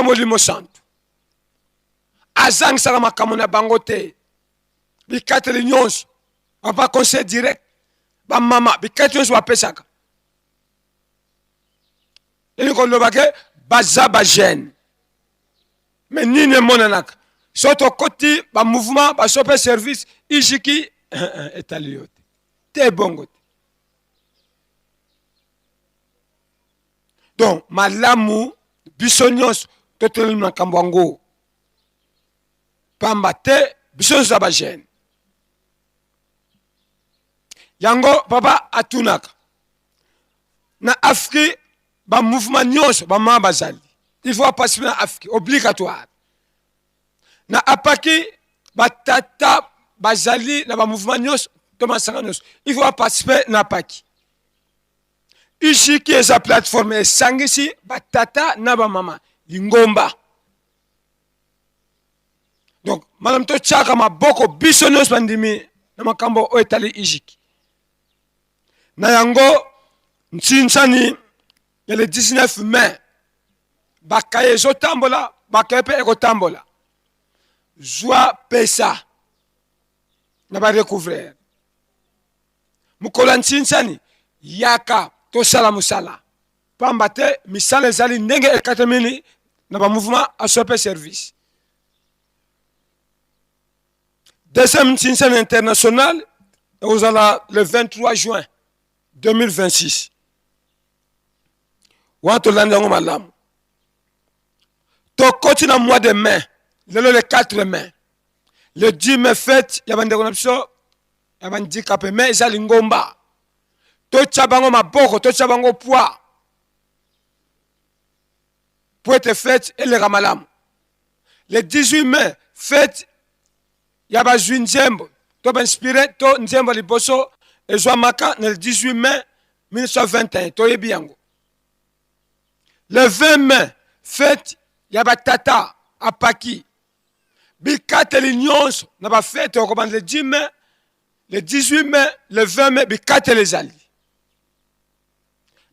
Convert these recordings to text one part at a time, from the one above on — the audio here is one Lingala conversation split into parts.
Molimo Santu azangisaka makambo na bango te. Bikateli nyonso papa conseil direct, bamama bikateli nyonso bapesaka, elingi koloba ke baza bajeune. Me nini emonanaka so tokoti bamouvement baso mpe service ijiki etali yo te te, bongo te. Donc malamu biso nyonso totelemi makambo yango, pamba te biso nyonso ya bajeune. Yango papa atunaka na Afrique, bamouvement nyonso bamama bazali, il faut baparticipe na Afrique obligatoire. Na apaki batata bazali na bamouvement nyonso to masanga nyonso, il faut baparticipe na apaki. Ijiki eza plateforme esangisi batata na bamama lingomba. Donc malamu totyaka maboko biso nyonso bandimi na makambo oyo etali ijiki. Na yango ntinsani ya le 19 mai, bakaye ezotambola, bakaye mpe ekotambola. Zwa pesa na barecouvreur mokolo ya ntinsani, yaka tosala mosala, pamba te misala ezali ndenge ekatameli na bamouvement aso mpe service. Deuxième ntinsani international ekozala le 23 juin 2026. Wana tolandi yango malamu. Tokoti na mois de mai, lelo le 4 mai, le 10 mai fete ya bandeko na biso ya bandikape, mai eza lingomba. Totya bango maboko, totya bango poids po ete fete eleka malamu. Le 18 mai fete ya bazwi nzembo to bainspire to nzembo ya liboso ezwamaka na le 18 mai 1921, toyebi yango. Le 20 mai fete ya batata apaki. Bikateli nyonso na bafete okobanda le 10 mai, le 18 mai, le 20 mai, bikateli ezali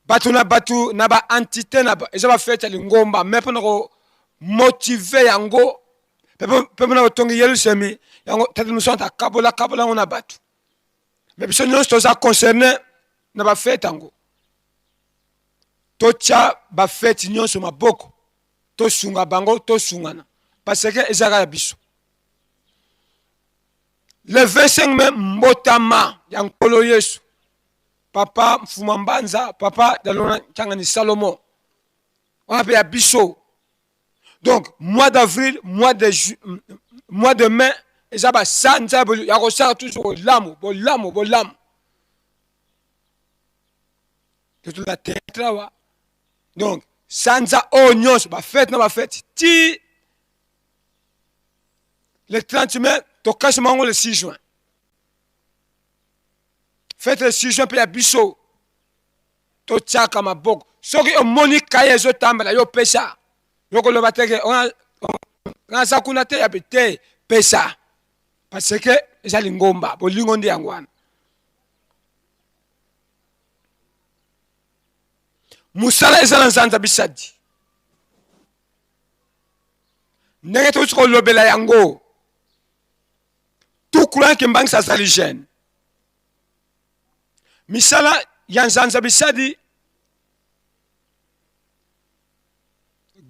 bato na bato na baentité na eza bafete ya lingomba, me mpona komotive yango mpe mpona kotonga Yerusalemi yango, tata mosantu akabola kabola yango na bato. Me biso nyonso toza concerne na bafete yango. Totya bafete nyonso maboko, tosunga bango, tosungana, parce que ezaka ya biso. Le 25 mai, mbotama ya Nkolo Yesu, papa Mfuma Mbanza, papa Dalona Nchangani Salomo, wana mpe ya biso. Donc mois d'avril, mois de mai eza basanza ya kosala toujours bolamu, bolamu, bolamu. Totula théâtre awa. Donc sanza oyo nyonso bafete na bafete ti le 30 mai, tokasi mango le 6 juin, fete le 6 juin mpe ya biso. Totiaka maboko. Soki omoni kaye ezotambola, yo pesa. Yo koloba teke naza kuna te, yabe te, pesa, parce que eza lingomba, bolingo nde yango wana. Mosala eza na nzanza bisadi, ndenge tokoki kolobela yango. Tout croyant Kimbangisa azali jeune. Misala ya nzanza bisadi,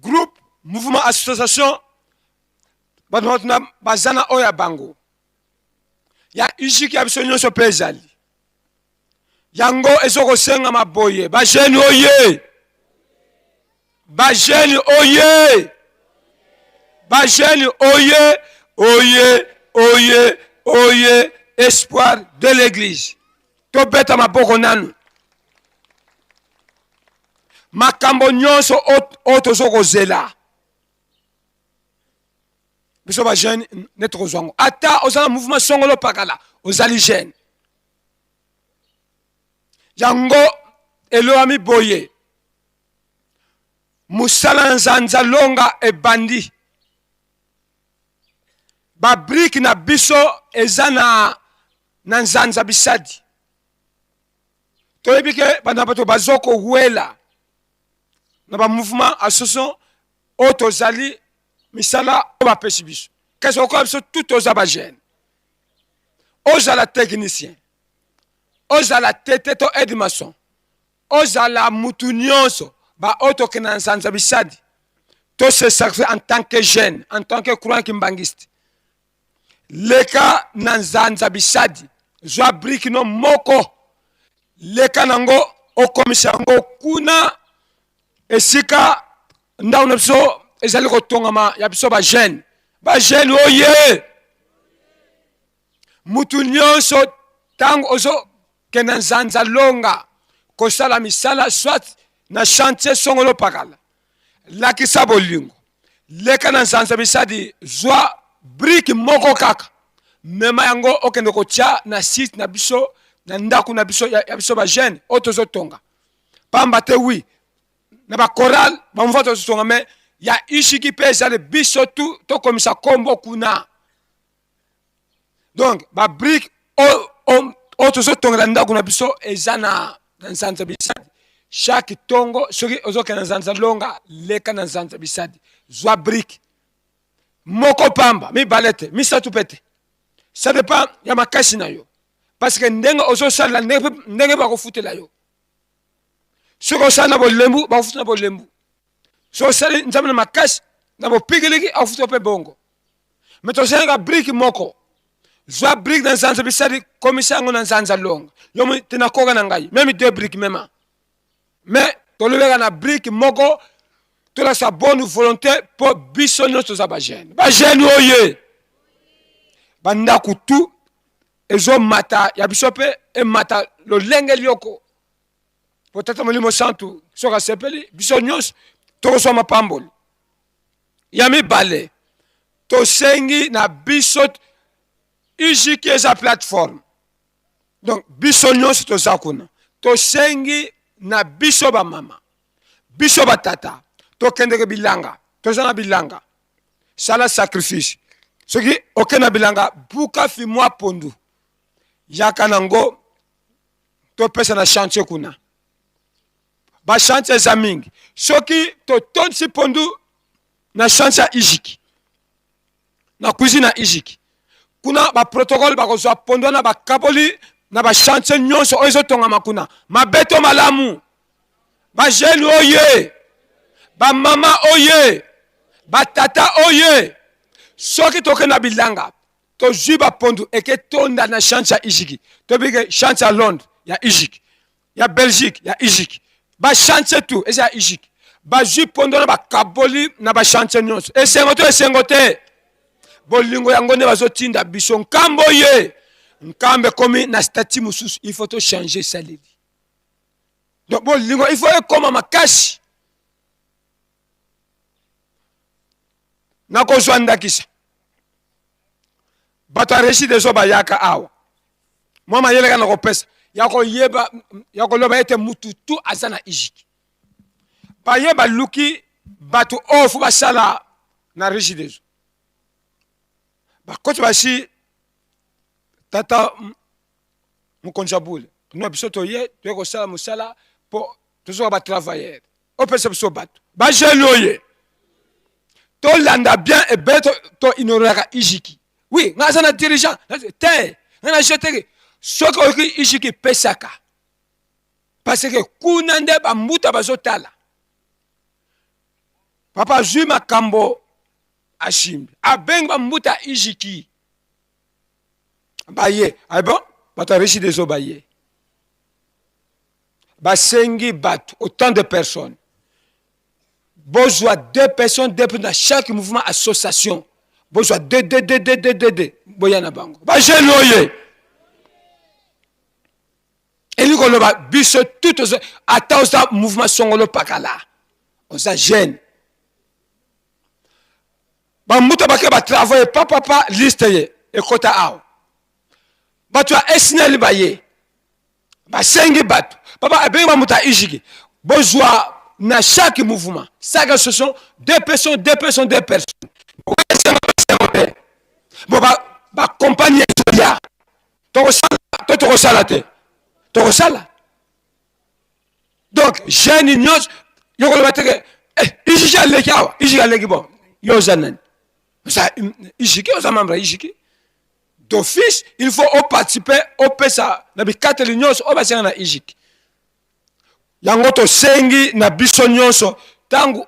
groupe, mouvement, association, bato baza na oyo ya bango ya ijiki ya biso nyonso mpe ezali yango. Ezokosengama boye: bajeune oye, bajeune oye, bajeune oye, oye, oye, oye, espoir de l'église. Tobeta maboko nanu. Makambo nyonso oyo tozo kozela biso bajeune nde tokozwa yango. Ata oza na mouvement songolo pakala, ozali jeune. Yango elowami boye: mosala na nzanza longa ebandi. Babrike na biso eza na nzanza bisadi. Toyebi ke bana bato bazo kowela na bamouvement association. oyo tozali misala oyo bapesi biso. Kasi okoya biso tout toza ba jeune, ozala technicien, ozala tete to aide maçon, ozala mutu nyonso, ba oyo tokenda na nsanza bisadi, to se sacrifier en tant que jeune, en tant que croyant kimbanguiste. Leka na nzanza bisadi, zwa brique no moko, leka nango okomisa yango kuna esika ndako na biso ezali kotongama ya biso ba jeune. Ba jeune oye, mutu nyonso ntango ozokenda nzanza longa kosala misala soit na chantier songolo pakala, lakisa bolingo, leka na nzanza bisadi, zwa brique moko kaka, mema yango okende kotia na site na biso, na ndako na biso ya biso ba jeune oyo tozotonga. Pamba te wi na ba chorale ba mva tozotonga, mais ya ishiki mpe ezali biso tu tokomisa kombo kuna. Donc ba brique oyo tozotongela ndako na biso eza na nzanza bisadi. Chaque tongo soki ozokende na nzanza longa, leka na nzanza bisadi, zwa brique moko pamba, mibale te, misato mpe te, ça dépend ya makasi na yo, parce que ndenge ozosalela ndenge bakofutela yo. Soki osali na bolembu, bakofuta na bolembu. Soki osali Nzambe na makasi na bopikiliki, akofuta mpe bongo. Me tosalaka brike moko, zwa brike na nzanza bisali, komisa yango na nzanza longa yo te nakoka na ngai meme deux brike mema, me tolobeka na brike moko, tolakisa bonne volonté mpo biso nyonso toza bajeune. Bajeune oye, bandako tu ezomata ya biso mpe emata lolenge lyoko, mpo Tata Molimo Santu soki asepeli, biso nyonso tokozwa mapamboli. Ya mibale, tosengi na biso ijiki eza plateforme, donc biso nyonso toza kuna, tosengi na biso bamama, biso batata, tokendeke bilanga, toza na bilanga, sala sacrifice. Soki okende na bilanga, buka fi mwa pondu, yaka nango topesa na chantier kuna. Ba chantier eza mingi, soki totondisi pondu na chantier ya ijiki, na cuisine ya ijiki kuna, ba protocole bakozwa pondu wana, bakaboli na ba chantier nyonso oyo ezotongama kuna. Mabe to malamu, ba jeune oye, ba mama oye, ba tata oye, soki tokende na bilanga, tozwi bapondu eke tonda na chantier ya ijiki, tobike chantier ya Londres ya ijiki, ya Belgique ya ijiki, ba chantier tout eza ya ijiki, bazwi pondo na bakaboli na ba chantier nyonso. Esengo to esengo te, bolingo yango nde bazotinda biso. Nkambo ye nkambo ekomi na statut mosusu, il faut to changer esaleli. Donc bolingo il faut ekoma makasi. Nakozwa ndakisa, bato ya Regideso ezo bayaka awa, mwa mayele kaka nakopesa ya koyeba ya koloba ete mutu tu aza na ijiki. Baye baluki bato oyo fo basala na Regideso, bakoti basi tata mokonzi ya bule no, biso toye toye kosala mosala mpo tozoka ba travailleur, opesa biso bato bajeune oye tolanda bien. Ebele to ignoraka ijiki. Oui, nga aza na dirigeant te, nga na jeteke. Soki oyoki ijiki epesaka, parce que kuna nde bambuta bazotala. Papa azwi makambo, asimbi, abengi bambuta ijiki, baye. Ah bon, bato ya Regideso baye, basengi bato autant de personnes, bozwa deux personnes, deux personnes na chaque mouvement association, bozwa deux, deux, deux, deux, deux, deux, deux, boya na bango. Bajeune oye, elingi koloba biso tout, ata oza mouvement songolo pakala, oza jeune, bambuta bake batravaille papapa, liste ye ekota awa. Bato ya esnel baye, basengi bato, papa abengi bamoto ya ijiki, bozwa na chaque mouvement, chaque association, deux personnes, deux personnes, deux personnes. Bo bakompagnie ezoya, tokosala to tokosala te, tokosala. Donc jeune nyonso yokoloba teke Eh, ijiki aleki awa, ijiki aleki bon. Yo oza nani? Oza ijiki, oza membre ya ijiki. D'office, il faut oparticiper, opesa na bikateli nyonso oyo basenga na ijiki. Yango tosengi na biso nyonso ntango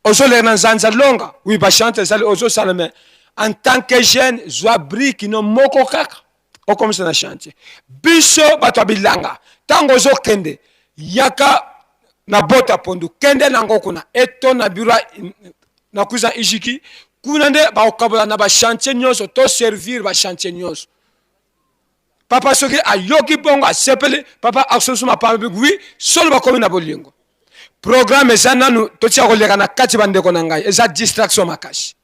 ozoleka na nzanza longa, oui bachante ezali ozosala mais en tant que jeune zwa brique no moko kaka okomisa na chantier. Biso bato ya bilanga ntango ozokende yaka na bota pondu kende nango kuna eto na biro na kuza ijiki kuna nde bakokabola na bachantier nyonso to servir bachantier nyonso. Papa soki ayoki bongo asepeli, papa akososo mapambi wi solo bakomi na bolingo. Programme eza nanu totika koleka na kati bandeko na ngai, eza distraction makasi.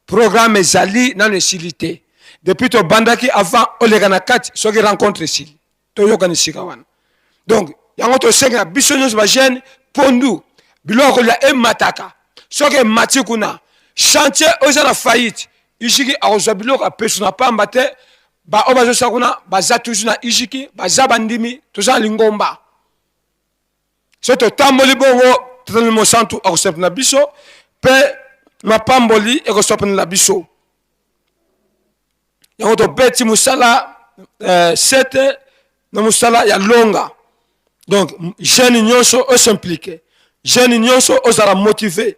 Programme ezali nanu esili te. Depuis tobandaki avant oleka na kati soki rencontre esili toyokani sika wana. Donc yango tosenga biso nyonso ba jeune pondu biloko kolia emataka soki emati kuna chantier oyo eza na faillite ijiki akozwa biloko apesu na pamba te baoyo bazosala kuna baza toujours na ijiki baza bandimi toza na lingomba soki totamboli bongo tata mosantu akosepela na biso mpe mapamboli ekosopela biso yango tobeti mosala eh, sete na mosala ya longa donc jeune nyonso osimplike jeune nyonso ozala motive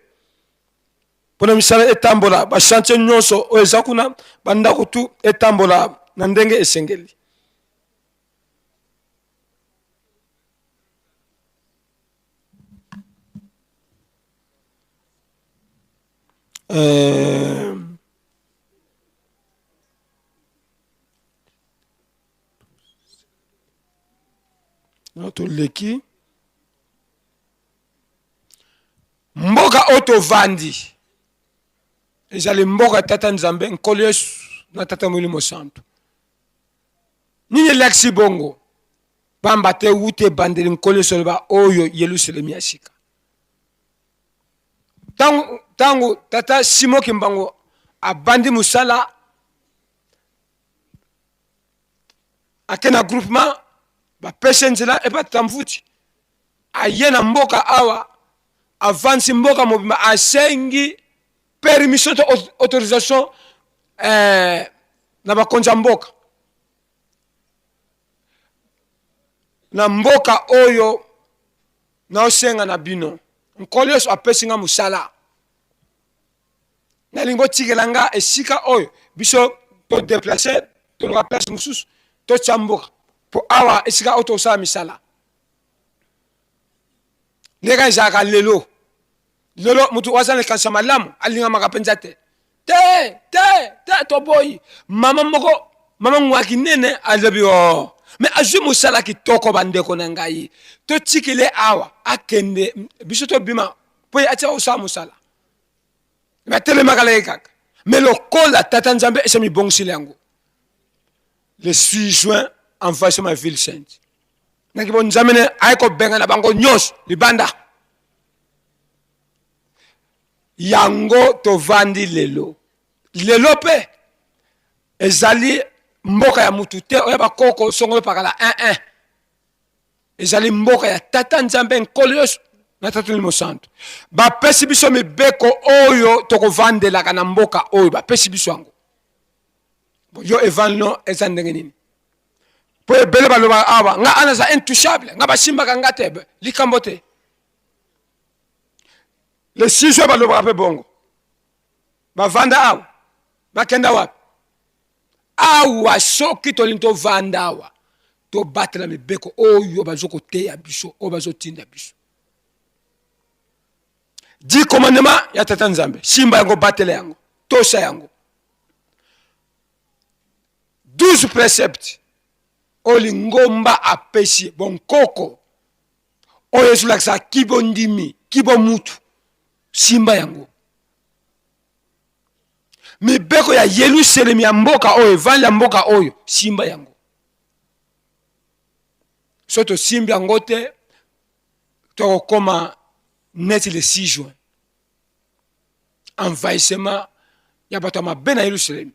mpona misala etambola bachantier nyonso oyo eza kuna bandako tu etambola na ndenge esengeli euh... toleki mboka oyo tovandi ezali mboka tata nzambe nkolo yesu na tata molimo santu nini elakisi bongo pamba te wuta ebandeli nkolo yesu aloba oyo yelusalemi ya sika ntango ntango tata simo kimbangu abandi mosala ake na groupement bapesi nzela epa tata mvuti aye na mboka awa avansi mboka mobimba asengi permission to autorisation eh, na bakonzi ya mboka na mboka oyo naosenga na bino nkolo yesu apesi nga mosala nalingi botikela nga esika oyo biso todeplace toluka place mosusu totya mboka mpo awa esika oyo tosala misala ndenge ezalaka lelo lelo moto oyo aza na likanisi ya malamu alingamaka mpenza te te te te toboyi mama moko mama ngwaki nene alobi o oh. me azwi mosala kitoko bandeko na ngai totikele awa akende biso tobima mpo ye atika kosala mosala batelemaka na ye kaka me lokola tata nzambe esi amibongiseli yango le 6 juin envahissement ya ville sainte naki bo nzambe ne aye kobengana bango nyonso libanda yango tovandi lelo lelo mpe ezali mboka ya mutu te oyo bakoko songolo pakala 1 1 ezali mboka ya tata nzambe nkolo yesu na tata molimo santu bapesi biso mibeko oyo tokovandelaka na mboka oyo bapesi biso yango yo evanno eza ndenge nini mpo ebele balobaka awa nga ana aza intouchable nga basimbaka nga te likambo te le 6 oyo balobaka mpe bongo bavanda awa bakenda wapi awa soki tolingi tovanda awa tobatela mibeko oyo bazo koteya biso oyo bazotinda biso di commandement ya tata nzambe simba yango batela yango tosa yango 12 précepte oyo lingomba apesi bonkoko oyo ezolakisa kibondimi kibomutu simba yango mibeko ya yelusalemi ya mboka oyo evandi ya mboka oyo simba yango so tosimbi yango te tokokoma neti le 6 juin envahissement ya bato ya mabe na yelusalemi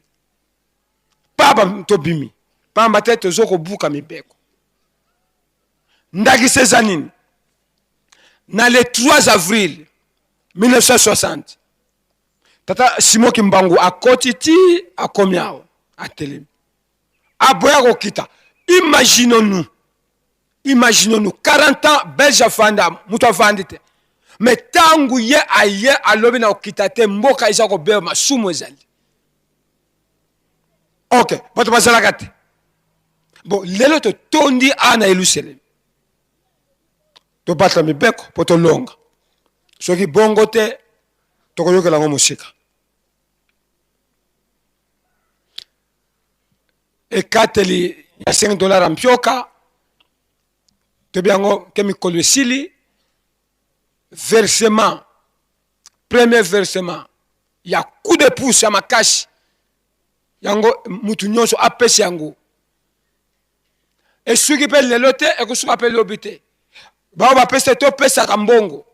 paba tobimi pamba te tozo kobuka mibeko ndakisa eza nini na le 3 avril 1960 tata Simon Kimbangu akoti ti akomi awa atelemi aboya kokita. Imaginons-nous, imaginons-nous 40 ans belge afanda, moto afandi te, mais ntango ye aye alobi na kokita te, mboka eza kobeba, masumu ezali. Ok, bato bazalaka te. Bon, lelo totondi awa na Yelusalemi, tobatela mibeko mpo tolonga. Soki bongo te, tokoyokela yango mosika. Ekateli ya 5 dollar ya mpioka, toyebi yango ke mikolo esili. Versement, premier versement ya coup de pouce ya makasi, yango mutu nyonso apesi yango. Esuki mpe lelo te, ekosuka mpe lobi te. Bao bapesi te, topesaka mbongo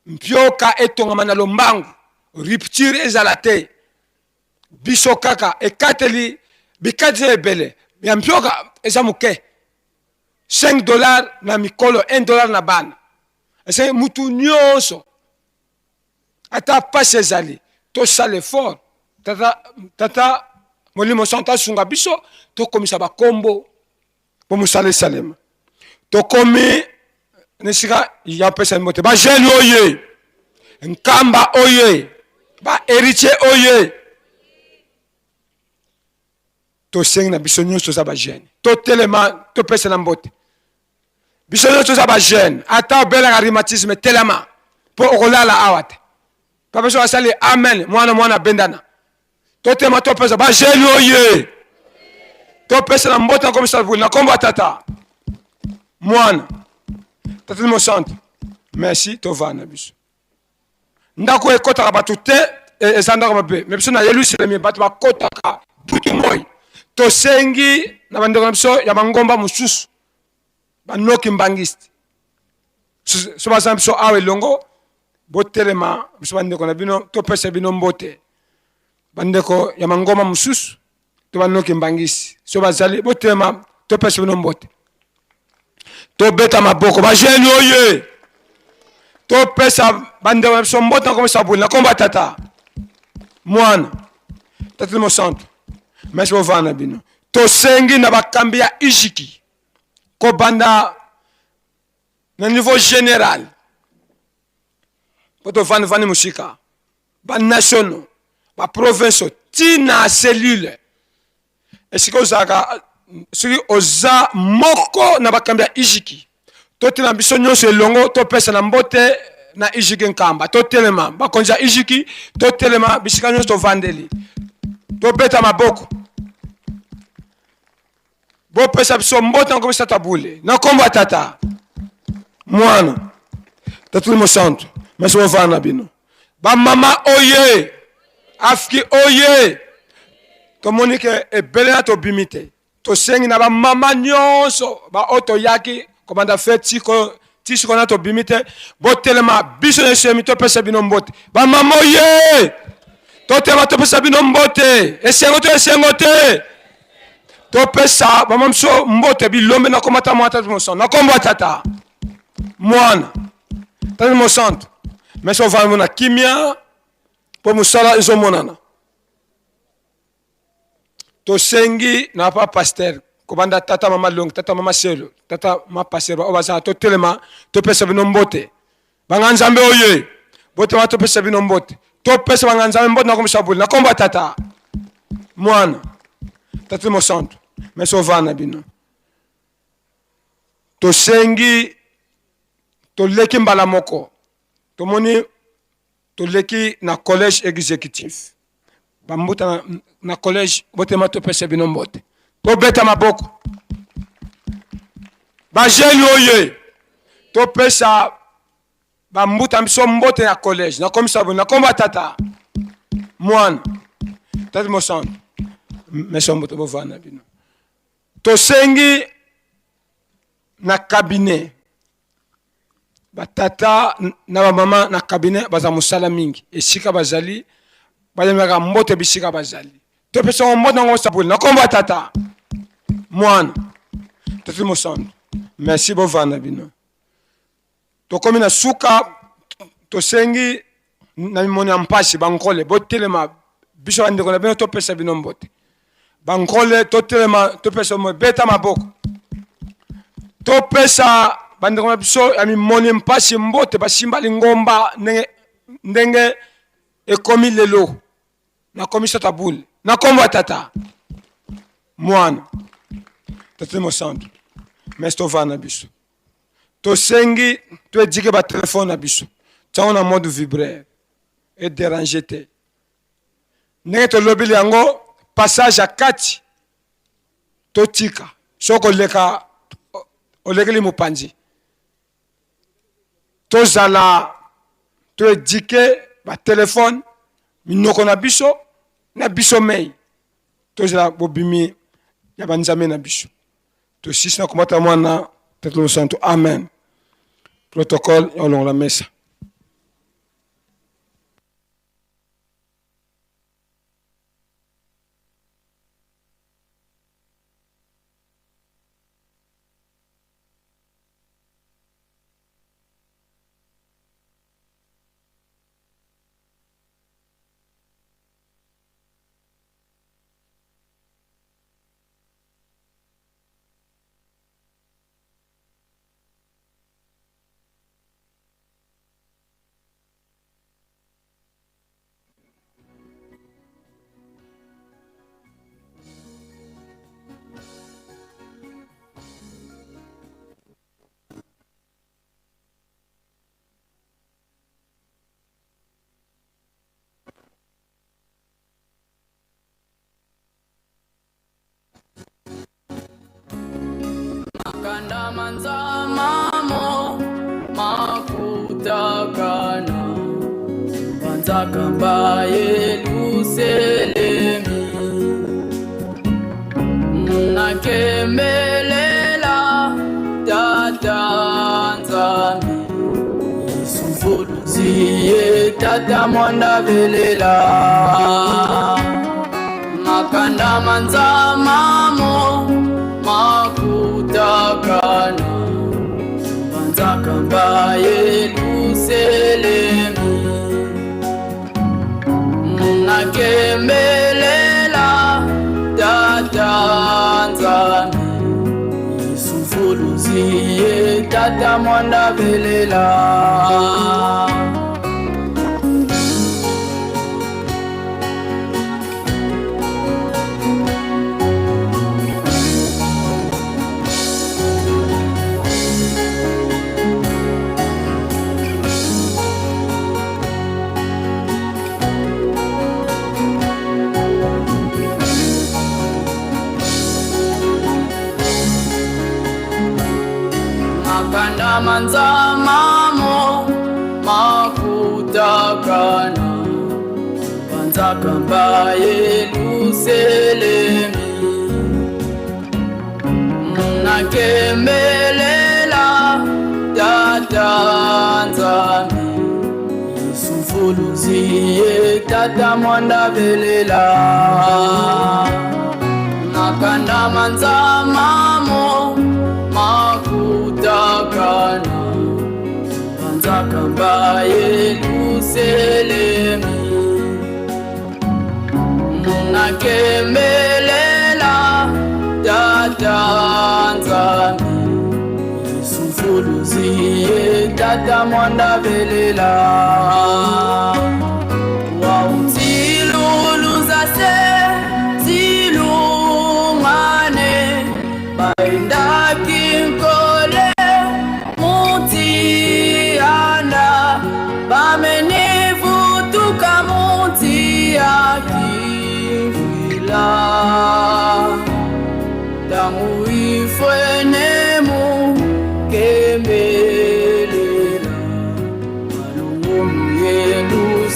mpioka etongama na lombangu, rupture ezala te. Biso kaka ekateli bikateli ebele ya mpioka eza moke, 5 dollars na mikolo, 1 dollar na bana. Esengi mutu nyonso, ata pasi ezali, tosala effort. Tata, tata Molimo Santo asunga biso, tokomisa bakombo mpo mosala esalema. Tokomi na esika ya pesa mbote bajeune oye, Nkamba oye, ba héritier oye. Tosengi na biso nyonso toza bajeune, totelema, topesa na mbote. Biso nyonso toza bajeune, ata obelaka rhumatisme, telema mpo okolala awa te. Papa so asali amen, mwana mwana abendana. Totema, topesa bajeune oye, topesa na mbote nakomisa na kombo ya Tata, Mwana, Tata Mosantu. Merci, tovanda biso. Ndako ekɔtaka bato te, eza ndako mabe. Me biso na Yelusalemi bato bakɔtaka butu moi. Tosengi na bandeko na biso ya mangomba mosusu, banoki mbangiste, so baza na biso awa elongo, botelema, biso bandeko na bino topesa bino mbote. Bandeko ya mangomba mosusu to banoki mbangisi, so bazali, botelema, topesa bino mbote. Tobeta maboko, bajeune oye, topesa bandeko na biso mbote. Nakomisa buli na kombo ya Tata, Mwana, Tata Mosantu. Merci, bovanda na bino. Tosengi na bakambi ya Ijiki, kobanda na niveau général mpo tovandivandi mosika, banationaux, baprovince, ntina cellule esika ozalaka. Soki oza moko na bakambi ya Ijiki, totelema biso nyonso elongo, topesa na mbote na Ijiki Nkamba. Totelema, bakonzi ya Ijiki, totelema bisika nyonso tovandeli, tobeta maboko, bopesa biso mbote. Nakomisa tabule na nkombo ya Tata, Mwana, Tatuli Mosantu. Mesi, bovanda na bino. Bamama oye, afiki oye, tomoni ke ebele na tobimi te. Tosengi na bamama nyonso baoyo toyaki kobanda fete sikoyo ti sikoyo na tobimi te, botelema, biso na esemi topesa bino mbote. Bamama oye, totelema, topesa bino mbote. Esengo to esengo te, topesa bamama biso mbote. Bilombe na komata mwana, Tata Mosantu, na kombo ya Tata, Mwana, Tata Mosantu. Mesi, ovanda na kimia mpo mosala ezomonana. Tosengi na papa pasteur, kobanda tata mama Longi, tata mama Selo, tata mama pasteur, oyo bazala, totelema, topesa bino mbote. Banga Nzambe oye, botema, topesa bino mbote. Topesa banga Nzambe mbote. Nakomisa buli na kombo ya Tata, Mwana, Tata Mosantu. Mesi, ovanda na bino. Tosengi, toleki mbala moko, tomoni toleki na collège exécutif. Bambuta na collège, botema, topesa bino mbote, tobeta maboko. Bajeune oye, topesa bambuta biso mbote na collège. Nakomisa boye na kombo ya Tata, Mwana, Tata Mosantu. Meso mbote, bovanda bino. Tosengi na cabinet, batata na bamama na cabinet baza mosala mingi. Esika bazali, bayembaka mbote. Bisika bazali, topesa mbote nango sapuli na kombo ya Tata, Mwana, Tata Mosantu. Merci, bovanda bino. Tokomi na suka. Tosengi na mimono ya mpasi bankole botelema, biso bandeko na bino topesa bino mbote. Bankole totelema, topesa mbote, beta maboko, topesa bandeko na biso ya mimoni mpasi mbote, basimba lingomba ndenge, ndenge ekomi lelo. Nakomi sata bule na kombo ya Tata, Mwana, Tata Mosantu. Mais tovanda na biso, tosengi toedike batelefone na biso, tiango na mode vibreur, ederange te. Ndenge tolobeli yango, passage ya kati totika, soki oleka olekeli mopanzi. Tozala toedike batelefone, minoko na biso na biso mei, tozala bobimi ya banzambe na biso. Tosisi na komata Mwana, Tata Mosantu, amen. Protocole ya olongola mesa. Makanda manzamamo makutakana banzakamba Yelusalemi nakemelela Tata Nzambe Yesu ye Tata mwanda velela makanda manzamamo makutakana banzakamba Yelusalemi nakemelela Tata Nzambe Yesu mfuluzi ye Tata mwanda velela. Makanda manzamamo makutakana banzakamba Yelusalemi nakemelela Tata Nzambe Yesu mfuluzi ye Tata mwanda velela makanda manzamamo makutakana banzakamba Yelusalemi nakemelela Tata Nzambe Yesu mfuluzi ye Tata mwanda velela wautiluluza se zilungane baendaki nkole mutianda bamenivutuka mutiakivila ntango ifwenemu kemelela malungu Yelusalemi.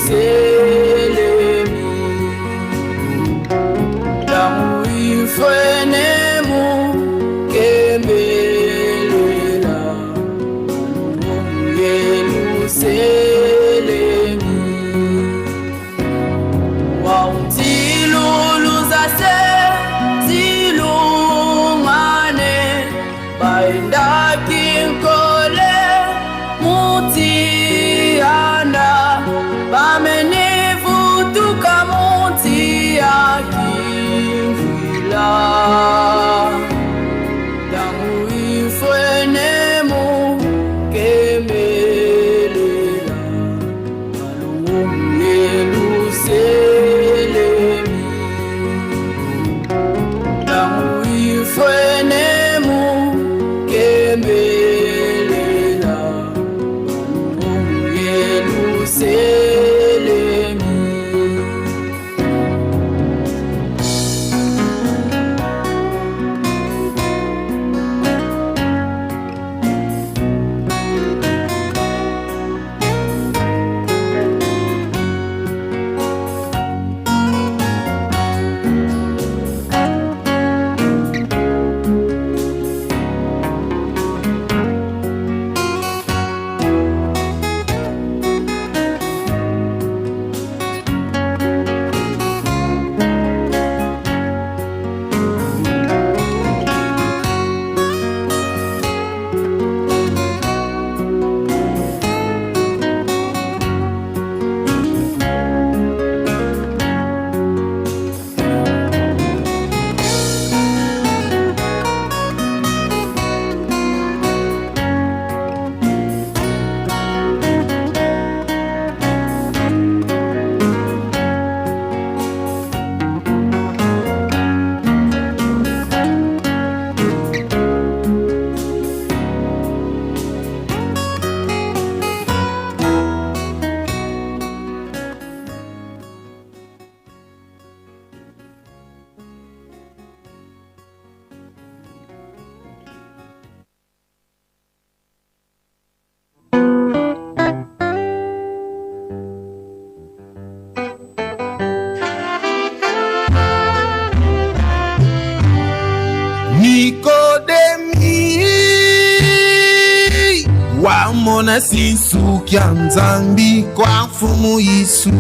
Wamona sinsuki ya Nzambi kwa mfumu Yesu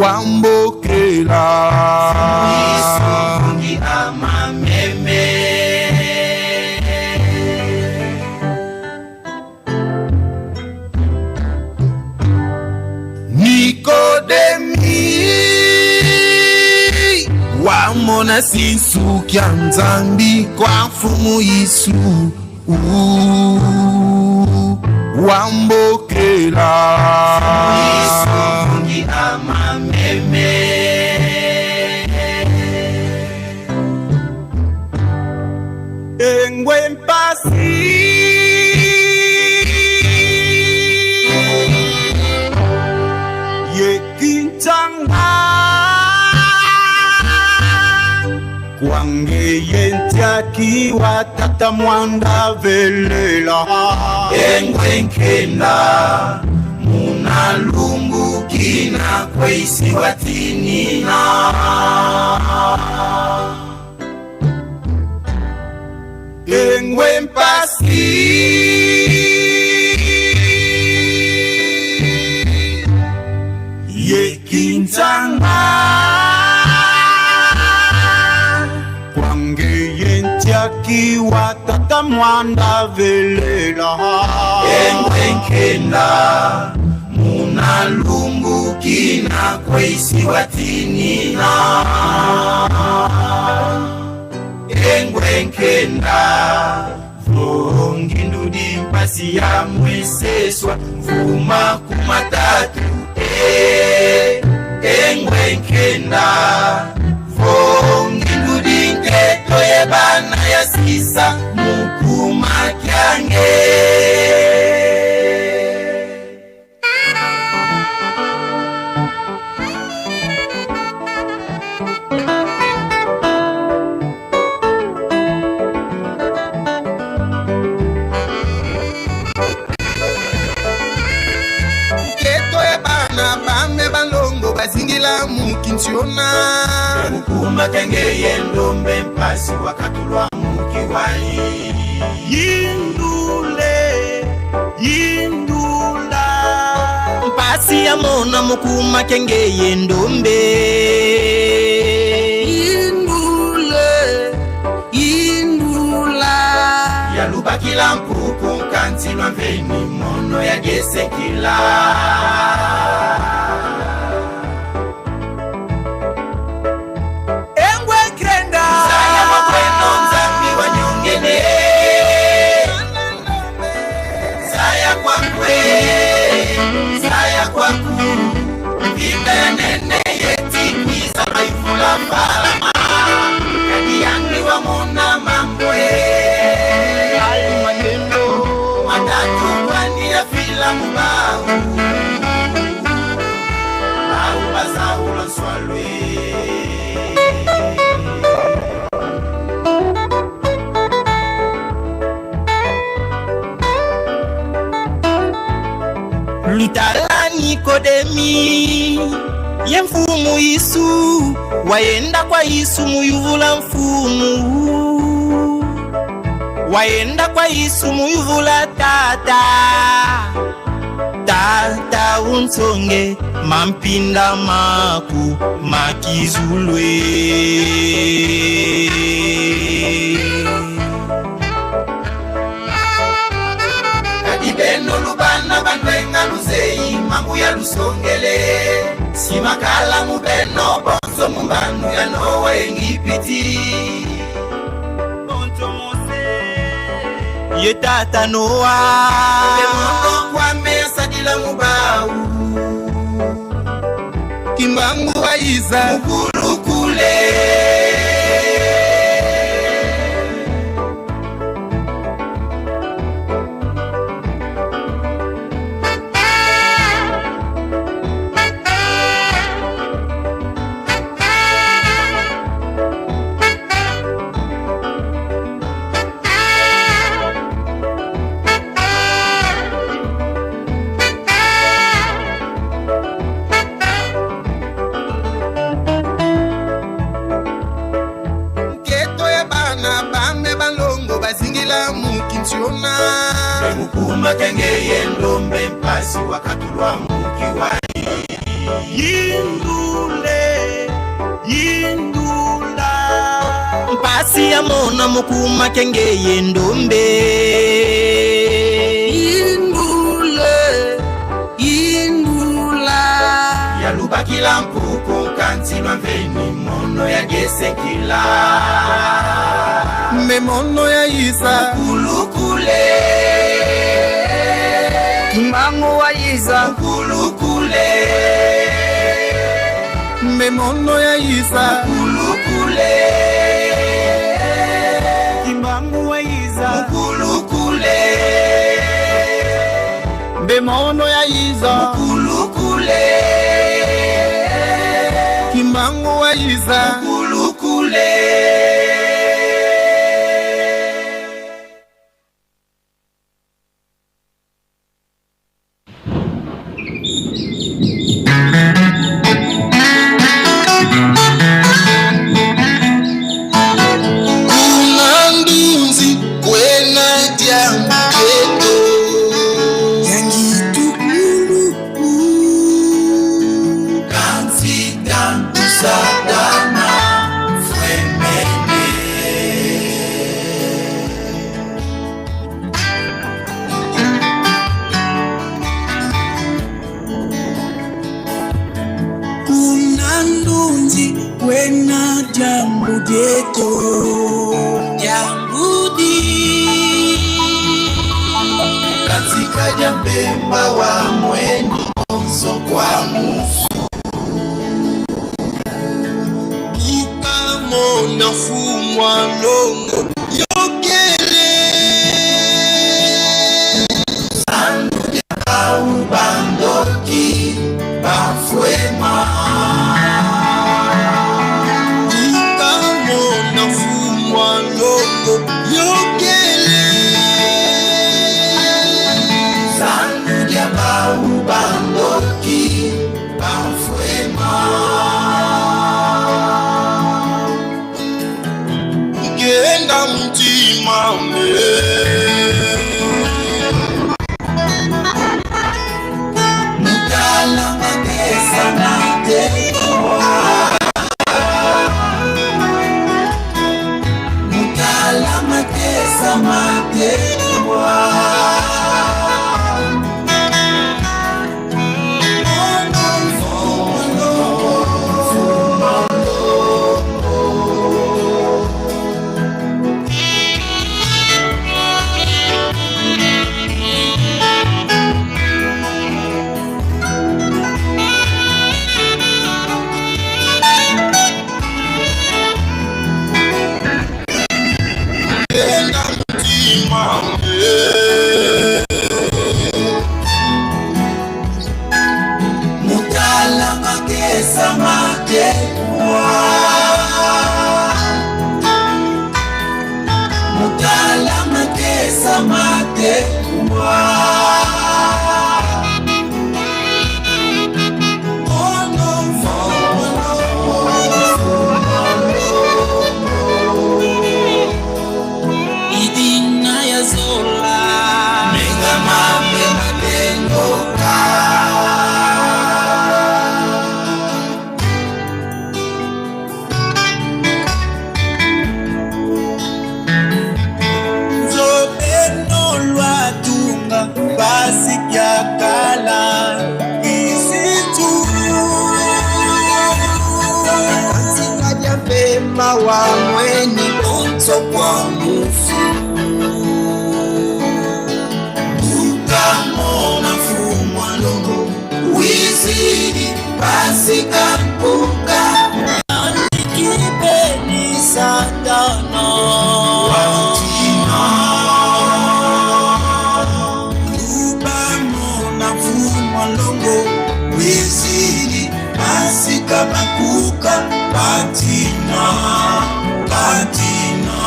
wambokela. Nikodemi wamona sinsuki ya Nzambi kwa mfumu Yesu wambokela. Engwe mpasi yekinchanga kwange yentiakiwa tata mwanda velela. Engwe nkenda munalumbukina kweisiwa tinina. Engwe mpasi yekinzanga kwange yentiakiwa tata mwanda velela. Engwe nkenda munalumbukina kweisiwa tinina. Engwe nkenda vongindudi mpasi ya mweseswa mvuma kumatatu. Engwe nkenda vongindudi nketo yebana ya sisa mukuma kyange. Nketo ebana bame balongo bazingila mukintiona. Mukuma kenge yendombe mpasi wakatulwa mukiwai. Yindule yindula mpasi ya mona mukuma kenge yendombe. Yindule yindula Yalubakila mpuku nkantilwa mveni mono ya gesekila. Engwe nkenda Saya makweno nzambi wanyongene. Saya kwakwe, saya kwaku. Vita ya nene yeti kwiza maifula falama. Kadi yangi wa mona mambwe. Matatu kwani ya filamu bau. Bau bazaula nswalwe. Lutala Nikodemi ye mfumu Yesu waenda kwa Yesu muyuvula mfumu waenda kwa Yesu muyuvula tata tata unsonge mampinda maku makizulwe. Kadi beno lubana bandwenga luzeyi mambu ya lusongele. Simakala mubeno bonzo mumbanu ya nowa engipiti. Bonzo Mose ye tata Noa Lemono kwame asadila mubau. Kimbangu waiza Mukulukule. Mukuma kenge ye ndombe mpasi wakatulwa mukiwa Yindule, yindula. Mpasi ya mona mukuma kenge ye ndombe. Yindule, yindula. Yalubakila mpuku nkantilwa mveni mono ya gesekila. Memono ya isa Kulukule. Kimbangu wa Yiza. Kulukule. Memono ya isa Kulukule. Kimbangu wa Yiza. Kulukule. Memono ya isa Kulukule. Kimbangu wa Yiza. Kulukule. Kuna ndunzi kwena diambuketo Kansita Sadana Fremene. Kuna ndunzi kwena jambu jeto jambudi Katika jambemba wa mweni onso kwa mufu. Ukamona fumwa longo yokele. Bandoki bafuema. Ukamona fumwa longo yokele. Sandu bau bandoki bafuema. Ngenda mtima me. Mutala makesa na tewa. Mutala makesa matewa. Ngenda mtima me. Mutala makesa matewa. Mutala makesa matewa. Idina ya Zola. Menga mame matengoka. Nzobeno lwatunga basikyakala isitu. Katika jambemba wa mweni onso kwa mufu. Ukamona fumwa longo wizidi pasika mpuka. Kipeni satana. Wantina. Ubamona fumwa longo wizidi pasika makuka batina batina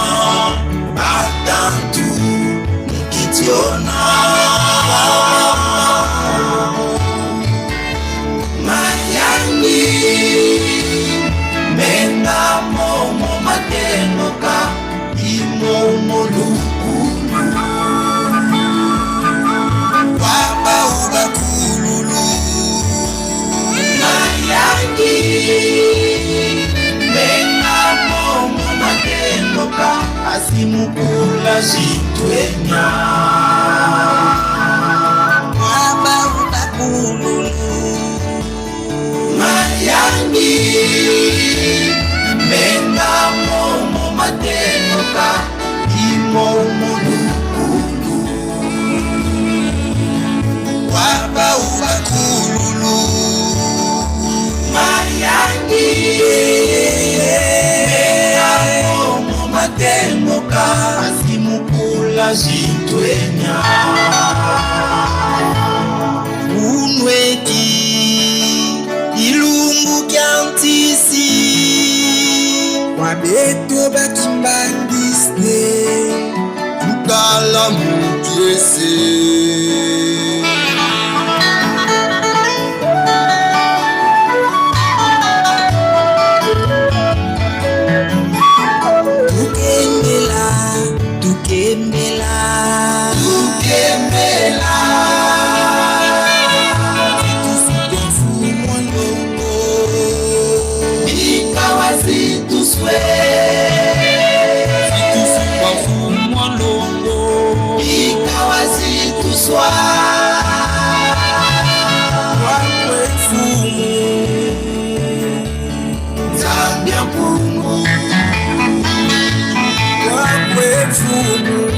batantu mukitiona. Mayangi menga momo matenoka imomo lukulu. Azimukula zitwenya Waba ubakululu Mayangi Menga momo matemoka Imo mulukulu Waba ubakululu Mayangi Menga momo matemoka Azimukula zitwenya Unweki Ilungu kya ntisi Wabeto bakimbangiste Tukala mukiese Tukembela, tukembela Tukembela Mfumo ndongo Ikawazituswe Kwa mfumo ndongo Ikawazituswa Wakwe mfumu Zambia mpungu Wakwe mfumu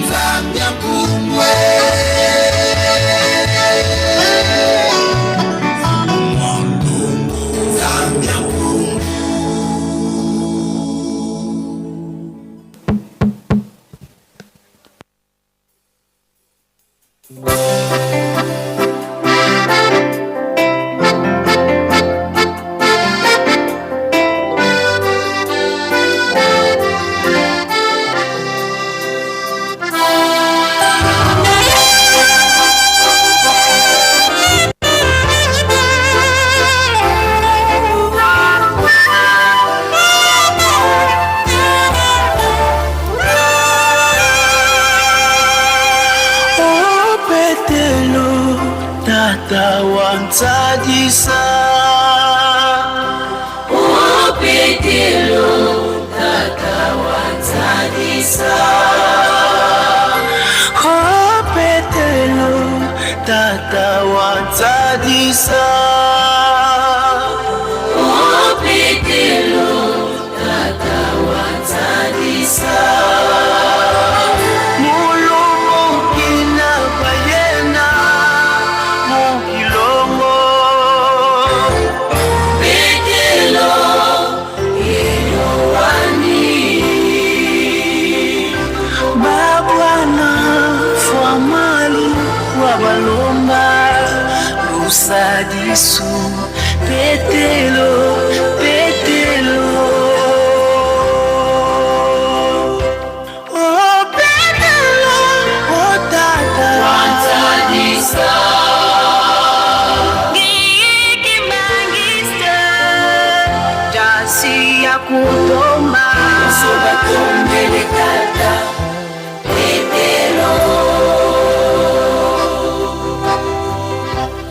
Zambia mpungwe Zambia mpungu O Petelo tata wa ntsadisa O Petelo tata wa ntsadisa O Petelo tata wa ntsadisa O Petelo tata wa ntsadisa Mulumo kina bayena mukilongo Petelo Yohani Babwana fwamalu wa balomba lusadisu Petelo Petelo Oh Petelo oh tata Wantsadisa Ngiyikimangiste Jasi ya kutoma Soba tombele tata Petelo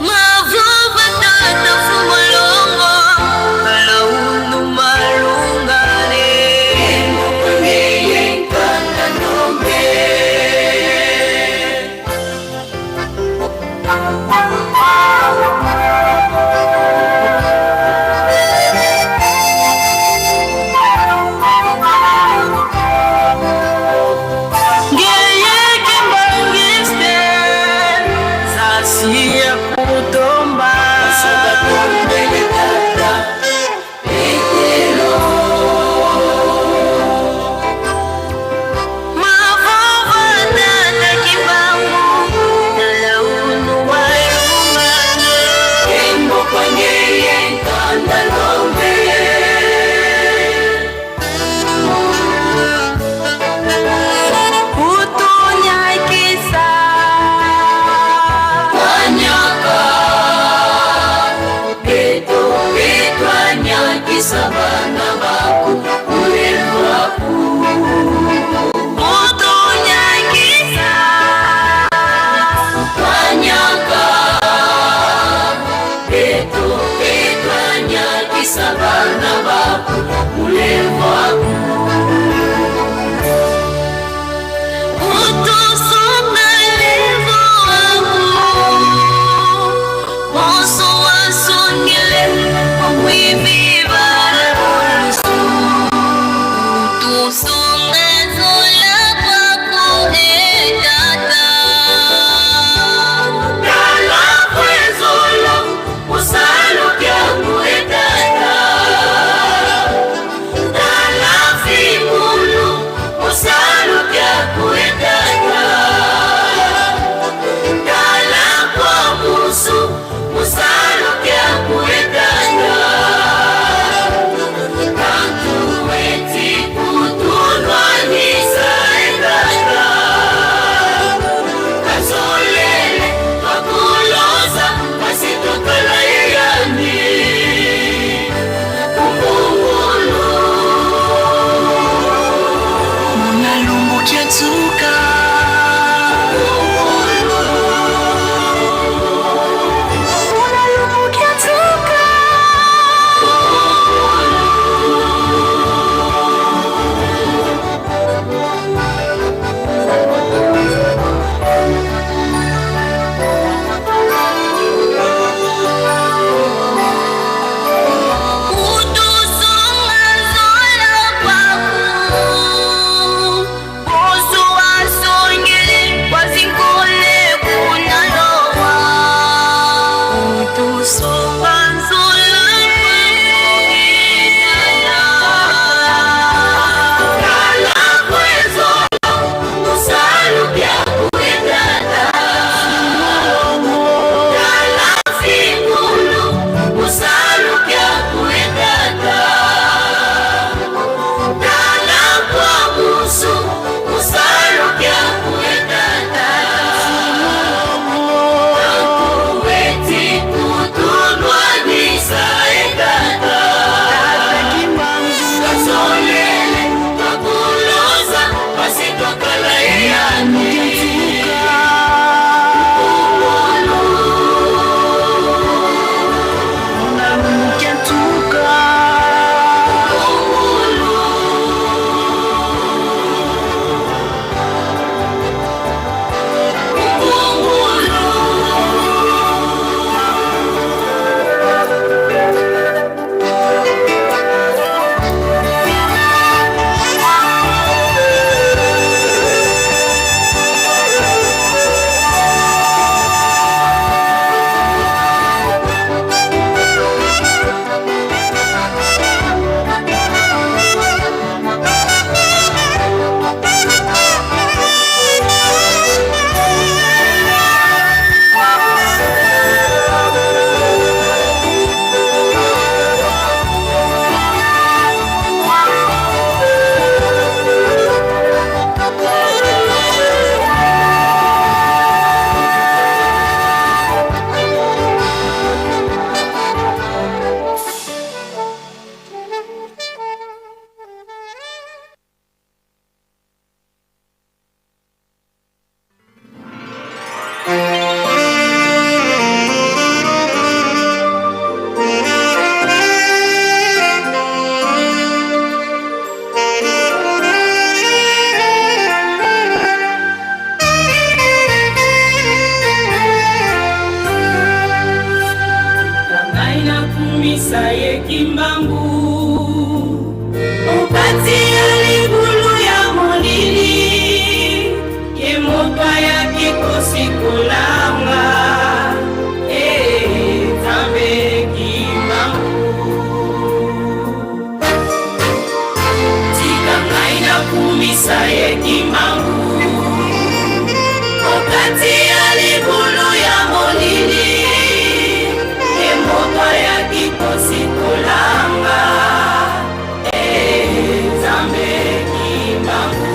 Mavuva tata fumolongo Alaunu malungane Ngeye nkanda nombe Ngiyikimangiste Jasi ya kutomba Soba tombele tata Petelo Mavuva tata kimbangu Alaunu malungane Embo ngeye nkanda nombe Utunyakisa Twanyaka Beto betwanyakisa bana baku Ulelwaku Utunyakisa Twanyaka Beto betwanyakisa bana baku Ulelwaku. Ngai nakumisa ye Kimbangu okati ya libulu ya molili, ye moto ayaki kosikolanga. Eh, Nzambe Kimbangu, tika ngai nakumisa ye Kimbangu okati ya libulu ya molili, ye moto ayaki kosikolanga. Eh, Nzambe Kimbangu.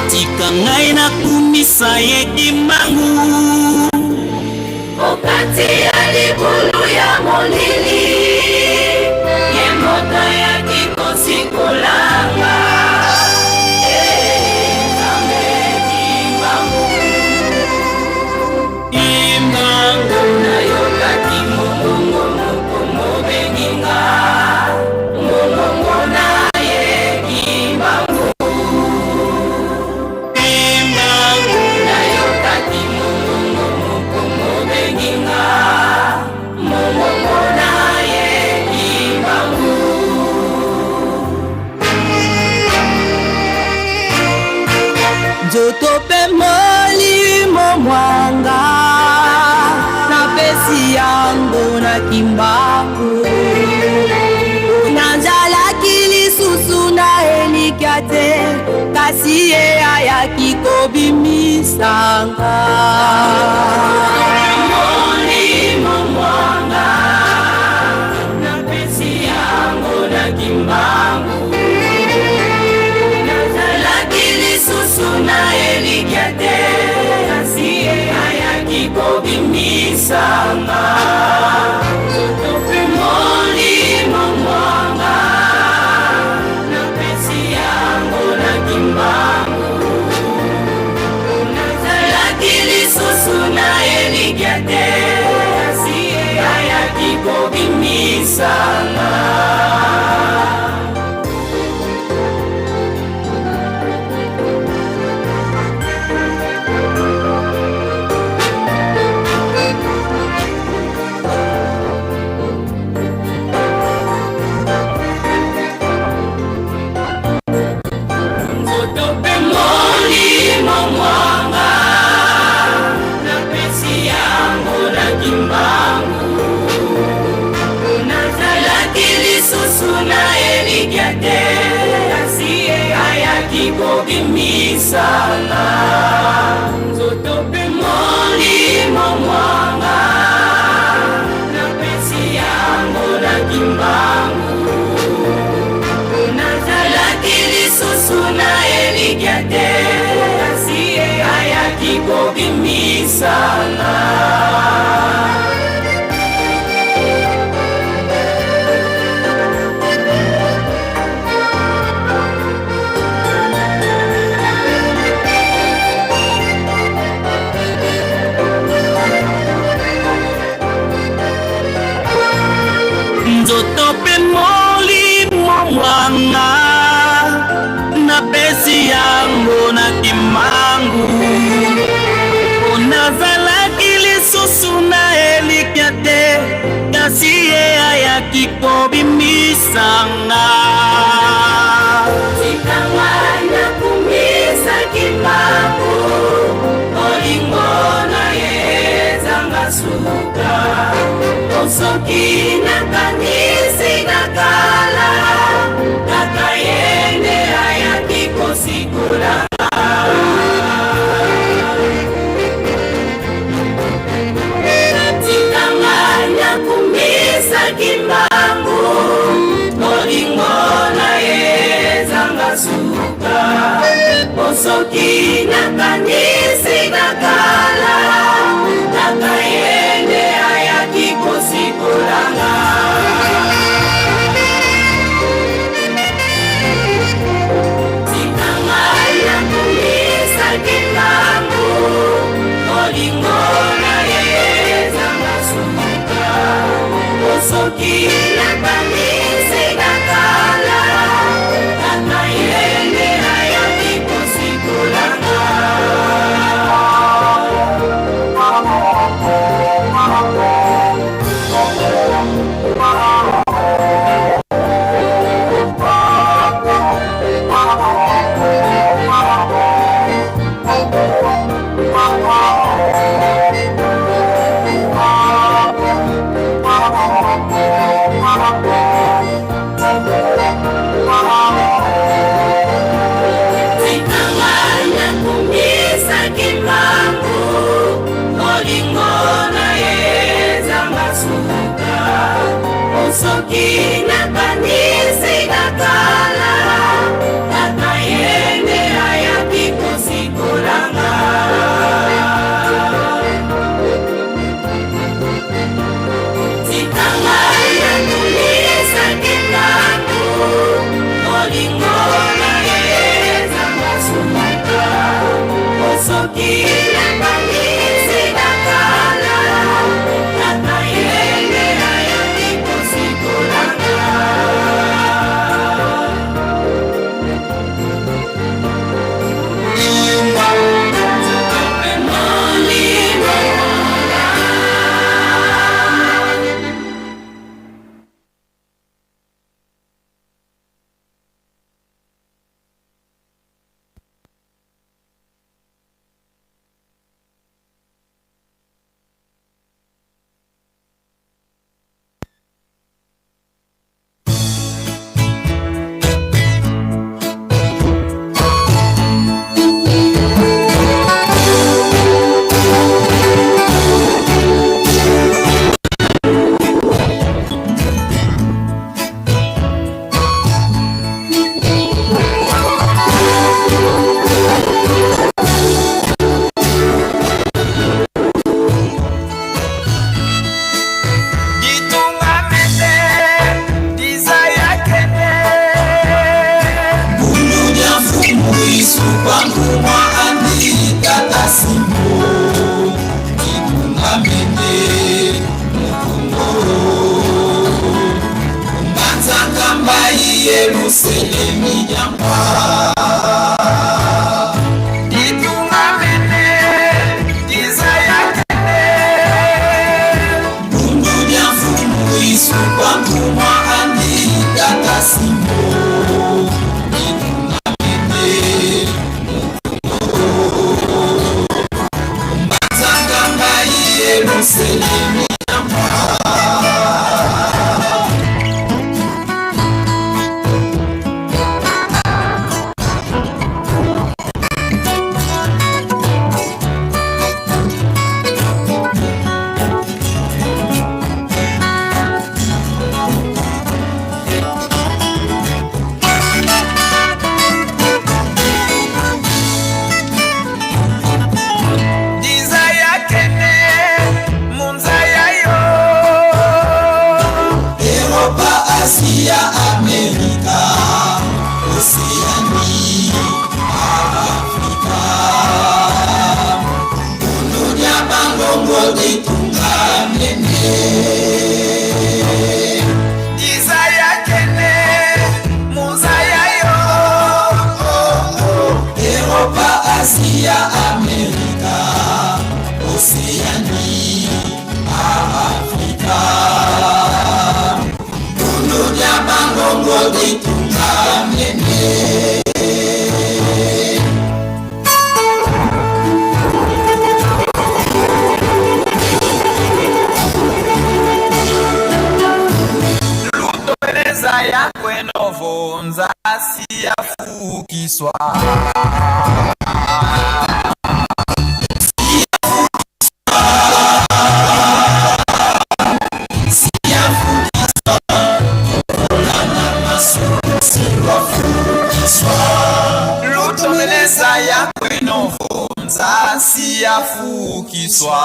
Tika ngai nakumisa ye Kimbangu okati ya libulu ya molili, ye moto ayaki kosikolanga. Eh, Nzambe Kimbangu. Kimbangu, nayokaki mongongo moko mobengi nga, mongongo na ye Kimbangu. Kimbangu, nayokaki mongongo moko mobengi nga, mongongo na ye Kimbangu. Nzoto mpe molimo mwanga napesi yango na Kimbangu, nazalaki lisusu na elikya te, kasi ye ayaki kobimisanga. Molimo mwanga napesi yango na Kimbangu, nazalaki lisusu na elikya te, kasi ye ayaki kobimisanga. Nzoto mpe molimo mwanga napesi yango na Kimbangu, nazalaki lisusu na elikya te, kasi ye ayaki kobimisanga. kobimisa nga. Nzoto mpe molimo mwanga napesi yango na kimbangu, po nazalaki lisusu na elikya te, kasi ye ayaki kobimisa nga. Tika ngai nakumisa kimbangu, bolingo na ye ezanga suka. Soki nakanisi na kala, kaka ye nde ayaki kosikola. Tika ngai nakumisa kimbangu, bolingo na ye ezanga suka. Po soki nakanisi na kala, kaka ye nde ayaki kosikola nga. Tika ngai nakumisa kimbangu, bolingo na ye ezanga suka. Po soki nakanisi na kala, kaka ye nde ayaki kosikola nga. Tika ngai nakumisa kimbangu, bolingo na ye ezanga suka. Po soki nakanisi na kala, kaka ye nde ayaki kosikola nga. Tika ngai nakumisa kimbangu, bolingo na ye ezanga suka. Po soki nakanisi na kala, kaka ye nde ayaki kosikola nga. Molimo. ditunga nene. Izaya kene muzaya yo oh, oh. Eropa, Asia, Amerika, Oceanie, Afrika. Bundu dia Bangongo ditunga nene. Lutoeleza yakwe novonza siyafukiswa. Lutomeleza yakwe novonza siyafukiswa.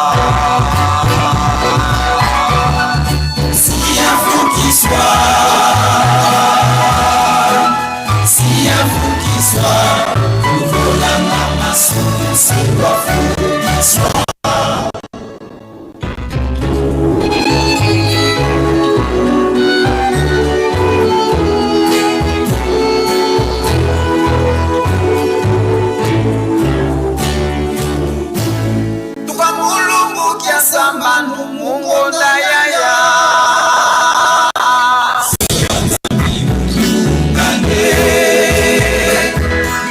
Siyafukiswa, siyafukiswa, kuvolana masuku siyafukiswa. Tukamulumbu kya sambanu mungonda yaya.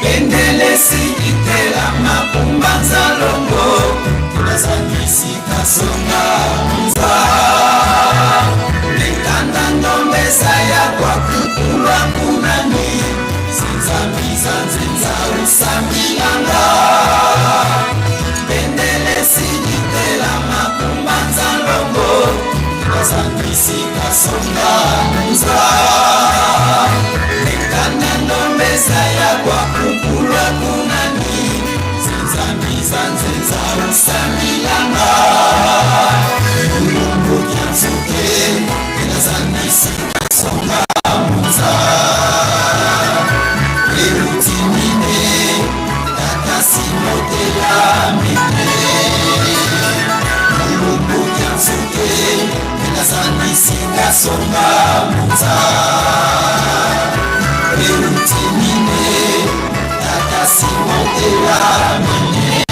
Bendele sikitela makumba nzalongo tunazangisika songa nza lekanda ndombesa ya kwa kukulwa kunani zinzambiza nzinza usambilanga bendele sikitela makumba nzalongo tunazangisika songa nza lekanda ndombesa ya kwa kukulwa kunani zinzambiza nzinza usambilanga mulumbu kya nsuke enazangisika songa munza eutimine tatasimotela mene mulumbu kya nsuke enazangisika songa munza eutimine tatasimotela mene.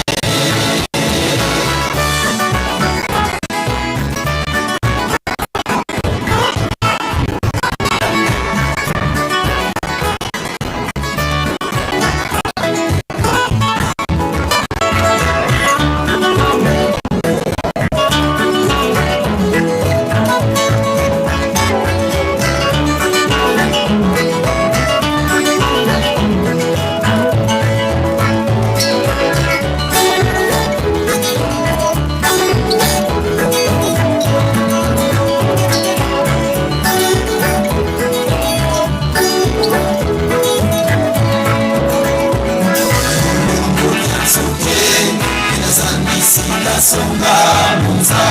Songa munza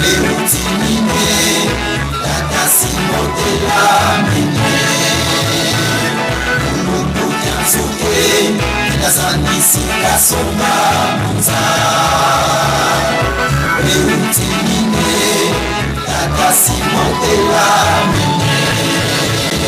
leutimine tatasimotela mene mulumbu kya nsuke enazangisika songa munza leutimine tatasimotela mene.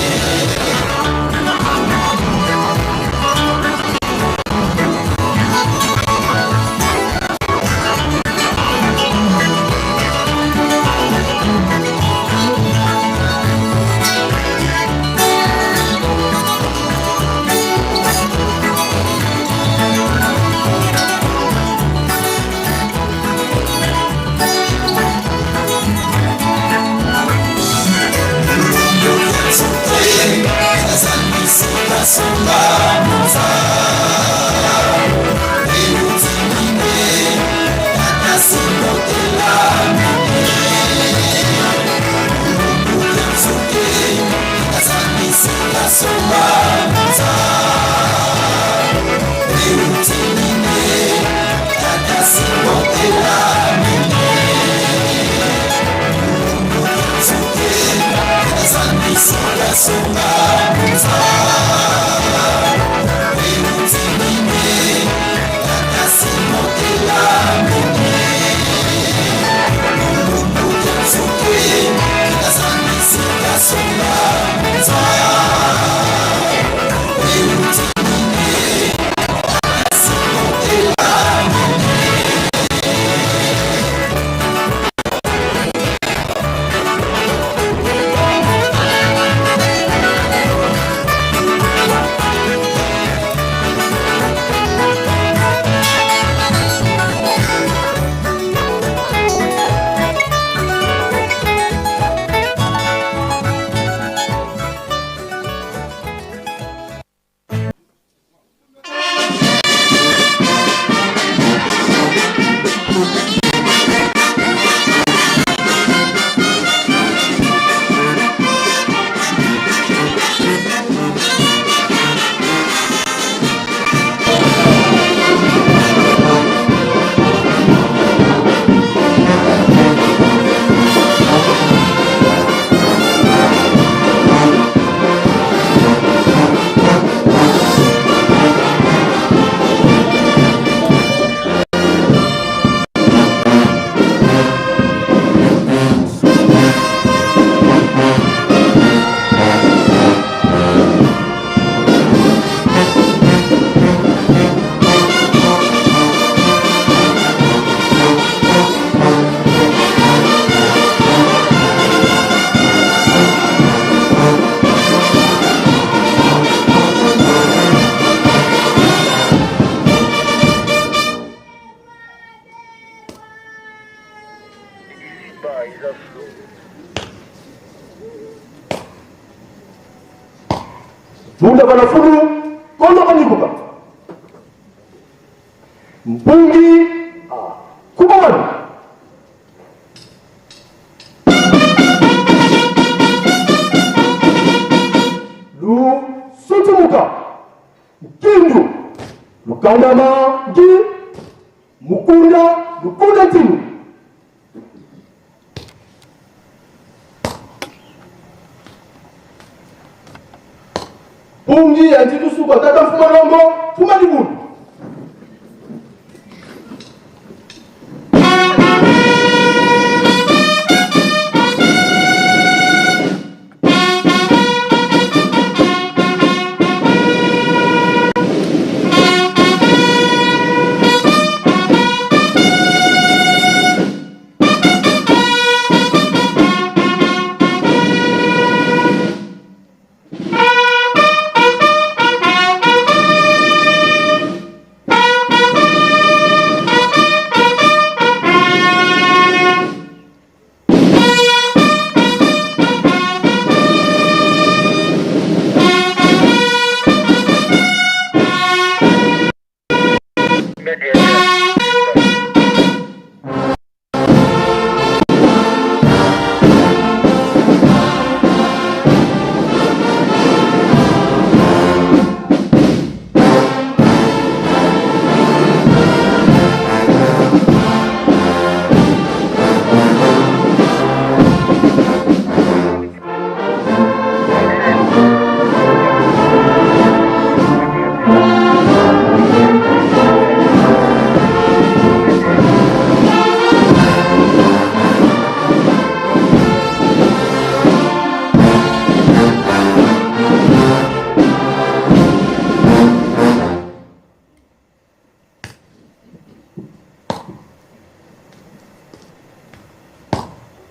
Vunda bana fulu kondo kanyikuka. Mpungi kubamani. Lu sutumuka. Nkindu. Lukandama ngi. Mukunda lukunda tinu. Pungi ya ntitusuka tata mfuma longo fuma libulu.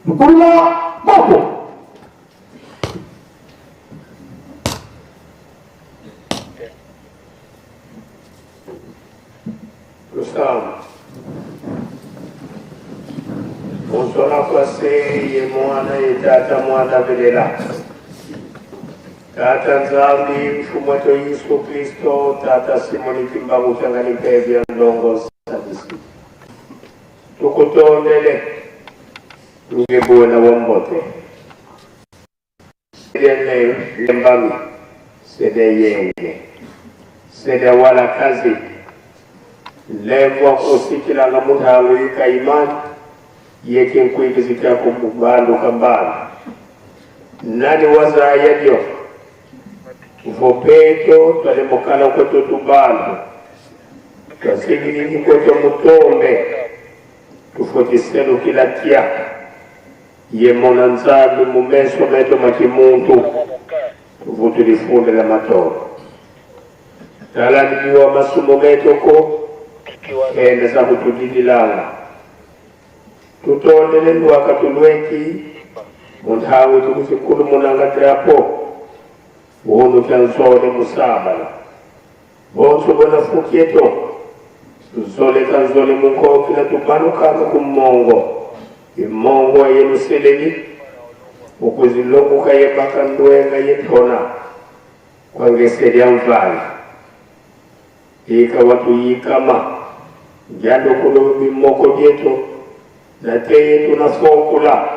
Lukulula moko. Gustavo. Bonsoir kwase ye mwana ye tata mwana velela. Tata Nzambi mfumu wetu Yesu Kristo tata Simoni Kimbangu Kiangani Pevya Ndongo Sadisi. Tukutondele ngebuwe na wombote. Sede lembami sede yenge sede wala kazi levwa kusikilanga mutango yika imani yeke nkuikizikira ku mubandu kambana nani wazayadyo vopeto twalemukala kwetu tubandu twasigilili kwetu mutombe tufutiselukila tya ye mona nzambi mumeso meto makimuntu tuvutulifundela matoro talaniliwa masumo metoko ende za kutudidilanga tutondele lwaka tulweki munthawi tukusikulu munanga drapo bunu kya nzole musabala bonso bona fukieto nzole ka nzole munkokila tubanukaka kummongo imongo ayeluseleli ukuzilokuka yebaka ndwenga yetona kwangeselya mvala ika watu yikama njando bimoko byetu nateye tunafokula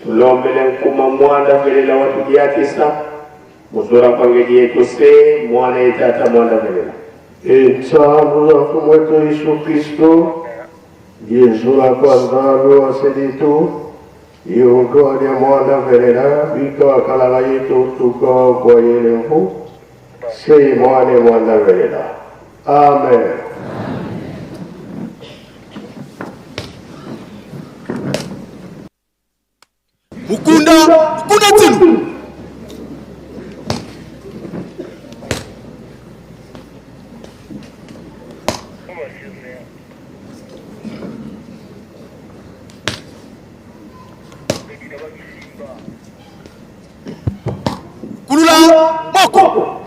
tulombele nkuma mwana velela watu diatisa muzora kwangeli yetu se mwana yetata mwana velela Etsano na mfumu wetu Yesu Kristo Yesu la kwanza aselitu yongo ya mwana velela bika kalaga yetu tuka kwa yelevu se mwana mwana velela. Amen. Mukunda, Mukunda Tinu. Kulula moko.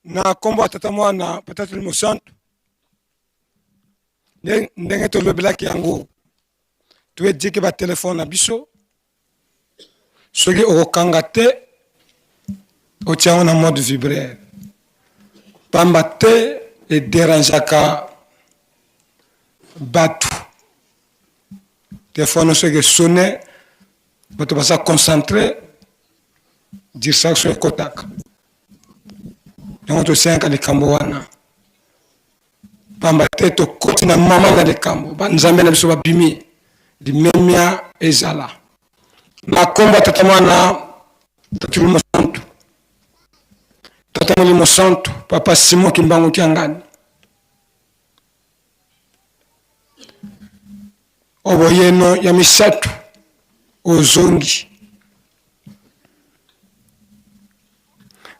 Na nkombo ya Tata, Mwana mpe Tata Molimo Santu, ndenge tolobelaki yango, toedike batelefone na biso. Soki okokanga te, otia yango na mode vibreur, pamba te ederangeaka bato. Telefone soki esone, bato baza concentre, distraction ekotaka. Yango tosengaka likambo wana, pamba te tokoti na mama na likambo. Banzambe na biso babimi, limemia ezala na nkombo ya Tata, Mwana, Tata Molimo Santu. Tata Molimo Santu, Papa Simon Kimbangu Kiangani, oboyeno ya misato ozongi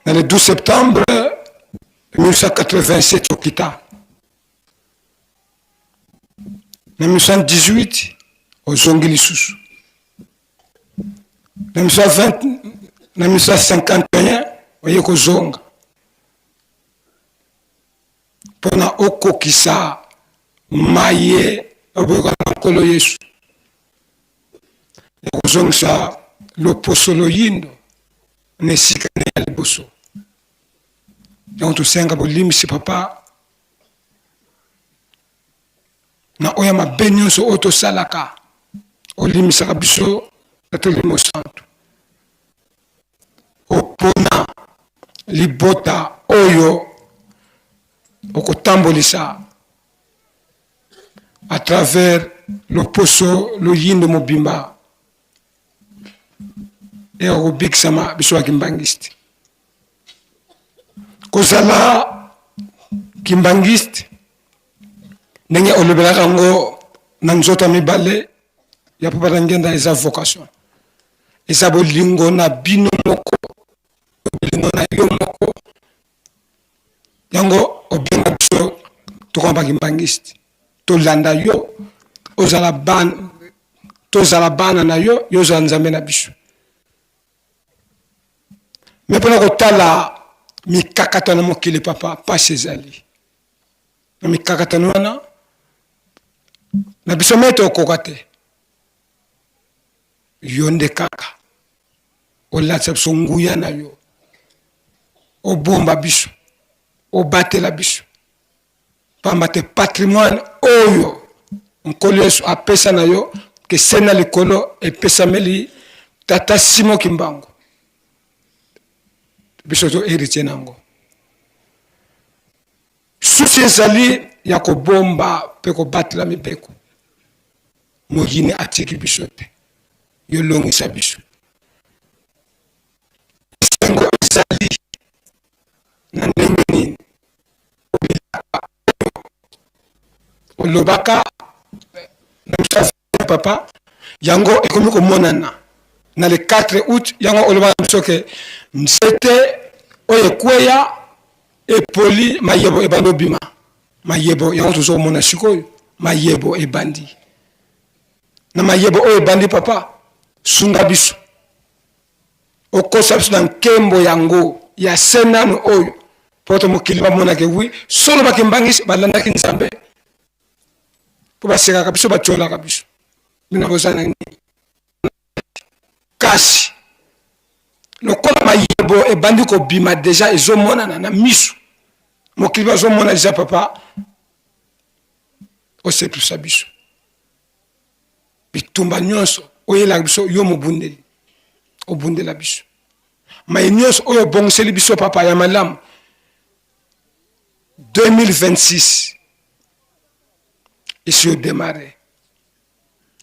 na le 12 septembre 1987, okita na 1918, ozongi lisusu na 1920, na 1951 oye kozonga mpona okokisa maye oboyoka na Nkolo Yesu ya kozongisa loposo loyindo na esika na ya liboso. Yango tosenga bolimbisi, Papa, na oyo ya mabe nyonso oyo tosalaka. Olimbisaka biso, Tata Molimo Santu. Opona libota oyo okotambolisa à travers loposo loyindo mobimba e okobikisama biso ya kimbangiste. Kozala kimbangiste, ndenge olobelaka yango na nzoto ya mibale ya Papa na Ngenda, eza vocation, eza bolingo na bino moko, bolingo na yo moko. Yango obenga biso tokoma bakimbangiste, tolanda yo, ozala bana, tozala bana na yo, yo ozala Nzambe na biso. Me mpona kotala mikakatano mokili, Papa, mpasi ezali na mikakatano wana na biso, me tokoka te. Yo nde kaka olatisa biso nguya na yo, obomba biso, obatela biso, pamba te patrimoine oyo Nkolo Yesu apesa na yo kese na likolo epesameli Tata Simo Kimbangu, biso to héritier nango. Susi ezali ya kobomba mpe kobatela mibeko. Moyini atiki biso te, yo longisa biso. Esengo ezali na ndenge nini obilaka olobaka na biso, Papa, yango ekomi komonana na le 4 août. Yango olobaka na biso ke nzete oyo ekweya epoli, mayebo ebandi obima. Mayebo yango tozokomona sikoyo, mayebo ebandi. Na mayebo oyo ebandi, Papa, sunga biso, okosa biso na nkembo yango ya se nano oyo, mpo to mokili bamonake wi solo bakimbangisi balandaki Nzambe, mpo basekaka biso, batiolaka biso, bino boza na nini? Kasi lokola mayebo ebandi kobima deja, ezomonana na miso, mokili bazomona deja, Papa, osepelisa biso. Bitumba nyonso oyelaka biso, yo mobundeli, obundela biso. Maye nyonso oyo obongiseli biso, Papa, ya malamu, 2026 esi odemare.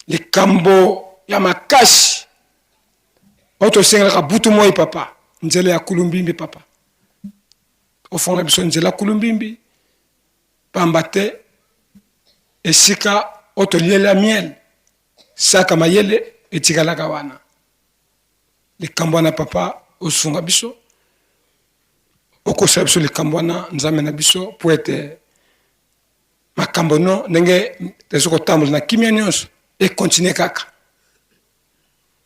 Likambo ya makasi oyo tosengelaka butu moi, Papa, nzela ya Kulumbimbi. Papa, ofongola biso nzela Kulumbimbi, pamba te esika oyo toliela miel saka mayele etikalaka wana. Likambo wana, Papa, osunga biso, okosala biso likambo wana, Nzambe na biso, po ete makambo no ndenge ezo kotambola na kimia nyonso ekontinue kaka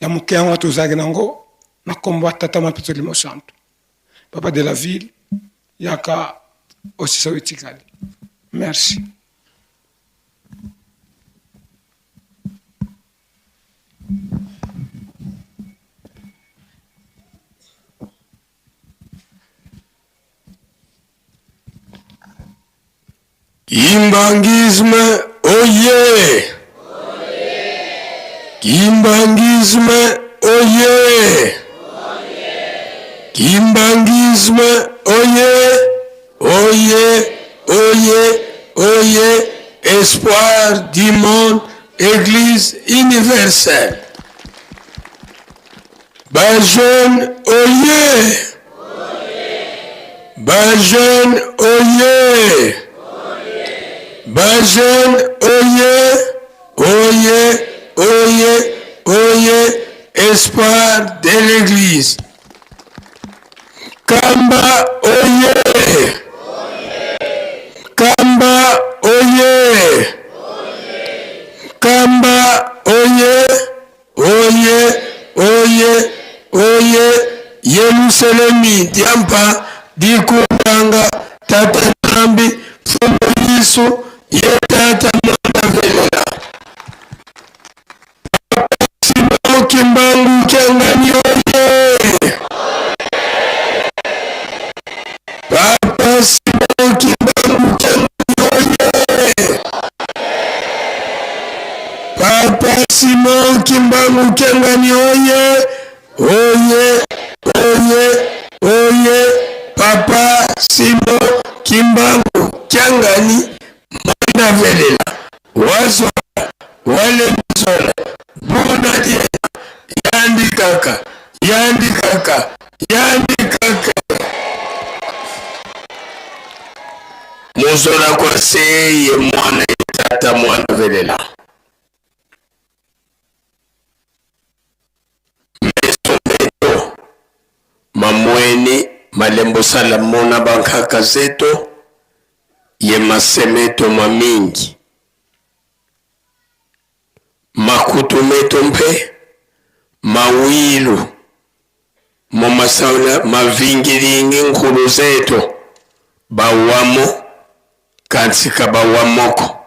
ya moke. Yango tozalaki nango na nkombo ya Tata, Mwana mpe Molimo Santu. Papa de la ville. Yaka osisa oyo etikali. Merci. Kimbanguisme oye! Kimbanguisme oye! Kimbanguisme oye! Oye! Oye! Oye! Espoir du monde, Eglise universelle. Ba jeunes oye! Ba jeunes oye! Ba jeunes oye! Oye! Oye! Oye! Espoir de l'église. Kamba oye! Kamba oye! Kamba oye! Oye, oye, oye, Yelusalemi diampa dikundanga Tata Nzambi Mfumu Yesu ye Tata Mwana velela Papa Simon Kimbangu Kiangani oye Papa Simon Kimbangu Kiangani oye Papa Simon Kimbangu Kiangani oye oye oye oye Papa Simon Kimbangu Kiangani mwana velela wazola wale zola bona diena yandi kaka yandi kaka yandi kaka mozola kwa seye mwana tata mwana velela meso meto mamweni malembo sala mona bankaka zeto ye masemeto mamingi makutu meto mpe mawilu momasaula mavingilingi nkulu zeto bawamo kansika bawamoko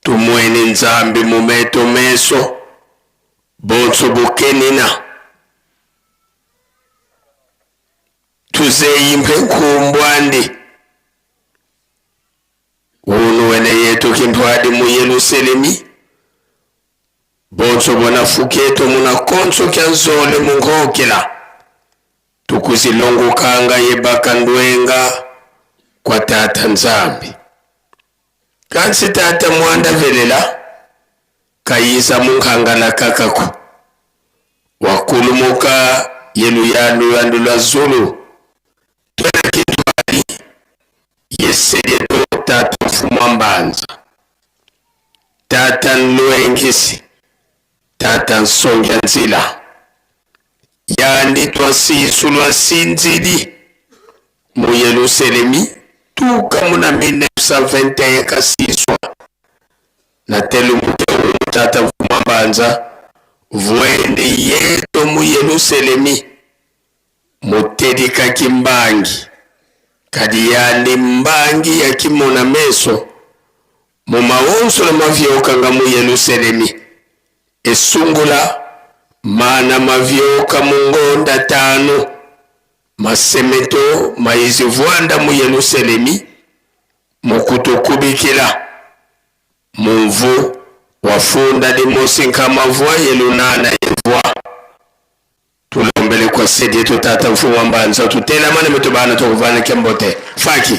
tumwene Nzambi mumeto meso bonso bukenina tuzeyi mpe nkumbwandi unu wene yetu kintwadi mu Yerusalemi bonso bona fuketo muna konso kya nzole munkokela tukuzilongokanga yebaka ndwenga kwa tata Nzambi kansi tata mwanda velela kayiza munkangala kakako wakulumuka yelu yalu yandu lwa zulu twena kintwali yeselieto tata mfumu mbanza tata nlwengisi tata nsongia nzila yandi twasisu lwa sinzili mu Yerusalemi tuka muna 1921 kasiswa na telumuke tata mfumu mbanza vwende yeto mu Yerusalemi mutedika kimbangi kadi yandi mbangi ya kimona meso mu maonso na mavyoka mu Yerusalemi esungula mana mavyoka mu ngonda tano masemeto maizivwanda mu Yerusalemi mukutukubikila mumvu wafunda limosi nkamavwa yelunana yevwa tulombele kwa sedi yetu tata mfumu wa mbanza tutela mane mitubana tukuvana kembote faki.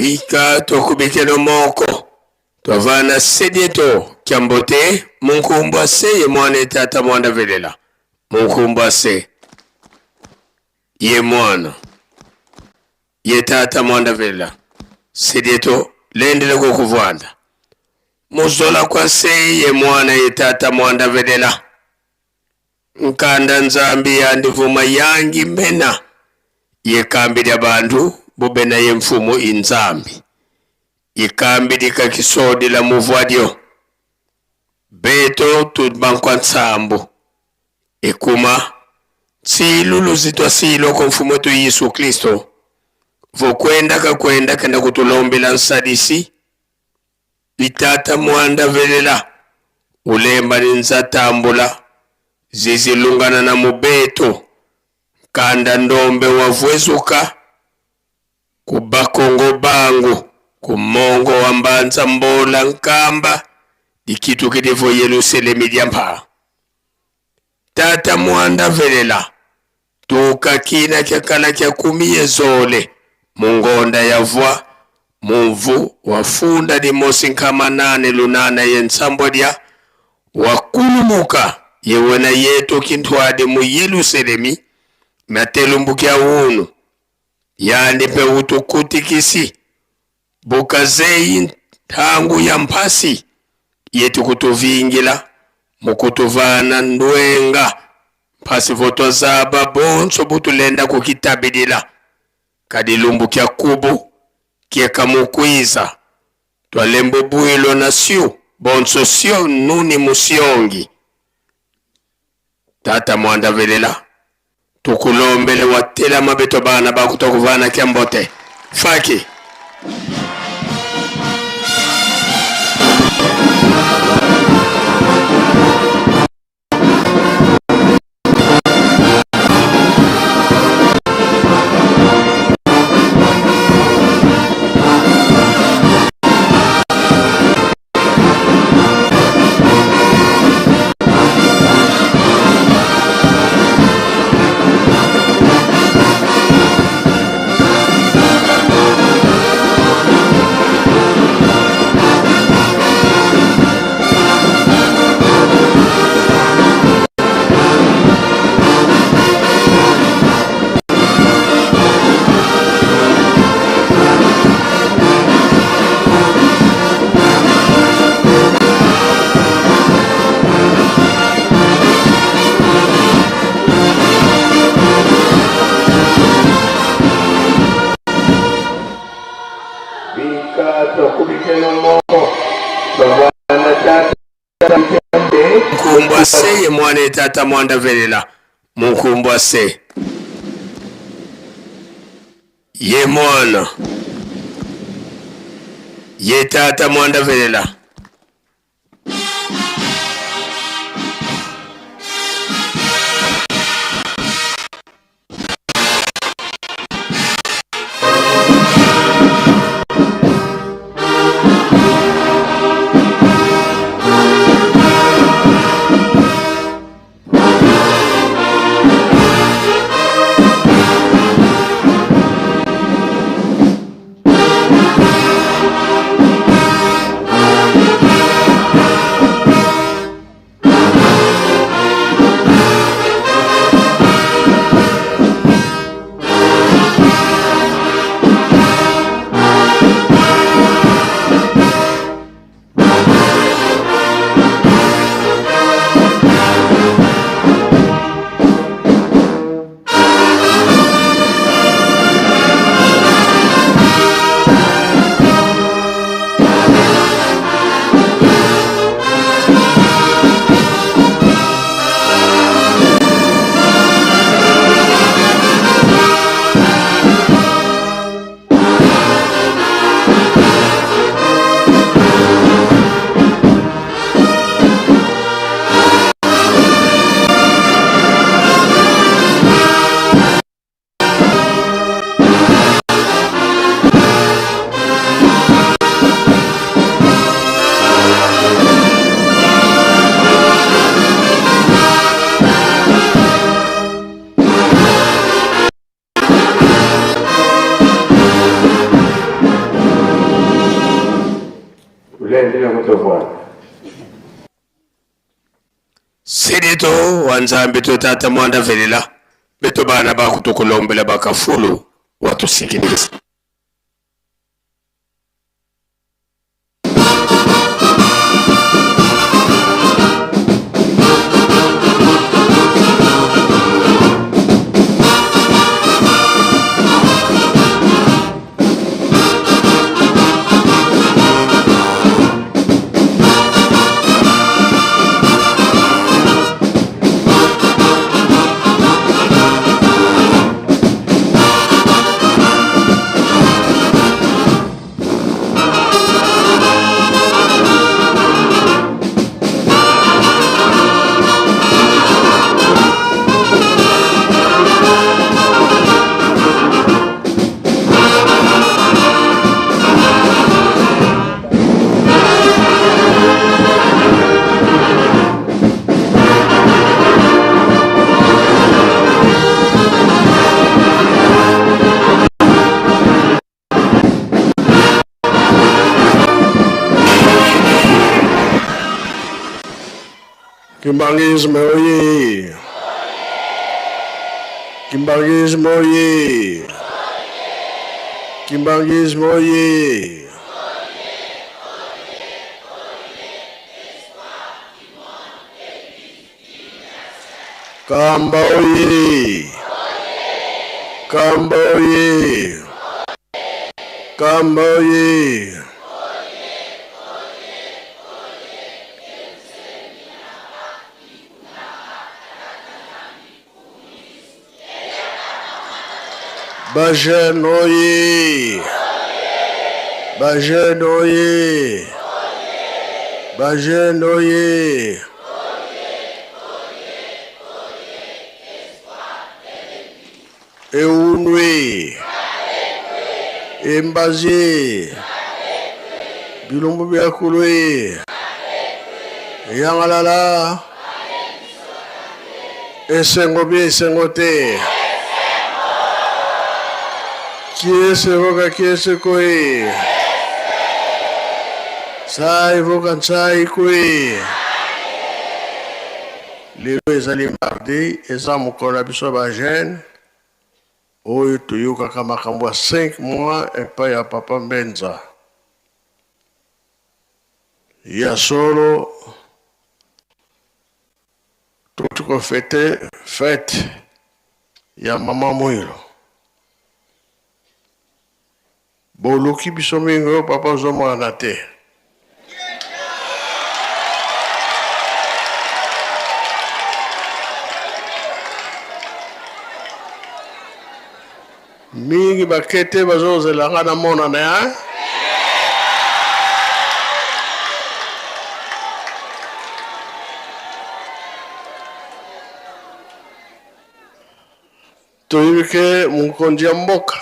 Bika tokubikelo moko twavana sedieto kyambote munkumbwa se ye mwana etata mwanda velela munkumbwa se ye mwana ye tata mwanda velela sedieto lendele kokuvwanda muzola kwa se ye mwana ye tata mwanda velela Nkanda Nzambi yandivuma yangi mena yekambi lya bantu bubena ye mfumu i Nzambi ikambi likakisodila muvwadyo beto tudbankwa nsambu ekuma nsilu luzitwa siloko mfumu wetu Yesu Kristo vokwenda kakwenda kenda kutulombela nsadisi Litata mwanda velela ulemba ni nzatambula zizilungana na mubeto nkanda ndombe wavwezuka ku bakongo bangu ku mongo wa mbanza mbola nkamba dikituki divo Yeluselemi dia mpaa. Tata mwanda velela Tuka kina kya kala kya kumi ye zole mu ngonda ya vwa muvu wa funda limosi nkama nane lunana ye nsambwa lya wa kulumuka ye wena yetu kinthwadi mu Yeluselemi na telumbu kya unu yandi mpe utukutikisi bukazeyi nthangu ya mphasi yetu kutuvingila mukutuvana ndwenga mphasi votwazaba bonso butulenda kukitabilila kadilumbu kya kubu kyeka mukwiza twalembo bwilo na syu bonso syo nuni musyongi tata mwanda velela Tukulombele watelama beto bana bakuta kuvana kya mbote faki. Nkumbwa se ye mwana etata mwanda velela munkumbwa se ye mwana ye tata mwanda velela. Bendele kutovwana. Sidito wa Nzambi to tata mwanda velela beto bana bakutukulombela bakafulu watusikiliza. Kimbanguisme oye! Kimbanguisme oye! Kimbanguisme oye! Kamba oye! Kamba oye! Kamba oye! Bajeune oye! Bajeune oye! Bajeune oye! Eunwe! Embazie! Bilombo bya kulwe! Yangalala! Esengo bi esengo te! Kiese voka kiese koi! Sai voka sai koi! Lelo ezali mardi, eza mokolo na biso ba jeune oyo toyokaka makambo ya 5 mois epai ya papa Mbenza. Ya solo toti kofete fete ya mama Mwilo. Boluki biso mingi oyo papa ozomonana te. Mingi bakete bazozela nga namonana ya toyebi ke mokonzi ya mboka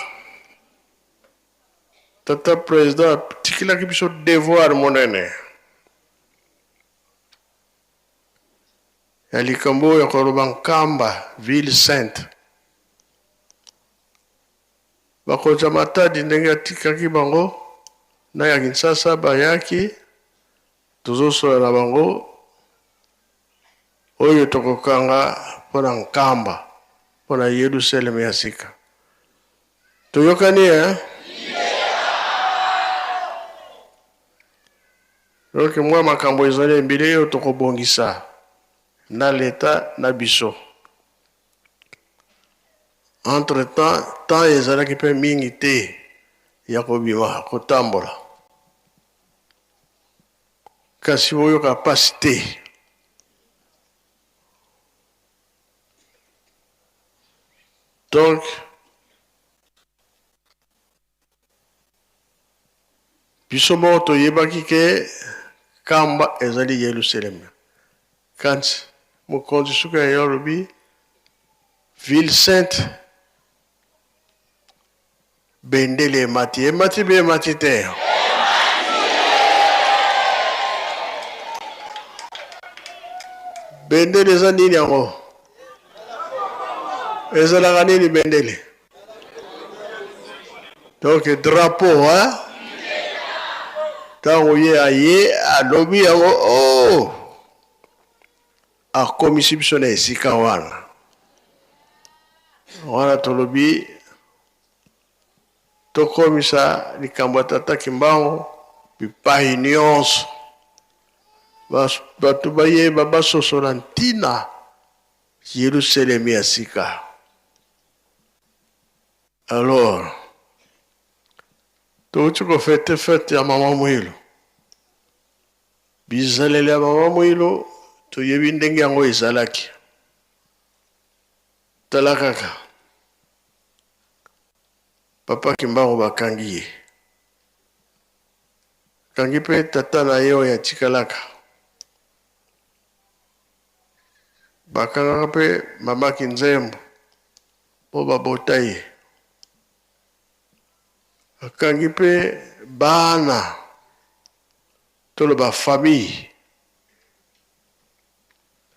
tata president atikelaki biso devoir monene ya likambo oyo ya koloba Nkamba ville sainte. Bakonzi ya Matadi ndenge atikaki bango na ya Kinshasa bayaki, tozosola na bango oyo tokokanga mpo na Nkamba, mpo na Yerusaleme ya sika. Toyokani eh? Donc mwa makambo ezali ebele oyo tokobongisa na leta na biso. Entre temps, temps ezalaki mpe mingi te ya kobima kotambola, kasi boyoka mpasi te. Donc biso moko toyebaki ke Kamba ezali Yelusaleme. Kasi mokonzi soki aye alobi ville sainte, bendele emati, emati be emati te. Bendele eza nini yango? Ezalaka nini bendele? Donc drapeau, hein? Ntango ye aye alobi yango, oh, akomisi biso na esika wana. Wana tolobi tokomisa likambo ya Tata Kimbangu bipai nyonso, bato bayeba, basosola ntina Yelusalemi ya sika. Alors, touti kofete fete ya Mama Mwilu. Bizaleli ya Mama Mwilu toyebi ndenge yango ezalaki. Tala kaka Papa Kimbangu bakangi ye. Kangi pe tata na ye oyo atikalaka. Bakangaka pe Mama Kinzembo po babota ye. Bakangi pe bana toloba famille.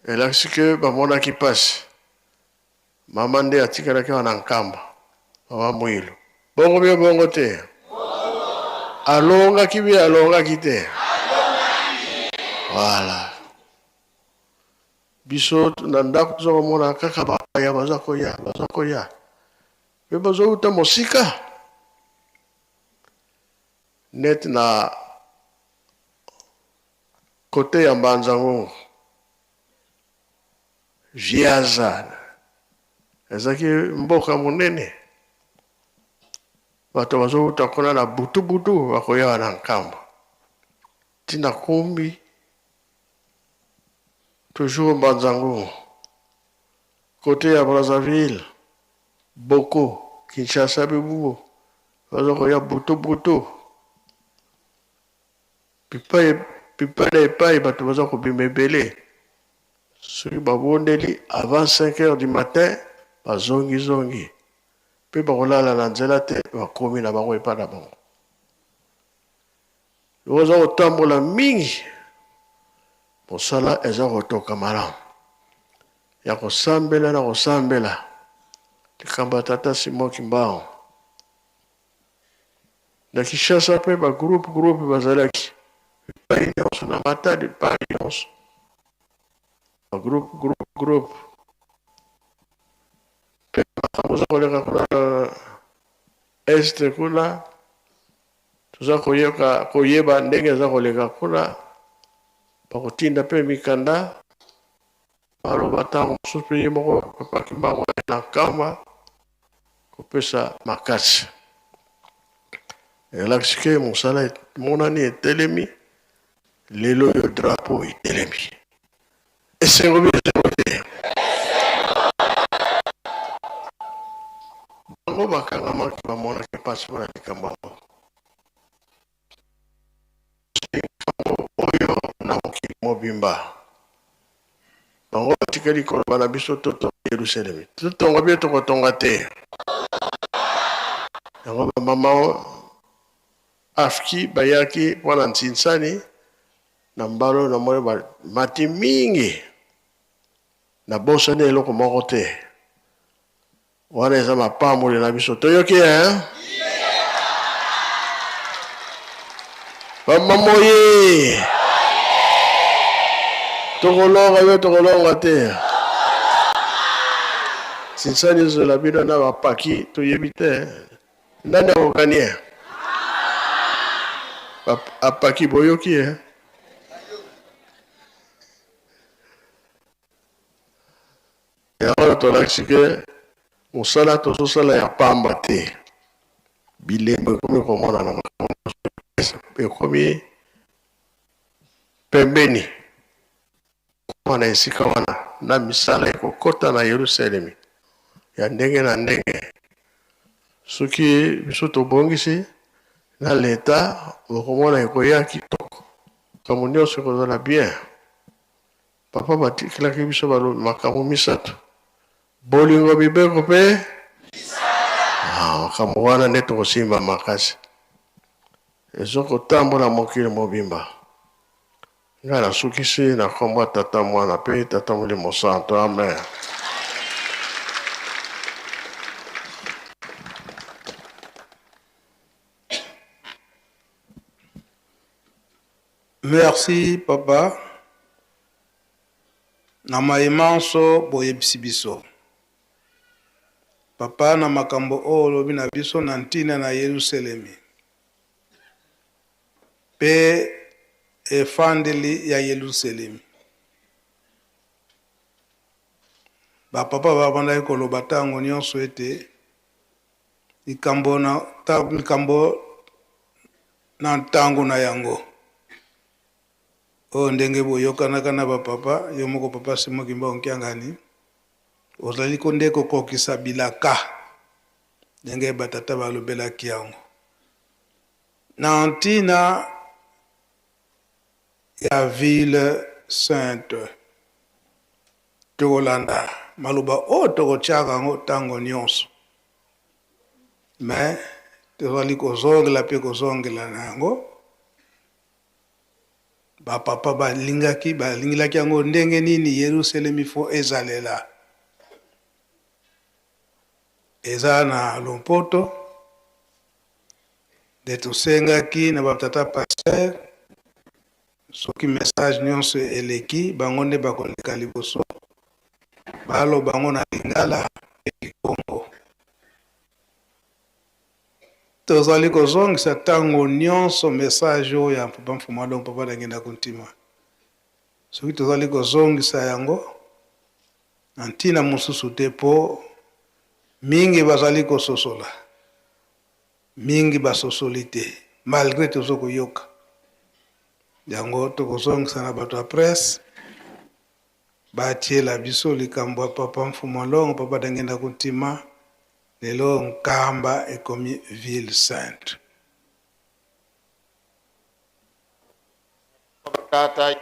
Elakisi que bamonaki pasi. Mama nde atikalaki awa na Nkamba, mama Mwilu. Bongo bie bongo te? Alongaki bie alongaki te? Voilà. Biso na ndako toza komona kaka bapaya baza koya, baza koya. Pe bazowuta mosika. Net na Cote ya Mbanza Ngungu, Viaza ezalaki mboka monene, bato bazowuta kuna na butu butu bakoya na Nkamba ti na Kumbi, toujours Mbanza Ngungu, cote ya Brazzaville, Boko, Kinshasa, Bibubu baza koya butu butu. Bipai bipai na epai bato baza kobima ebele soki babondeli avant 5 heures du matin bazongi zongi pe bakolala na nzela te bakomi na bango epai na bango. Lokola oza kotambola mingi mosala eza kotoka malamu ya kosambela na kosambela likambo ya tata Simon Kimbangu. Na Kinshasa pe ba groupe groupe bazalaki epai nionso na Matadi epai nionso ba groupe groupe groupe pe makambo eza koleka kuna na est kuna toza koyoka koyeba ndenge eza koleka kuna bakotinda pe mikanda Maloba tango mosusu mpe ye moko Papa Kimbangu aye na Nkamba kopesa makasi. Elakisi ke mosala emonani etelemi, lelo oyo drapeau etelemi. Esengo bi esengo te? Bango bakangamaki bamonaki mpasi mpo na likambo yango. Likambo oyo na mokili mobimba. Bango batikali koloba na biso totonga Yelusalemi. Totonga bino tokotonga te. Yango bamama afki bayaki mpo na nsinsani na mbalo na moi bamati mingi. Nabosani eloko moko te. Wana eza mapamboli na biso. Toyoki hein? Bamamoye! Tokolonga yo tokolonga te. Sinsani ezela bino na bapaki toyebi te. Nani akokani? Apaki boyoki hein? Yango wana tolakisi ke mosala tozosala ya pamba te. Bilembo ekomi komonana, makambo nyonso ekomi pembeni. Kokoma na esika wana na misala ekokota na Yelusalemi ya ndenge na ndenge. Soki biso tobongisi na leta, okomona ekoya kitoko, makambo nyonso ekozala bien. Papa batikelaki biso makambo misatu, bolingo, mibeko mpe ah, makambo wana nde tokosimba makasi. Ezo kotambola mokili mobimba. Ngai nasukisi na nkombo ya Tata, Mwana mpe Tata Molimo Santo. Amen. Merci papa na maye manso boyebisi biso. Papa na makambo oyo olobi na biso na ntina na Yeluselemi mpe efandeli ya Yeluselemi. Ba papa babandaki koloba ntango nyonso ete likambo na likambo na ntango na yango. Oyo ndenge boyokanaka na ba papa, yo moko papa Simon Kimbangu Kiangani, ozali ko nde kokokisa bilaka ndenge ba tata balobelaki yango na ntina ya ville sainte. Tokolanda maloba oyo tokotiaka yango ntango nyonso, mais tozali kozongela mpe kozongela na yango. Ba papa balingaki balingilaki yango ndenge nini Yerusalemi fo ezalela eza na lompoto nde tosengaki na ba tata pasteur soki message nyonso eleki bango nde bakoleka liboso baloba yango na lingala mpe kikongo. Tozali kozongisa tango nionso message oyo ya Papa Mfumu Alongo, Papa Diangienda Kuntima. Soki tozali kozongisa yango na ntina mosusu te po mingi bazali kososola, mingi basosoli te malgre tozo koyoka. Yango tokozongisa na bato ya presse batiela biso likambo ya Papa Mfumu Alongo, Papa Diangienda Kuntima. Lelo Nkamba ekomi ville sainte. Tata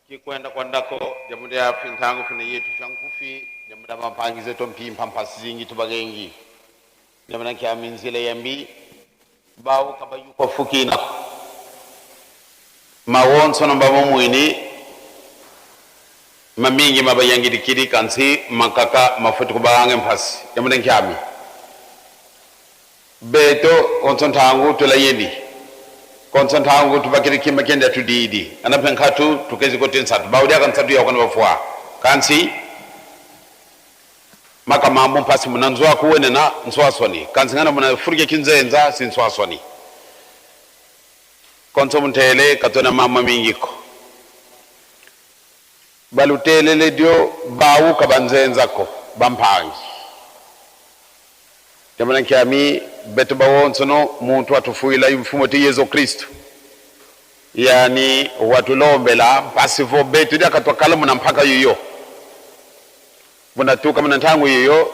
kikwenda kwa ndako jamuda ya fintango fina yetu shankufi jamuda mampangize to mpimpa mpasi zingi tubagengi jamuda kya minzile yambi bawo kabayuko fukina mawonso no mbamo mwini mamingi mabayangidikidi kansi mankaka mafuti kubaange mpasi yamuda nkyami beto konso ntangu tulayeni konso ntangu tubakiri kima kenda tudidi anape nkhatu tukezi kote nsatu bawudia kansatu yakona bafwa kansi makamambo mpasi muna nzwa kuwenena nzwasoni kansi ngana muna furike kinzenza sinzwasoni konso muntele katona mama mingiko balutelele dio bawuka banzenzako bampangi jamana nkyami beto bawonsono muntu atufuila mfumo ti Yesu Kristo yani watulombela mpasi vo betu dia katwakala muna mpaka yuyo munatuka muna ntangu yuyo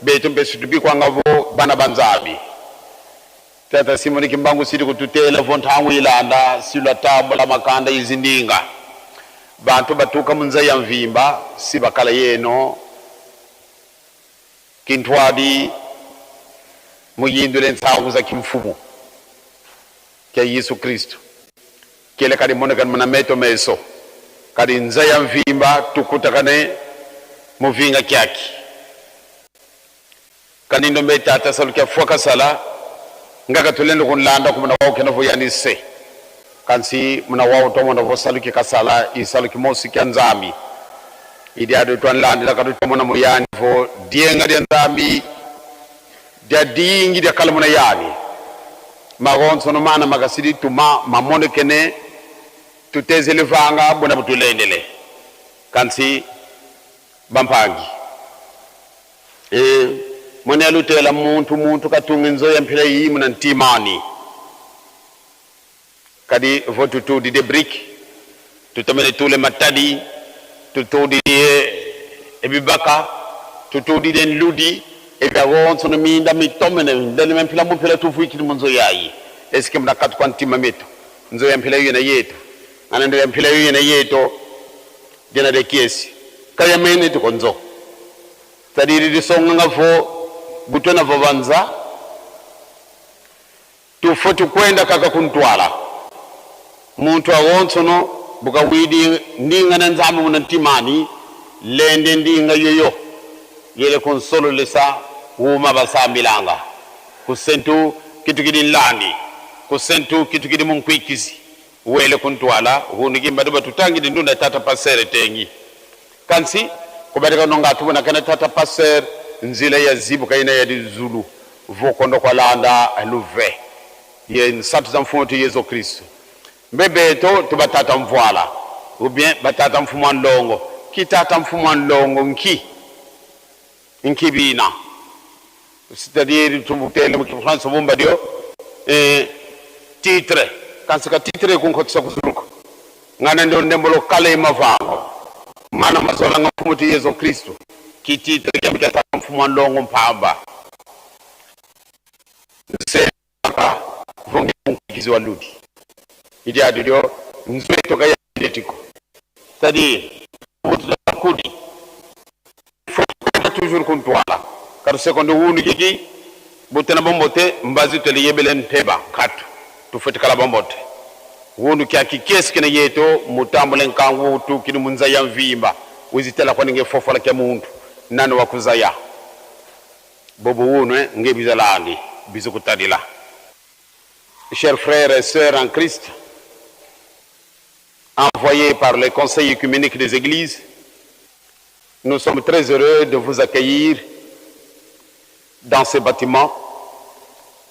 betu mpesi tubikwanga vo bana banzabi tata Simoni Kimbangu sidi kututela vo ntangu ilanda silwa tambula makanda izindinga bantu batuka munza ya mvimba sibakala yeno kintwadi muyindule nsangu za kimfumu kya Yesu Kristo kele kadi monekana muna meto meso kadi nza ya mvimba tukutakane muvinga kyaki kandi ndombe tata salu kya fwa kasala ngaka tulende kunlanda kumuna wao kena voyani se kansi muna wao tomona vosaluki kasala isaluki mosi kya nzambi idi ado twanlandi lakatu tomona muyani vo dienga dia nzambi dia dingi dia kala muna yani magonso no mana makasidi tuma mamonekene tutezele vanga bona butulendele kansi bampangi mwene alutela muntu muntu katunga nzo ya mpila yi muna ntimani kadi votutu di de brique tutamene tule matadi tutudi ebibaka tutudi de ludi ebyagonso no minda mitomene ndene mpila mupila tufuikili munzo yayi eske mna katu kwa ntima metu nzo ya mpila yena yetu ana ndo ya mpila yena yetu dena de kiesi kaya mene tukonzo tadiri disonga ngavo butona vavanza tufo tukwenda kaka kuntwala muntu awonsono bukawidi ndinga na nzambe muna ntimani lende ndinga yoyo yele konsololesa wuma basambilanga kusentu kitu kidi nlandi Kusentu kitukidi munkwikizi wele kuntwala hunu badi batutangidi ndunda tata pasere tengi kansi kubadika nonga tubona kana tata pasere nzila ya zibu kaina ya dizulu vokondo kwa landa luve ye nsatu za mfumo tu Yesu Kristo mbebeto tubatata mvwala ou bien batata mfumo wa nlongo ki tata mfumo wa nlongo nki nkibina c'est-à-dire tubutele mu Kifaransa bumba dio titre kansi ka titre kunkhotisa kuzuluka ngana ndio ndembolo kale mavango mana mazola nga mfumo tu Yesu Kristo ki titre kya tata mfumo wa nlongo mpamba seka vonge munkizi wa ludi idi adio nzweto kaya ndetiko c'est-à-dire kudi toujours kuntwala kar sekonde wunu kiki butena bombote mbazi tele yebele nteba katu tufete kala bombote wunu kya kikesi kene yeto mutambule nkangu tukini munza ya mvimba wizitela kwa ninge fofola kya muntu nani wakuzaya bobo wunu nge bizalangi bizukutadila. Chers frères et sœurs en Christ, envoyés par le Conseil œcuménique des Églises, nous sommes très heureux de vous accueillir dans ce bâtiment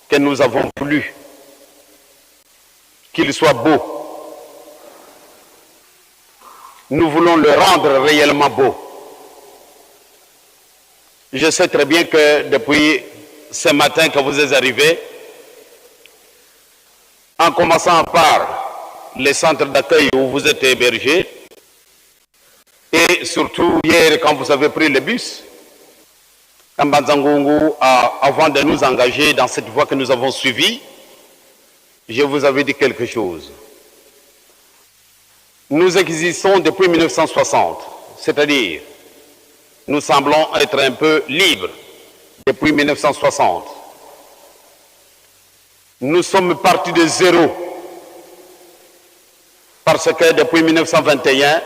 que nous avons voulu qu'il soit beau. Nous voulons le rendre réellement beau. Je sais très bien que depuis ce matin que vous êtes arrivés, en commençant par les centres d'accueil où vous êtes hébergés, et surtout hier quand vous avez pris le bus, Mbanza-Ngungu, avant de nous engager dans cette voie que nous avons suivie, je vous avais dit quelque chose. Nous existons depuis 1960, c'est-à-dire nous semblons être un peu libres depuis 1960. Nous sommes partis de zéro parce que depuis 1921,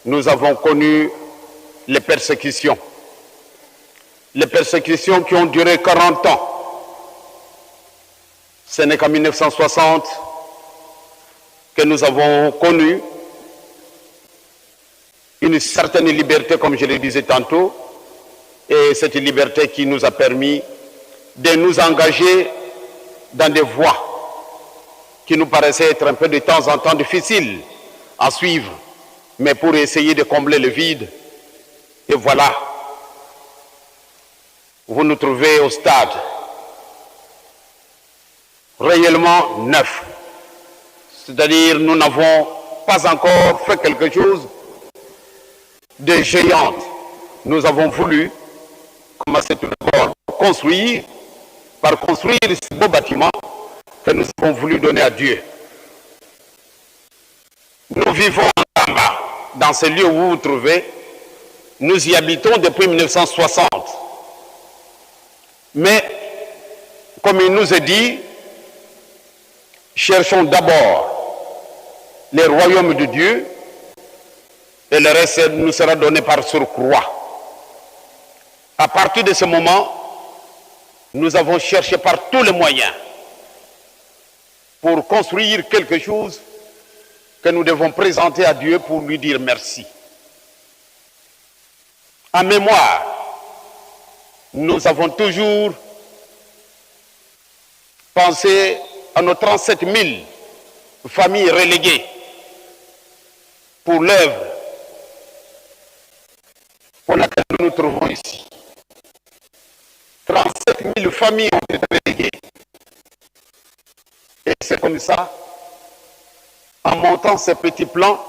nous avons connu les persécutions. Les persécutions qui ont duré 40 ans. Ce n'est qu'en 1960 que nous avons connu une certaine liberté, comme je le disais tantôt, et cette liberté qui nous a permis de nous engager dans des voies qui nous paraissaient être un peu de temps en temps difficiles à suivre, mais pour essayer de combler le vide. Et voilà, vous nous trouvez au stade réellement neuf. C'est-à-dire, nous n'avons pas encore fait quelque chose de géant. Nous avons voulu commencer tout d'abord construire, par construire ce beau bâtiment que nous avons voulu donner à Dieu. Nous vivons en bas, dans ce lieu où vous vous trouvez. Nous y habitons depuis 1960. Mais, comme il nous est dit, cherchons d'abord le royaume de Dieu et le reste nous sera donné par surcroît. À partir de ce moment, nous avons cherché par tous les moyens pour construire quelque chose que nous devons présenter à Dieu pour lui dire merci. En mémoire, nous avons toujours pensé à nos 37 000 familles reléguées pour l'œuvre pour laquelle nous nous trouvons ici. 37 000 familles ont été reléguées. Et c'est comme ça, en montant ces petits plans,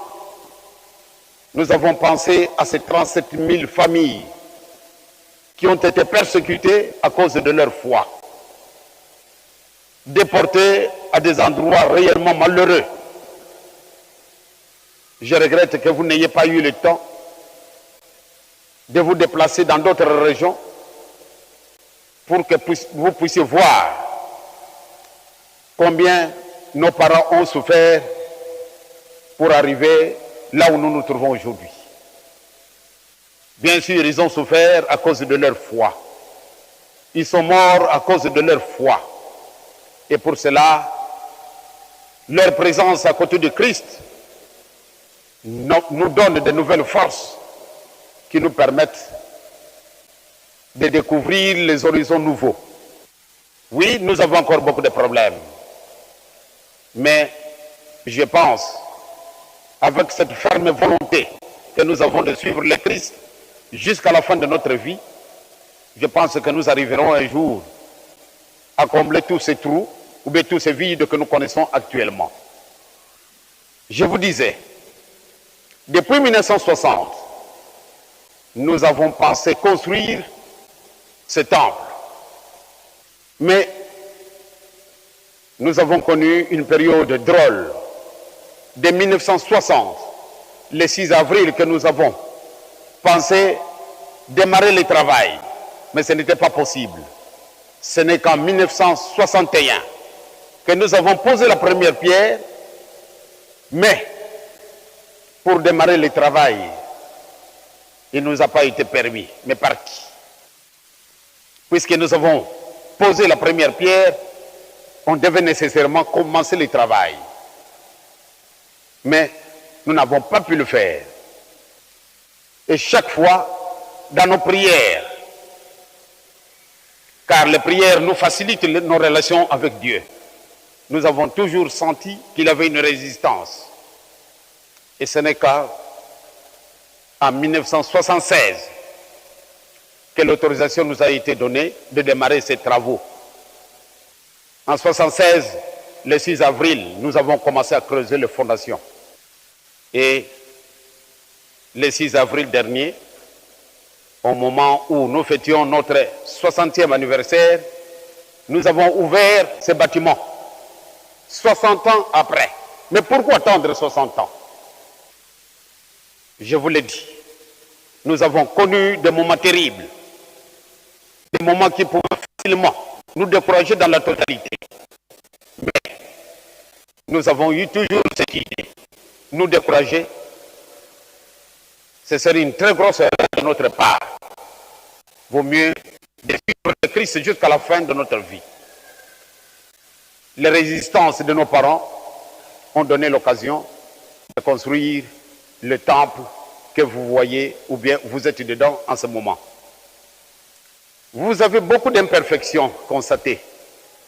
nous avons pensé à ces 37 000 familles qui ont été persécutées à cause de leur foi, déportées à des endroits réellement malheureux. Je regrette que vous n'ayez pas eu le temps de vous déplacer dans d'autres régions pour que vous puissiez voir combien nos parents ont souffert pour arriver là où nous nous trouvons aujourd'hui. Bien sûr, ils ont souffert à cause de leur foi. Ils sont morts à cause de leur foi. Et pour cela, leur présence à côté de Christ nous donne de nouvelles forces qui nous permettent de découvrir les horizons nouveaux. Oui, nous avons encore beaucoup de problèmes. Mais je pense, avec cette ferme volonté que nous avons de suivre le Christ jusqu'à la fin de notre vie, je pense que nous arriverons un jour à combler tous ces trous ou bien tous ces vides que nous connaissons actuellement. Je vous disais, depuis 1960, nous avons pensé construire ce temple. Mais nous avons connu une période drôle. De 1960, le 6 avril que nous avons pensé démarrer le travail, mais ce n'était pas possible. Ce n'est qu'en 1961 que nous avons posé la première pierre, mais pour démarrer le travail, il ne nous a pas été permis, mais par qui? Puisque nous avons posé la première pierre, on devait nécessairement commencer le travail. Mais nous n'avons pas pu le faire. Et chaque fois, dans nos prières, car les prières nous facilitent nos relations avec Dieu, nous avons toujours senti qu'il avait une résistance. Et ce n'est qu'en 1976 que l'autorisation nous a été donnée de démarrer ces travaux. En 1976, le 6 avril, nous avons commencé à creuser les fondations. Et le 6 avril dernier, au moment où nous fêtions notre 60e anniversaire, nous avons ouvert ces bâtiments, 60 ans après. Mais pourquoi attendre 60 ans? Je vous l'ai dit, nous avons connu des moments terribles, des moments qui pouvaient facilement nous décourager dans la totalité. Mais nous avons eu toujours cette idée, nous décourager, ce serait une très grosse erreur de notre part. Vaut mieux de suivre le Christ jusqu'à la fin de notre vie. Les résistances de nos parents ont donné l'occasion de construire le temple que vous voyez ou bien vous êtes dedans en ce moment. Vous avez beaucoup d'imperfections constatées.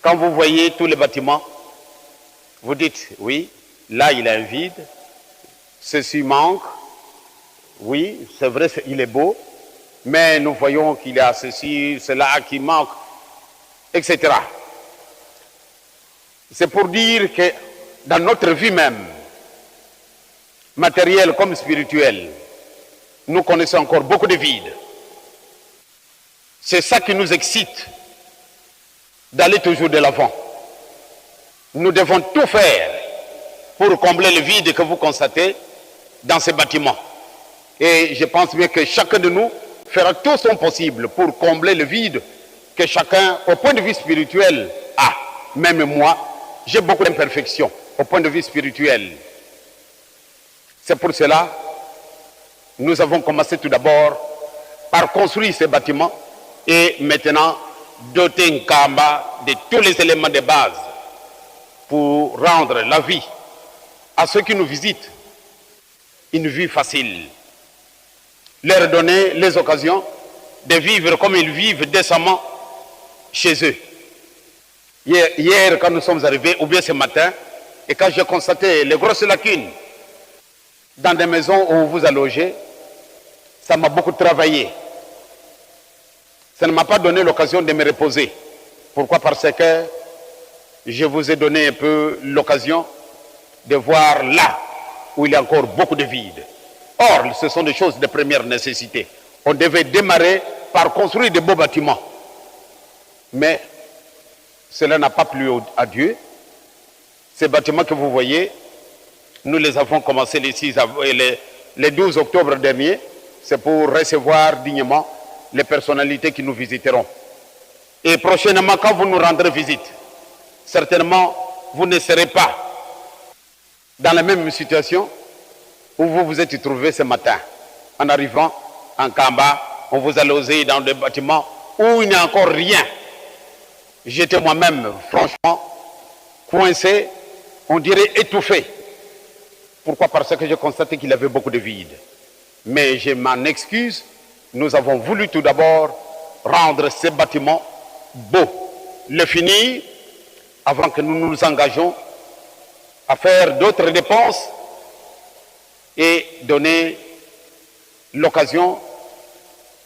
Quand vous voyez tous les bâtiments, vous dites, oui, là il y a un vide, ceci manque, oui, c'est vrai, il est beau, mais nous voyons qu'il y a ceci, cela qui manque, etc. C'est pour dire que dans notre vie même, matérielle comme spirituelle, nous connaissons encore beaucoup de vides. C'est ça qui nous excite d'aller toujours de l'avant. Nous devons tout faire pour combler le vide que vous constatez dans ces bâtiments. Et je pense bien que chacun de nous fera tout son possible pour combler le vide que chacun, au point de vue spirituel, a. Même moi, j'ai beaucoup d'imperfections au point de vue spirituel. C'est pour cela que nous avons commencé tout d'abord par construire ces bâtiments et maintenant doter Nkamba de tous les éléments de base pour rendre la vie à ceux qui nous visitent une vie facile. Leur donner les occasions de vivre comme ils vivent décemment chez eux. Hier, quand nous sommes arrivés, ou bien ce matin, et quand j'ai constaté les grosses lacunes dans des maisons où on vous a logé, ça m'a beaucoup travaillé. Ça ne m'a pas donné l'occasion de me reposer. Pourquoi? Parce que je vous ai donné un peu l'occasion de voir là où il y a encore beaucoup de vide. Or, ce sont des choses de première nécessité. On devait démarrer par construire de beaux bâtiments. Mais cela n'a pas plu à Dieu. Ces bâtiments que vous voyez, nous les avons commencés les 12 octobre dernier. C'est pour recevoir dignement les personnalités qui nous visiteront. Et prochainement, quand vous nous rendrez visite, certainement, vous ne serez pas dans la même situation où vous vous êtes trouvé ce matin. En arrivant en Nkamba, on vous a logé dans des bâtiments où il n'y a encore rien. J'étais moi-même, franchement, coincé, on dirait étouffé. Pourquoi Parce que j'ai constaté qu'il avait beaucoup de vide. Mais je m'en excuse, nous avons voulu tout d'abord rendre ce bâtiment beau, le finir avant que nous nous engageons à faire d'autres dépenses et donner l'occasion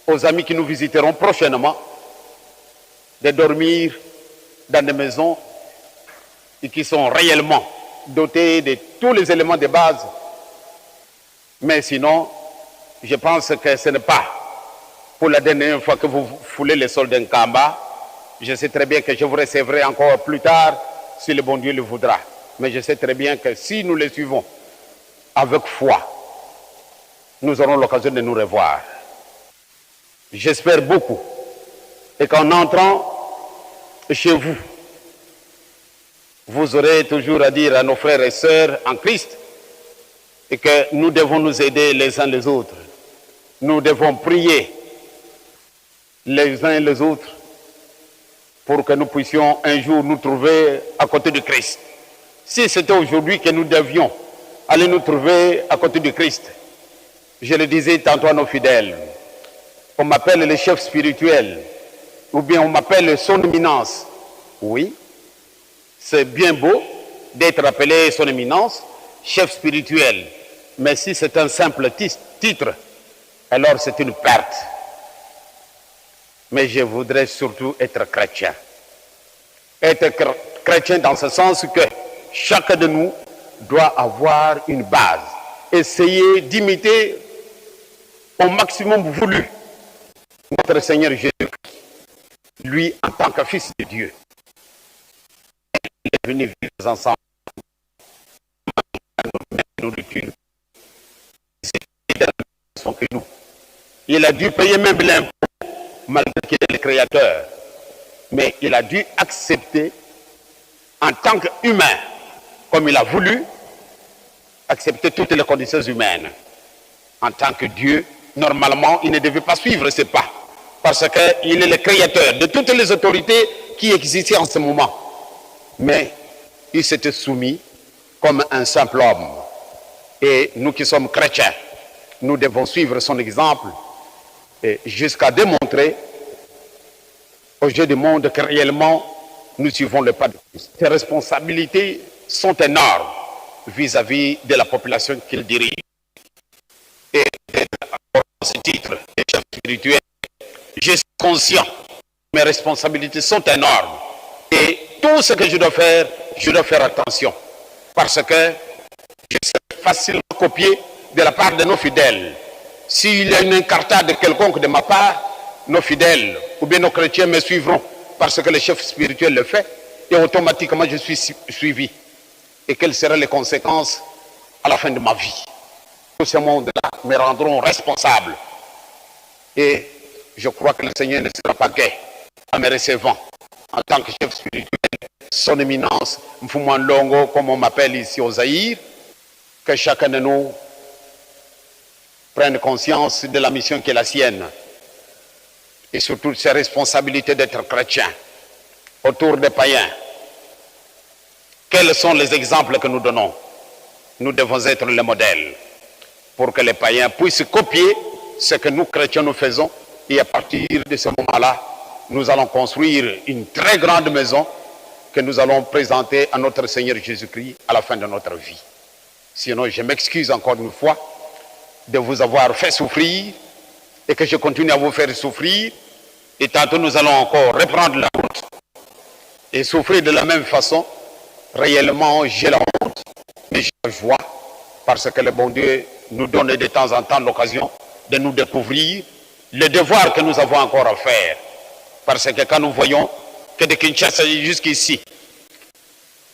aux amis qui nous visiteront prochainement de dormir dans des maisons et qui sont réellement dotées de tous les éléments de base. Mais sinon, je pense que ce n'est pas pour la dernière fois que vous foulez le sol d'un Kamba. Je sais très bien que je vous recevrai encore plus tard si le bon Dieu le voudra. Mais je sais très bien que si nous le suivons avec foi, nous aurons l'occasion de nous revoir. J'espère beaucoup. Et qu'en entrant chez vous, vous aurez toujours à dire à nos frères et sœurs en Christ et que nous devons nous aider les uns les autres. Nous devons prier les uns les autres pour que nous puissions un jour nous trouver à côté du Christ. Si c'était aujourd'hui que nous devions aller nous trouver à côté du Christ, je le disais tantôt à nos fidèles, on m'appelle le chef spirituel, ou bien on m'appelle son éminence. Oui, c'est bien beau d'être appelé son éminence, chef spirituel. Mais si c'est un simple titre, alors c'est une perte. Mais je voudrais surtout être chrétien. Être chrétien dans ce sens que chacun de nous doit avoir une base. Essayer d'imiter au maximum voulu notre Seigneur Jésus-Christ, lui en tant que fils de Dieu. Il est venu vivre ensemble. Nourriture. Que nous. Il a dû payer même l'impôt, malgré qu'il est le créateur. Mais il a dû accepter en tant qu'humain, comme il a voulu, accepter toutes les conditions humaines. En tant que Dieu, normalement, il ne devait pas suivre ses pas, parce qu'il est le créateur de toutes les autorités qui existaient en ce moment. Mais il s'était soumis comme un simple homme. Et nous qui sommes chrétiens, nous devons suivre son exemple jusqu'à démontrer aux yeux du monde que réellement nous suivons le pas de Christ. Ses responsabilités sont énormes vis-à-vis de la population qu'il dirige. Et ce titre de chef spirituel, je suis conscient, mes responsabilités sont énormes. Et tout ce que je dois faire, je dois faire attention. Parce que je serai facilement copié de la part de nos fidèles. S'il y a une incartade quelconque de ma part, nos fidèles ou bien nos chrétiens me suivront parce que le chef spirituel le fait et automatiquement je suis suivi. Et quelles seraient les conséquences à la fin de ma vie Tout ce monde-là me rendront responsable. Et je crois que le Seigneur ne sera pas gai en me recevant en tant que chef spirituel, son éminence, Mfouman Longo, comme on m'appelle ici au Zaïre, que chacun de nous prenne conscience de la mission qui est la sienne et surtout ses responsabilités d'être chrétien autour des païens. Quels sont les exemples que nous donnons Nous devons être le modèle pour que les païens puissent copier ce que nous, chrétiens, nous faisons. Et à partir de ce moment-là, nous allons construire une très grande maison que nous allons présenter à notre Seigneur Jésus-Christ à la fin de notre vie. Sinon, je m'excuse encore une fois de vous avoir fait souffrir et que je continue à vous faire souffrir. Et tantôt, nous allons encore reprendre la route et souffrir de la même façon. Réellement, j'ai la honte, mais j'ai la joie parce que le bon Dieu nous donne de temps en temps l'occasion de nous découvrir le devoir que nous avons encore à faire. Parce que quand nous voyons que de Kinshasa jusqu'ici,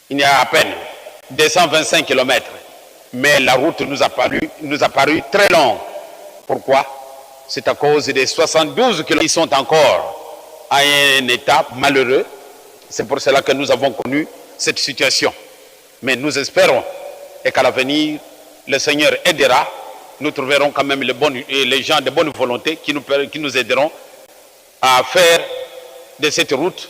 il y a à peine 225 km, mais la route nous a paru, nous a paru très longue. Pourquoi C'est à cause des 72 km qui sont encore à un état malheureux. C'est pour cela que nous avons connu cette situation. Mais nous espérons et qu'à l'avenir, le Seigneur aidera. Nous trouverons quand même les, bonnes, les gens de bonne volonté qui nous, qui nous aideront à faire de cette route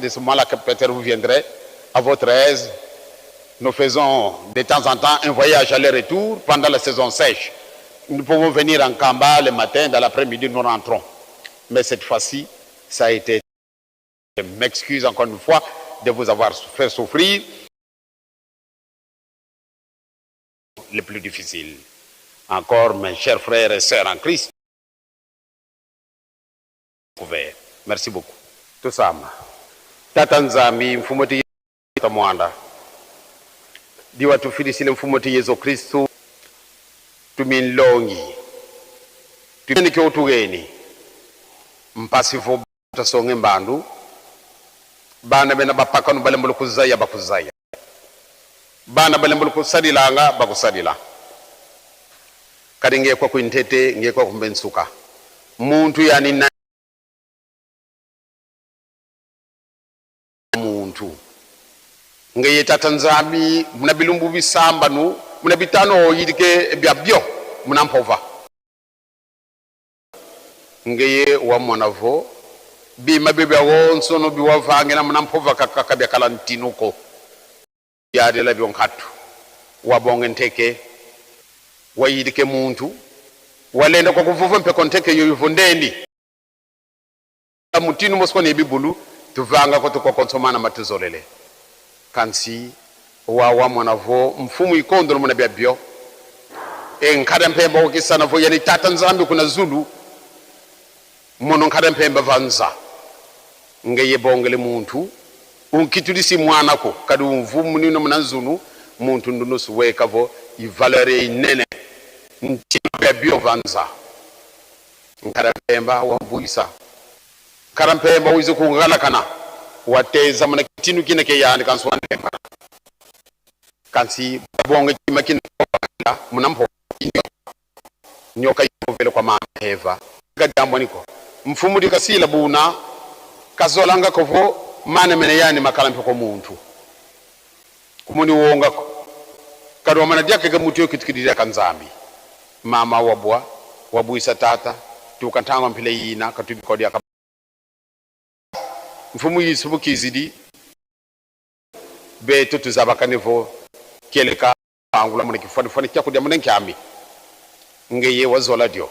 De ce moment-là que peut-être vous viendrez à votre aise. Nous faisons de temps en temps un voyage aller-retour pendant la saison sèche. Nous pouvons venir en Kamba le matin, dans l'après-midi, nous rentrons. Mais cette fois-ci, ça a été. Je m'excuse encore une fois de vous avoir fait souffrir. Le plus difficile. Encore, mes chers frères et sœurs en Christ. Merci beaucoup. Tusama. Tata Nzambi, mfumo ti Mwanda. Diwa tufilisile mfumo ti Yesu Kristu tuminlongi. Tumenike utugeni. Mpasivo tasonge mbandu. Bana bena bapakanu balembulu kuzaya bakuzaya. Bana balembulu kusadilanga bakusadila. Kadi ngekwa kuintete ngekwa kumbensuka. Muntu yani na muntu ngeye tata Nzambi muna bilumbu bisambanu muna bitano yidike bya byo muna mpova ngeye wa mwanavo bima bibya wonsono biwavange na muna mpova kakakabya kala ntinuko yadela byonkatu wabonge nteke wayidike muntu walenda kwa kuvuva mpeko nteke yoyivo ndendi mutinu mosiko ne bibulu tuvanga ko tukokonsomana matuzolele kansi wawa mwana vo mfumu ikondo muna bya byo e nkhada mpemba okisana vo yani tata Nzambi kuna zulu mono nkhada mpemba vanza ngeye bongele muntu unkitulisi mwana ko kadi umvumu nino muna nzunu muntu ndunusu weka vo ivaleur inene ntino bya byo vanza nkhada mpemba wambuisa nkhada mpemba wize kungalakana wateza muna kitinu kine ke yani kansi wandemba kansi bonge kima kine muna mpo nyoka vele kwa mama Eva kajambo niko mfumu dikasila buna kazolanga kovo mane mene yani makala mpeko muntu kumuni wongako kadwa mana dyake ke muntu yokitikidira kanzambi mama wabwa wabuisa tata tukantanga mpile yina katubikodi aka mfumu yisubukizidi beto tuzabakanevo keleka angula mune kifanifani kyakulya mune nkyami ngeye wazola dyo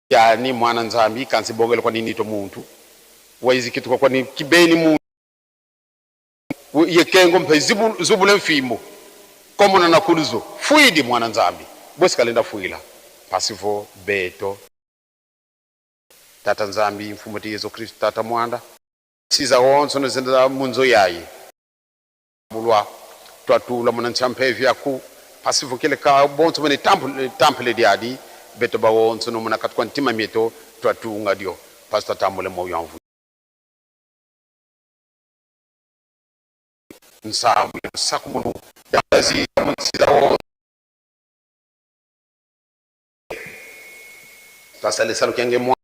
yani mwana Nzambi kansi bongele kwa nini to muntu waizikituka kwa ni kibeni muntu yekengo mpe zubule mfimbo komona na kuluzo fuidi mwana Nzambi bosi kalenda fuila pasivo beto tata Nzambi mfumo ti Yesu Kristo tata mwanda siza wonso nozenda munzo yayi bulwa twatula muna nchampe vyaku pasivo kele ka bonso mene temple diadi beto ba wonso no muna katukwa ntima mieto twatunga dio pastor tambule moyo wangu nsambu sakumunu yazi munsiza wo tasale salo kenge mwa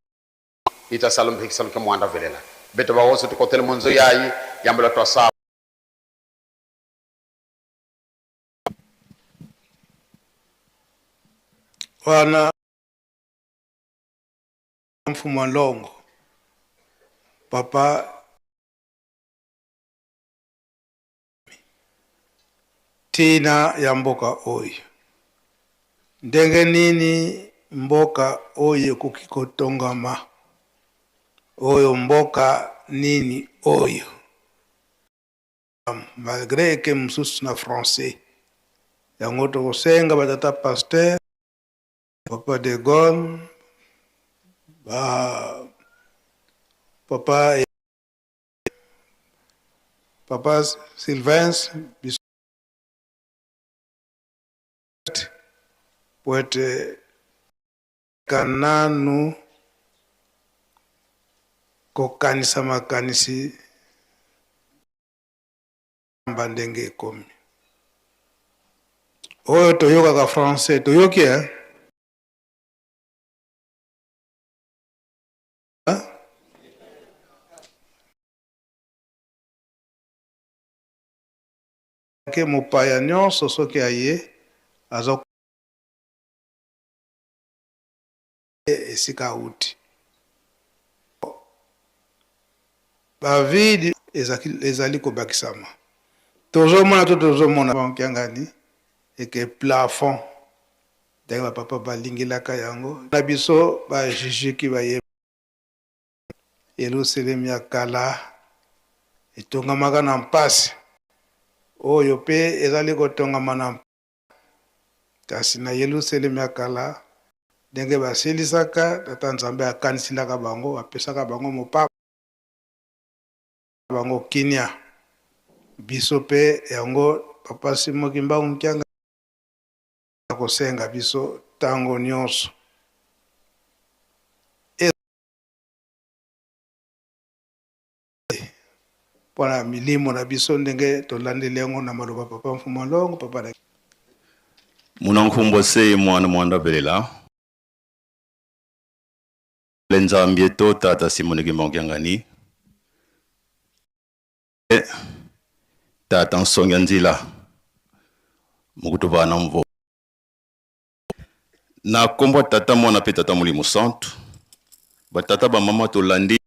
itasalo mpeki salo ke mwanda velela beto ba wonso tukotele munzo yayi yambula twasa wana mfumo wa Longo papa tina ya mboka oyo ndenge nini mboka oyo ekoki kotongama oyo mboka nini oyo malgré que mosusu na français yango tokosenga batata pasteur papa de Gaulle ba papa papa Sylvain poete kananu kokanisa makanisi mba ndenge ekomi oyo toyokaka français toyoki eh? Ke mopaya nyonso soki aye aza esika auti bavidi Ezali kobakisama. Tozomona to tozomona Kiangani eke plafond ndenge ba papa balingelaka yango na biso ba jijiki baye Yelusalemi ya kala etongamaka na mpasi oyo mpe ezali kotongama na kasi na Yelusalemi ya kala ndenge basilisaka tata Nzambe akanisilaka bango apesaka bango mopapa bango kinia biso pe yango papa Simon Kimbangu Kiangani akosenga biso tango nionso. Pona milimo na biso ndenge tolandeli yango na maloba papa Mfumu Longo papa na Muna nkumbwa sei mwana mwanda velela le Nzambi eto tata Simone Kimbangu Kiangani tata nsongi ya nzila mukutu bana mvo na kombo ya tata mwana pe tata molimo santu batata bamama tolandi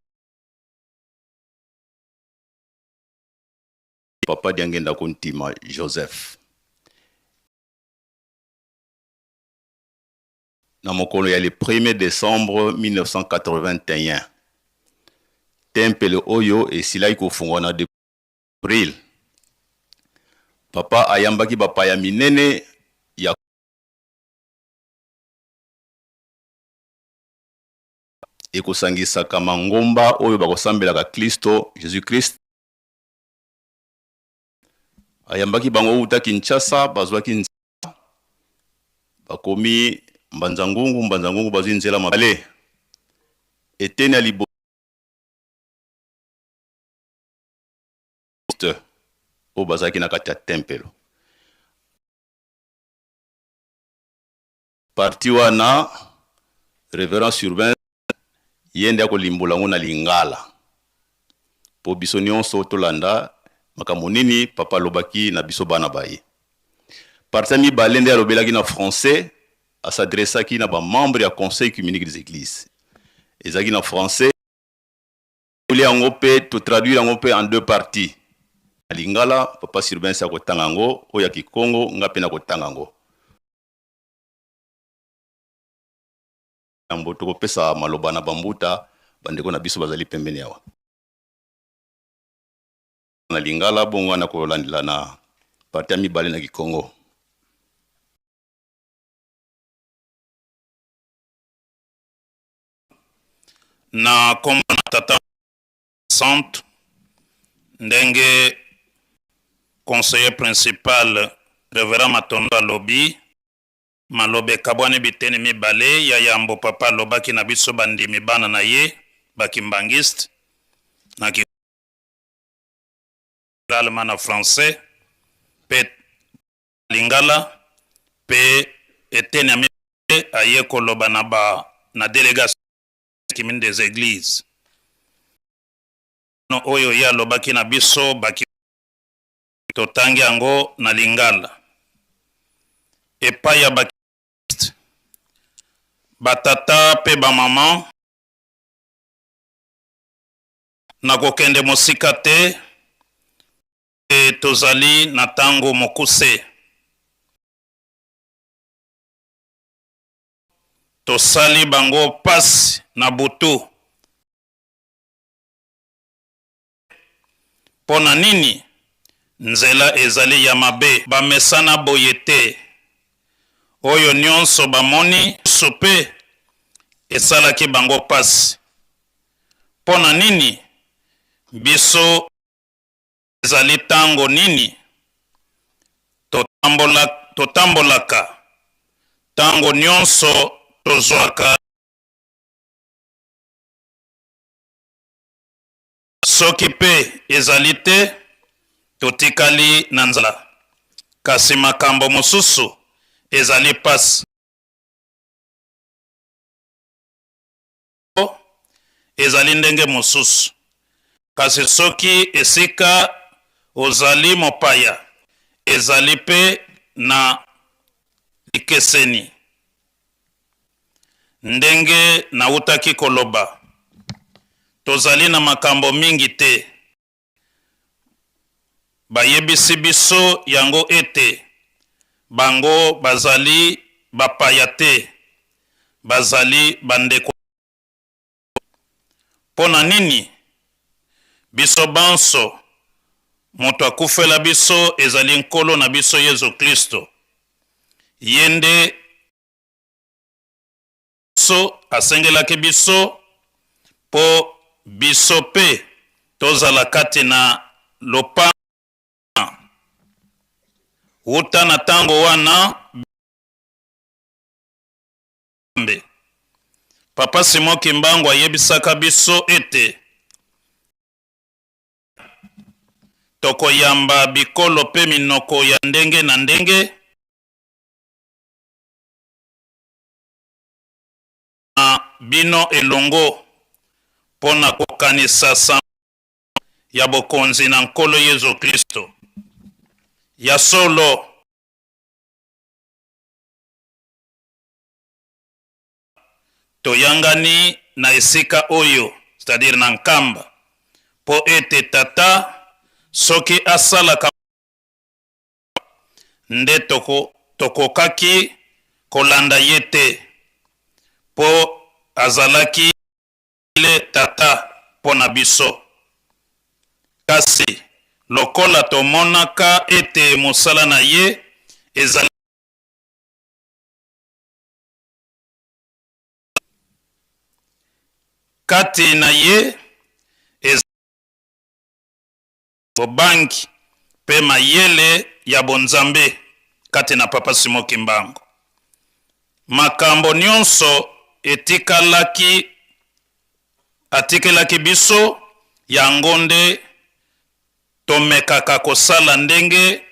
papa Diangenda Kuntima Joseph na mokolo ya le 1er decembre 1981. Tempelo oyo esilaki kofungwa na avril. Papa ayambaki bapaya minene ya ekosangisaka mangomba oyo bakosambelaka Klisto, Jesus-Christ. Ayambaki bango wuta Kinshasa, bazwaki nzela, bakomi Mbanza-Ngungu, Mbanza-Ngungu bazwi nzela mabale. Eteni ya liboso oyo bazalaki na kati ya tempelo. Partie wana Reverend Surbain ye nde akolimbola yango na lingala po biso nionso tolanda makambo nini papa alobaki na biso bana ba ye. Partie ya mibale nde alobelaki na français, a s'adressaki na ba membres ya Conseil œcumenique des Eglises. Ezalaki na français. Toli yango pe to traduire yango pe en deux parties. Na lingala papa Surbain akotanga yango, oyo ya kikongo nga pe nakotanga yango. Yambo tokopesa maloba na bambuta, bandeko na biso bazali pembeni awa. Na lingala, bongo nga nakolandela na partie ya mibale na kikongo. Na kombo na Tata Santu, ndenge conseiller principal Reverend Matondo alobi, Maloba ekabwani biteni mibale, ya yambo Papa alobaki na biso bandimi bana na ye ba kimbanguiste na ki na français pe lingala pe eteni ya mibale aye koloba na ba na delegation commune des eglises oyo ye alobaki na biso ba Totangi yango na lingala. Epai ya ba ba tata pe ba maman, nakokende mosika te pe tozali na tango mokuse. Tosali bango pasi na butu. Mpo na nini? Nzela ezali ya mabe. Bamesana boye te. Oyo nionso bamoni mpe esalaki bango pasi. Mpo na nini? Biso ezali tango nini totambola, totambolaka tango nionso tozwaka Soki mpe ezali te, totikali na nzala. Kasi makambo mosusu ezali mpasi. Ezali ndenge mosusu. Kasi soki esika ozali mopaya ezali mpe na likeseni. Ndenge nautaki koloba, tozali na makambo mingi te. Bayebisi biso yango ete bango bazali bapaya te, bazali bandeko. Mpo na nini? Biso banso, moto akufela biso ezali Nkolo na biso Yezu Klisto. Ye nde biso asengelaki biso mpo biso mpe tozala kati na lopango. Wuta na tango wana, Nzambe. Papa Simon Kimbangu ayebisaka biso ete tokoyamba bikolo pe minoko ya ndenge na ndenge na bino elongo mpo na kokanisa sango ya bokonzi na Nkolo Yezu Klisto. Ya solo, Toyangani na esika oyo, c'est-à-dire na Nkamba, mpo ete tata soki asalaka nde toko, tokokaki kolanda ye te, mpo azalaki le tata mpo na biso. Kasi lokola tomonaka ete mosala na ye ezali Kati na ye ezali bobangi mpe mayele ya bonzambe kati na Papa Simon Kimbangu. Makambo nionso etikalaki atikelaki biso yango nde tomekaka kosala ndenge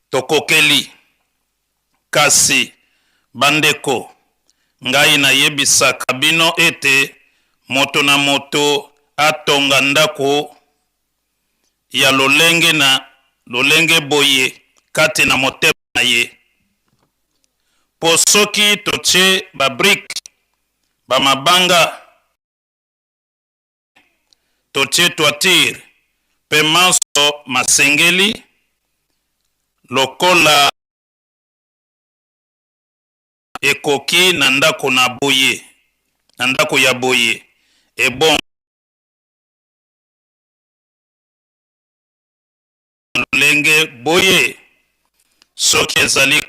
tokokeli. Kasi, bandeko, ngai nayebisaka bino ete moto na moto atonga ndako ya lolenge na lolenge boye kati na motema na ye. Mpo soki totie ba-brike, ba-mabanga, totie toiture mpe manso masengeli lokola ekoki na ndako na boye na ndako ya boye ebongo lolenge boye soki ezali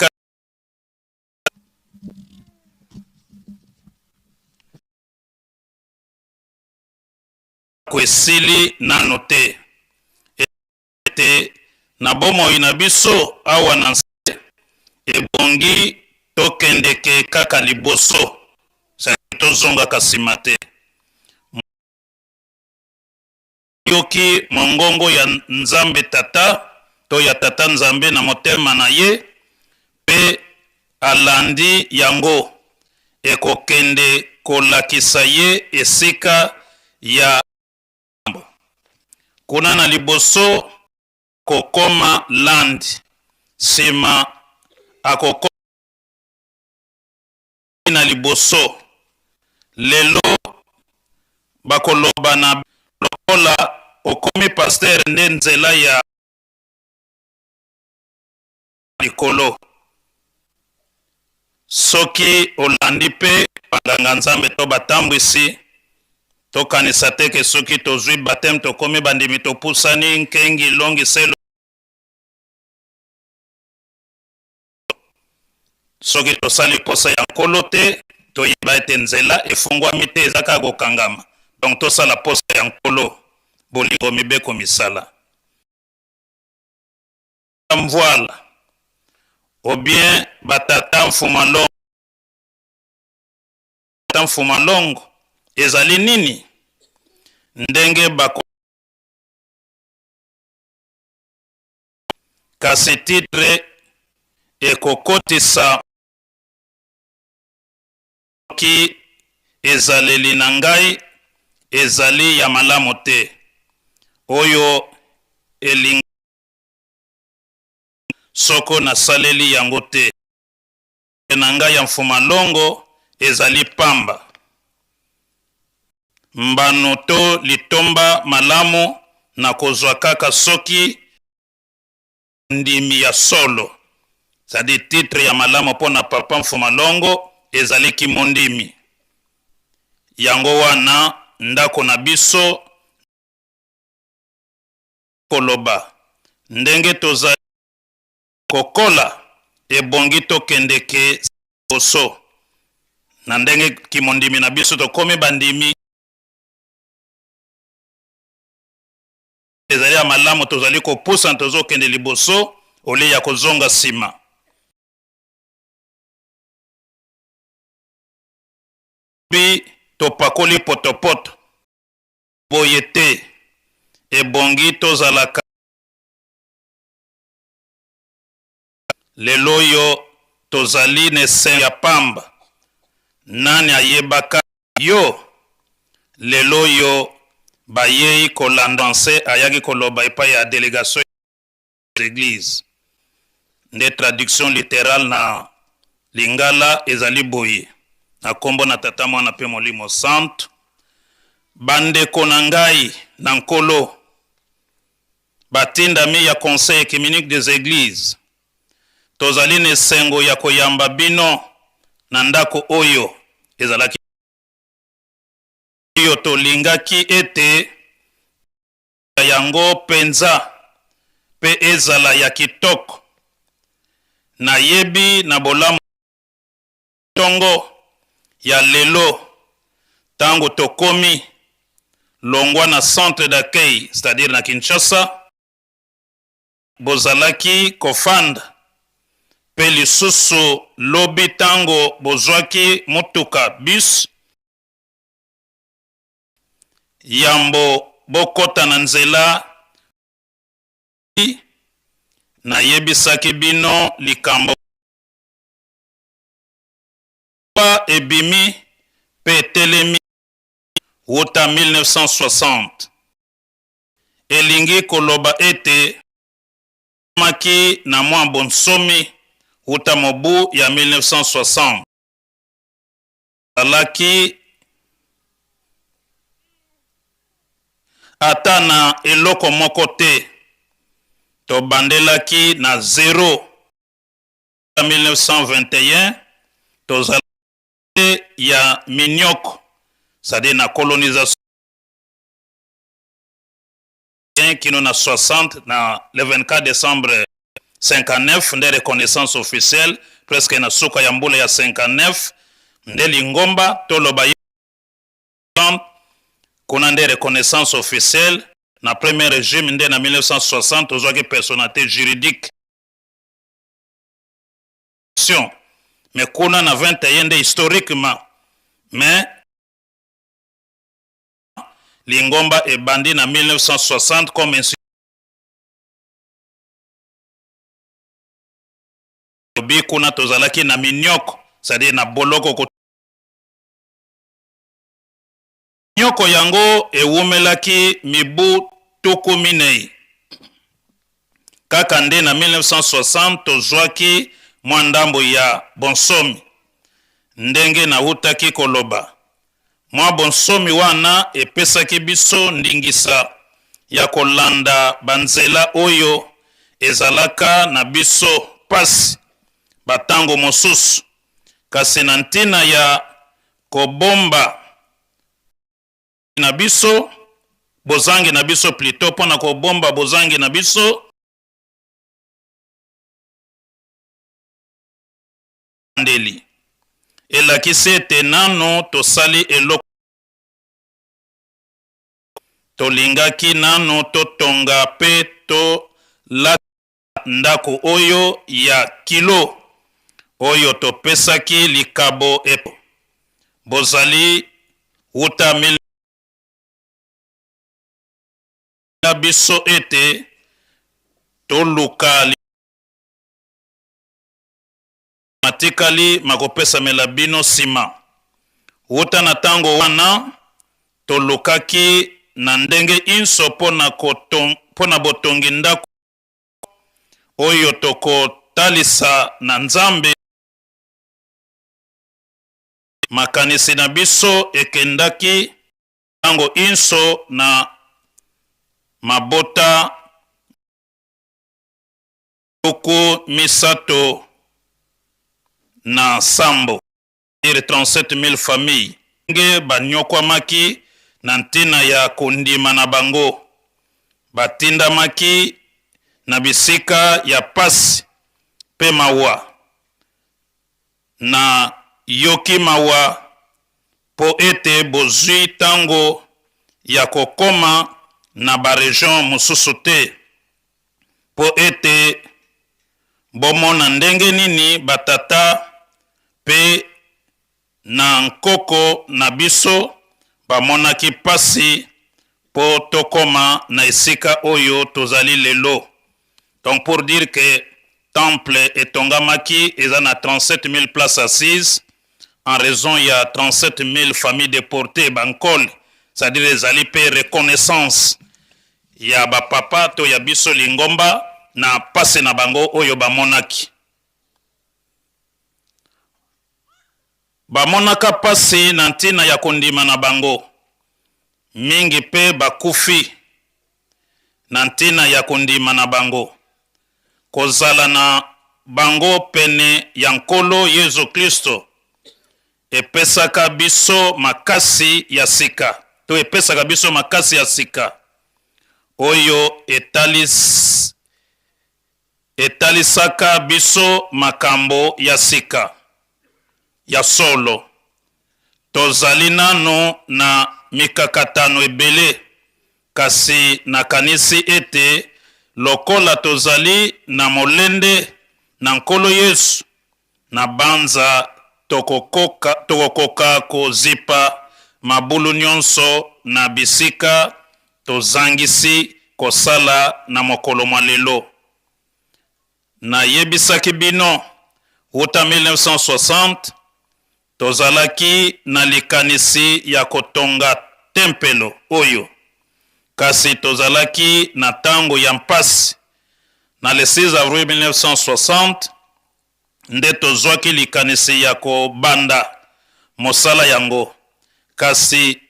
Ndako esili nano te. Ete na bomoi na biso awa na nse, ebongi tokendeke kaka liboso, tozongaka nsima te. Yoki mongongo ya Nzambe Tata to ya Tata Nzambe na motema na ye mpe alandi yango, ekokende kolakisa ye esika ya kuna na liboso kokoma land, sima akokoma na liboso. Lelo bakoloba na lokola okomi pasteur nde nzela ya likolo. Soki olandi mpe banganga Nzambe to batambwisi, tokanisa te ke soki tozwi bapteme tokomi bandimi, topusani nkengi longi selo. Soki tosali posa ya Nkolo te, toyeba ete nzela efungwami te, eza kaka kokangama. Donc tosala posa ya Nkolo, bolingo, mibeko, misala. Mvuala ou bien ba tata mfuma longo, tata mfuma longo ezali nini? Ndenge bako kasi titre ekokotisa soki ezaleli na ngai ezali ya malamu te oyo elingi soko nasaleli yango te na ngai ya mfuma longo ezali pamba mbano to litomba malamu nakozwa kaka soki. Ndimi ya solo, c'est-à-dire titre ya malamu mpo na Papa Mfuma Longo ezali kimondimi. Yango wana ndako na biso koloba ndenge tozali kokola ebongi tokendeke liboso na ndenge kimondimi na biso tokomi bandimi. Ezali ya malamu tozali kopusana tozokende liboso olie ya kozonga nsima. Bi topakoli potopoto boye te, ebongi tozalaka lelo oyo tozali na esengo ya pamba. Nani ayebaka yo? Lelo oyo bayei kolanda français ayaki koloba epai ya delegation ya eglise. Nde traduction litterale na lingala ezali boye: na kombo na Tata, Mwana pe Molimo Santu, bandeko na ngai na Nkolo, batindami ya Conseil œcuménique des Eglises, tozali na esengo ya koyamba bino na ndako oyo ezalaki oyo tolingaki ete yango mpenza mpe ezala ya kitoko. Nayebi na bolamu ntongo ya lelo ntango tokomi longwa na centre d'accueil, c'est-à-dire na Kinshasa, bozalaki kofanda, mpe lisusu lobi ntango bozwaki motuka bus yambo bokota na nzela, nayebisaki bino likambo ebimi mpe etelemi wuta 1960. Elingi koloba ete maki na mwa bonsomi wuta mobu ya 1960. Azalaki ata na eloko moko te, tobandelaki na zero. 1921 tozalaki ya minioko, c'est-à-dire na colonisation kino na 60, na le 24 décembre 59 nde reconnaissance officielle, presque na suka ya mbula ya 59 nde lingomba toloba kuna nde reconnaissance officielle. Na premier régime nde na 1960 tozwaki personnalité juridique, mais kuna na 21 nde historiquement, mais lingomba ebandi na 1960 comme lobi kuna tozalaki na minioko, c'est-à-dire na boloko. Minyoko yango ewumelaki mibu 40. Kaka nde na 1960 tozwaki mwa ndambo ya bonsomi. Ndenge nawutaki koloba, mwa bonsomi wana epesaki biso ndingisa ya kolanda banzela oyo ezalaka na biso pasi batango mosusu, kasi na ntina ya kobomba na biso bozangi na biso, plutôt mpo na kobomba bozangi na biso ndeli elakisi ete nano tosali eloko. Tolingaki nano totonga mpe tolata ndako oyo ya kilo oyo topesaki likabo epo bozali wuta na biso ete toluka matikali makopesamela bino nsima. Wuta na ntango wana tolukaki na ndenge inso mpo na botongi ndako oyo tokotalisa na Nzambe. Makanisi na biso ekendaki ntango inso na mabota. 37, c'est-à-dire 37 000 familles, ndenge banyokwamaki na ntina ya kondima na bango, batindamaki na bisika ya pasi mpe mawa. Na yoki mawa mpo ete bozwi tango ya kokoma na ba region mosusu te, mpo ete bomona ndenge nini ba tata mpe na nkoko na biso bamonaki pasi mpo tokoma na esika oyo tozali lelo. Donc pour dire que temple etongamaki eza na 37 000 places assises en raison ya 37 000 familles deportées bankole, c'est-à-dire ezali mpe reconnaissance ya ba papa to ya biso lingomba na pasi na bango oyo bamonaki. Bamonaka pasi na ntina ya kondima na bango, mingi mpe bakufi na ntina ya kondima na bango. Kozala na bango pene ya Nkolo Yezu Klisto epesaka biso makasi ya sika to epesaka biso makasi ya sika oyo etalis, etalisaka biso makambo ya sika ya solo. Tozali nanu na mikakatano ebele, kasi nakanisi ete lokola tozali na molende na Nkolo Yesu, nabanza tokokoka, tokokoka kozipa mabulu nyonso na bisika tozangisi kosala na mokolo mwa lelo. Nayebisaki bino wuta 1960, tozalaki na likanisi ya kotonga tempelo oyo, kasi tozalaki na tango ya mpasi. Na le 6 avril 1960 nde tozwaki likanisi ya kobanda mosala yango, kasi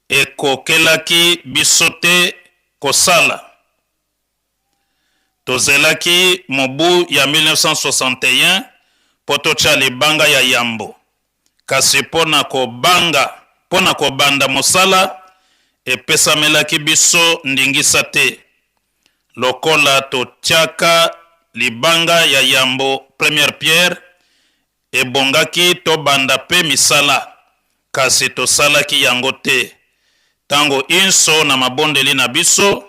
ekokelaki biso te kosala. Tozelaki mobu ya 1961 mpo totya libanga ya yambo, kasi mpo na kobanga mpo na kobanda mosala, epesamelaki biso ndingisa te. Lokola totyaka libanga ya yambo, première pierre, Ebongaki tobanda pe misala, kasi tosalaki yango te tango inso na mabondeli na biso,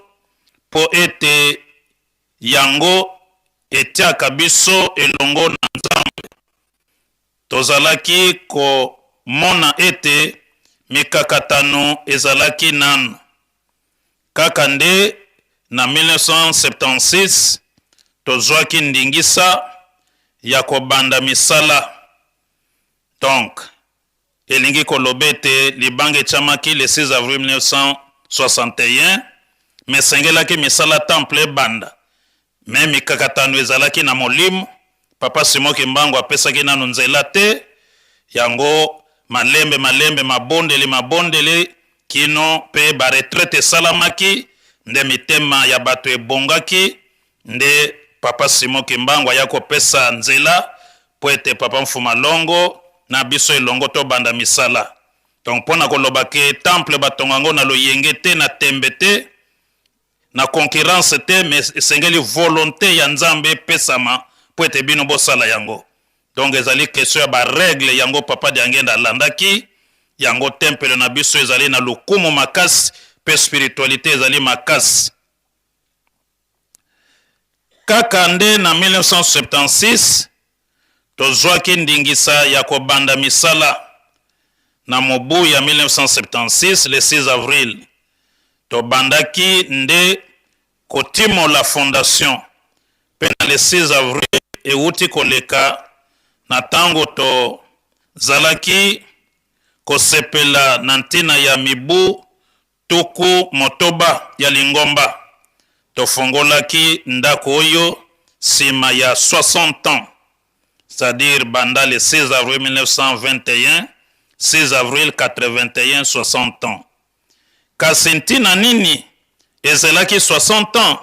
mpo ete yango etiaka biso elongo na Nzambe. Tozalaki komona ete mikakatano ezalaki nanu. Kaka nde na 1976 tozwaki ndingisa ya kobanda misala. Donc, elingi koloba ete libanga etiamaki le 6 avril 1961, mais esengelaki misala temple ebanda. Mais mikakatano ezalaki na molimo, Papa Simon Kimbangu apesaki nanu nzela te, yango malembe malembe mabondeli mabondeli kino pe ba retraite esalamaki nde mitema ya bato ebongaki nde Papa Simon Kimbangu aya kopesa nzela po ete Papa Mfuma Longo na biso elongo tobanda misala. Donc pona koloba ke temple batonga yango na loyenge te na tembe te, na concurrence te, mais esengeli volonte ya Nzambe epesama po ete bino bosala yango. Donc ezali question ya ba règles, yango Papa Diangienda alandaki yango. Tempelo na biso ezali na lokumu makasi pe spiritualite ezali makasi. Kaka nde na 1976 tozwaki ndingisa ya kobanda misala. Na mobu ya 1976 le 6 avril tobandaki nde kotimola fondation, pe na le 6 avril ewuti koleka, na tango tozalaki kosepela na ntina ya mibu 60 ya lingomba, tofongolaki ndako oyo sima ya 60 ans, c'est-à-dire banda le 6 avril 1921, 6 avril 81, 60 ans. Kasi ntina nini ezelaki 60 ans?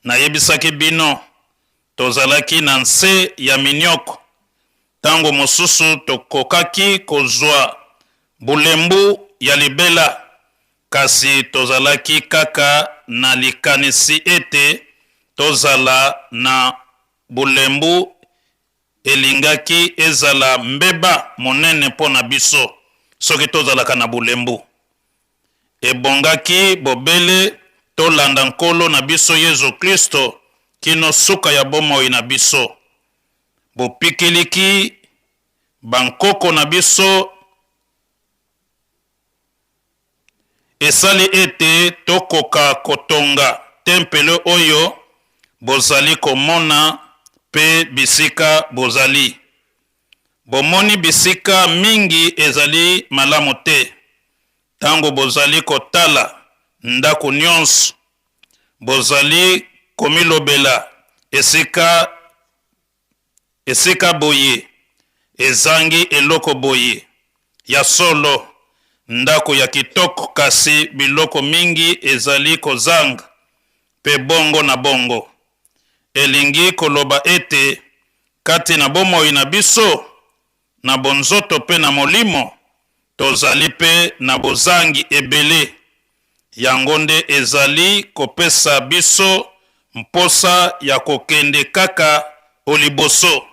Nayebisaki bino. Tozalaki na nse ya minioko. Tango mosusu tokokaki kozwa bolembu ya libela, kasi tozalaki kaka na likanisi ete tozala na bolembu elingaki ezala mbeba monene mpo na biso soki tozalaka na bolembu. Ebongaki bobele tolanda Nkolo na biso Yezu Klisto kino suka ya bomoi na biso. Bopikiliki bankoko na biso esali ete tokoka kotonga tempelo oyo bozali komona mpe bisika bozali. Bomoni bisika mingi ezali malamu te. Tango bozali kotala ndako nionso, bozali komilobela esika esika boye ezangi eloko boye. Ya solo, ndako ya kitoko kasi biloko mingi ezali kozanga, mpe bongo na bongo. Elingi koloba ete kati na bomoi na biso, na bonzoto mpe na molimo, tozali mpe na bozangi ebele. Yango nde ezali kopesa biso mposa ya kokende kaka o liboso.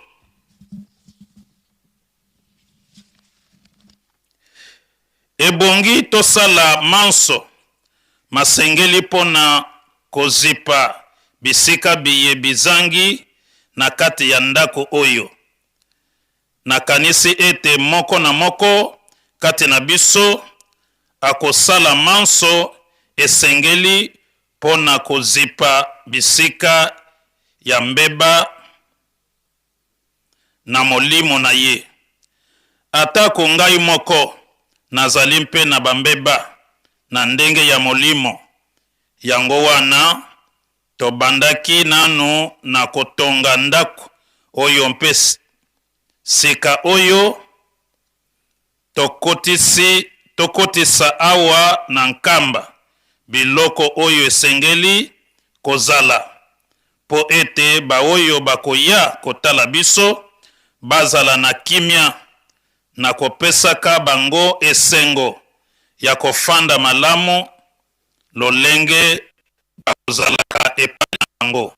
Ebongi tosala manso masengeli mpo na kozipa bisika biye bizangi na kati ya ndako oyo. Nakanisi ete moko na moko kati na biso akosala manso esengeli mpo na kozipa bisika ya mbeba na molimo na ye. Atako ngai moko nazali mpe na bambeba na ndenge ya molimo, yango wana tobandaki nanu na kotonga ndako oyo mpe sika oyo tokotisi tokotisa awa na Nkamba biloko oyo esengeli kozala mpo ete baoyo bakoya kotala biso bazala na kimia na kopesaka bango esengo ya kofanda malamu lolenge bakozalaka epai na bango.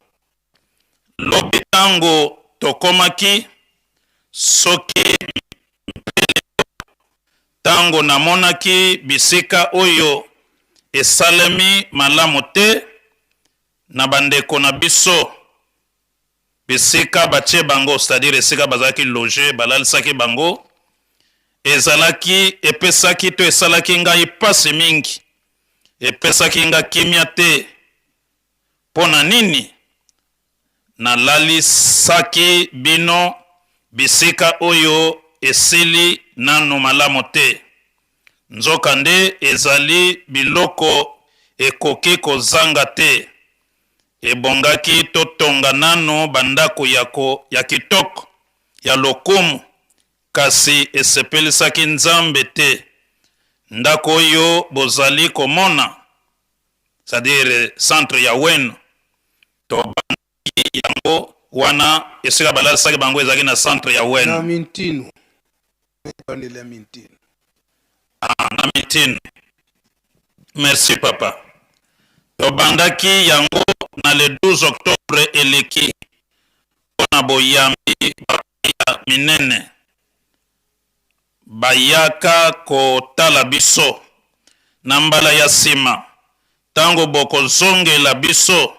Lobi ntango tokomaki, soki mpe lelo, ntango namonaki bisika oyo esalemi malamu te na bandeko na biso, bisika batie bango, c'est-à-dire esika bazalaki loge, balalisaki bango, ezalaki epesaki to esalaki ngai mpasi mingi, epesaki nga kimia te. Mpo na nini nalalisaki bino bisika oyo esili nanu malamu te, nzokande ezali biloko ekoki kozanga te? Ebongaki totonga nanu bandako ya ko ya kitoko, ya lokumu, kasi esepelisaki Nzambe te. Ndako oyo bozali komona, c'est-à-dire centre ya Weno, tobandaki yango wana esika balalisaki bango ezalaki na centre ya Weno. Na Mintino. Ebandeli ya Mintino. Ah, na Mintino. Merci papa. Tobandaki yango na le 12 octobre eleki mpo na boyambi bapaya minene bayaka kotala biso. Na mbala ya sima, tango bokozongela biso,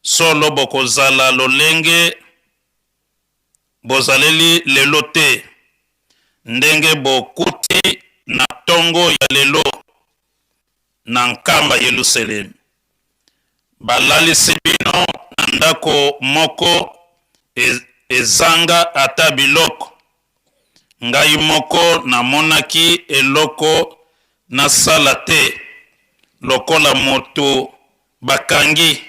solo bokozala lolenge bozaleli lelo te, ndenge bokuti na tongo ya lelo na Nkamba Yelusalemi. Balalisi bino na ndako moko ezanga ata biloko. Ngai moko namonaki eloko nasala te, lokola moto bakangi,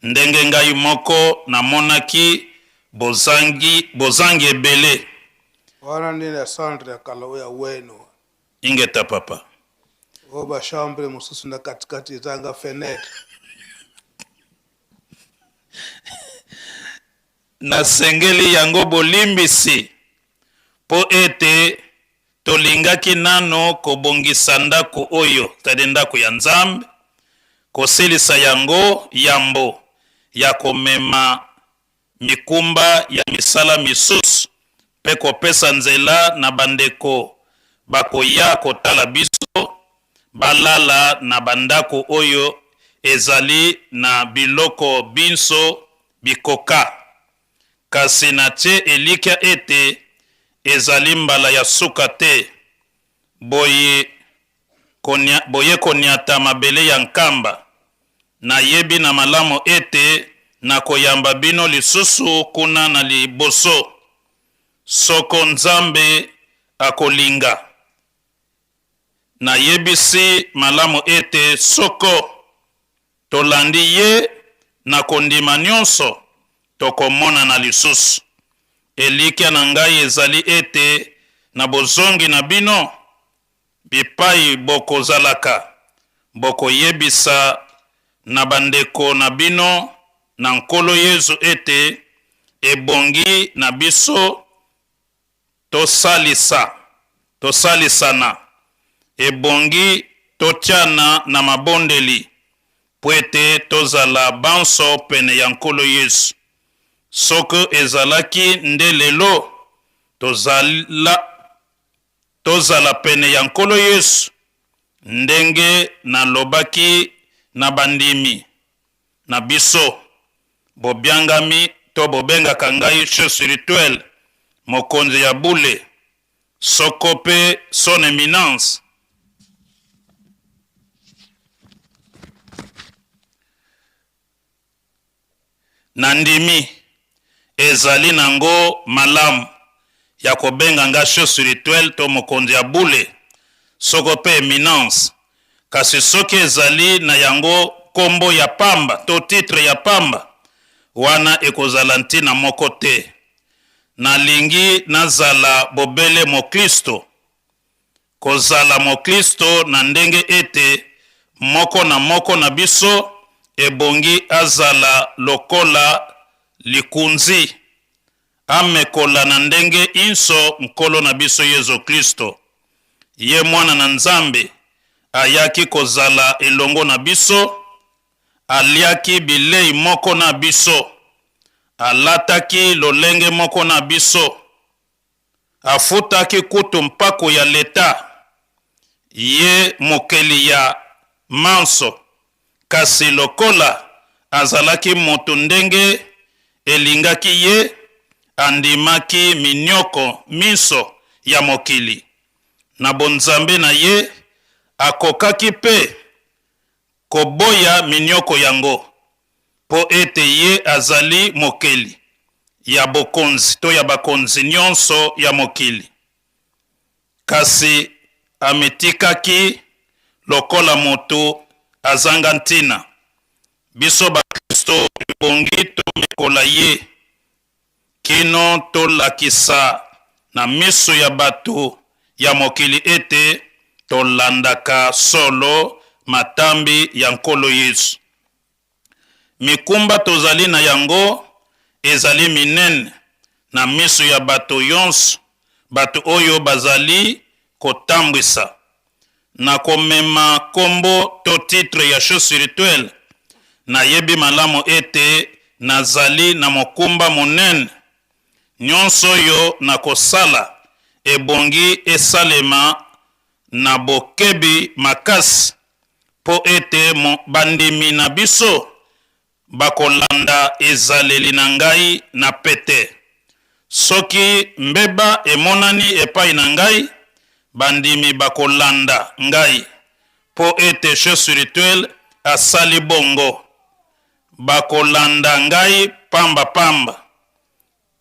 ndenge ngai moko namonaki bozangi, bozangi ebele. Wana nde na centre ya kala oyo ya Weno. Ingeta papa. Oyo ba chambre mosusu na katikati ezanga fenetre. Nasengeli yango bolimbisi mpo ete tolingaki nano kobongisa ndako oyo, c'est-à-dire ndako ya Nzambe, kosilisa yango yambo ya komema mikumba ya misala misusu mpe kopesa nzela na bandeko bakoya kotala biso balala na bandako oyo ezali na biloko binso bikoka. Kasi natie elikya ete ezali mbala ya suka te boye boye konyata mabele ya Nkamba. Nayebi na malamu ete nakoyamba bino lisusu kuna na liboso, soko Nzambe akolinga. Nayebisi malamu ete soko tolandi Ye na kondima nyonso, tokomonana lisusu. Elikya na ngai ezali ete na bozongi na bino bipai bokozalaka, bokoyebisa na bandeko na bino na Nkolo Yezu ete ebongi na biso Tosalisa, tosalisana. Ebongi totiana na mabondeli mpo ete tozala banso pene ya Nkolo Yesu. Soko ezalaki nde lelo, tozala, tozala pene ya Nkolo Yesu, ndenge nalobaki na bandimi na biso. Bobiangami to bobengaka ngai chef spirituel, mokonzi ya bule, soko pe son eminence. Nandimi ezali nango malamu ya kobenga nga chef spirituel to mokonzi ya bule, soko pe eminence. Kasi soki ezali na yango kombo ya pamba to titre ya pamba, wana ekozala ntina moko te. Nalingi nazala bobele Moklisto, kozala Moklisto na ndenge ete moko na moko na biso ebongi azala lokola likunzi, amekola na ndenge inso Nkolo na biso Yezu Klisto. Ye Mwana na Nzambe ayaki kozala elongo na biso, aliaki bilei moko na biso, alataki lolenge moko na biso, afutaki kutu mpako ya leta, ye mokeli ya manso, kasi lokola azalaki moto ndenge elingaki ye, andimaki minyoko minso ya mokili. Na bonzambe na ye, akokaki mpe koboya minyoko yango, mpo ete ye azali mokeli ya bokonzi to ya bakonzi nyonso ya mokili. Kasi amitikaki lokola moto azanga ntina. Biso bakristo ebongi tomekola ye kino tolakisa na miso ya bato ya mokili ete tolandaka solo matambi ya Nkolo Yesu. Mikumba tozali na yango ezali minene na miso ya bato yonso, bato oyo bazali kotambwisa. Na komema kombo to titre ya chef spirituel, nayebi malamu ete nazali na mokumba monene. Nyonso oyo nakosala ebongi esalema na bokebi makasi mpo ete bandimi na biso bakolanda ezaleli na ngai na pete. Soki mbeba emonani epai na ngai, bandimi bakolanda ngai mpo ete chef spirituel asali bongo. Bakolanda ngai pamba pamba.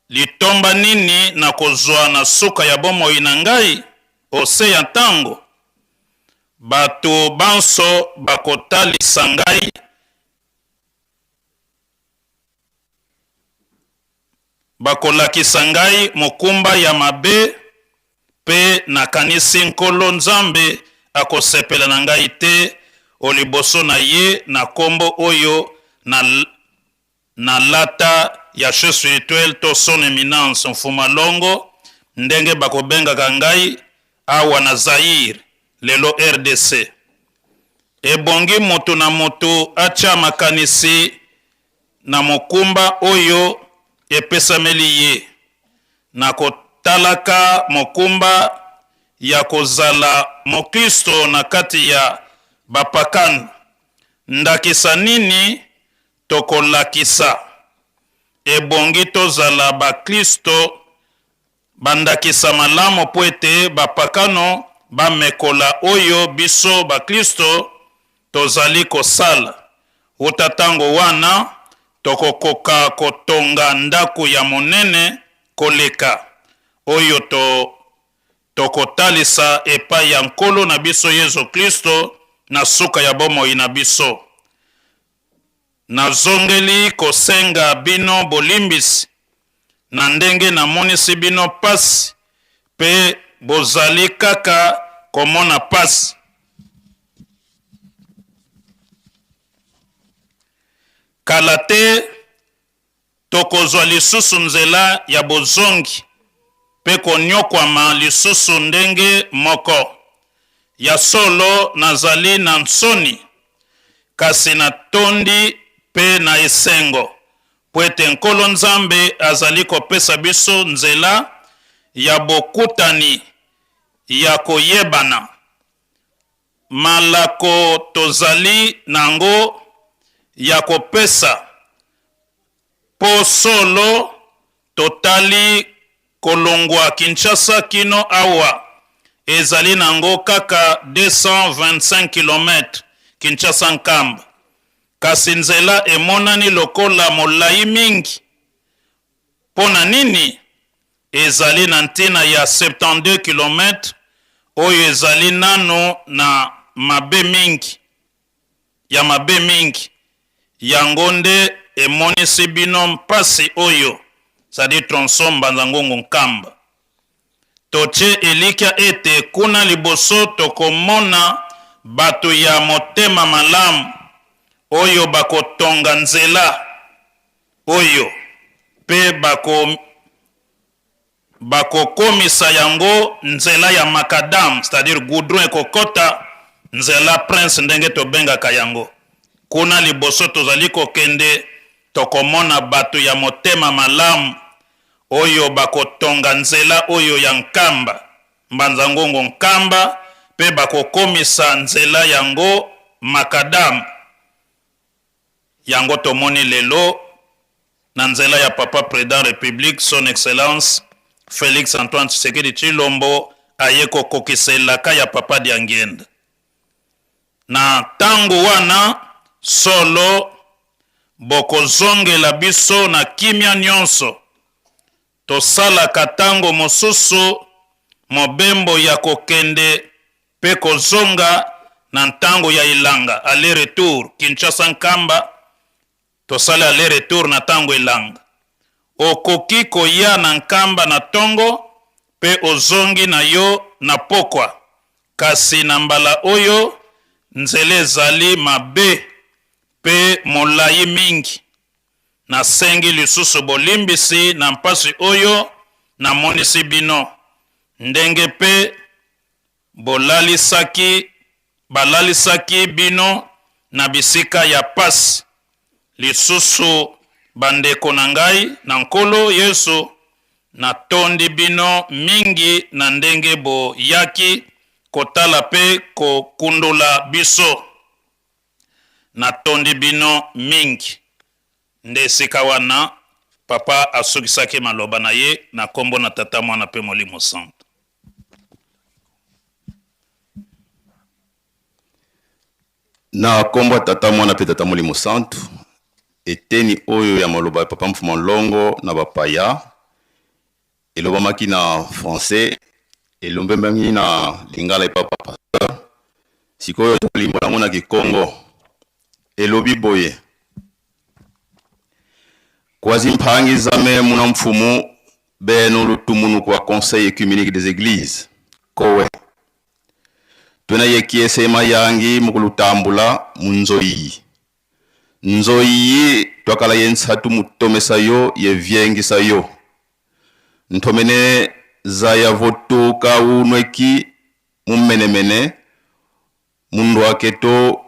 Litomba nini nakozwa na suka ya bomoi na ngai ose ya ntango? Bato banso bakotalisa ngai bakolakisa ngai mokumba ya mabe, mpe nakanisi Nkolo Nzambe akosepela na ngai te o liboso na ye na nkombo oyo na. Na lata ya chef spirituel to son eminence Mfuma Longo ndenge bakobengaka ngai awa na Zaïre, lelo rdc. Ebongi moto na moto atya makanisi na mokumba oyo epesameli ye, na kotalaka mokumba ya kozala moklisto na kati ya bapakano. Ndakisa nini tokolakisa? Ebongi tozala baklisto bandakisa malamu mpo ete bapakano bamekola oyo biso baklisto tozali kosala. Uta ntango wana, tokokoka kotonga ndako ya monene koleka, oyo to tokotalisa epai ya Nkolo na biso Yesu Klisto na suka ya bomoi na biso. Nazongeli kosenga bino bolimbisi na ndenge namonisi bino pasi pe bozali kaka komona pasi. Kala te tokozwa lisusu nzela ya bozongi mpe konyokwama lisusu ndenge moko. Ya solo, nazali na nsoni, kasi natondi mpe na esengo mpo ete Nkolo Nzambe azali kopesa biso nzela ya bokutani ya koyebana. Malako tozali nango ya kopesa mpo solo totali kolongwa Kinshasa kino awa ezali nango kaka 225 kilomètre Kinshasa-Nkamba kasi nzela emonani lokola molayi mingi Mpo na nini ezali na ntina ya 72 kilomètre oyo ezali nanu na mabe mingi ya mabe mingi? Yango nde emonisi bino mpasi oyo, c'est-à-dire tronçon Mbanza-Ngungu-Nkamba. Totye elikya ete kuna liboso tokomona bato ya motema malamu oyo bakotonga nzela oyo mpe bako bakokomisa yango nzela ya macadam, c'est-à-dire goudron ekokota nzela prince ndenge tobengaka yango. Kuna liboso tozali kokende tokomona bato ya motema malamu oyo bakotonga nzela oyo ya Nkamba, Mbanza Ngungu Nkamba mpe bakokomisa nzela yango macadam. Yango tomoni lelo na nzela ya papa president republique son excellence Felix Antoine Tshisekedi Tshilombo aye kokokisa elaka ya papa Diangienda. Na tango wana solo bokozongela biso na kimia nionso. Tosalaka tango mosusu mobembo ya kokende pe kozonga na ntango ya elanga, aller retour, Kinshasa Nkamba, tosali aller retour na tango elanga. Okoki koya na Nkamba na tongo pe ozongi na yo na pokwa, kasi na mbala oyo nzela ezali mabe pe molayi mingi. Nasengi lisusu bolimbisi na mpasi oyo namonisi bino, ndenge pe bolalisaki, balalisaki bino na bisika ya pasi. Lisusu, bandeko na ngai na Nkolo Yesu, natondi bino mingi na ndenge boyaki kotala pe kokundola biso. Natondi bino mingi. Nde esika wana Papa asukisaki maloba na ye na kombo na Tata, Mwana pe Molimo Santu. Na kombo ya Tata, Mwana pe Tata Molimo Santu, eteni oyo ya maloba ya Papa Mfuma Nlongo na bapaya elobamaki na français, elombemaki na lingala epa papa pasteur. Sikoyo tokolimbola yango na kikongo. Elobi boye, Kwazi mpangi zame muna mfumu beno lutumunu kwa Conseil œcuménique des Eglises, COE. Twena yekiese mayangi mukulutambula mu nzoyi. Nzoyi twakala ye nsatu mutomesa yo ye viengisa yo. Nthomene zaya votuka unweki mumenemene mundwake to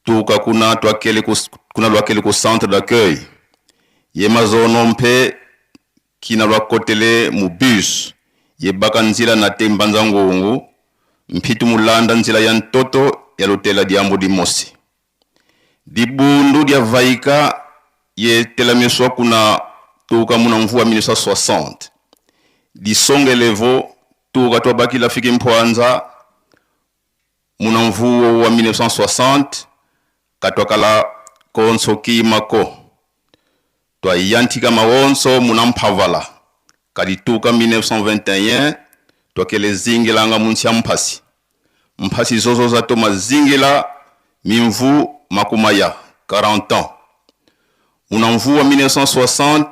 tuka kuna twakele ku, kuna lwakele ku centre d'accueil. Ye mazono mpe kina lwakotele mu bus ye baka nzila na te mbanza ngungu mphitu mulanda nzila ya ntoto ya lutela diambo dimosi. Dibundu dia vaika ye telamiswa kuna tuka muna mvua 1960. Disongelevo tuka twabakila fiki mpwanza muna mvuo wa 1960 katwakala konso kimako. Twayanthika mawonso muna mphavala kalituka 1921 twakele zingilanga munsi ya mphasi. Mphasi zozo zato mazingila mimvu makumaya 40 ans. Muna mvu wa 1960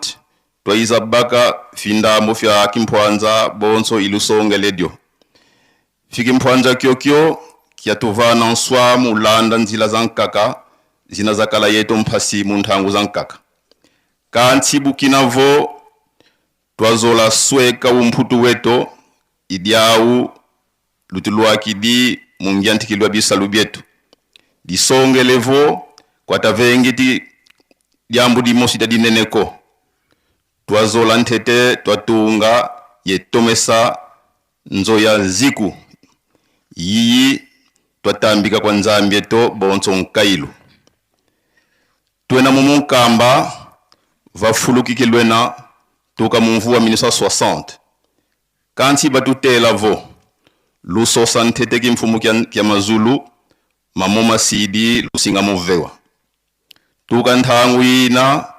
twaiza baka findambo fya kimpwanza bonso ilusonge ledio. Fiki mpwanza kyokyo kyatuvana nswa mulanda nzila za nkaka zina zakala yeto mphasi munthangu za nkaka. Kantsi bukinavo twazola sweka umphutu weto idyau lutulwakidi mungianthikilwa bisalu byetu. Disongelevo kwatavengiti dyambu dimosi dya dineneko. Twazola nthete twatunga yetomesa nzo ya nziku yiyi twatambika kwa nzambi eto bonso nkailu. Twena mumunkamba vafulukike lwena tuka mumvu wa 1960. Kansi batutelavo lusosa nthete kimfumu kya, kya mazulu mamoma sidi lusinga muvewa. Tuka nthangu yina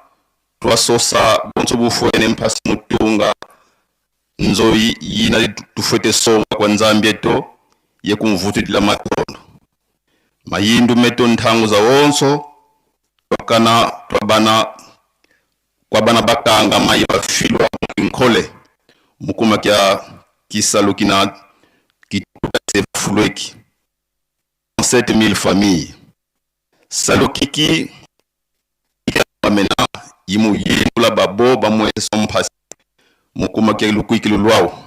twasosa bonso bufwene mphasi mutunga nzo yina tufwete songa kwa nzambi eto ye kumvututila matondo. Mayindu meto nthangu za wonso twakana twabana kwabana bakanga mayi bafilwa nkhole mukuma kya kisalu kina kituka fulweki 7000 familles salukiki bamena yimu yindula babo bamweso mphasi mukuma kya lukwikilo lwawo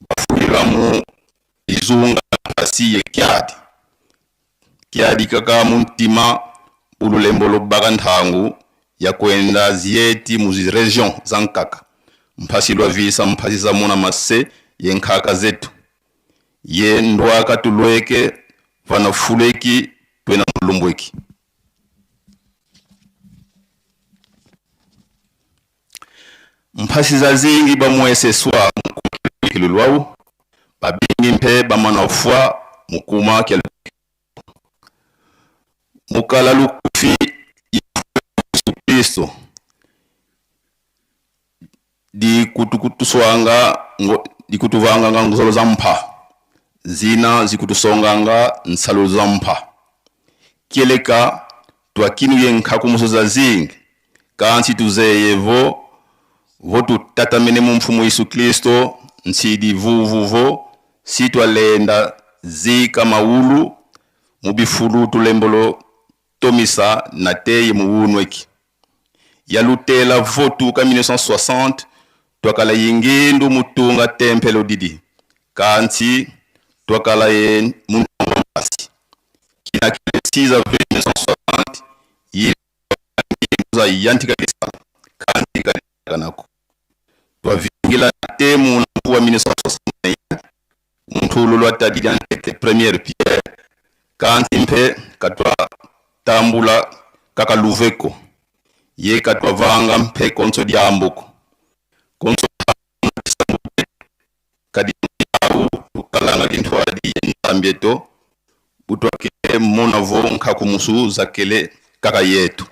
bafulila mu izunga mphasi ye kyadi kyadi kaka muntima ululembo lobaka nthangu ya kwenda zieti mu region za nkaka mphasi lwavisa mphasi za muna mase ye nkhaka zetu ye ndwaka tulweke vana fuleki twena mulumbweki. Mphasi za zingi bamwese swa mukulu lwawu babingi mpe bamana fwa mukuma kya mukala lukufi Yesu Kristo dikutukutuswanga ngo dikutuvanga nga ngozolo za mpha zina zikutusonganga nsalo za mpha kieleka twakinuye nkhaku za zingi kansi tuzeyevo votutatamene mu mfumu Yesu Kristo nsidi vuvuvo si twalenda zika maulu mubifulu tulembolo tomisa na teye muwunweki. Yalutela votuka 1960 twakala yingindu mutunga tempelo didi kansi twakala ye muntongo mpasi kina kile 6 avril 1960 yi za yantika kisala kansi kanako twavingila temu na 1961 muntu lolwa tadi ntete première pierre kansi mpe katwa tambula kaka luveko ye katwavanga mpe konso diambuko konso kadi yawu tukalanga dintwadi nzambi eto butwakele monavo nkhaku musu zakele kaka yetu.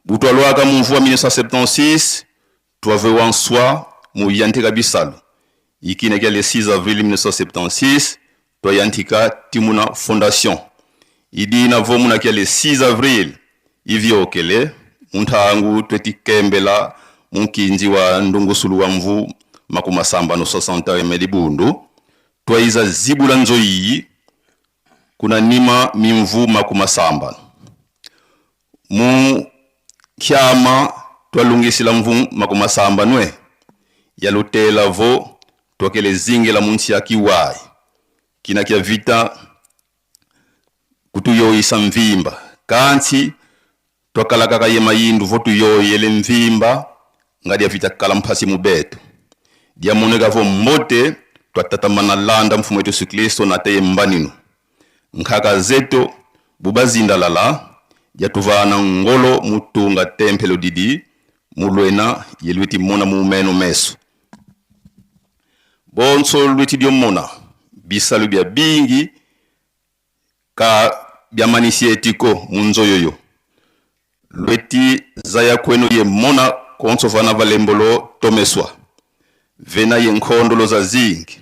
Butwalwaka mu mvua 1976 twavewa nswa mu yanthika bisalu ikina kya le 6 avril 1976 twayanthika timuna fondation idina vo muna kya le 6 avril ivyokele munthangu twetikembela munkinzi wa ndungusulu wa mvu makumi asambano 60 melibundu twaiza zibula nzoyiyi kuna nima mimvu makumi asambano. Mu nkyama twalungisila mvu makumasamba nwe yalutela vo twakele zingela mu nsi ya kiwai kina kya vita kutuyoyisa mvimba kansi twakalakaka ye mayindu vo tuyoyele mvimba nga dia vita kala mphasi mubeto diamoneka vo mbote twatatamana landa mfumu wetu Yesu Kristo na teye mbaninu nkhaka zeto bubazindalala diatuvana ngolo mutunga tempelo didi mulwena ye lweti mona mumeno meso bonso lweti diomona bisalu bia bingi ka biamanisi etiko munzoyoyo lweti zaya kwenu ye mona konso vana valembolo tomeswa vena ye nkhondolo za zingi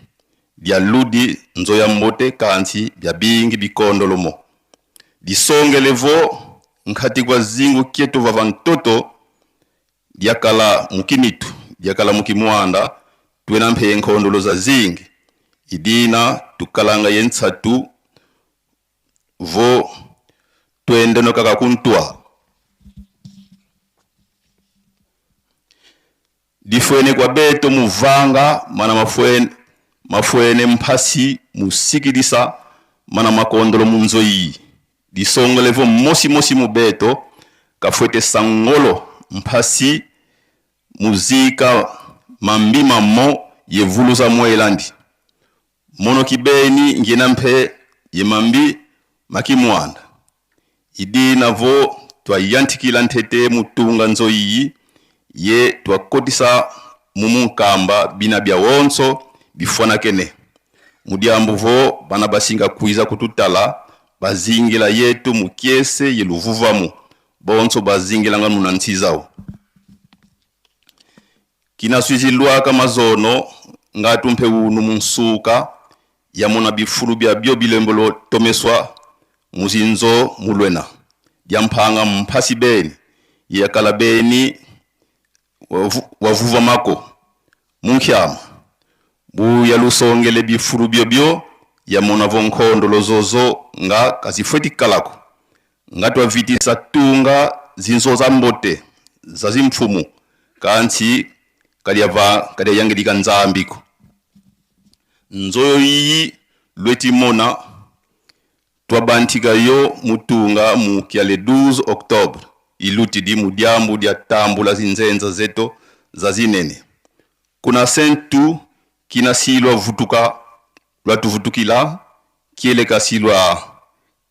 bia ludi nzoya mbote kansi bia bingi bikondolo mo disongele vo nkhati kwa zingu kietu vava ntoto diakala mukimitu diakala mukimwanda twena mphe ye nkhondolo za zingi idina tukalanga ye ntsatu vo twende nokaka kuntwa difwene kwa beto muvanga mana mafwene, mafwene mphasi musikilisa mana makondolo munzoyi disongelevo mosi-mosi mubeto kafwete sangolo mphasi muzika mambi mamo yevuluza mwelandi mono kibeni ngina mphe ye mambi makimwanda idina vo twayanthikila nthete mutunga nzoyiyi ye twakotisa mumunkamba bina bya wonso bifwanakene mudiambu vo bana basinga kwiza kututala bazingila yetu mukiese ye luvuvamu bonso bazingilanga nuna ntsizawo kinaswizilwaka mazono ngatu mphe unu munsuka yamona bifulu bya bio bilembolo tomeswa muzinzo mulwena diamphanga mphasi beni yakala beni wavuva mako munkyama buya lusongele bifulu byobyo yamona vonkhondo lozozo nga kazifweti kalako nga twavitisa tunga zinzo za mbote za zimpfumu kantsi kadyava kadyayangilika nzambiko nzoyo iyi lwetimona twabanthika yo mutunga mu kya le 12 octobre ilutidi mudyambu dya tambula zinzenza zeto za zinene kuna sentu kina silwa vutuka lwatuvutukila kieleka silwa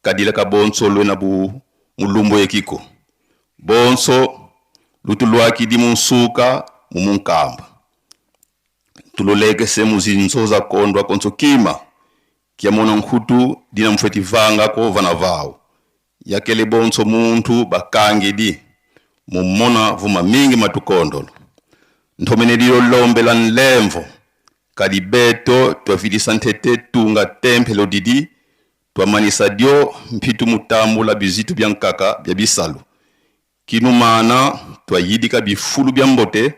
kadila ka bonso lwena bu mulumbo yekiko bonso lutu lwakidi munsuka mumunkamba tulolekese muzinzo za kondwa konso kima kiamona nkhutu dina mfweti vangako vana vawo yakele bonso muntu bakangidi mumona vuma mingi matukondolo nthomene lilolombela nlemvo kadi beto twafilisa nthete tunga tempelo didi twamanisa dio mphitu mutambula bizitu bya nkaka bya bisalu kinumana twayidika bifulu bya mbote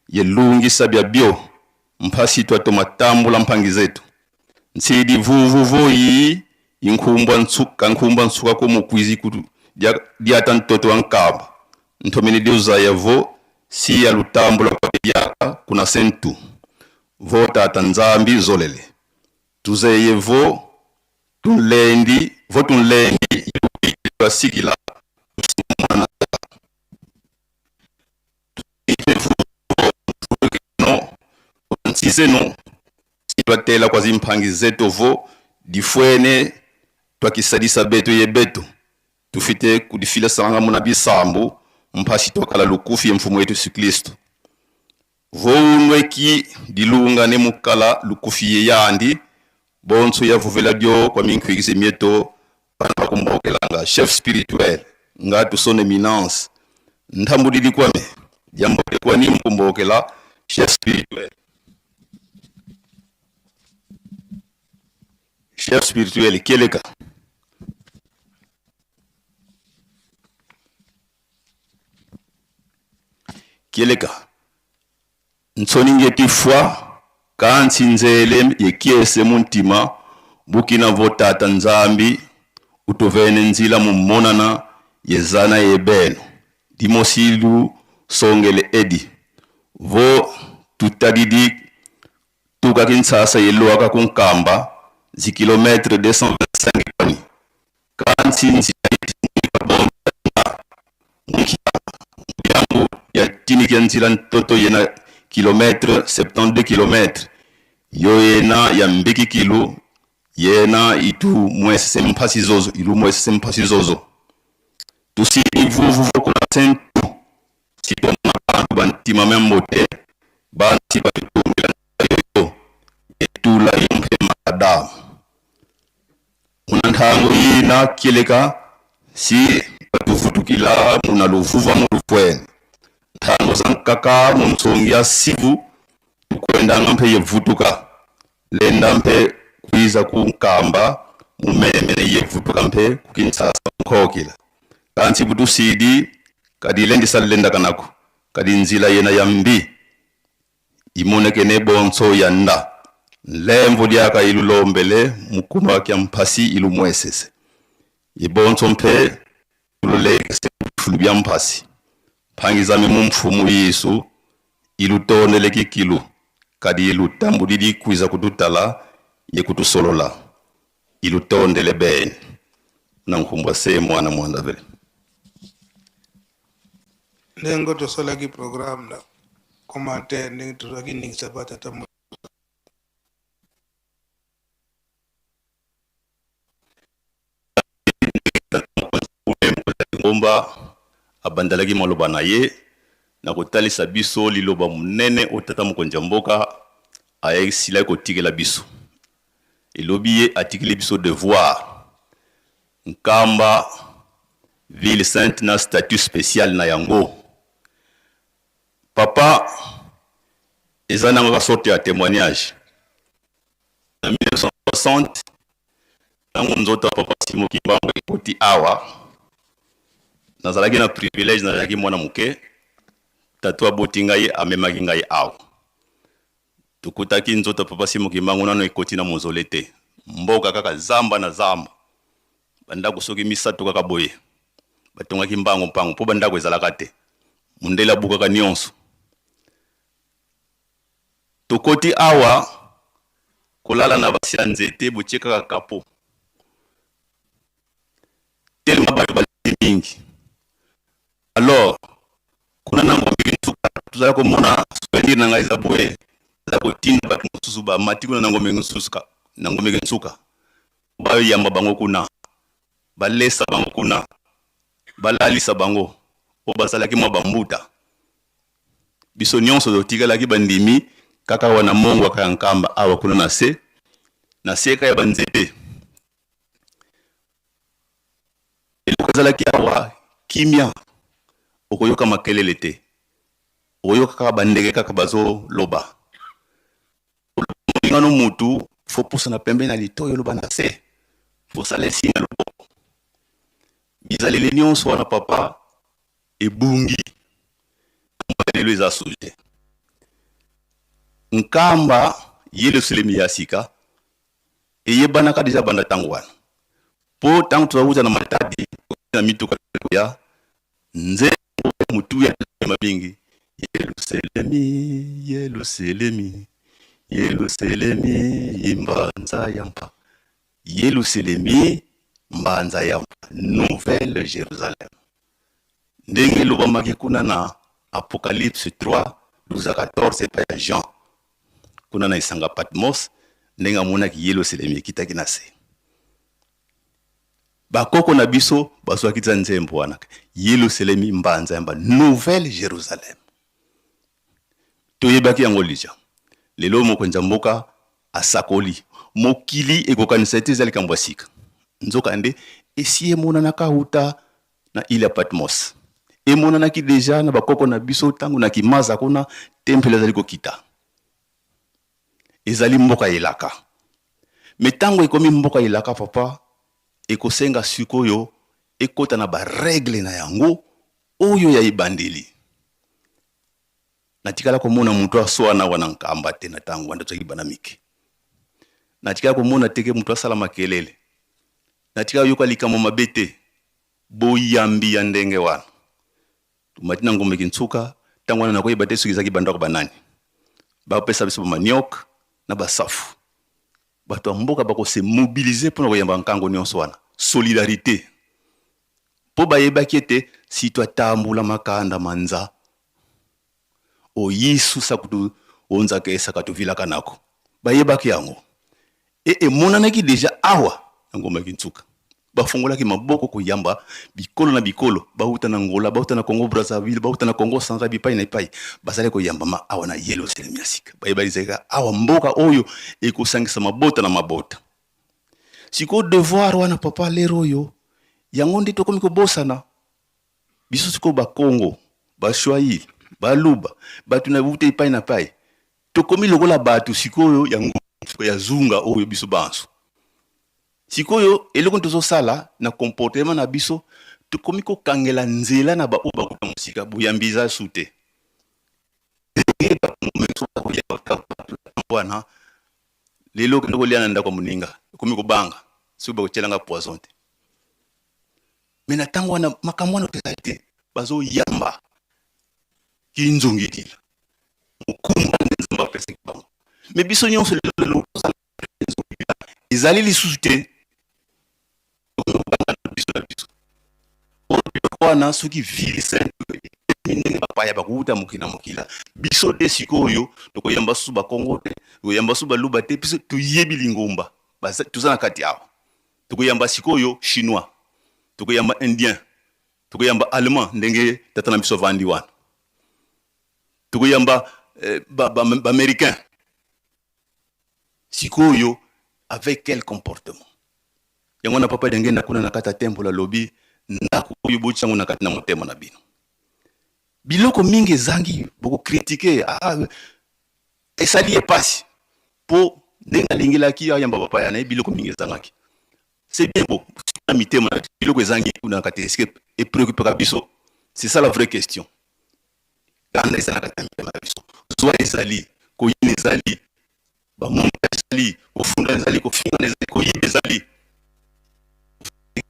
yelungisa bya bio mphasi twatomatambula mphangi zetu ntsidi vuvuvoyi inkhumbwa ntsuka nkhumbwa ntsuka ko mukwizi kutu diata ntoto wa nkamba nthomene diozaya vo si ya lutambula kwa yaka kuna sentu vo tata nzambi zolele tuzeye vo tunlendi vo tunlendi lwasikila mwana no ntsizeno twatela kwa zimphangi zetu vo difwene twakisalisa beto ye beto tufite kudifila sanga muna bisambu mphasi twakala lukufi ye mfumu yetu Yesu Kristo vounweki dilunga ne mukala lukufi ye yandi bonso yavuvela dio kwa minkhwikise mieto bana bakumbokelanga chef spirituel ngatu son éminence nthambulili kwame diambote kwani mkumbokela chef spirituel chef spirituel kieleka kieleka ntsoni ngeti fwa kansi nzele yekiese muntima bukina vo tata nzambi utuvene nzila mumonana Yezana ye beno dimosi lu songele edi vo tutadidi tuka Kinshasa ye luaka ku Nkamba zi kilomètre 225 kwani kansi nzila itinika bonso na mukia muyangu ya tinikia nzila ntoto yena kilomètre 72 kilomètre yo yena ya mbiki kilu yena itu mwesese mpasi zozo ilu mwesese mpasi zozo tusili vuvu vokula sentu sitomona bantu bantima membo te bansi batutungila yoyo etula yo mpe makadamu muna ntango yina kieleka si batuvutukila muna luvuva mu lufwene ntango za nkaka mu nsongi ya sivu tukwendanga mpe yevutuka lenda mpe kwiza ku Nkamba mumemene yevutuka mpe ku Kinshasa mukhokila kansi butusidi kadi lendisa lenda kanaku kadi nzila yena ya mbi imonekene bonso ya nda nlemvo liaka ilulombele mukuma kya mpasi ilumwesese ibonso mpe tululekese bifulu bya mpasi phangizami mu mfumu Yesu ilutondele kikilu kadi ilutambulili kwiza kututala ye kutusolola ilutondele bene na nkumbwa se mwana mwanda vele. Ndenge tosalaki programme na commentaire ndenge tozwaki ndingisa batata. Ngomba abandalaki maloba na ye na kotalisa biso liloba monene oyo tata mokonzi ya mboka ayesilaki kotikela biso. Elobi ye atikeli biso devoir Nkamba ville sainte na statut spécial na yango. Papa eza nango ka sorte ya témoignage. Na 1960 ntango nzoto ya papa Simon Kimbangu ekoti awa, nazalaki na privilège, nazalaki mwana moke, tatu aboti ngai amemaki ngai awa. Tokutaki nzoto ya papa Simon Kimbangu nano ekoti na mausolée te, mboka kaka zamba na zamba, bandako soki misato kaka boye, batongaki mbango mpango mpo bandako ezalaka te, mondele abukaka nyonso. Tokoti awa kolala na basi ya nzete, botie kaka kapo telema bato bazali mingi. Alors kuna na Ngombe Nsuka tozala komona souvenir na ngai eza boye, eza kotinda bato mosusu bamati kuna na Ngombe Nsuka, na Ngombe Nsuka bayamba bango kuna, balesa bango kuna, balalisa bango oyo basalaki mwa bambuta. Biso nyonso totikalaki bandimi kaka awa na mongwaka ya Nkamba awa kuna na se na seka ya banzete. Eloko ezalaki awa kimia, okoyoka makelele te, okoyoka kaka bandeke kaka bazoloba. Molingano mutu fo pusana pembeni na litoyi oloba na se, fosala esina loboko. Bizaleli nyonso wana papa ebungi lelo eza sujet. Nkamba Yelusalemi ya sika eyebanaka deja banda ntango wana, mpo ntango tozawuta na Matadi na mituka ya nzembo mutu ya mingi Yelusalemi, Yelusalemi, Yelusalemi imbanza ya mpa, Yelusalemi mbanza ya mpa, Nouvelle Jérusalem. Ndenge elobamaki kuna na Apocalypse 3 12 14 epai ya Jean kuna na esanga Patmos, ndenge amonaki Yelusalemi ekitaki na se. Bakoko na biso bazwaki za nzembo wana Yelusalemi mbanza yamba, Nouvelle Jérusalem. Toyebaki yango lija. Lelo mokonzi ya mboka asakoli mokili ekokanisa ete eza likambo ya sika, nzokande esi emonanaka uta na ile ya Patmos, emonanaki deja na bakoko na biso ntango na Kimaza kuna tempelo ezali kokita. Ezali mboka elaka, me ntango ekomi mboka elaka papa, ekosenga sikoyo ekota na baregle na yango oyo ya ebandeli. Natikala komona moto aswana wana Nkamba te na ntango wana tozalaki bana mike. Natikala komona te ke moto asala makelele. Natikala koyoka likambo mabe te. Boyambi ya ndenge wana. Tomati na Ngombe Kinsuka, tango wana nakoyeba te soki ezalaki ba ndako ba nani. Bapesa biso ba manioc na ba safu. Bato ya mboka bako se mobiliser pona koyamba nkango nionso wana. Solidarite. Po bayebaki ete si twatambula makanda ma nza oyisu sakutu onzaka esaka tovilaka nako. Bayebaki yango. Et emonanaki dejà awa na Ngomba Kinsuka. Bafongolaki maboko koyamba bikolo na bikolo, bawuta na Angola, bawuta na Congo Brazzaville, bawuta na Congo Central, bipai na epai, bazalaki koyambama awa na Yelusalemi ya sika. Bayebaki ezalaki awa mboka oyo ekosangisa mabota na mabota. Sikoyo devoir wana papa lero oyo yango nde tokomi kobosana. Biso sikoyo ba Kongo, ba Swahili, ba Luba, bato na wuta epai na epai, tokomi lokola bato sikoyo ya ngonga ya zunga oyo biso banso. Sikoyo eloko nini tozosala na comportement na biso, tokomi kokangela nzela na ba oyo bakuta mosika, boyambi eza su te. Ndenge ba Kongo bakoyamba bato wana, lelo okende kolia na ndako ya moninga, okomi kobanga soki bakotiela nga poison te. Mais na tango wana makambo wana ezali te, bazoyamba kinzongidila mokumba nde Nzambe apesaki bango. Mais biso nyonso lelo lelo tozala kinzongidila ezali lisusu te, tokobanga na biso na biso. Oyo biloko wana soki ville sainte ndenge bapaya bakowuta mokili na mokili, biso te sikoyo tokoyamba susu bakongo te, tokoyamba susu baluba te, biso toyebi lingomba, toza na kati awa. Tokoyamba sikoyo chinois, tokoyamba indien, tokoyamba allemand ndenge tata na biso avandi wana, tokoyamba ba américain. Sikoyo avec quel comportement? Yango na papa Dengenda kuna na kati ya temple alobi ndako oyo botia yango na kati na motema na bino. Biloko mingi ezangi boko critiquer, ah, esali ye pasi po ndenge alingelaki ayamba bapaya na ye biloko mingi ezangaki. C'est bien beau na mitema na biloko ezangi kuna na kati, est-ce que e preoccupaka biso? C'est ça la vraie question. Kanda eza na kati ya mitema na biso, zwa ezali, koyina ezali, bamonga ezali, kofunda ezali, kofingana ezali, koyiba ezali.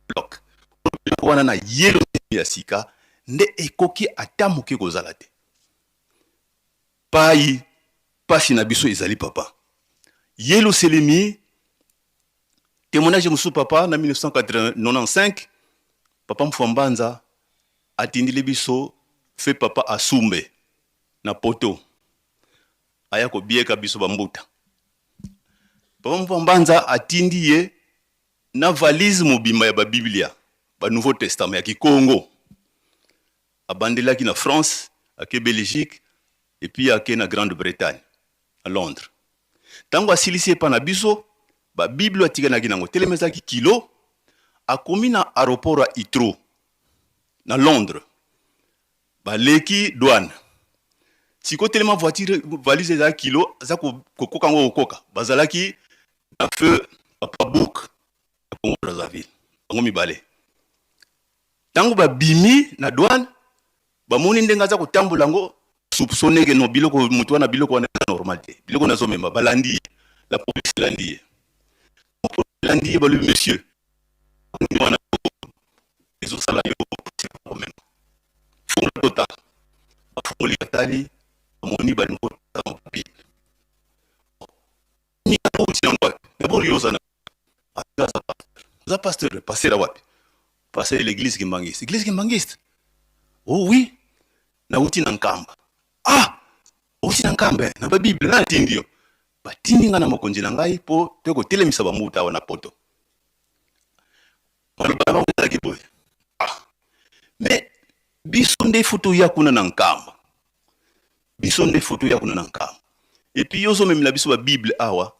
Bloc biloko wana na yelo ya sika nde ekoki ata moke kozala te. Pai pasi na biso ezali papa. Yeluselemi témoignage mosusu papa na 1995 papa Mfwambanza atindili biso fe papa Asumbe na poto aya kobieka biso bambuta. Papa Mfwambanza atindi ye na valise mobimba ya ba Biblia ba Nouveau Testament ya Kikongo. Abandelaki na France, ake Belgique et puis ake na Grande-Bretagne, na Londres. Tango asilisi epa na biso, ba Bible atikanaki nango telema ezalaki kilo, akomi na aeroport ya Heathrow na Londres, baleki douane. Sikoyo telema voiture valise ezalaki kilo, aza kokoka yango kokoka, bazalaki na feu papa Book ya Congo Brazzaville, bango mibale. Tango babimi na douane, bamoni ndenge aza kotambola yango, soupçonne que non, biloko moto wana, biloko wana eza normal te, biloko nazomema, balandi ye, la police elandi ye, elandi ye, balobi monsieur nini wana ezosala yo komema, fungola totala. Bafungoli, batali, bamoni balingi kotala bible. D'abord yo oza na oza pasteur, pasteur wapi? Pasteur de l'église kimbanguiste. Église kimbanguiste? Oh oui, nauti na Nkamba. Ah, outi na Nkamba na ba Bible na tindi yo. Batindi nga na mokonzi na ngai po to kotelemisa ba mbuta awa na poto. Maloba na bango ezalaki boye. Ah, mais biso nde faut toya kuna na Nkamba. Biso nde faut toya kuna na Nkamba. Et puis yo ozomemela biso ba Bible awa.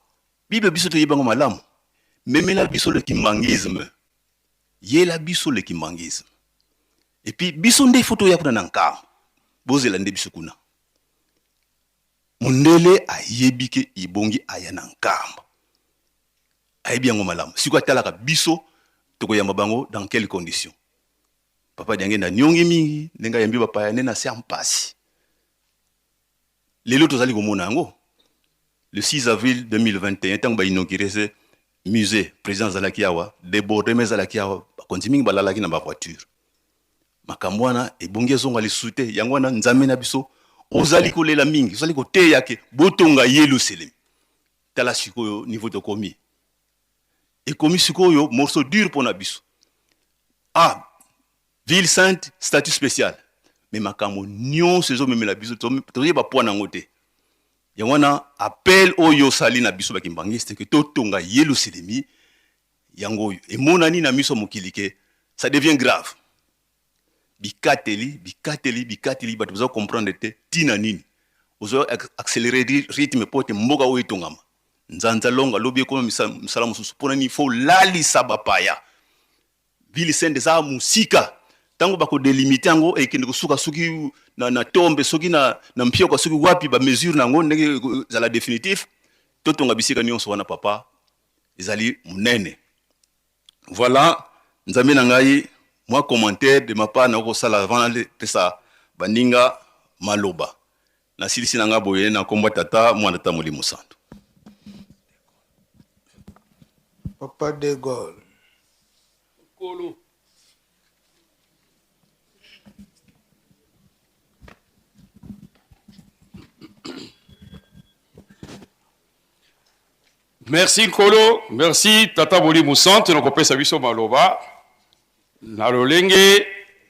Bible biso toyebi yango malamu. Memela biso le kimbanguisme. Yela biso le kimbanguisme. Et puis biso nde faut toya kuna na Nkamba. Bozela nde biso kuna. Mondele ayebi ke ebongi aya na Nkamba. Ayebi yango malamu. Sikoyo atalaka biso tokoyamba bango dans quelles conditions. Papa Diangenda aniongi mingi ndenge ayambi bapaya nde na se ya mpasi. Lelo tozali komona yango. Le 6 avril 2021 ntango ba inaugurer ce musée, président azalaki awa, débordement ezalaki awa, bakonzi mingi balalaki na ba voiture. Makambo wana ebongi ezonga lisusu te. Yango wana Nzambe na biso ozali kolela mingi, ozali koteya ke botonga Yelusalemi. Tala sikoyo niveau tokomi. Ekomi sikoyo morceau dur pona biso. Ah, ville sainte, statut spécial. Mais makambo nyonso ezomemela biso, toyeba poids nango te. Yango wana appel oyo osali na biso ba kimbanguiste ke totonga Yelusalemi, yango oyo emonani na miso ya mokili ke ça devient grave. Bikateli, bikateli, bikateli, bato baza comprendre te tina nini ozo accelerer rythme po ete mboka oyo etongama. Nzanza longa lobi ekoma misala mosusu pona nini faut lalisa bapaya. Ville sainte eza mosika, tango bako delimiter yango ekende kosuka soki na tombe, soki na mpioka, soki wapi, ba mesure na yango ndenge ezala definitif. Totonga bisika nionso wana papa, ezali monene. Voilà Nzambe na ngai, mwa commentaire de ma part nakoki kosala avant napesa baninga maloba. Nasilisi na ngai boye na nkombo ya Tata, Mwana, Tata Molimo Santu. Papa de Gaulle. Nkolo. Merci Nkolo, merci Tata Molimo Santu na kopesa biso maloba na lolenge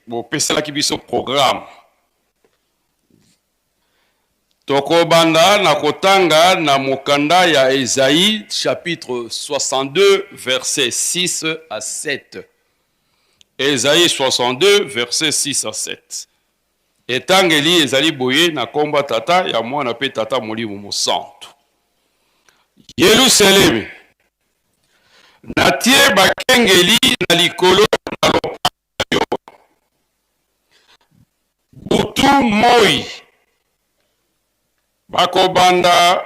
bopeselaki biso programme. Tokobanda na kotanga na mokanda ya Esaïe chapitre 62 verset 6 à 7. Esaïe 62 verset 6 à 7. Etangeli ezali boye na nkombo ya Tata, ya Mwana mpe Tata Molimo Mosantu. Yelusalemi, natie bakengeli na likolo na lopango na yo butu moi, bakobanda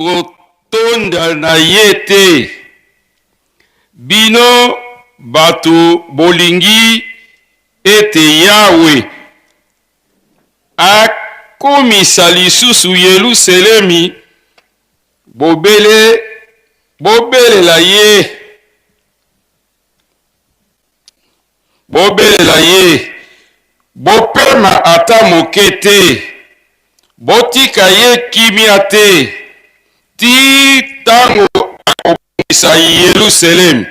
Bakotonda na ye te. Bino bato bolingi ete Yawe akomisa lisusu Yelusalemi, bobele bobelela ye. Bobelela ye, bopema ata moke te, botika ye kimia te, tii tango akobongisa Yeluselemi,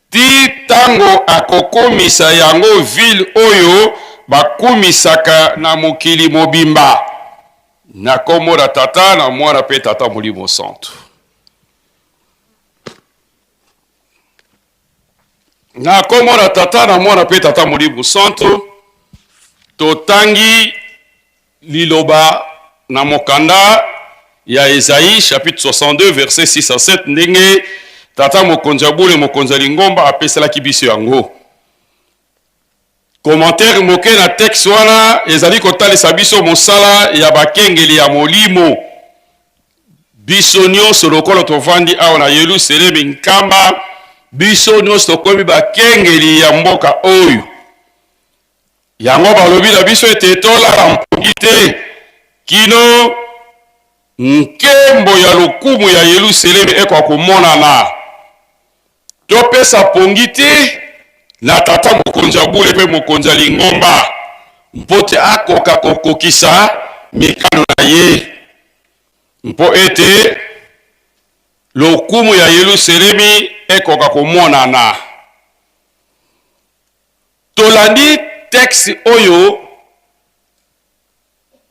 tii tango akokomisa yango ville oyo bakumisaka na mokili mobimba. Na kombo na Tata, na Mwana pe Tata Molimo Santu. Na kombo na Tata, na Mwana mpe Tata Molimo Santu, totangi liloba na mokanda ya Esaïe chapitre 62 verset 6 à 7 ndenge Tata mokonzi ya bule mokonzi ya lingomba apeselaki biso yango. Commentaire moke na texte wana ezali kotalisa biso mosala ya bakengeli ya molimo. Biso nyonso lokola tovandi awa na Yelusalemi nkamba, biso nyonso tokomi bakengeli ya mboka oyo. Yango balobi na biso ete tolala mpongi te kino nkembo ya lokumu ya Yelusalemi ekoka komonana. Topesa pongi te na tata mokonzi ya bule mpe mokonzi ya lingomba mpo te akoka kokokisa mikano na ye, mpo ete lokumu ya Yelusalemi ekoka komonana. Tolandi texte oyo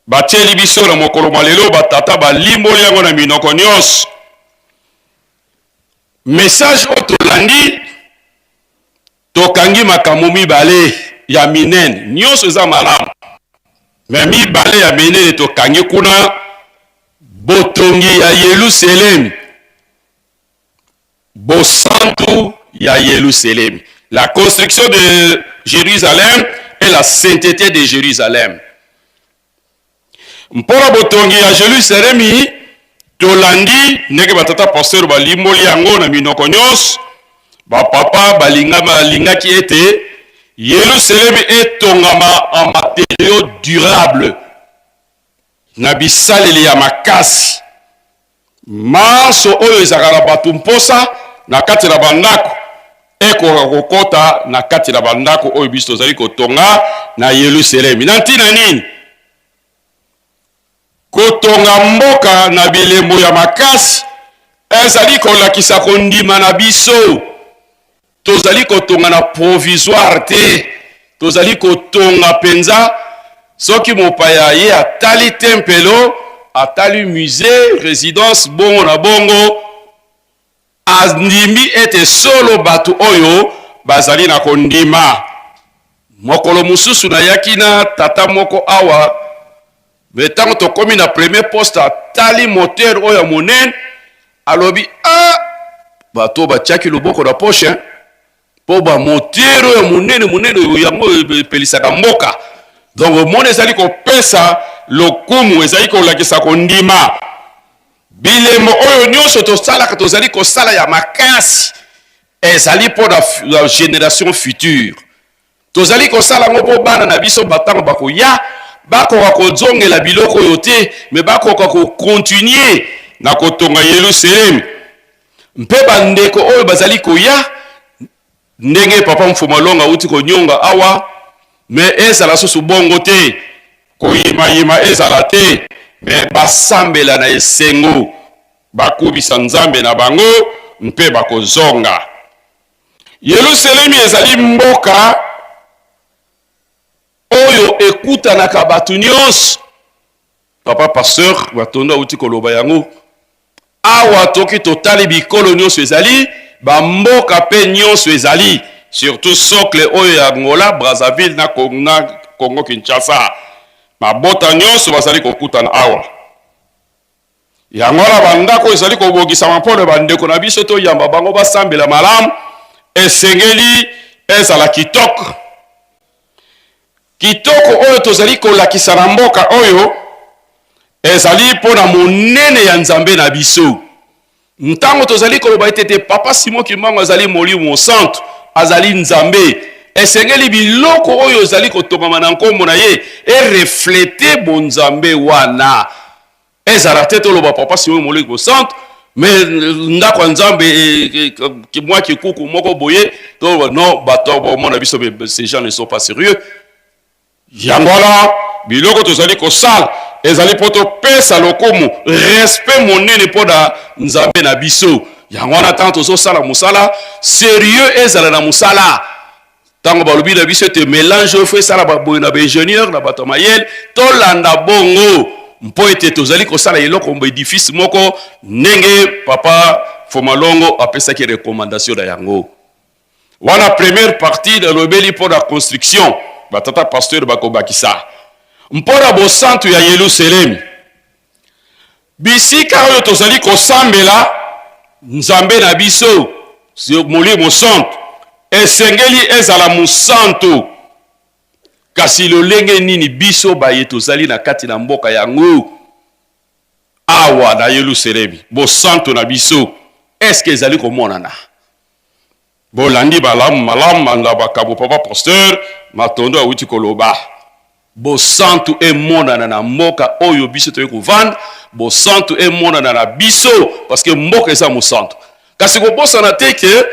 batieli biso na mokolo mwa lelo, batata balimboli yango na minoko nyonso. Message oyo tolandi, tokangi makambo mibale ya minene, nyonso eza malamu, me mibale ya minene tokangi kuna: botongi ya Yelusalemi, bosantu ya Yelusalemi, la construction de Jérusalem et la sainteté de Jérusalem. Mpo na botongi ya Jerusalemi, tolandi ndenge batata pasteur balimboli yango na minoko nyonso. Bapapa balingaki ete Yelusalemi etongama en matériaux durable, na bisaleli ya makasi manso oyo ezalaka na bato mposa na kati na bandako. ekoka kokota na kati na bandako oyo biso tozali kotonga na Yelusalemi. Na ntina nini? Kotonga mboka na bilembo ya makasi ezali kolakisa kondima na biso. Tozali kotonga na provisoire te, tozali kotonga mpenza. Soki mopaya ye atali tempelo, atali musee, residence, bongo na bongo, Andimi ete solo bato oyo bazali na kondima. Mokolo mosusu nayaki na tata moko awa, me ntango tokomi na premier poste, atali moteur oyo ya monene, alobi ah, bato batiaki loboko na poche mpo ba moteur oyo monene monene oyo yango epelisaka mboka. Donc omoni ezali kopesa lokumu, ezali kolakisa kondima. Bilembo oyo nyonso tosalaka, tozali kosala ya makasi, ezali mpo na generation future. Tozali kosala yango mpo bana na biso batango bakoya bakoka kozongela biloko oyo te, me bakoka kokontinue na kotonga Yelusalemi. Mpe bandeko oyo bazali koya, ndenge papa Mfuma Longa auti konyonga awa, me ezala susu bongo te, koyimayima ezala te, me basambela na esengo, bakubisa Nzambe na bango mpe bakozonga. Yelusalemi ezali mboka oyo ekutanaka bato nyonso. Papa pasteur Matondo auti koloba yango awa. Toki totali bikolo nyonso ezali, bamboka mpe nyonso ezali, surtout socle oyo ya Angola, Brazzaville na Congo Kinshasa, mabota nyonso bazali kokutana awa. Yango wana bandako ezali kobongisama mpo na bandeko na biso toyamba bango basambela malamu, esengeli ezala kitoko. Kitoko oyo tozali kolakisa na mboka oyo ezali mpo na monene ya Nzambe na biso. Ntango tozali koloba ete te Papa Simon Kimbangu azali Molimo Mosantu, azali Nzambe, esengeli biloko oyo ezali kotongama na nkombo na ye ereflete bonzambe wana. Ezala te toloba Papa Simon Molimo Mosantu, mais ndako ya Nzambe e, e, mwa kikuku moko boye, toloba non, bato bomona biso, ces gens ne sont pas sérieux. Yango wana biloko tozali kosala ezali mpo topesa lokumu, respect monene mpo na Nzambe na biso. Yango wana ntango tozosala mosala, serieux ezala na mosala. Ntango balobi na biso ete melange oyo fo esala baboye na baingenieur na bato ya mayele, tolanda bongo mpo ete tozali kosala eloko edifice moko ndenge papa Fomalongo apesaki recommandation na yango. Wana première partie nalobeli mpo na construction, batata pasteur bakobakisa mpo na bosantu ya Yelusalemi, bisika oyo tozali kosambela Nzambe na biso Molimo Santu, esengeli ezala mosantu. Kasi lolenge nini biso baye tozali na kati na mboka yango awa na Yelusalemi, bosantu na biso eske ezali komonana? Bolandi malamu malamu manda makambo papa pasteur Matondo awuti koloba. Bosantu emonana na mboka oyo biso toyei kovanda, bosantu emonana na biso parce que mboka eza mosantu. Kasi kobosana te ke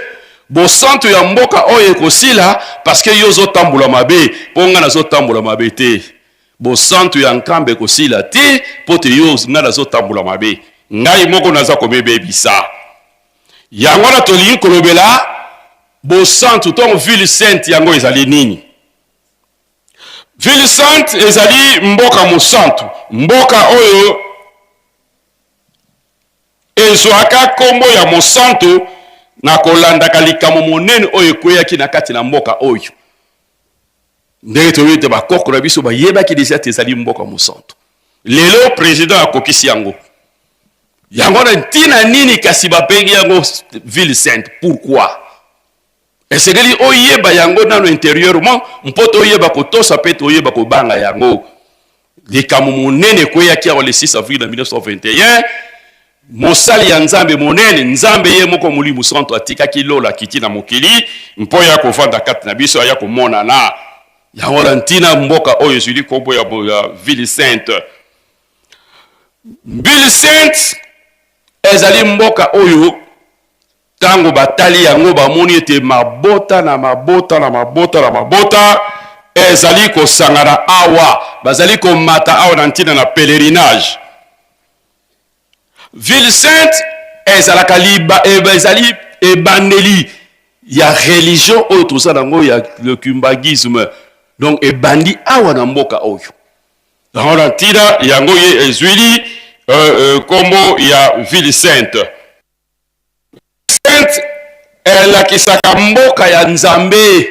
bosantu ya mboka oyo ekosila parce que yo ozotambola mabe, mpo ngai nazotambola mabe te. Bosantu ya Nkamba ekosila te mpo te yo ngai nazotambola mabe, ngai moko naza komibebisa. Yango wana tolingi kolobela bosantu to ville sainte. Yango ezali nini? Ville sainte ezali mboka mosantu, mboka oyo ezwaka nkombo ya mosantu na kolandaka likambo monene oyo ekweyaki na kati na mboka oyo. Ndenge toyebi ete bakoko na biso bayebaki deja ete ezali mboka mosantu, lelo president akokisi yango. Yango na ntina nini kasi babengi yango ville sainte? Pourquoi? Esengeli oyeba yango nano interieurement mpo toyeba kotosa mpe toyeba kobanga yango. Likambo monene ekweyaki awa le 6 avril na 1921. Mosali ya Nzambe monene, Nzambe ye moko Molimo Santu, atikaki lola, akiti na mokili mpo ya kovanda kati na biso, aya komonana. Yango na ntina mboka oyo ezwili nkombo ya ville sainte. Ville sainte ezali mboka oyo Ntango batali yango, bamoni ete mabota na mabota na mabota na mabota ezali kosangana awa, bazali komata awa na ntina na pelerinage. Ville sainte ezalaka liba, ezali ebandeli ya religion oyo toza nango ya le kimbanguisme. Donc ebandi awa na mboka oyo. Yango na ntina yango ye ezwili nkombo ya ville sainte. Sainte elakisaka mboka ya Nzambe.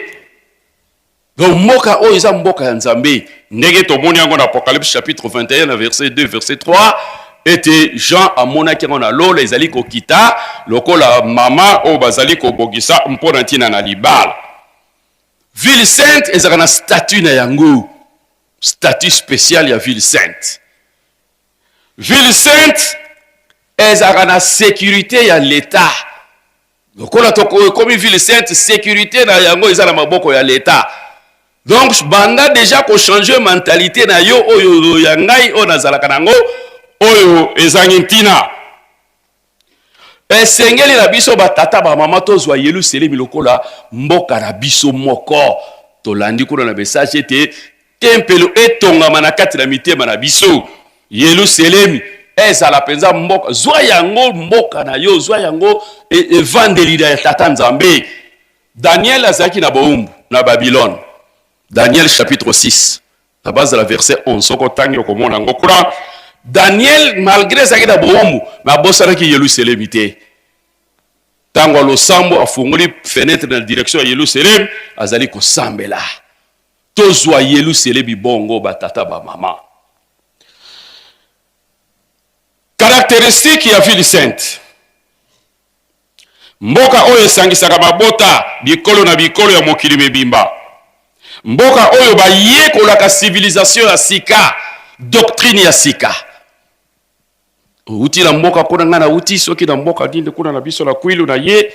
Donc mboka oyo eza mboka ya Nzambe. Ndenge tomoni yango na Apocalypse chapitre 21 na verset 2 verset 3 ete Jean amonaki yango na lola ezali kokita lokola mama oyo bazali kobongisa mpo na ntina na libala. Ville sainte ezalaka na statut na yango, statut special ya ville sainte. Ville sainte ezalaka na securite ya l'etat. Lokola ekomi ville sainte, securite na yango eza na maboko ya l'etat. Donc banda deja ko changer mentalite na yo oyo ya ngai oyo nazalaka nango oyo ezangi ntina. Esengeli na biso ba tata ba mama tozwa Yelusalemi lokola mboka na biso moko. Tolandi kuna na message ete tempelo etongama na kati na mitema na biso. Yelusalemi ezala mpenza mboka, zwa yango mboka na yo, zwa yango evandeli ya Tata Nzambe. Daniel azalaki na bowumbu na Babylone. Daniel chapitre 6 na base la verset 11 soki otangi okomona yango kuna. Daniel malgré ezalaki na bowumbu me abosanaki Yelusalemi te. Ntango ya losambo afungoli fenetre na direction ya Yelusalemi, azali kosambela. Tozwa Yelusalemi bongo batata ba mama. Caracteristique ya ville sainte. Mboka oyo esangisaka mabota, bikolo na bikolo ya mokili mibimba. Mboka oyo bayekolaka civilisation ya sika, doctrine ya sika. Outi na mboka kuna, ngai nauti soki na mboka nini kuna na biso na Kwilu na ye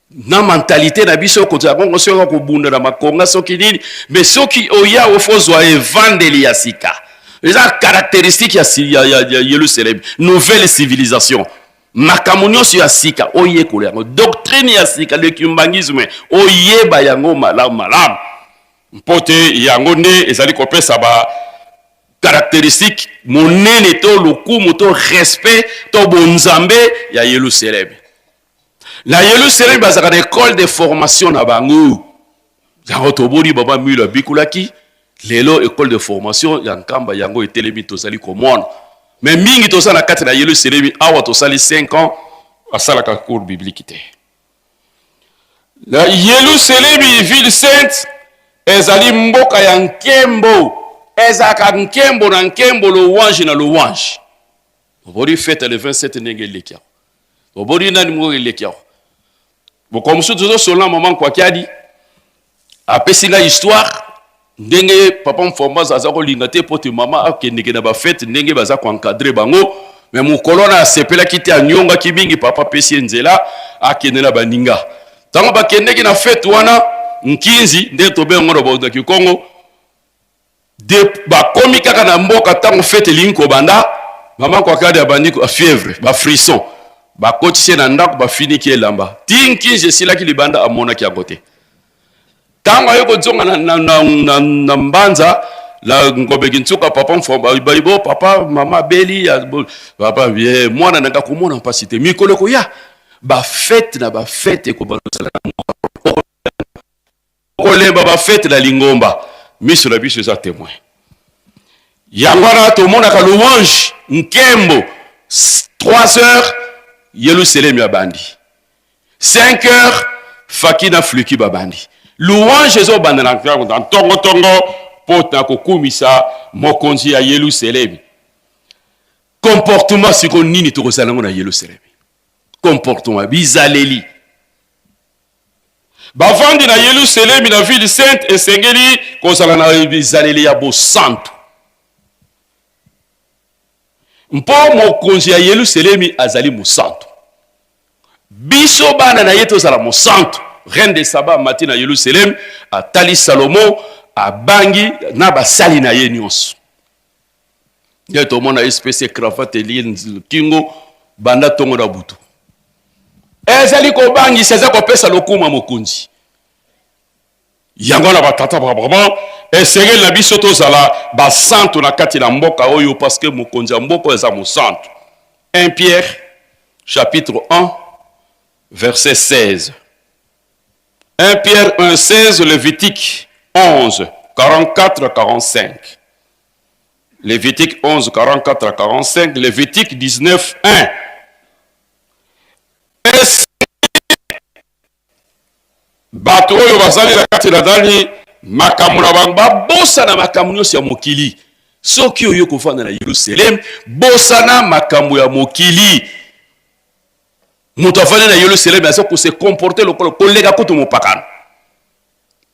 na mentalite na biso kozala bongo soki kobunda na makonga soki nini, mais soki oya ofozwa evandeli ya sika. Eza caracteristique ya Yerusalem, nouvelle civilisation. Makambo nyonso ya sika oyekola yango, doctrine ya sika, le kimbanguisme oyeba yango malamu malamu, mpo te yango nde ezali kopesa ba caracteristique monene to lokumu to respect to bonzambe ya Yelusalemi. Na Yelusalemi bazalaka na ecole de formation na bango. Yango toboni baba Milo abikulaki lelo ecole de formation ya Nkamba yango etelemi tozali komona. Mais mingi toza na kati na Yelusalemi awa tosali 5 ans asalaka cours biblique te. Na Yelusalemi ville sainte ezali mboka ya nkembo, ezalaka nkembo na nkembo, louange na louange. Oboni fete le 27 ndenge eleki awa, oboni nani moko eleki awa. Mokolo mosusu tozosolola na mama Nkwakiadi, apesi ngai histoire ndenge papa Mfombaza aza kolinga te mpo te mama akendeke na bafete ndenge baza koencadre bango, me mokolo wana asepelaki te, anyongaki mingi, papa apesi ye nzela akende na baninga. Ntango bakendeki na fete wana, nkinzi nde tobenga yango na Kikongo, De bakomi kaka na mboka ntango fete elingi kobanda, mama Kwakadi abandi fièvre, ba frisson, bakotisi ye na ndako, bafiniki ye elamba ti nkinzi esilaki libanda, amonaki yango te. Ntango aye kozonga na, na, na, na, na mbanza la Ngombe Kinsuka, papa Mfomba balibo papa mama abeli ya, papa ye mwana na nga komona mpasi te, mikolo ekoya bafete na bafete ekobanda kozala na mboka Kolemba ba fete na lingomba, miso na biso eza temoin. Yango wana tomonaka louange, nkembo, 3 heures Yelusalemi abandi, 5 heures Faki na Fluki babandi. Louange ezobanda na ntongo ntongo mpo na kokumisa mokonzi ya Yelusalemi. Comportement siko nini tokozala yango na Yelusalemi? Comportement, bizaleli. Bavandi na Yelusalemi, na ville sainte, esengeli kozala na bizaleli ya bosantu, mpo mokonzi ya Yelusalemi azali mosantu. Biso bana na ye tozala mosantu. Reine de Saba amati na Yelusalemi, atali Salomo, abangi na basali na ye nyonso. Nde tomona espèce cravate elie kingo banda tongo na butu. Ezali kobangisa, eza kopesa lokumu ya mokonzi. Yango wana batata ba vraiment esengeli na biso tozala basantu na kati na mboka oyo parce que mokonzi ya mboka oyo aza mosantu. 1 Pierre chapitre 1 verset 16. 1 Pierre 1 16 Lévitique 11 44 45. Lévitique 11 44 à 45, Lévitique 19 1. Bato oyo bazali na kati na nani makambo na bango babosana makambo nyonso ya mokili. Soki oyo kofanda na Yerusaleme, bosana makambo ya mokili. Moto afandi na Yerusaleme aza kose comporter lokola koleka kutu mopakano.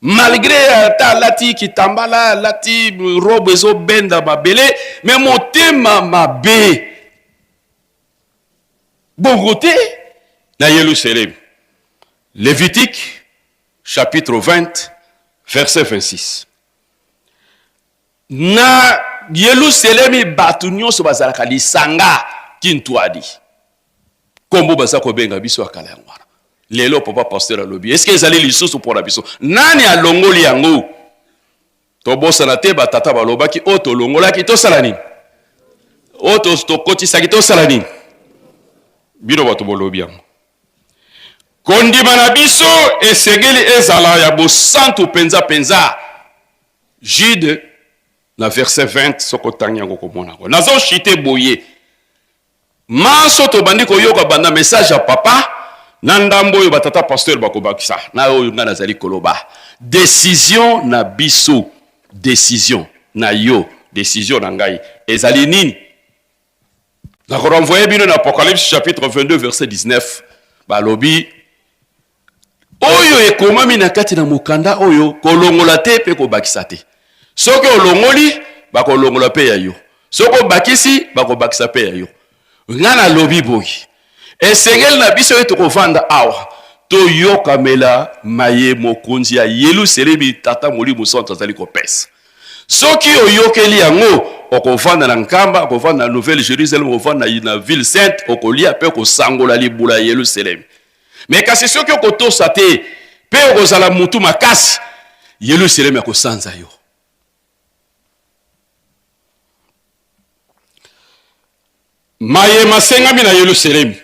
Malgre ata alati kitambala, alati robe ezobenda mabele, me motema mabe bongo te na Yelusalemi. Levitique chapitre 20 verset 26. Na Yelusalemi bato nyonso bazalaka lisanga kintwadi. Kombo baza kobenga biso ya kala yango wana. Lelo papa pasteur alobi, est-ce que ezali lisusu mpo na biso? Nani alongoli yango? Tobosana te batata balobaki oyo tolongolaki tosala nini? Oyo tokotisaki tosala nini? Bino bato bolobi yango. Kondima na biso esengeli ezala ya bosantu mpenza mpenza. Jude na verset 20 soki otangi yango okomona yango. Nazo chite boye. Manso tobandi koyoka banda message ya papa na ndambo oyo batata pasteur bakobakisa na oyo ngai nazali koloba. Decision na biso, decision na yo, decision na ngai ezali nini? Nakorenvoye bino na Apocalypse chapitre 22 verset 19, balobi oyo ekomami na kati na mokanda oyo kolongola te mpe kobakisa te. Soki olongoli, bakolongola mpe ya yo. Soki obakisi, bakobakisa mpe ya yo. Nga nalobi boye, esengeli na biso ete tokovanda awa toyokamela maye mokonzi ya Yelusalemi Tata Molimo Santu azali kopesa. Soki oyokeli yango, okovanda na Nkamba, okovanda na Nouvelle Jerusalem, okovanda na Ville Sainte, okolia mpe okosangola libula ya Yelusalemi. Me kasi soki okotosa te mpe okozala mutu makasi, Yelusalemi akosanza yo. Maye masengami na Yelusalemi,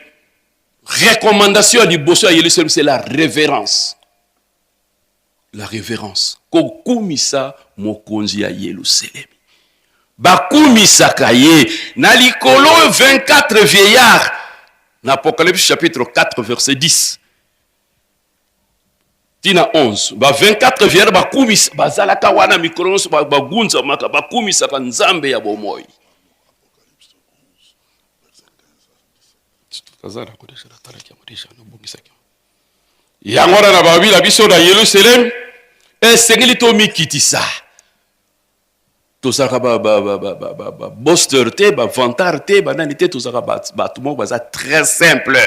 recommandation ya liboso ya Yelusalemi, c'est la révérence. La révérence, kokumisa mokonzi ya Yelusalemi. Bakumisaka ye na likolo 24 vieillards na Apocalypse chapitre 4 verset 10 tina 11 ba 24 vieillards bakumisa, bazalaka wana mikolo nyonso, bagunzamaka, bakumisaka Nzambe ya bomoi. Yango wana na babi na biso na Yelusalemi esengeli tomikitisa. Tozalaka ba boster te, ba vantard te, banani te, tozalaka bato moko baza très simple.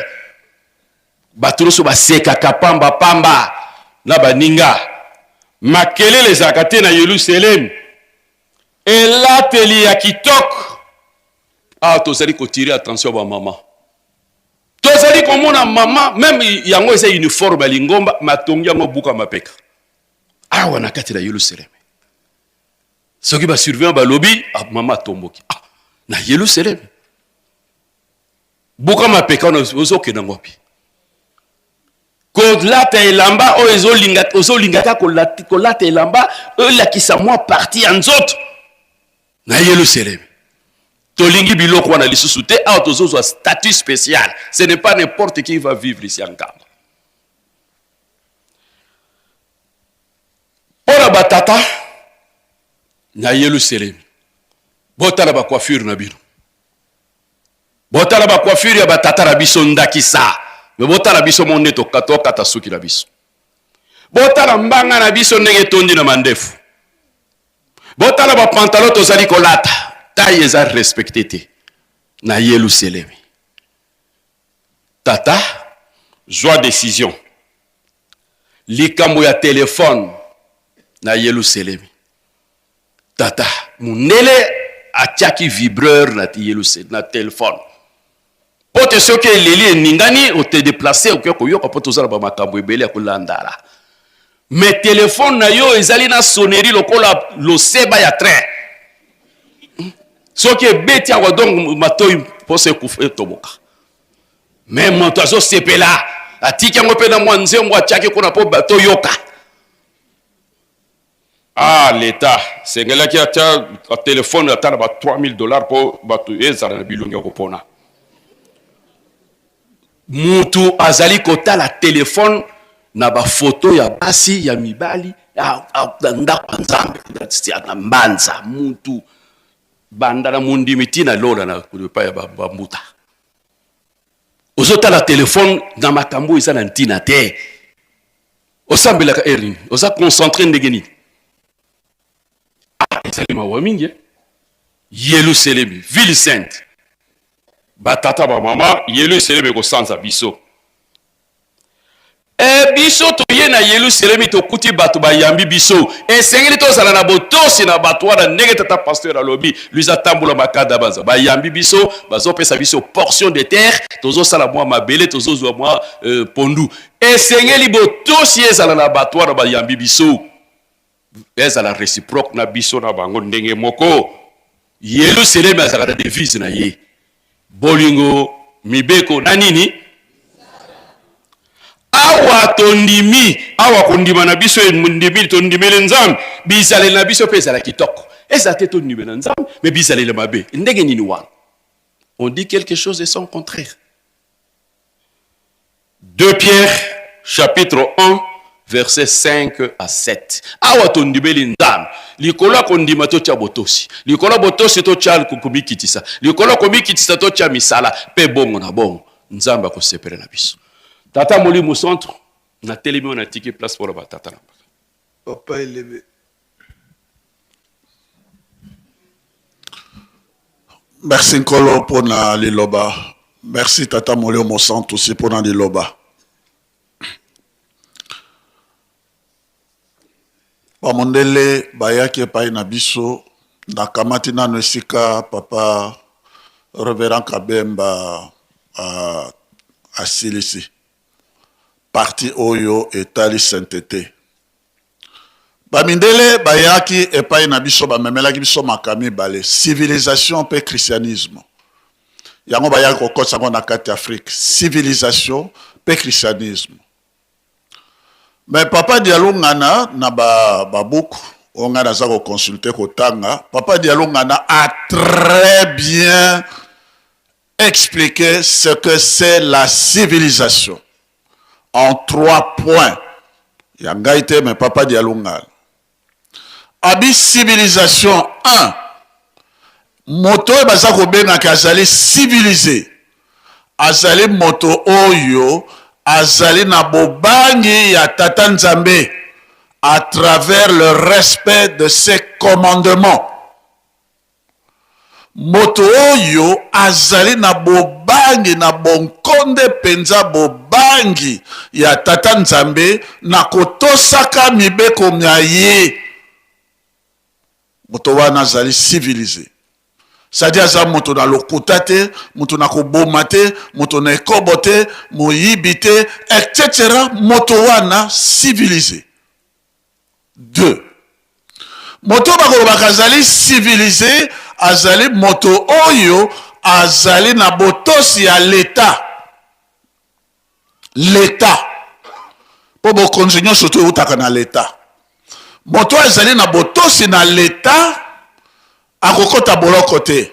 Bato nyonso basekaka pamba pamba na baninga. Makelele ezalaka te na Yelusalemi. Elateli ya kitoko. Awa tozali kotire attention ba mama. Tozali komona mama meme yango eza uniforme ya lingomba, matongi yango buka mapeka. Awa na kati na Yelusalemi. Soki ba surveillant balobi, ah, mama atomboki. Ah, na Yelusalemi. Buka mapeka wana ozokenda ngo wapi? Kolata elamba oyo ezolinga, ozolinga kaka kolata elamba oyo elakisa mwa partie ya nzoto. Na Yelusalemi. Tolingi biloko wana lisusu te, awa tozozwa statut spécial. Ce n'est pas n'importe qui va vivre ici à Nkamba. Mpo na batata na Yelusalemi, botala ba coiffure na bino. Botala ba coiffure ya batata na biso ndakisa. Me botala biso mo nde tokata suki na biso. Botala mbanga na biso ndenge etondi na mandefu. Botala ba pantalon tozali kolata, taille eza respecte te na Yelusalemi. Tata, zwa decision. Likambo ya telephone na Yelusalemi. Tata, mundele atiaki vibreur na Yelusalemi na telephone. Mpo te soki eleli eningani, ote deplacer, oke koyoka mpo toza na ba makambo ebele ya kolandala. Mais telephone na yo ezali na sonnerie lokola loseba ya train. Soki ebeti awa donc matoyi mposa ekufa etoboka. Mais moto azosepela atiki yango mpe na mwa nzembo atiaki kuna mpo toyoka. Ah l'etat sengelaki atia telefone ata na ba 3000 dollars mpo bato ezala na bilongi ya kopona. Mutu azali kotala telefone na ba foto ya basi ya mibali na ndako ya Nzambe na mbanza mutu banda na mondimi ti na lola na epai ya bambuta. Ozotala telefone na makambo eza na ntina te. Osambelaka heure nini? Oza concentre ndenge nini? Ah, ezali mawa mingi eh? Yelusalemi, ville sainte. Batata ba mama, Yelusalemi ekosanza biso. E biso toye na Yelusalemi tokuti bato bayambi biso. Esengeli tozala na botosi na bato wana ndenge tata pasteur alobi, Luisa Tambola Makada baza bayambi biso, bazopesa biso portion de terre, tozosala mwa mabele, tozozwa mwa euh, pondu. Esengeli botosi ezala na bato wana bayambi biso, ezala reciproque na biso na bango ndenge moko. Yelusalemi azalaka na devise na ye, bolingo, mibeko na nini. Awa tondimi, awa kondima na biso endimi, tondimeli Nzambe, bizaleli na biso mpe ezala kitoko. Ezala te tondimela Nzambe, mais bizaleli mabe. Ndenge nini wana? On dit quelque chose et son contraire. 2 Pierre chapitre 1 verset 5 à 7. Awa tondimeli Nzambe, likolo ya kondima totya botosi, likolo ya botosi totya komikitisa, likolo ya komikitisa totya misala, mpe bongo na bongo Nzambe akosepela na biso. Tata Molimo Centre, natelemi wana, natiki place mpo na batata na Papa Elebe. Merci Nkolo pona liloba. Merci Tata Molio Mosantu aussi pona liloba. Bamondele bayaki epai na biso, nakamati nano esika papa Reverend Kabemba uh, asilisi parti oyo etali sainteté. Ba mindele bayaki epai na biso, bamemelaki biso makambo mibale, civilisation mpe christianisme. Yango bayaki kokotisa yango na kati ya Afrique, civilisation mpe christianisme. Mais papa Dialungana na ba ba buku oyo ngai naza ko consulter kotanga, papa Dialungana a très bien expliqué ce que c'est la civilisation en trois points. Ya ngai te mais papa Dialungana. Abi civilisation 1 moto oyo baza kobengaka azali civilise azali moto oyo azali na bobangi ya tata Nzambe à travers le respect de ses commandements. Moto oyo azali na bobangi na bonkonde mpenza, bobangi ya Tata Nzambe na kotosaka mibeko mya ye, moto wana azali civilise. C'est-à-dire aza moto na lokuta te, moto na koboma te, moto na ekobo te, moyibi te, etc. Moto wana civilise. 2. Moto oyo bakolobaka azali civilise azali moto oyo azali na botosi ya leta. Leta, mpo bokonzi nyonso to eutaka na leta. Moto oyo azali na botosi na leta akokota boloko te.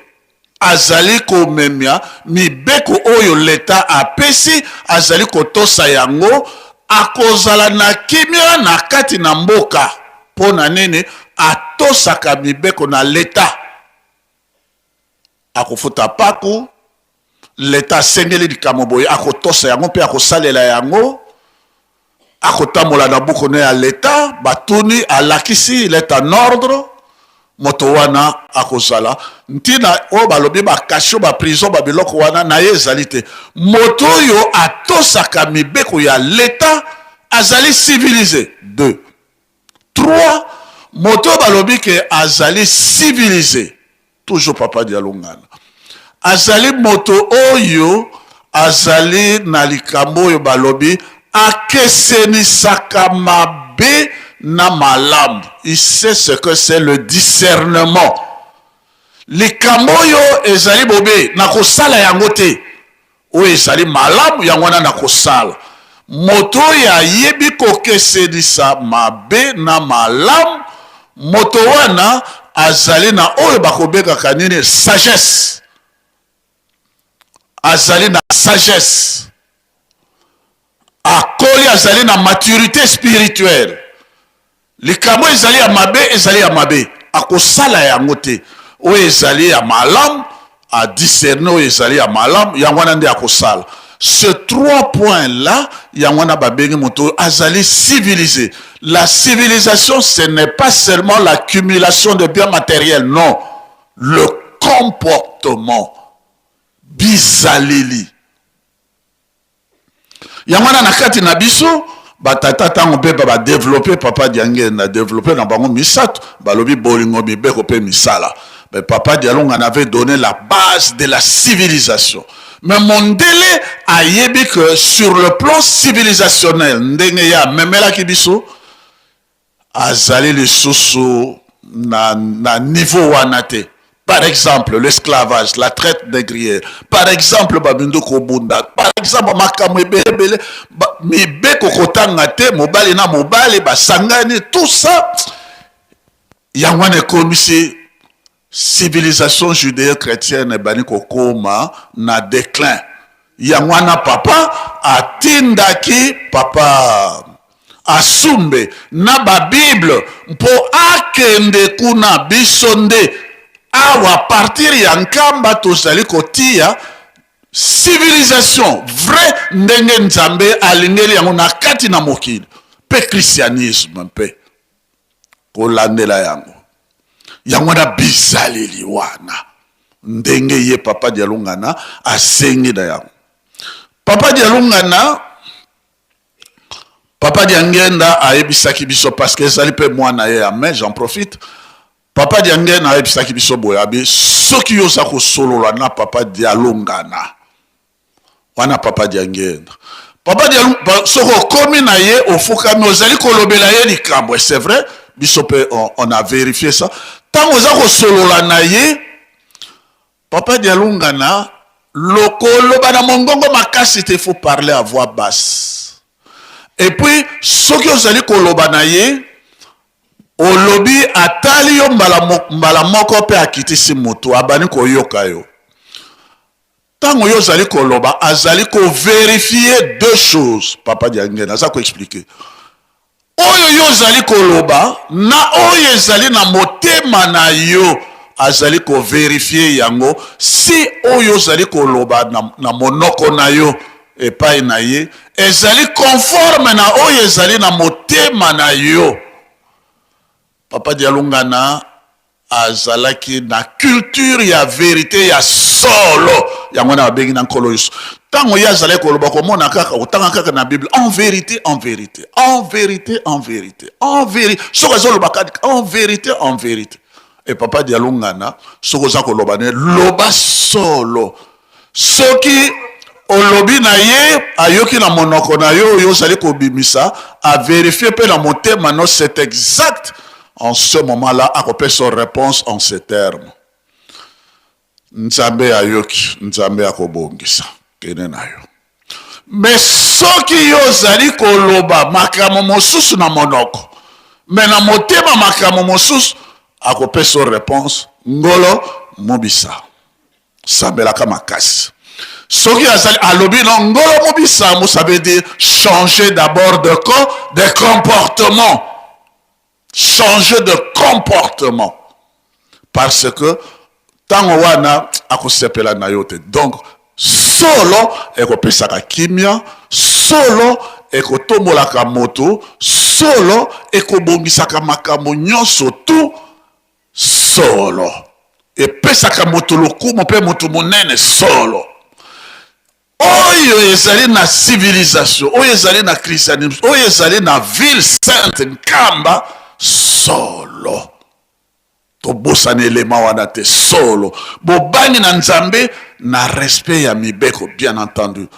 Azali komemya mibeko oyo Leta apesi, azali kotosa yango, akozala na kimia na kati na mboka. Mpo na nini? Atosaka mibeko na Leta. Akofuta mpaku, Leta asengeli likambo boye, akotosa yango mpe akosalela yango. Akotambola na buku ne ya leta, batuni, alakisi, il est en ordre, moto wana akozala ntina oyo balobi ba cachot, ba prison, ba biloko wana na ye ezali te. Moto oyo atosaka mibeko ya leta azali civilise. 2. 3. Moto oyo balobi ke azali civilise, toujours papa Dialungana, azali moto oyo azali na likambo oyo balobi akesenisaka mabe na malamu. Il sait ce que c'est le discernement. Likambo oyo ezali bobe, nakosala yango te. Oyo ezali malamu, yango wana nakosala. Moto oyo ayebi kokesenisa mabe na malamu, moto wana azali na oyo bakobengaka nini? Sagesse. Azali na sagesse. Akoli, azali na maturite spirituelle. Likambo ezali ya mabe, ezali ya mabe, akosala yango te. Oyo ezali ya malamu, a discerner oyo ezali ya malamu, yango wana nde akosala. Ce trois points là, yango wana babengi moto oyo azali civilisé. La civilisation, ce n'est pas seulement l'accumulation de biens matériels, non. Le comportement, bizaleli. Yango wana na kati na biso batata ntango mpe ba developper papa Diangenda developper na bango misato balobi bolingo mibeko mpe misala. Mais papa Dialungana avait donné la base de la civilisation. Mais mondele ayebi que sur le plan civilisationnel ndenge ye amemelaki biso azali lisusu na, na niveau wana te. Par exemple l'esclavage, la traite négrière, par exemple babindu kobunda, par exemple makambo ebele ebele, mibeko kotanga te, mobali na mobali basangani, tout ça yango wana ekomisi civilisation judéo-chrétienne ebandi kokoma na déclin. Yango wana papa atindaki papa Asumbe na ba bible mpo akende kuna. Biso nde awa partir ya Nkamba tozali kotia civilisation vrai ndenge Nzambe alingeli yango na kati na mokili mpe christianisme mpe kolandela yango. Yango wana bizaleli wana ndenge ye papa Dialungana asengi na yango. Papa Dialungana, papa Diangenda ayebisaki biso parce que ezali mpe mwana ye ya mais j'en profite. Papa Diangenda ayebisaki biso boye, abi soki yo oza kosolola na papa Dialungana wana, papa Diangenda, papa Dialungana, soki okomi na ye ofukami ozali kolobela ye likambo, et c'est vrai, biso mpe on a vérifié ça, ntango oza kosolola na ye papa Dialungana, lokoloba na mongongo makasi te, faut parler à voix basse. Et puis soki ozali koloba na ye, olobi, atali yo mbala, mbala moko mpe akitisi motu, abandi koyoka yo. Ntango yo ozali koloba, azali kovérifier deux choses. Papa Diangene aza koexpliquer oyo yo ozali koloba na oyo ezali na motema na yo. Azali kovérifier yango si oyo ozali koloba na monoko na yo epai na ye ezali conforme na oyo ezali na motema na yo. Papa Dialungana azalaki na culture ya vérité ya solo. Yango wana babengi na Nkolo Yesu. Ntango ye azalaki koloba, komona kaka kotanga kaka na Bible: en vérité, en vérité, en vérité, en vérité, en vérité. Soki azoloba kaka en vérité, en vérité. E papa Dialungana, soki oza koloba ne, loba solo. Soki olobi na ye, ayoki na monoko na yo oyo ozali kobimisa, avérifier mpe na motema no, c'est exact, en ce moment là akopesa réponse en ces termes: Nzambe ayoki, Nzambe akobongisa, kende na yo. Mais soki yo ozali koloba makambo mosusu na monoko, mais na motema makambo mosusu, akopesa réponse: ngolo mobisa, sambelaka makasi. Soki azali alobi no ngolo mobisambo, ça veut dire changer d'abord de comportement, changer de comportement, parce que ntango wana akosepela na yo te. Donc solo ekopesaka kimia, solo ekotombolaka moto, solo ekobongisaka makambo nyonso tu, solo epesaka moto lokumu mpe moto monene. Solo oyo ezali na civilisation, oyo ezali na christianisme, oyo ezali na ville sainte Nkamba, solo. Tobosana elema wana te. Solo bobangi na Nzambe na respect ya mibeko, bien entendu.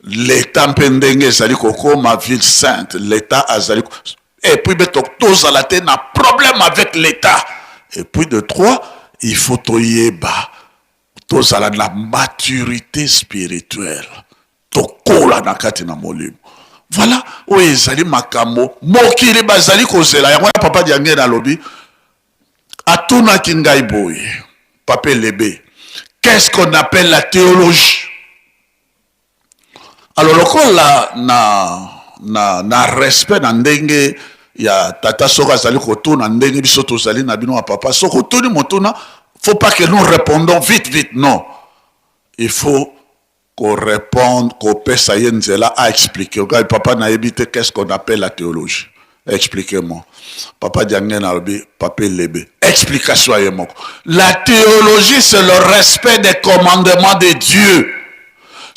L'Etat mpe ndenge ezali kokoma ville sainte, l'Etat azali et puis be tozala te na problème avec l'Etat. Et puis de trois, il faut toyeba tozala na maturité spirituelle, tokola na kati na molimo. Voilà oyo ezali makambo mokili bazali kozela yango. Wana papa Diangene alobi, atunaki ngai boye: "Papa Elebe, qu'est-ce qu'on appelle la théologie?" Alors lokola na respect na ndenge ya tata, soki azali kotuna, ndenge biso tozali na bino ya papa, soki otuni motuna, faut pas que nous répondons vite vite. Non, il faut korépondre, kopesa ye nzela aexpliquer. Ngai papa nayebi te qu'est-ce qu'on appelle la théologie, expliquez-moi. Papa Diangene alobi: "Papa Elebe, explication ye moko. La théologie, c'est le respect des commandements de Dieu.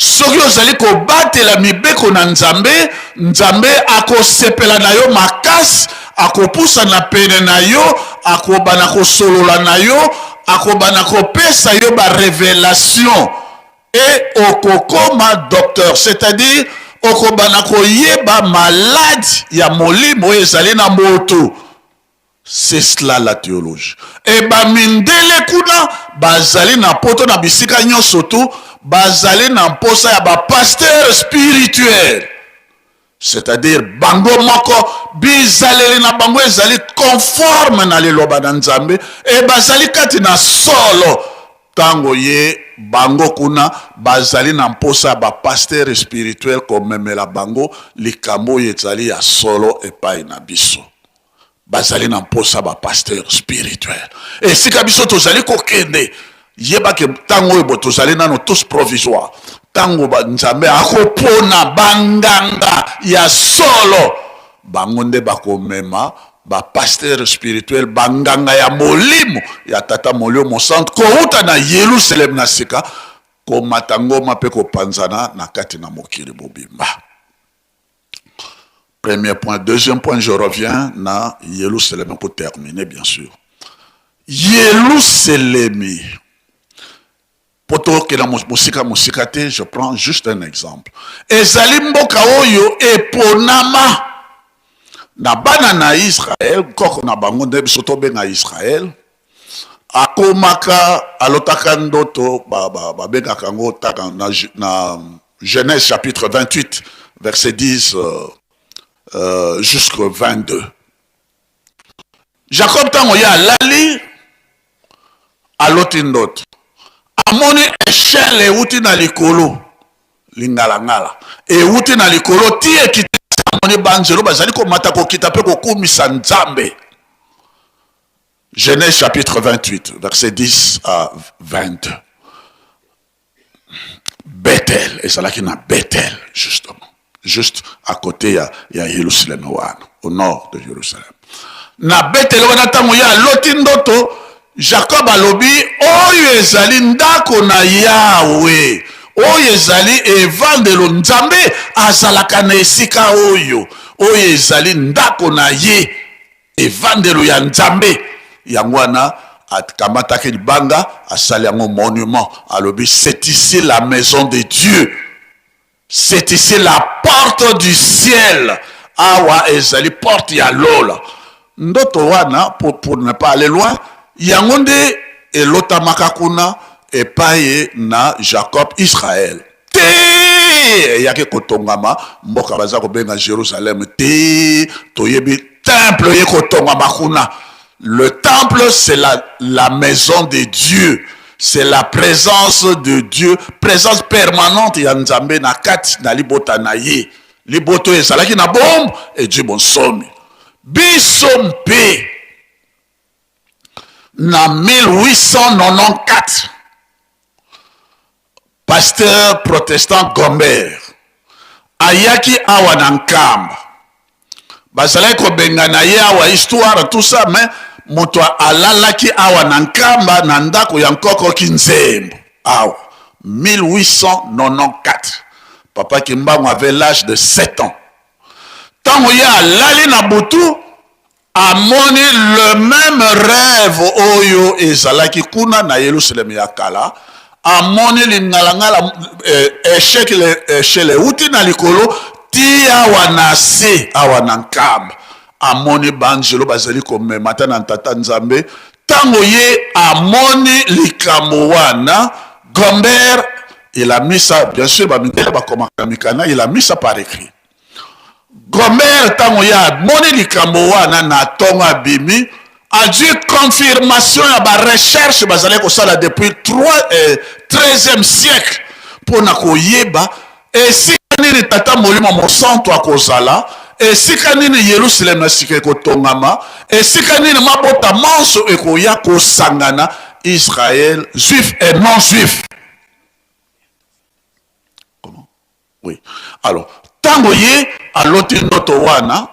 Soki ozali kobatela mibeko na Nzambe, Nzambe akosepela na yo makasi, akopusana pene na yo, akobana kosolola na yo, akobana kopesa yo barévélation e okokoma docteur, c'est-à-dire okobana koyeba maladi ya molimo oyo ezali na moto. C'est cela la théologie." E bamindele kuna bazali na poto, na bisika nyonso tu, bazali na mposa ya bapasteur spirituel, c'est-à-dire bango moko bizaleli na bango ezali conforme na liloba na Nzambe e bazali kati na solo. Ntango ye bango kuna bazali na mposa ya bapasteur spirituel komemela bango likambo oyo ezali ya solo epai na biso, bazali na mposa bapasteur spirituel. Esika biso tozali kokende, yebake ntango oyo bo tozali nano tous provisoire. Ntango Nzambe akopona banganga ya solo, bango nde bakomema bapasteur spirituel, banganga ya molimo ya Tata Molimo Mosantu, kouta na Yerusalem na sika, komata ngoma mpe kopanzana na kati na mokili mobimba. Premier point. Deuxième point, je reviens na Yerusalem pour terminer, bien sûr. Yerusalemi, po tokenda mosika mosika te, je prends juste un exemple. Ezali mboka oyo eponama na bana na Israel. Koko na bango, nde biso tobenga Israel, akomaka, alotaka ndoto, babengaka yango taka na Genèse chapitre 28 verset 10 jusqu'au 22. Jacob, ntango ye alali, aloti ndoto, amoni échelle euti na likolo, lingalangala euti na likolo ti ekiti, amoni banzelo bazali komata, kokita mpe kokumisa Nzambe. Genèse chapitre 28 verset 10 à 22. Bethel ezalaki na Bethel, justement juste à côté ya Yerusalem wana, au nord de Jérusalem, na Bethel wana. Ntango ye aloti ndoto, Jacob alobi: "Oyo ezali ndako na Yawe, oyo ezali evandelo. Nzambe azalaka na esika oyo, oyo ezali ndako na ye, evandelo ya Nzambe." Yango wana akamataki libanga, asali yango monument, alobi: "C'est ici la maison de Dieu, c'est ici la porte du ciel." Awa ezali porte ya lola. Ndoto wana, pour ne pas aller loin, yango nde elotamaka kuna epai na Jacob, Israel, te eyaki kotongama mboka baza kobenga Jérusalem. Te toyebi temple ye kotongama kuna. Le temple, c'est la maison de Dieu, c'est la présence de Dieu, présence permanente ya Nzambe na kati na libota na ye. Libota oyo ezalaki na bombe edi bonsomi. Biso mpe na 1894, pasteur protestant Gombert ayaki awa na Nkamba. Bazalaki kobengana ye awa, histoire, tout ça, mais moto alalaki awa na Nkamba na ndako ya nkoko Kinzembo awa. 1894, papa Kimbangu avait l'âge de 7 ans. Ntango ye alali na butu, Amoni le meme rêve oyo ezalaki kuna na Yelusalemi ya kala, amoni lingalangala eh, echec echelle euti na likolo ti awa na se awa na nkamba. Amoni banjelo bazali komema ata na Tata Nzambe. Ntango ye amoni likambo wana, Gomber, il a mis ça, bien sûr, bamindele bakomaka mikanda, il a mis ça par écrit. Gomer ntango ye amoni likambo wana na ntongo abimi azwi confirmation ya ba recherche bazalaki kosala depuis 3, eh, 13e siècle mpo na koyeba esika nini tata molimo mosantu akozala esika nini yerusaleme ya sika ekotongama esika nini mabota manso ekoya kosangana israel juif et non juif Oui. Alors, tango ye aloti ndoto wana,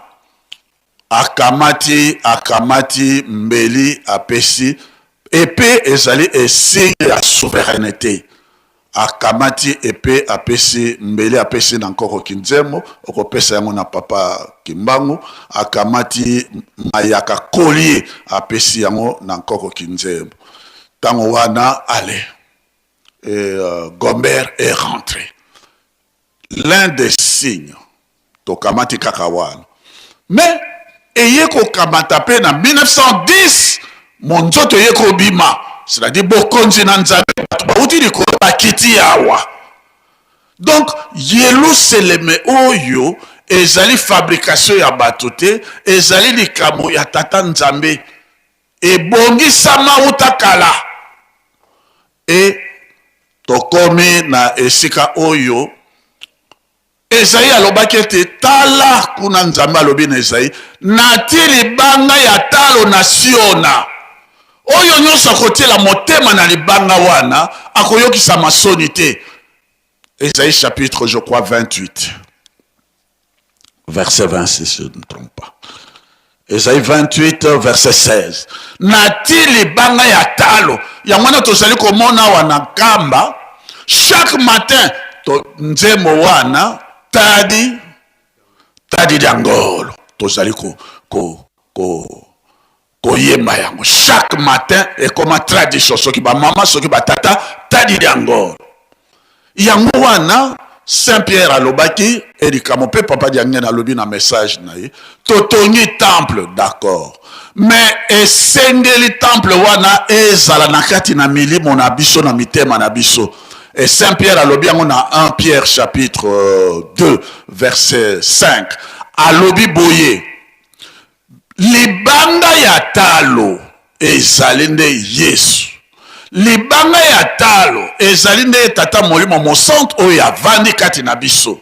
akamati akamati mbeli apesi epe ezali esigne ya souveraineté. Akamati epe apesi mbeli apesi na nkoko Kinzembo, okopesa yango na papa Kimbangu. Akamati mayaka collier apesi yango na nkoko Kinzembo. Tango wana allez et euh, Gomer est rentré. L'un des signes, tokamati kaka wana. Mais eye kokamata pe na 1910 monzoto eye kobima, c'est-à-dire bokonzi na Nzambe, bato bauti likolo bakiti awa. Donc Yelusaleme oyo ezali fabrication ya bato te, ezali likambo ya Tata Nzambe. Ebongisama uta kala. E tokomi na esika oyo Ezai alobaki ete, Tala kuna, Nzambe alobi na Ezai, natii libanga ya talo na Siona. Oyo nyonso akotiela motema na libanga wana akoyokisama soni te. Ezai chapitre, je crois, 28. Verset 26, si je ne me trompe pas. Esaïe 28, verset 16. Nati libanga ya talo. Yango wana tozali komona awa na Nkamba, chaque matin, to, nzembo wana, tadi, tadi dia ngolo. Tozali ko, ko, ko, koyemba yango chaque matin, ekoma tradition, soki ba mama, soki ba tata, tadi dia ngolo. Yango wana Saint Pierre alobaki e likambo mpe Papa Diangene alobi na message na ye, totongi temple d'accord, mais esengeli temple wana ezala na kati na milimo na biso, na mitema na biso. Et Saint Pierre alobi yango na 1 Pierre chapitre 2 verset 5, alobi boye, Libanga ya talo ezali nde Yesu. Libanga ya talo ezali nde Tata Molimo Mosantu oyo avandi kati na biso.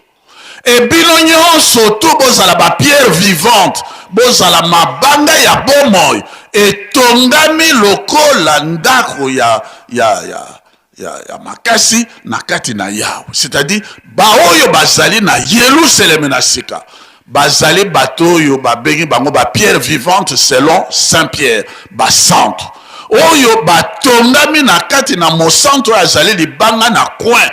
E bino nyonso tu bozala ba pierre vivante, bozala mabanga ya bomoi etongami lokola ndako ya, ya, ya, ya, ya makasi na kati na Yawe. C'est-à-dire baoyo bazali na Yelusaleme na sika bazali bato oyo babengi bango ba pierre vivante selon Saint Pierre, ba centre oyo batongami na kati na mosantu oyo azali libanga na coin,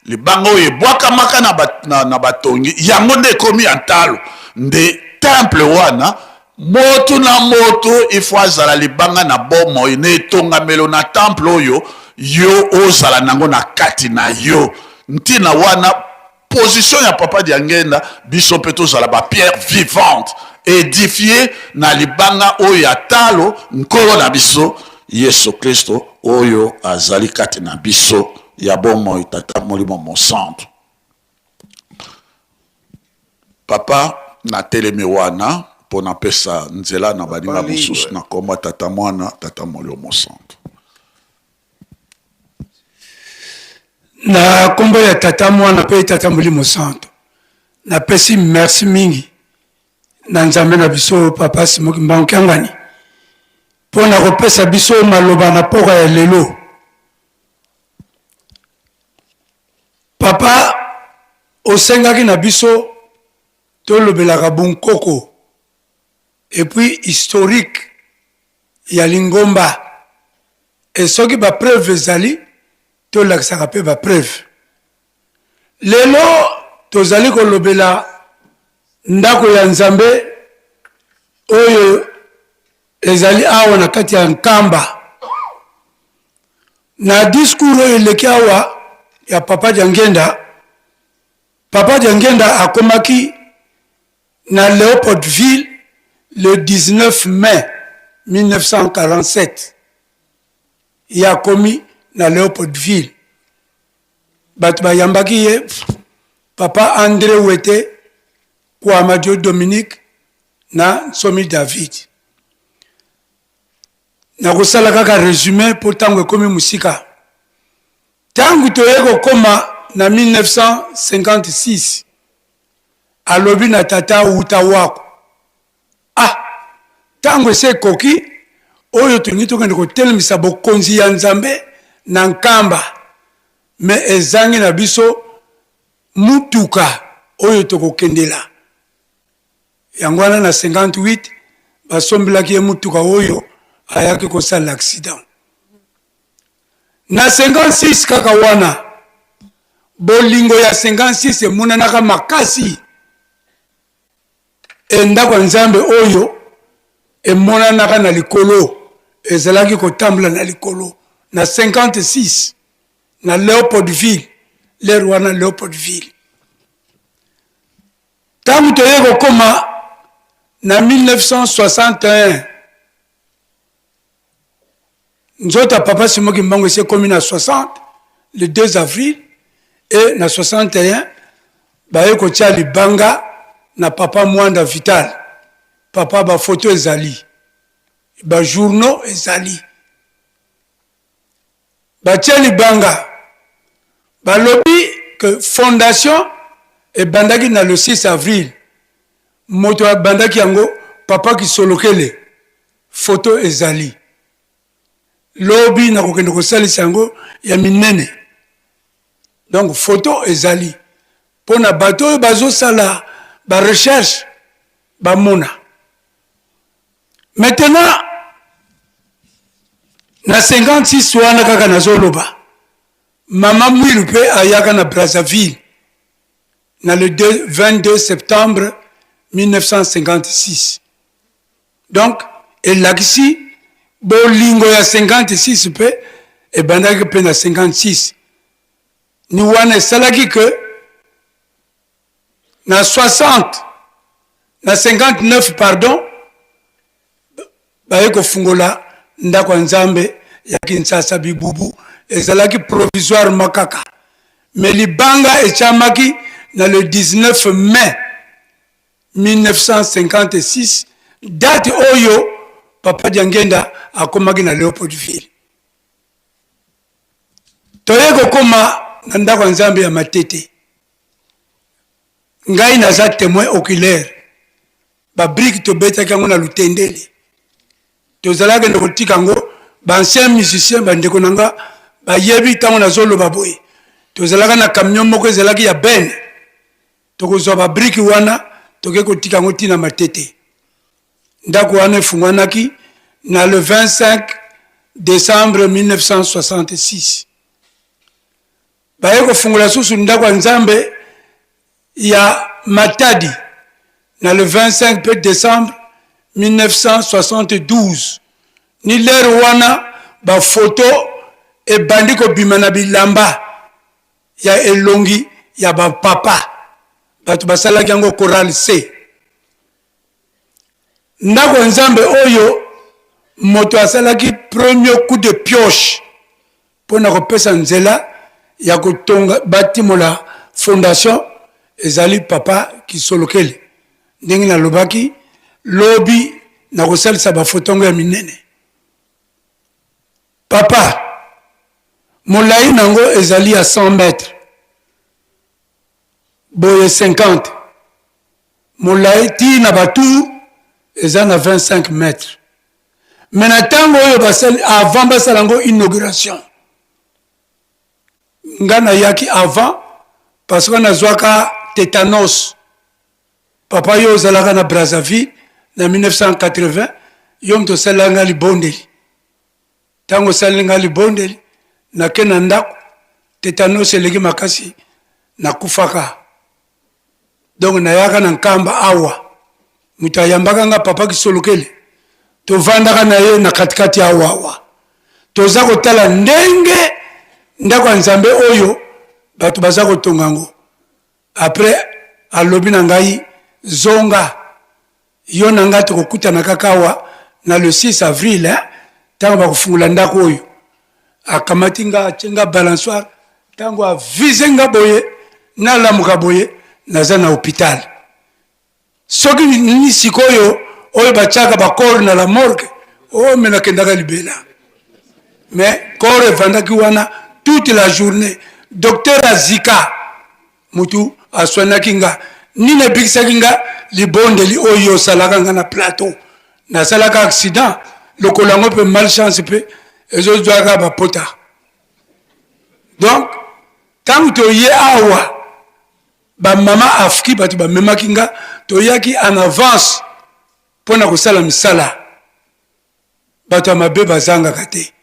libanga oyo ebwakamaka na, ba, na, na batongi yango nde ekomi ya ntalo nde temple wana. Moto na moto il faut azala libanga na bomoi na etongamelo na temple oyo yo ozala nango na kati na yo. Ntina wana position ya Papa Diangenda, biso mpe tozala ba pierre vivante edifie na libanga oyo ya talo, Nkolo na biso Yesu Klisto oyo azali kati na biso ya bomoi, Tata Molimo Mosantu. Papa, natelemi wana mpo napesa nzela na baninga mosusu na nkombo ya Tata Mwana, Tata Molimo Mosantu. Na nkombo ya Tata Mwana mpe Tata Molimo Santu, napesi merci mingi na Nzambe na biso Papa Simon Kimbangu Kiangani mpo na kopesa biso maloba na pokwa ya lelo. Papa osengaki na biso tolobelaka bunkoko et puis historique ya lingomba et soki ba preuve ezali tolakisaka pe ba preuve. Lelo tozali kolobela ndako ya Nzambe oyo. Ezali awa na kati ya Nkamba. Na discours oyo eleki awa ya Papa Diangienda, Papa Diangienda akomaki na Leopoldville le 19 mai 1947. Ye akomi na Leopoldville. Bato bayambaki ye Papa Andre Wete, Kwamadio Dominique na Nsomi David. Nakosala kaka resume mpo ntango ekomi mosika. Ntango toye kokoma na 1956, alobi na tata wuta wako, ah, ntango esi ekoki oyo tolingi tokende kotelemisa bokonzi ya Nzambe na Nkamba, me ezangi na biso mutuka oyo tokokendela. Yango wana na 58 basombelaki ye mutuka oyo ayaki kosala accident. Na 56 kaka wana bolingo ya 56 emonanaka makasi. E ndako ya Nzambe oyo emonanaka na likolo ezalaki kotambola na likolo na 56 na Leopoldville, lere wana Leopoldville. Ntango toye kokoma na 1961, nzoto ya Papa Simon Kimbangu esi ekomi na 60 le 2 avril et na 61 baye kotia libanga na Papa Mwanda Vital. Papa, ba photo ezali, ba journaux ezali. Batie libanga, balobi que fondation ebandaki na le 6 avril, moto abandaki yango Papa Kisolokele, photo ezali. Lobi nakokende kosalisa yango ya minene. Donc photo ezali pona bato oyo bazosala ba recherche bamona. Maintenant na 56 wana kaka nazoloba, mama Mwilu pe ayaka na Brazzaville na le 22 septembre 1956. Donc elakisi bolingo ya 56 pe ebandaki pe na 56 ni wana esalaki que na 60 na 59 pardon baye kofungola ndako ya Nzambe ya Kinshasa bibubu ezalaki provisoirement kaka mais libanga etiamaki na le 19 mai 1956 date oyo Papa Diangienda akomaki na Leopoldville. Toye kokoma na ndako ya Nzambe ya Matete. Ngai naza temoin oculaire. Ba briques tobetaki yango na Lutendele. Tozalaki kende kotika yango ba anciens musiciens ba ndeko na nga bayebi ntango nazoloba boye. Tozalaka na camion moko ezalaki ya benne. Tokozwa ba briques wana toke kotika yango ti na Matete. Ndako wana efungwanaki na le 25 decembre 1966. Baye kofungola susu ndako ya Nzambe ya Matadi na le 25 pe decembre 1972. Ni lere wana ba photo ebandi kobima na bilamba ya elongi ya ba papa bato basalaki yango chorale C. Ndako ya Nzambe oyo moto asalaki premier coup de pioche mpo na kopesa nzela ya kotonga batimola fondation ezali papa Kisolokele. Ndenge nalobaki lobi nakosalisa bafoto yango ya minene. Papa, molayi na yango ezali ya 100 mètres boye 50 molayi ti na ba tour eza na 25 mètres. Mais na tango oyo basali avant basala yango inauguration, nga nayaki avant parce que nazwaka tetanos. Papa yo ozalaka na Brazzaville na 1980, yo moto osalelaki nga libondeli. Tango osaleli nga libondeli, nake na ndako, tetanos eleki makasi, nakufaka. Donc nayaka na Nkamba awa, moto ayambaka nga papa Kisolokele. Tovandaka na ye na katikati ya wawa. Toza kotala ndenge ndako ya Nzambe oyo bato baza kotonga yango. Après alobi na ngai zonga yo na ngai tokokutana kaka awa na le 6 avril hein, ntango bakofungola ndako oyo. Akamati nga atie nga balançoire, ntango avise nga boye nalamuka boye naza na hopital. Soki nini sikoyo oyo batiaka ba corps na la morgue, oh mais nakendaka libela. Mais corps evandaki wana toute la journée. Docteur azika mutu aswanaki nga. Nini ebikisaki nga? Libondeli oyo osalaka nga na plateau. Nasalaka accident, lokolo yango mpe malchance mpe ezozwaka bapota. Donc ntango toye awa Ba mama afki bato bamemaki nga, toyaki en avance mpo na kosala misala. Bato ya mabe bazangaka te.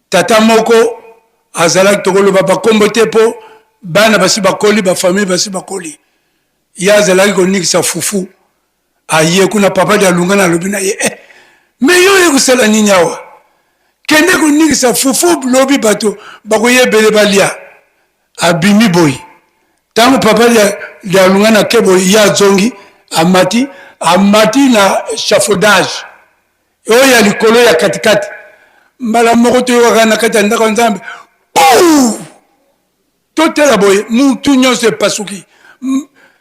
Tata moko azalaki, tokoloba bakombo te mpo bana basi bakoli, ba famille basi bakoli. Ye azalaki konikisa fufu, aye kuna papa Dialungana alobi na ye eh, mais yo oye kosala nini awa? Kende konikisa fufu, lobi bato bakoya ebele balia. Abimi boye tango papa Dialungana ake boye ye azongi amati amati na echafaudage oyo ya likolo ya katikati mbala moko toyokaka na kati ya ndako ya Nzambe puu totala boye mutu nyonso epasuki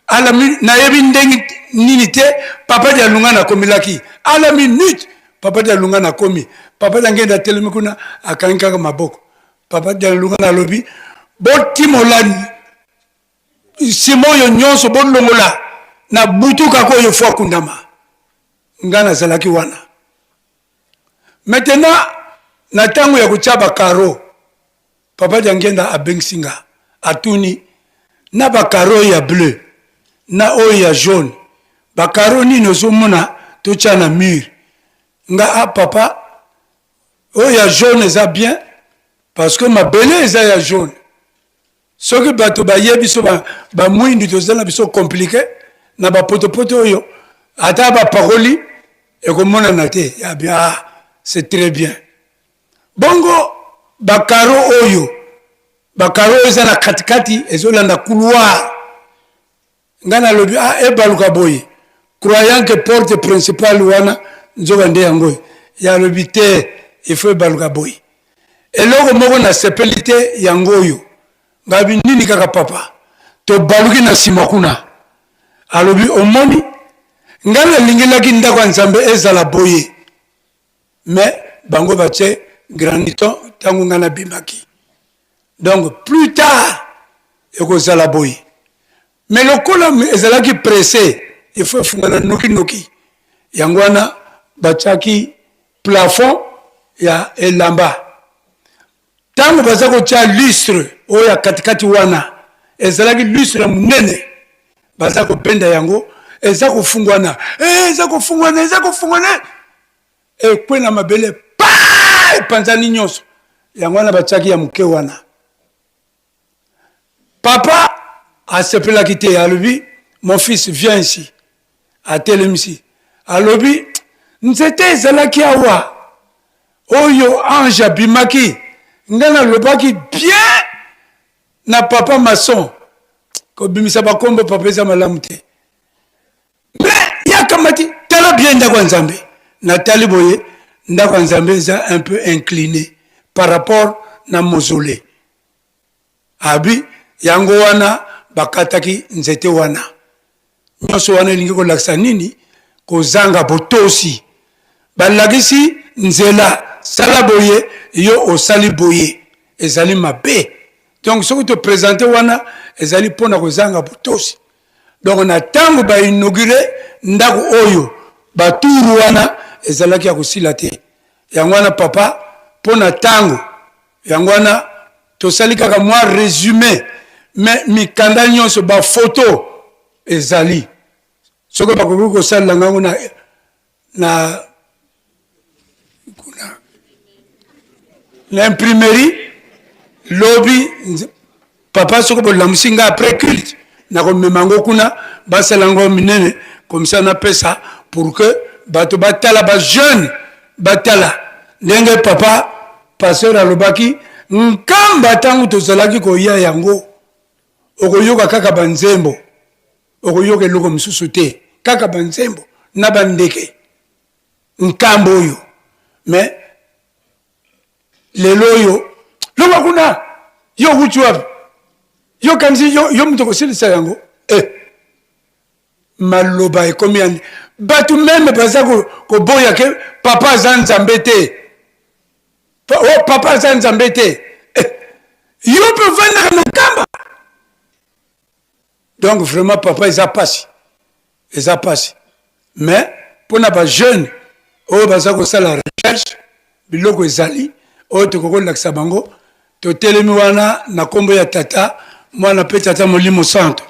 ala nayebi ndenge nini te papa Dialungana akomelaki ala minute papa Dialungana akomi papa Diangenda atelemi kuna akangi kaka maboko Papa Dialungana alobi botimola nsima oyo nyonso bolongola na butu kaka oyo fo akundama. Nga nazalaki wana. Maintenant na ntango ya kotya bakaro, Papa Diangenda abengisi nga atuni na bakaro ya bleu na oyo ya jaune bakaro nini ozomona totya na mur? Nga ah papa Oyo ya jaune eza bien parce que mabele eza ya jaune. Soki bato baye biso ba, ba mwindu toza na biso compliqué na ba potopoto oyo ata ba pakoli ekomonana te ya bien ah, c'est très bien. Bongo ba carreau oyo ba carreau oyo eza na katikati ezolanda couloir Nga nalobi ah ebaluka boye croyant que porte principale wana nzoka nde yango oyo. Ye alobi te il faut ebaluka boye. Eloko moko nasepeli te yango oyo. Nga alobi nini kaka papa? Tobaluki na sima kuna. Alobi omoni nga nalingelaki ndako ya Nzambe ezala boye mais bango batie graniton tango nga nabimaki. Donc plus tard ekozala boye. Mais lokola ezalaki presse, il faut efungana noki noki. Yango wana batiaki plafond ya elamba. Tango baza kotia lustre oyo ya katikati wana, ezalaki lustre ya monene, baza kobenda yango, eza kofungwana, eh, eza kofungwana, eza kofungwana, ekwe na mabele, pa epanzani nyonso. Yango wana batiaki ya moke wana. Papa asepelaki te, alobi mon fils viens ici. Atelemisi, alobi nzete ezalaki awa oyo ange abimaki, ngai nalobaki bien na papa maçon, kobimisa bakombo papa eza malamu te. Mais ye akamati tala bien ndako ya Nzambe. Natali boye ndako ya Nzambe eza un peu incline par rapport na mausolee. Abi yango wana bakataki nzete wana. Nyonso wana elingi kolakisa nini? Kozanga botosi. Balakisi nzela, sala boye, yo osali boye. Ezali mabe. Donc soki to presenter wana ezali mpo na kozanga botosi. Donc na tango ba inaugurer ndako oyo, ba tour wana ezalaki ya kosila te. Yango wana papa, mpo na tango Yango wana tosali kaka mwa resume, mais mikanda nyonso, ba photos ezali. Soki bakoki kosalela ngango na, na, kuna, na imprimerie lobi papa, soki bolamusi nga après culte, nakomema yango kuna basala yango minene comme ça napesa pour que bato batala ba jeune. batala ndenge papa pasteur alobaki nkamba ntango tozalaki koya yango okoyoka kaka banzembo okoyoka eloko mosusu te kaka banzembo na bandeke nkambo oyo mais lelo oyo longwa kuna yo owuti wapi yo okanisi yo, yo moto okosilisa yango eh. Maloba ekomi ya bato meme baza koboya ke papa aza nzambe te oh, papa aza nzambe te eh. Yo mpe ofandaka na nkamba donc vraiment papa eza pasi eza pasi mais mpo na bajeune oyo baza kosala recherche biloko ezali oyo tokoki kolakisa bango totelemi wana na nkombo ya tata mwana mpe tata molimo santo.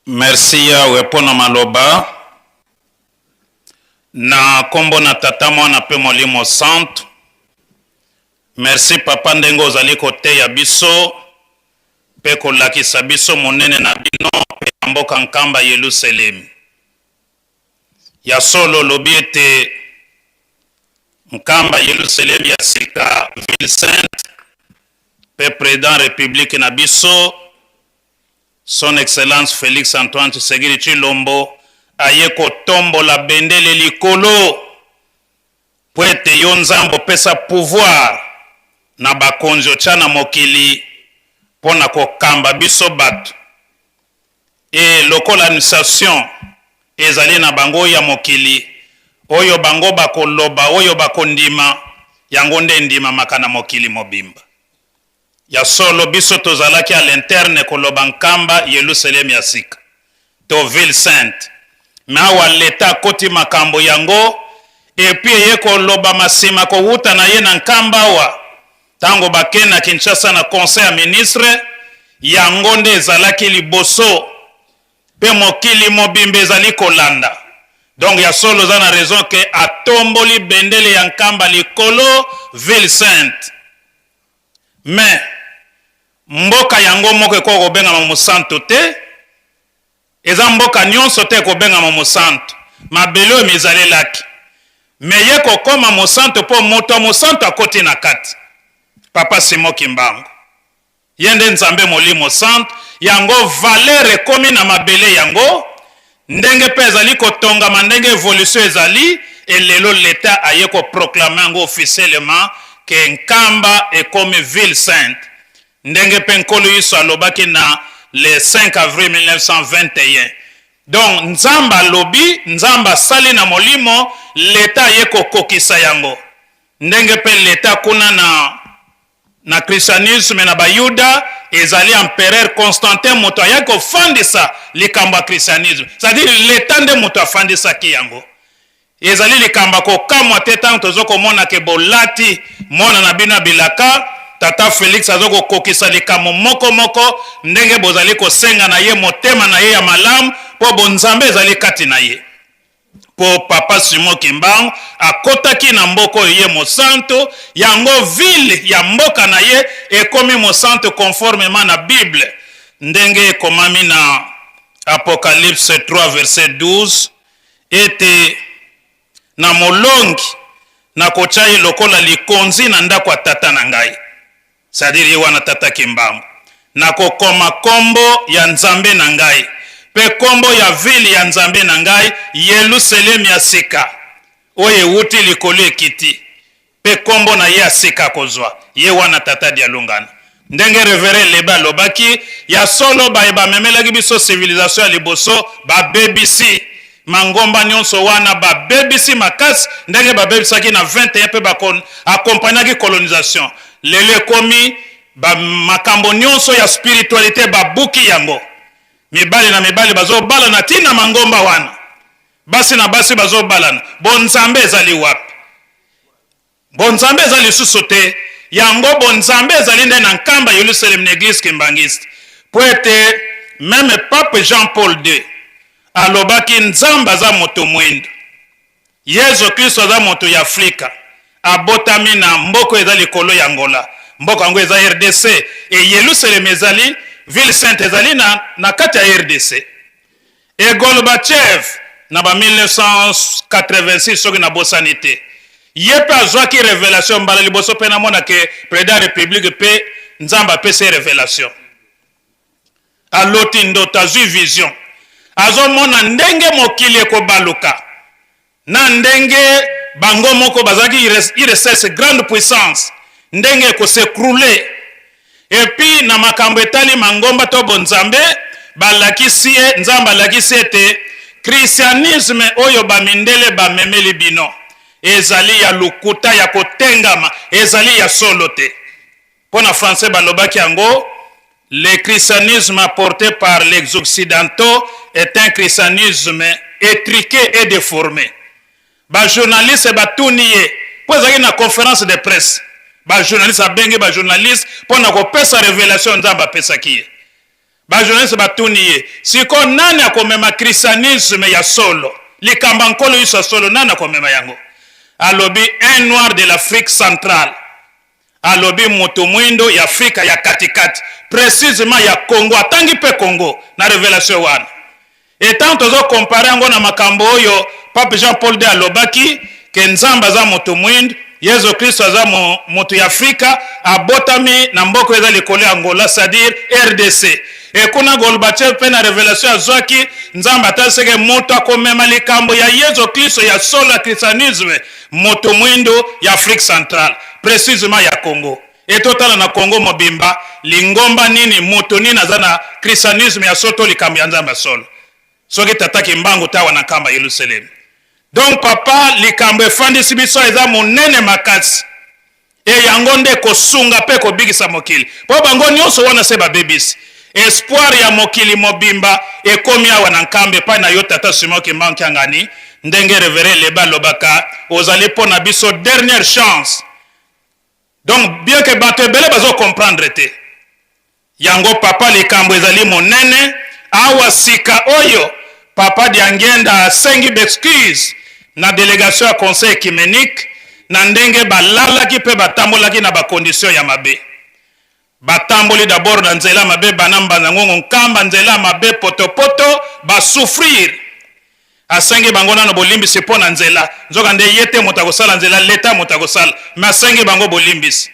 Merci Yahweh mpo na maloba. Na kombo na Tata, Mwana mpe Molimo Santu. Merci papa ndenge ozali koteya biso mpe kolakisa biso monene na bino mpe ya mboka Nkamba Yelusalemi. Ya solo olobi ete Nkamba Yelusalemi ya sika ville sainte mpe president republique na biso Son Excellence Felix Antoine Tshisekedi Tshilombo aye kotombola bendele likolo mpo ete yo Nzambe opesa pouvoir na bakonzi otya na mokili mpo na kokamba biso bato et lokola administration ezali na bango ya mokili oyo bango bakoloba oyo bakondima yango nde endimamaka na mokili mobimba. Ya solo, biso tozalaki à l'interne koloba Nkamba, Yelusalem ya sika to ville sainte, mais awa l'etat akoti makambo yango et puis eye kolobama sima kowuta na ye na Nkamba awa tango bake na Kinshasa na conseil ya ministre, yango nde ezalaki liboso pe mokili mobimba ezali kolanda. Donc ya solo oza na raison que atomboli bendele ya Nkamba likolo ville sainte. Mais mboka yango moko ekoki kobengama mosantu te. Eza mboka nionso te ekobengama mosantu. Mabele oyo mizalelaki. Mais ye kokoma mosantu po moto ya mosantu akoti na kati. Papa Simon Kimbangu. Ye nde Nzambe Molimo Santu. Yango valeur ekomi na mabele yango. Ndenge pe ezali kotongama ndenge evolution ezali et lelo l'etat aye ko proclamer yango officiellement que Nkamba ekomi ville sainte. Ndenge pe Nkolo Yesu alobaki na le 5 avril 1921. Donc Nzambe alobi, Nzambe asali na molimo, l'etat aye kokokisa yango. Ndenge pe l'etat kuna na Na christianisme na ba yuda ezali empereur Constantin moto ayaki kofandisa likambo ya christianisme, c'est à dire l'etat nde moto afandisaki yango. Ezali likambo ya kokamwa te tango tozo komona ke bolati mwana na bino ya bilaka tata Felix azo kokokisa likambo moko moko ndenge bozali kosenga na ye motema na ye ya malamu mpo bonzambe ezali kati na ye. Mpo Papa Simon Kimbangu akotaki na mboka oyo ye mosantu, yango ville ya mboka na ye ekomi mosantu conformement na Bible ndenge ekomami na Apocalypse 3 verset 12 ete na molongi nakotya ye lokola likonzi na ndako ya tata na ngai. C'est à dire ye wana tata Kimbangu. Nakokoma kombo ya Nzambe na ngai pe kombo ya ville ya Nzambe na ngai, Yeluselemi ya sika, oyo ewuti likolo ekiti, pe kombo na ye ya sika akozwa. Ye wana tata Dialungana. Ndenge Reverend Lebe alobaki, ya solo baye bamemelaki biso civilisation ya liboso babebisi Mangomba nionso wana ba bebisi makasi ndenge ba bebisaki na 21 pe ba accompagnaki colonisation. Lelo ekomi ba makambo nionso ya spiritualite ba buki yango. Mibali na mibali bazo balana ti na mangomba wana. Basi na basi bazo balana. Bo Nzambe ezali wapi? Bonzambe eza lisusu te. Yango bonzambe ezali nde na Nkamba Yelusalem na Eglise Kimbanguiste. Po ete meme Pape Jean Paul ii alobaki Nzambe aza moto muindu. Yezu Klisto aza moto ya Afrika. Abotami na mboka oyo eza likolo ya Angola. Mboka yango eza rdc et Yelusalem ezali ville sainte ezali na na kati ya rdc. Et Gorbatchev. na ba 1986 soki nabosani te. Ye mpe azwaki revelation mbala liboso mpe namona ke president ya republique mpe Nzambe apesi ye revelation. Aloti ndoto, azwi vision, azomona ndenge mokili ekobaluka na ndenge bango moko bazalaki URSS grande puissance ndenge eko s'ecrouler. Et puis na makambo etali mangomba to bonzambe balakisi ye, Nzambe alakisi ete christianisme oyo ba mindele bamemeli bino ezali ya lokuta, ya kotengama, ezali ya solo te. Mpo na français balobaki yango, Le christianisme apporte par les occidentaux est un christianisme etrique et deforme. Ba journalistes batuni ye mpo ezalaki na conference de presse, ba journalistes abengi ba journalistes mpo na kopesa revelation Nzambe apesaki ye. Ba journalistes batuni ye, sikoyo nani akomema christianisme ya solo, likambo ya Nkolo Yesu ya solo, nani akomema yango? Alobi un noir de l'Afrique centrale. Alobi mutu muindo ya Afrika ya kati kati, precisement ya Congo, atangi pe Congo na revelation wana. Et tango tozo comparer yango na makambo oyo Pape Jean Paul ii alobaki ke Nzambe aza mutu muindo, Yezu Kristo aza mutu ya Afrika, abotami na mboka oyo eza likolo ya Angola, c'est à dire rdc. Et kuna Gorbatchev pe na revelation azwaki, Nzambe atalisi ke mutu akomema likambo ya Yezu Kristo ya solo ya christianisme Moto muindo ya Afrique centrale, precisement ya Congo. Et totala na Congo mobimba, lingomba nini, moto nini aza na christianisme ya solo to likambo ya Nzambe ya solo? Soki Tata Kimbangu te awa na Nkamba Yelusalemi. Donc papa, likambo efandisi biso eza monene makasi. Et yango nde ekosunga pe ekobikisa mokili. Po bango nionso wana se babebisi. Espoir ya mokili mobimba ekomi awa na Nkamba epai na yo tata Simon Kimbangu Kiangani, ndenge Reverend Elebe alobaka, ozali po na biso dernière chance. Donc bien que bato ebele bazo comprendre te. Yango papa likambo ezali monene awa sika oyo papa Diangienda asengi b'excuse na delegation ya conseil ecumenique na ndenge balalaki pe batambolaki na ba conditions ya mabe. Batamboli d'abord na nzela mabe bana Mbanza Ngongo Nkamba nzela mabe potopoto ba souffrir. Asengi bango nano bolimbisi po na nzela nzoka nde ye te moto akosala nzela l'etat moto akosala mais asengi bango bolimbisi.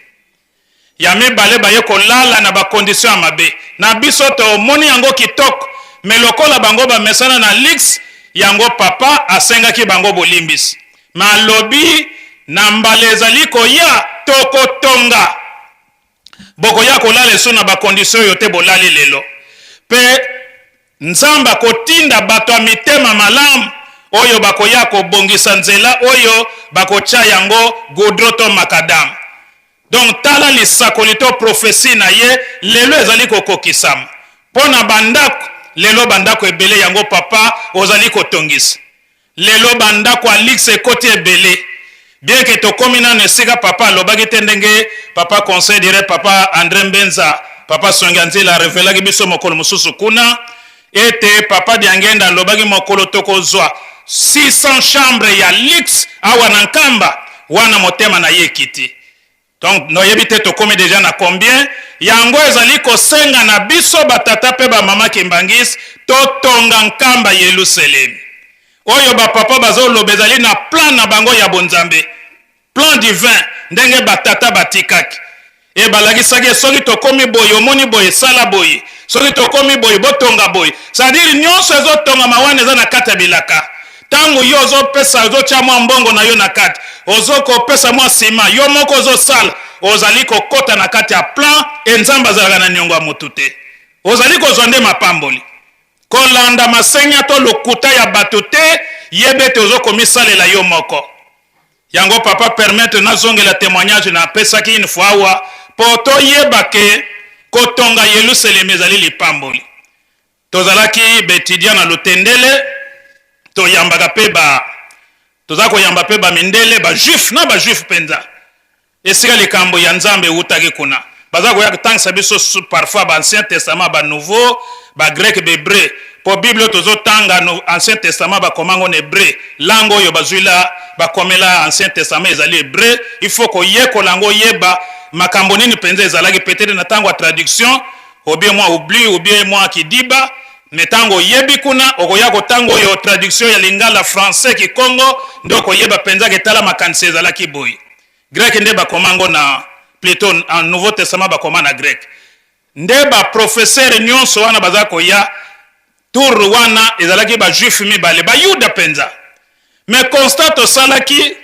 Ya mibale baye kolala na ba conditions ya mabe. Na biso to moni yango kitoko mais lokola bango ba mesana na luxe yango papa asengaki bango bolimbisi. Mais alobi na mbala ezali koya toko tonga. Bokoya kolala lisusu na ba conditions oyo te bolali lelo. Pe Nzambe akotinda bato ya mitema malamu oyo bakoya kobongisa nzela oyo bakotya yango goudron to macadam. Donc tala lisakoli to prophetie na ye lelo ezali kokokisama. Mpo na bandako, lelo bandako ebele yango papa ozali kotongisa. Lelo ba ndako ya luxe ekoti ebele. Bien que tokomi nanu esika papa alobaki te ndenge papa conseil dirait papa Andre Mbenza, papa Songi Nzila a revelaki biso mokolo mosusu kuna ete papa Diangenda alobaki mokolo tokozwa 600 chambres ya luxe awa na Nkamba, wana motema na ye ekiti. Donc noyebi te tokomi dejà na combien? Yango ezali kosenga na biso ba tata pe ba mama kimbanguiste totonga Nkamba Yeluselemi. Oyo ba papa bazo loba ezali na plan na bango ya bonzambe, plan divin ndenge ba tata batikaki. Et balakisaki ye soki tokomi boye omoni boye sala boye, soki tokomi boye botonga boye. C'est à dire nionso ezo tongama wana eza na kati ya bilaka. Tango yo ozo pesa ozo tia mwa mbongo na yo na kati, ozo ko pesa mwa ciment, yo moko ozo sala, ozali ko kota na kati ya plan et Nzambe azalaka na niongo ya mutu te. Ozali kozwa nde mapamboli. Kolanda masengnya to lokuta ya batu te, yeba ete ozo komisalela yo moko. Yango papa permettre nazongela temoignage na pesaki une fois awa po toyeba ke kotonga Yelusalemi ezali lipamboli. Tozalaki ba etudiants na Lutendele, toyambaka pe ba toza koyamba pe ba mindele, ba juifs na ba juifs penza. Esika likambo ya Nzambe ewutaki kuna. Baza koya kotangisa biso parfois ba ancien testament, ba nouveau, ba grec, ba hebreu. Po bible oyo tozo tanga ancien testament bakoma yango na hebreu. Langue oyo bazuila bakomela ancien testament ezali hebreu. Il faut koyekola yango oyeba makambo nini penza ezalaki peut-etre na tango ya traduction ou bien mwa oubli ou bien mwa kidiba. Me ntango oyebi kuna, okoya kotanga oyo traduction ya lingala, français, kikongo, nde okoyeba mpenza ke tala makanisi ezalaki boye. Grec nde bakoma yango na, plutot en Nouveau Testament bakoma na grec. Nde ba professeurs nionso wana baza koya, tour wana ezalaki ba juifs mibale, ba yuda penza. Mais constat tosalaki,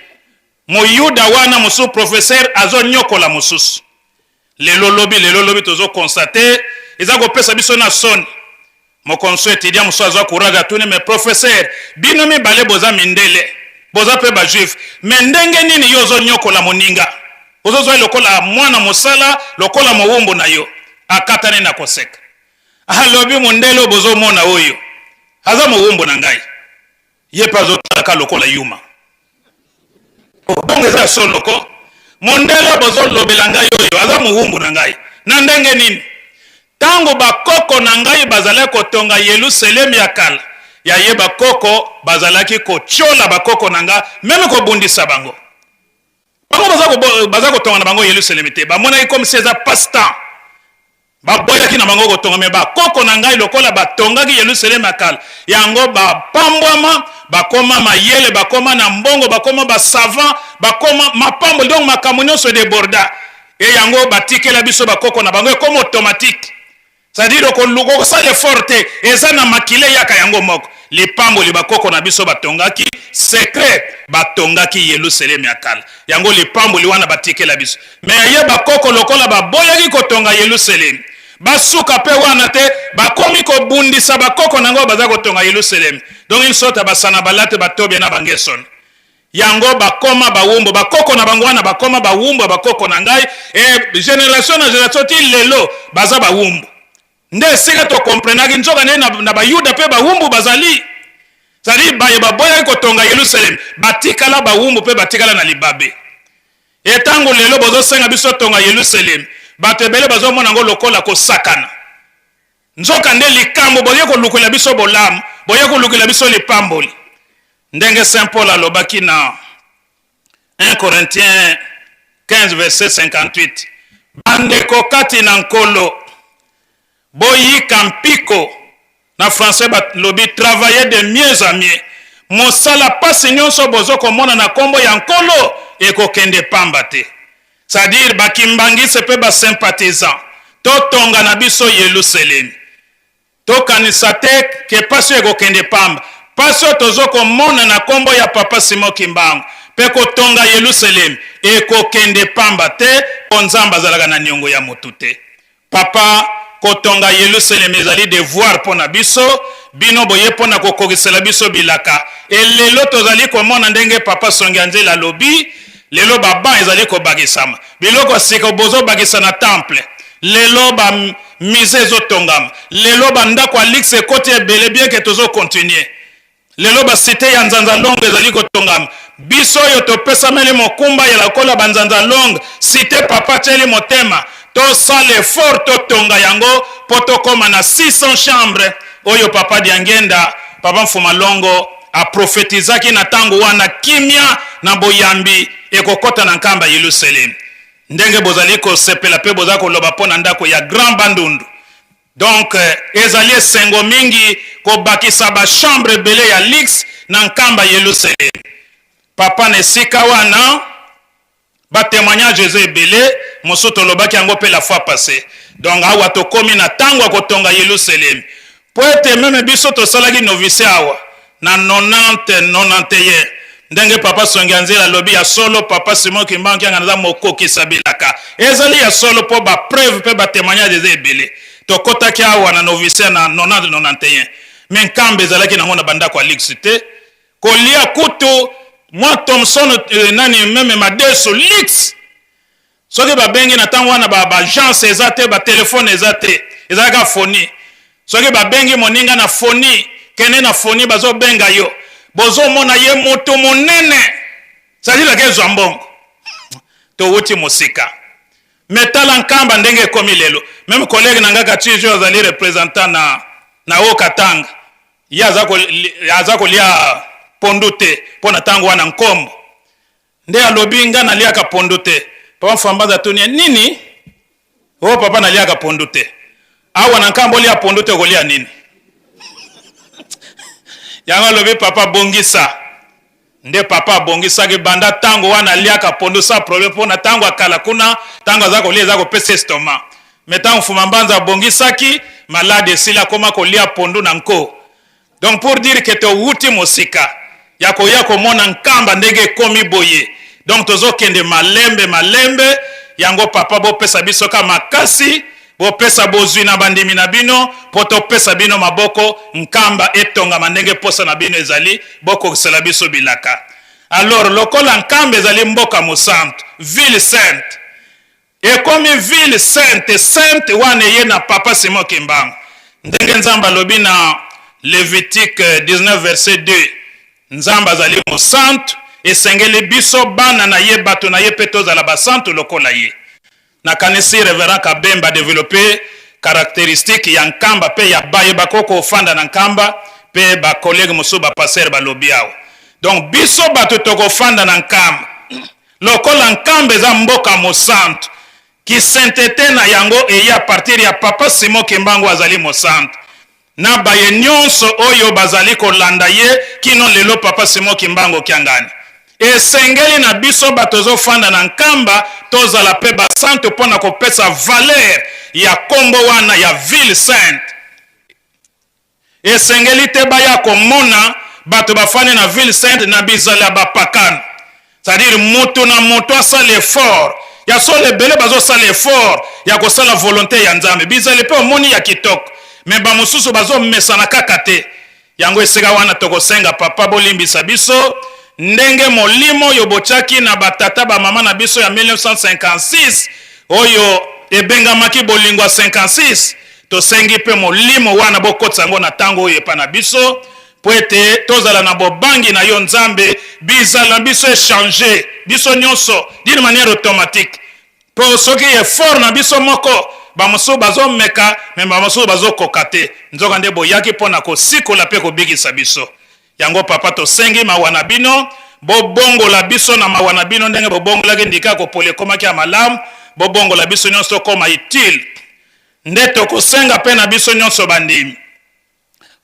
moyuda wana mosusu professeur azo niokola mosusu. Lelo lobi, lelo lobi tozo constater, eza kopesa biso na soni. Mokonso etudiant mosusu azwa courage atuni, mais professeur, bino mibale boza mindele, boza pe ba juifs, mais ndenge nini yo ozo niokola moninga? Ozo zwa ye lokola mwana mosala, lokola mowumbu na yo. Akatani na koseka. Alobi mondele oyo bozo mona oyo, aza mowumbu na ngai. Ye pe azo tala ka lokola yuma. Oh, bongo eza solo ko? Mondele bozo lobela ngai oyo aza mowumbu na ngai. Na ndenge nini? Tango bakoko na ngai bazalaki kotonga Yelusalemi ya kala, ya ye bakoko bazalaki kotiola bakoko na nga, meme kobundisa bango. Bango baza baza kotonga na bango Yelusalemi te, bamonaki comme si eza passe temps. Baboyaki na bango kotonga, me bakoko na ngai lokola batongaki Yelusalemi ya kala, yango bapambwama, bakoma mayele, bakoma na mbongo, bakoma ba savant, bakoma mapamboli, donc makambo nyonso edeborda. E yango batikela biso bakoko na bango, ekoma automatique. C'est-à-dire okoluka okosala effort te, eza na makila eyaka yango moko. Lipamboli bakoko na biso batongaki, secret batongaki Yelusalemi ya kala. Yango lipamboli wana batikela biso. Mais ye bakoko lokola baboyaki kotonga Yelusalemi, basuka pe wana te, bakomi kobundisa bakoko na yango baza kotonga Yelusalemi. Donc une sorte ya ba Sanabalate, ba Tobia na ba Ngesoni. Yango bakoma bawumbu, bakoko na bango wana bakoma bawumbu ya bakoko na ngai, et generation na generation ti lelo baza bawumbu. Nde esika to comprenaki nzoka nde na, na bayuda pe bawumbu bazali. C'est-à-dire baye baboyaki kotonga Yelusalemi batikala bawumbu pe batikala na libabe. Et tango lelo bozosenga biso tonga Yelusalemi, bato ebele bazomona yango lokola kosakana. Nzoka nde likambo boye kolukela biso bolamu, boye kolukela biso lipamboli. Ndenge Saint Paul alobaki na 1 Corinthiens 15 verset 58, bandeko kati na Nkolo, boyika mpiko. Na français balobi travailler de mieux en mieux. Mosala pasi nyonso bozo komona na kombo ya Nkolo ekokende pamba te. C'est-à-dire ba kimbanguiste pe ba sympathisants, totonga na biso Yeluselemi. Tokanisa te ke pasi oyo ekokende pamba. Pasi oyo tozo komona na kombo ya Papa Simon Kimbangu pe kotonga Yeluselemi ekokende pamba te po Nzambe azalaka na niongo ya mutu te. Papa, kotonga Yelusalemi ezali devoir mpo na biso. Bino boye mpo na kokokisela biso bilaka. Et lelo tozali komona ndenge Papa Songianzela alobi, lelo ba bancs ezali kobakisama. Biloko ya sika bozobakisa na temple. Lelo ba musee ezotongama. Lelo ba ndako ya luxe ekoti ebele bien que tozo continuer. Lelo ba cite ya Nzanza-Longue ezali kotongama. Biso oyo topesameli mokumba ya lokola ba Nzanza-Longue, cite papa atieli motema, tosala effort totonga yango mpo tokoma na 600 chambres oyo papa Diangienda, papa Mfuma Longo a prophetisaki na tango wana kimia na boyambi ekokota na Nkamba Yelusalemi. Ndenge bozali kosepela mpe boza koloba mpo na ndako ya Grand Bandundu. Donc ezali esengo mingi kobakisa ba chambre ebele ya luxe na Nkamba Yelusalemi. Papa na esika wana ba temoignage eza ebele, mosusu tolobaki yango pe la fois passee. Donc awa tokomi na tango ya kotonga Yelusalemi. Po ete meme biso tosalaki novice awa na 90 91 ndenge papa Songianzela alobi ya solo papa Simon Kimbangu Kiangani aza mokokisa bilaka. Ezali ya solo po ba preuve pe ba temoignage eza ebele. Tokotaki awa na noviciat na 90 91 mais Nkamba ezalaki nango na ba ndako ya luxe te. Kolia kutu mwa Thomson eh, nani meme madesu luxe. Soki ba bengi na tango wana ba agence eza te, ba telephone eza te, ezalaka phonie. Soki ba bengi moninga na phonie, kende na phonie bazo benga yo. Bozo mona ye mutu munene. C'est-à-dire ake zwa mbongo. Towuti mosika. Mais tala Nkamba ndenge ekomi lelo. Meme collègue na nga Katshiju azali representant na na Haut Katanga. Ye aza kolia pondu te po na tango wana nkombo. Nde alobi nga naliaka pondu te. Papa Mfambanza atuni ye nini? Oh papa naliaka pondu te. Awa na Nkamba olia pondu te okolia nini? Yango alobi papa bongisa. Nde papa abongisaki banda tango wana aliaka pondu sans problème po na tango ya kala kuna tango aza kolia eza kopesa estomac. Mais tango Mfuma Mbanza abongisaki malade esili akoma kolia pondu na nko. Donc pour dire que towuti mosika ya koya komona Nkamba ndenge ekomi boye. Donc tozokende malembe malembe yango papa bopesa biso ka makasi Bopesa bozwi na bandimi na bino, mpo topesa bino maboko, Nkamba etongama ndenge mposa na bino ezali, bokokisela biso bilaka. Alors, lokola Nkamba ezali mboka mosantu, ville sainte, ekomi ville sainte, sainte wana eye na Papa Simon Kimbangu. Ndenge Nzambe alobi na Levitique 19 verset 2, Nzambe azali mosantu, esengeli biso bana na ye, bato na ye mpe tozala basantu lokola ye. Nakanisi Reverend Kabemba a developper caracteristique ya Nkamba pe ya baye bakoki kofanda na Nkamba pe ba collegues mosusu ba pasteurs balobi awa. Donc biso bato tokofanda na Nkamba lokola Nkamba eza mboka mosantu, ki saintete na yango eye a partir ya Papa Simon Kimbangu azali mosantu na baye nionso oyo bazali kolanda ye kino lelo Papa Simon Kimbangu Kiangani. Esengeli na biso bato tozofanda na Nkamba tozala pe basantu pona kopesa valeur ya kombo wana ya ville sainte. Esengeli te baya komona bato bafandi na ville sainte na bizali ya bapakano. C'est à dire mutu na mutu asala effort ya solo ebele bazosala effort ya kosala volonte ya Nzambe bizali pe omoni ya kitoko mais ba mosusu bazomesana kaka te yango esika wana tokosenga papa bolimbisa biso ndenge molimo oyo botiaki na ba tata ba mama na biso ya 1956 oyo ebengamaki bolingo ya 56 tosengi pe molimo wana bokotisa yango na tango oyo epa na biso Mpo ete tozala na bobangi na yo Nzambe, bizala na biso e changer biso nionso d'une manière automatique. Mpo soki effort na biso moko, ba mosusu bazo meka mais ba mosusu bazo koka te. Nzoka nde boyaki mpo na kosikola mpe kobikisa biso. Yango Papa tosengi mawa na bino, bobongola biso na mawa na bino ndenge bobongolaki ndika ya kopola ekomaki ya malamu, bobongola biso nionso tokoma utile. Nde tokosenga mpe na biso nionso bandimi.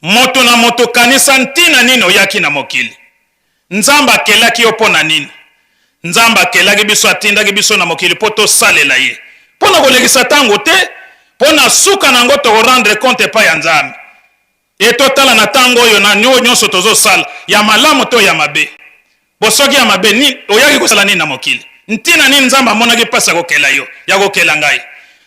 Moto na moto kanisa ntina nini oyaki na mokili. Nzambe akelaki yo mpo na nini? Nzambe akelaki biso, atindaki biso na mokili mpo tosalela ye. Mpo na kolekisa ntango te, mpo na suka na yango toko rendre compte epai ya Nzambe. E totala na ntango oyo na oyo nyonso tozosala, ya malamu to ya mabe. Bo soki ya mabe, ni, oyaki kosala nini na mokili? Ntina nini Nzambe amonaki mpasi ya kokela yo, ya kokela ngai?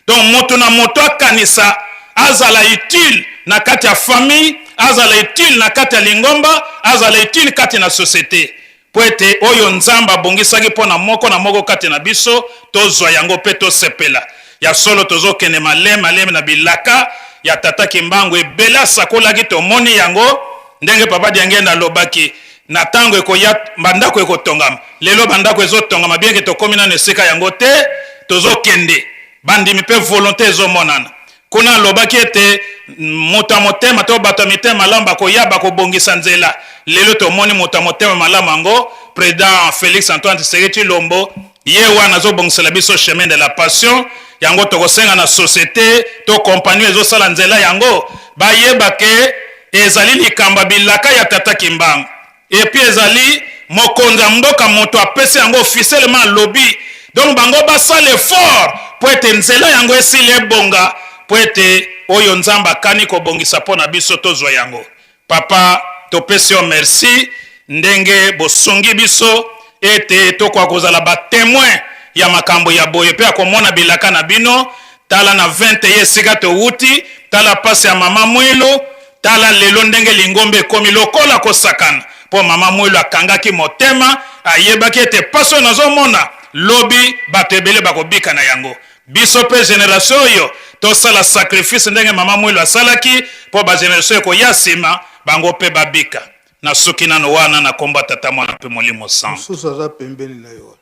Donc moto na moto akanisa, azala utile na kati ya famille, azala utile na kati ya lingomba, azala utile kati na societe. Mpo ete oyo Nzambe abongisaki mpo na moko na moko kati na biso, tozwa yango mpe tosepela. Ya solo tozokende maleme maleme na bilaka ya Tata Kimbangu ebele asakolaki, tomoni yango ndenge Papa Diangienda alobaki. Na tango ekoya ba ndako ekotongama. Lelo ba ndako ezo tongama bien que tokomi nanu esika yango te, tozo kende. Ba ndimi pe volonte ezo monana. Kuna alobaki ete moto ya motema to bato ya mitema malamu bakoya bakobongisa nzela. Lelo tomoni moto ya motema malamu yango president Felix Antoine Tshisekedi Tshilombo ye wana azo bongisela biso chemin de la passion. Yango tokosenga na societe to compagnie ezo sala nzela yango bayeba ke Ezali likambo ya bilaka ya tata Kimbangu et puis ezali mokonzi ya mboka moto apesi yango officiellement alobi donc bango basala effort po ete nzela yango esila ebonga po ete oyo Nzambe akani kobongisa po na biso tozwa yango. Papa topesi yo merci ndenge bosungi biso ete tokoka kozala ba temoins ya makambo ya boye pe ya komona bilaka na bino. Tala na 21 esika towuti, tala pasi ya mama Muilu, tala lelo ndenge lingomba ekomi lokola kosakana po mama Muilu akangaki motema, ayebaki ete pasi oyo nazomona lobi bato ebele bakobika na yango. Biso pe generation oyo tosala sacrifice ndenge mama Muilu asalaki po ba generation ekoya sima bango pe babika. Nasuki nano wana na kombo ya Tata, Mwana pe Molimo Santu. Mosusu aza pembeni na yo wana.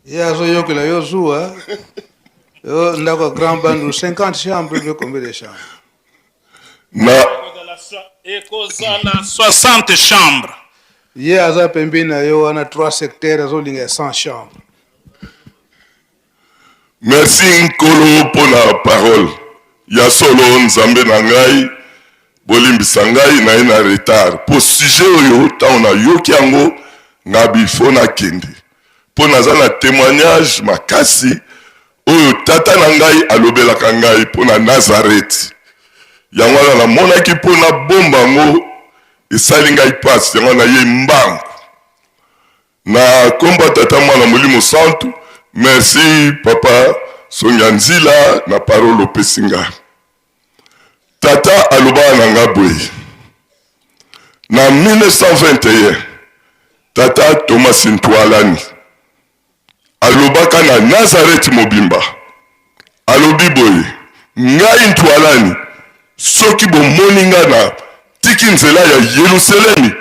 Ye azoyokela yo zuwa. Yo ndako ya Grand Bandundu 50 chambres ou combien de chambres? Na Ekozala 60 chambres. Ye aza pembeni na yo wana 3 secteurs azolinga ya 100 chambres. Merci Nkolo mpo na parole. Ya solo Nzambe na ngai, bolimbisa ngai naye na retard mpo sujet oyo ntango nayoki yango ngabi fo nakende mpo naza na temoignage makasi oyo tata na ngai alobelaka ngai mpo na Nazareth. Yango wana namonaki mpo nabomba yango esali ngai mpasi, yango wana nayei mbangu. Na kombo ya tata mwana molimo santu merci papa songia nzila na parole opesi nga tata alobaka na nga boye na 1921 tata Thomas Ntwalani alobaka na Nazareth mobimba alobi boye ngai Ntwalani soki bomoni ngai na tiki nzela ya Yelusalemi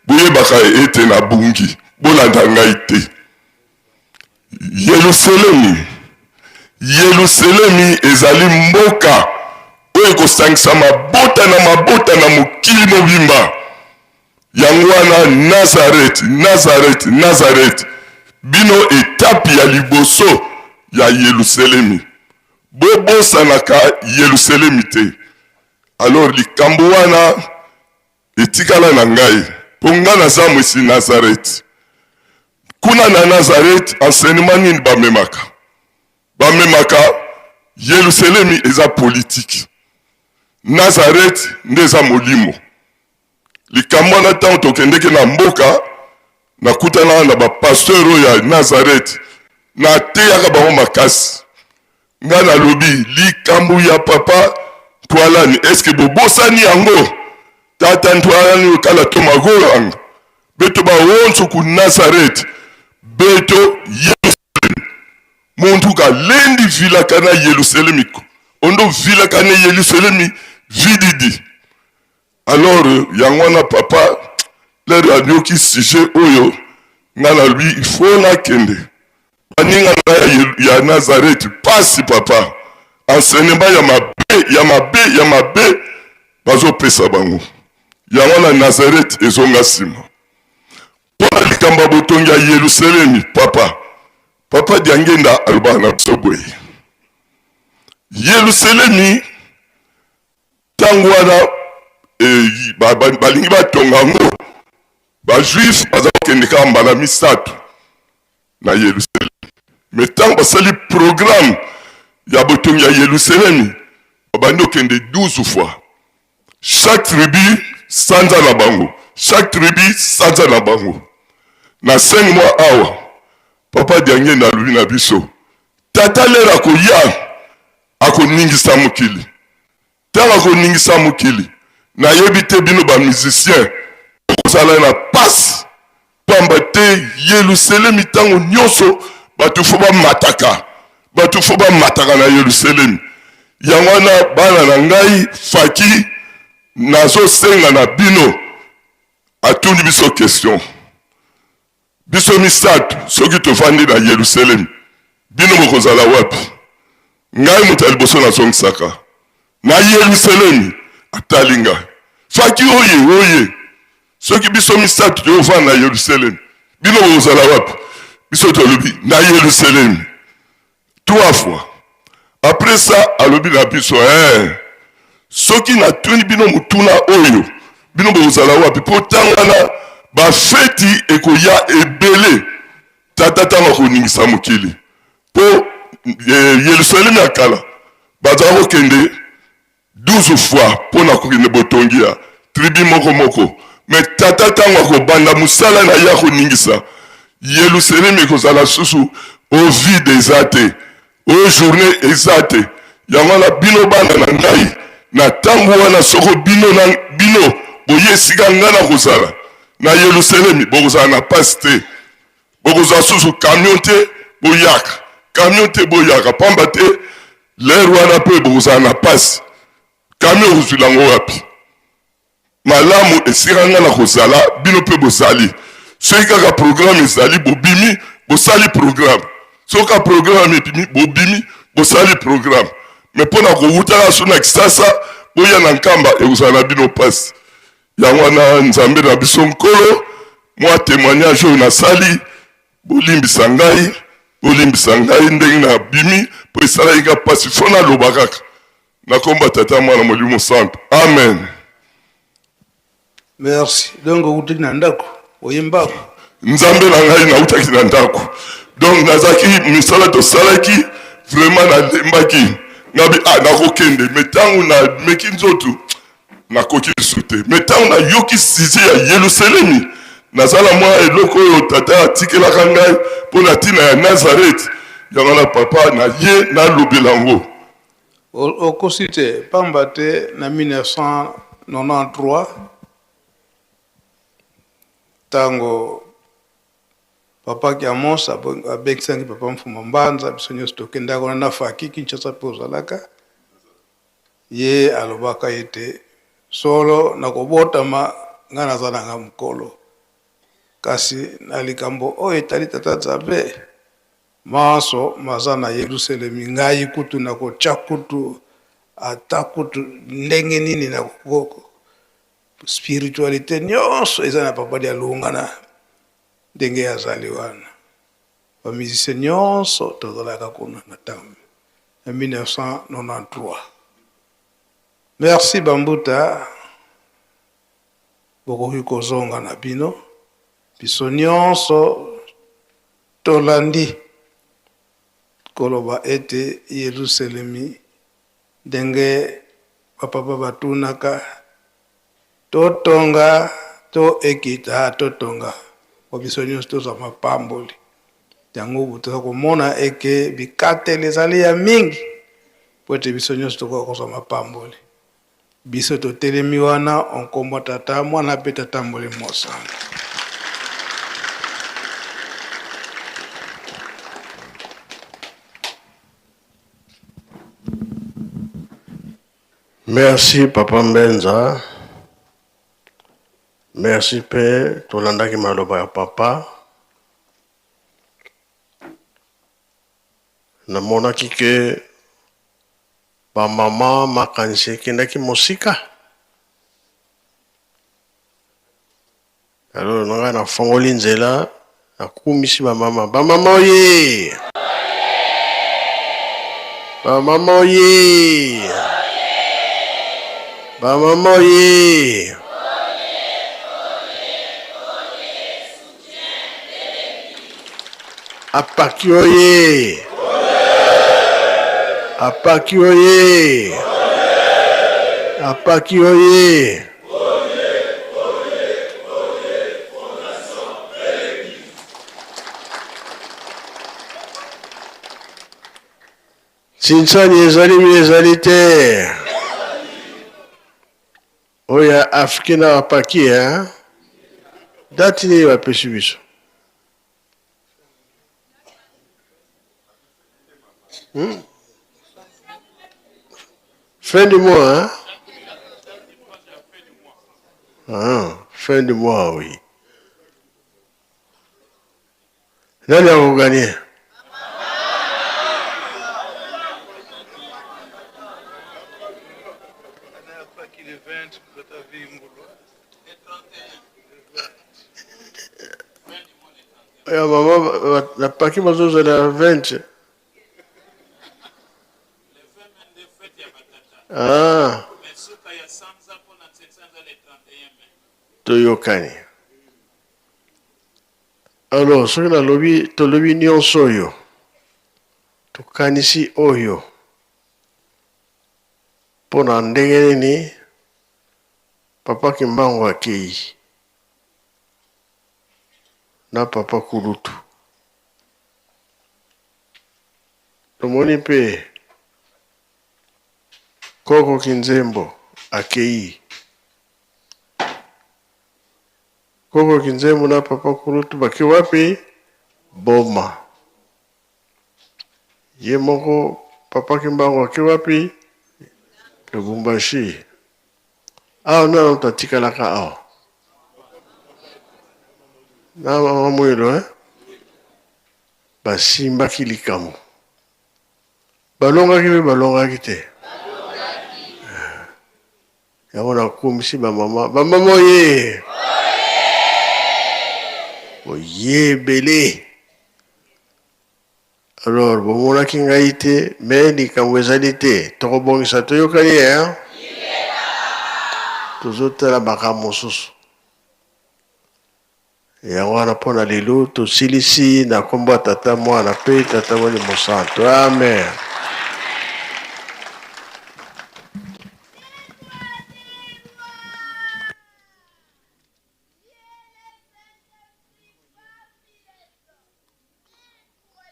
boyebaka ete nabungi bolanda ngai te Yelusalemi Yelusalemi ezali mboka oyo ekosangisa mabota na mabota na mokili mobimba Yango wana Nazareth, Nazareth, Nazareth, bino etape ya liboso ya Yeluselemi. Bobosanaka Yeluselemi te. Alors likambo wana etikala na ngai mpo ngai naza mwisi Nazareth. Kuna na Nazareth enseignement nini bamemaka? Bamemaka Yeluselemi eza politique. Nazareth nde eza molimo. Likambo wana ntango tokendeke na mboka, nakutanaka na ba pasteur oyo ya Nazareth, nateyaka bango makasi. Ngai nalobi likambo ya papa Ntwalani, eske bobosani yango? Tata Ntwalani okala to magoranga beto bawonso ku Nazareth beto Yerusalemi muntu kalendi vilaka na Yerusalemi ondo vilaka na Yerusalemi vididi Alors yango wana papa lere ayoki sujet oyo nga nalobi il faut nakende baninga na ya, ya Nazareth pasi papa enseignement ya mabe ya mabe ya mabe bazopesa bango yango wana Nazareth ezonga nsima mpo na likambo ya botongi ya Yelusalemi papa papa Diangenda alobaka na biso boye Yelusalemi Ntango wana e, balingi batonga yango, bajuif baza kokende kaka mbala misato na Yerusalemi. Me ntango basali programme ya botongi ya Yerusalemi, babandi kokende 12 fois chaque tribu sanza na bango, chaque tribu sanza na bango. Na 5 mois awa papa Diangenda alobi na biso, tata lere akoya akoningisa mokili. Ntango akoningisa mokili, nayebi te bino ba musiciens bokozala na pasi, pamba te Yeluselemi ntango nyonso bato fo bamataka, bato fo bamataka na Yeluselemi. Yango wana bana na ngai faki, nazosenga na bino, atuni biso question Biso misatu soki tovandi na Yeluselemi, bino bokozala wapi? Ngai moto ya liboso nazongisaka na Yeluselemi. Atali ngai, Faki oye oye, soki biso misatu tokovanda na Yeluselemi, bino bokozala wapi? Biso tolobi na Yeluselemi. Trois fois. Après ça, alobi na biso, eh, soki natuni bino motuna oyo, bino bokozala wapi? Mpo ntango wana bafeti ekoya ebele, tata ntango akoningisa mokili. Mpo eh, Yelusalemi ya kala bazala kokende 12 fois mpo na kokende botongi ya tribu moko moko. Me tata ntango akobanda mosala na ye akoningisa Yelusalemi ekozala susu o vide eza te, o journée eza te. Yango wana bino bana na ngai, na ntango wana soko bino na bino boye esika ngai nakozala na Yelusalemi, bokozala na pasi te, bokozwa susu camion te boyaka, camion te boyaka, pamba te L'heure wana pe bokozala na pasi. Camion okozwila yango wapi? Malamu esika nga nakozala bino pe bozali. Soki kaka programme ezali bobimi bosali programme. Soki kaka programme ebimi bobimi bosali programme. Mais pona kowuta kaka so na Kisasa boya na Nkamba ekozala na bino pasi. Yango wana Nzambe na biso Nkolo mwa temoignage oyo nasali Bolimbisa ngai, bolimbisa ngai ndenge na bimi. mpo esalaki nga mpasi fo naloba kaka na komba tata mwana molimo santo amen. Merci. Donc outaki na ndako oye mbangu. Nzambe na ngai nautaki na ndako donc nazalaki misala tosalaki vraiment nalembaki ngabi ah nakokende me ntango nameki nzoto nakoki lisusu te me ntango nayoki size ya yelusalemi naza na mwa eloko oyo tata atikelaka ngai mpo na ntina ya nazareth yango na papa na ye nalobela yango. Okosi te, pamba te na 1993 tango papa Kiamos abengisaki papa Mfuma Mbanza, biso nyonso tokendaka wana na Faki Kinshasa mpe ozalaka, ye alobaka ete solo nakobotama ngai naza na ngai mokolo, kasi na likambo oyo etali Tata Nzambe Manso maza na Yeluselemi, ngai kutu nakotia kutu ata kutu ndenge nini na spiritualite nyonso eza na Papa Dialungana ndenge azali wana. Ba musiciens nyonso tozalaka kuna na tango ya 1993. Merci ba mbuta, bokoki kozonga na bino, biso nyonso Tolandi koloba ete Yeluselemi, ndenge bapapa batunaka, Totonga to ekita? Totonga, mpo biso nyonso tozwa mapamboli. Yango toza komona eke bikateli ezali ya mingi mpo ete biso nyonso tokoka kozwa mapamboli. Biso totelemi wana o nkombo ya Tata, Mwana mpe Tata Molimo Mosantu. Merci papa Mbenza. Merci pe tolandaki maloba ya papa. Namonaki ke Ba maman makanisi ekendaki mosika. Alors na ngai nafongoli nzela nakumisi ba mama. Ba mama oye! Ba mama oye! Ba mama oye! Apaki oye! Apaki oye! Apaki oye! Sinsani ezali mi ezali te. Oyo ya Afrique na apaki hein? Date nini bapesi biso? Fin du mois, hein? Ah, fin du mois, oui. Nani akoganye? Ya mama na paki bazozela 20. Ah. Toyokani. Alors soki nalobi tolobi nionso oyo tokanisi oyo mpo na ndenge nini papa Kimbangu akeyi na papa kulutu tomoni mpe koko Kinzembo akeyi Koko Kinzembo na papa kulutu bake wapi? Boma. Ye moko papa Kimbangu ake wapi? Lubumbashi. Awa nani moto atikalaka awa? Na mama Mwilo, eh? Basimbaki likambo. Balongaki mpe balongaki te. Yango nakumisi ba mama. Ba mama oye! Oye ebele. Alors bomonaki ngai te mais likambo ezali te tokobongisa toyokani hein? Tozotala makambo mosusu yango wana mpo na lelo tosilisi na nkombo ya Tata, Mwana mpe Tata Molimo Santo. Amen.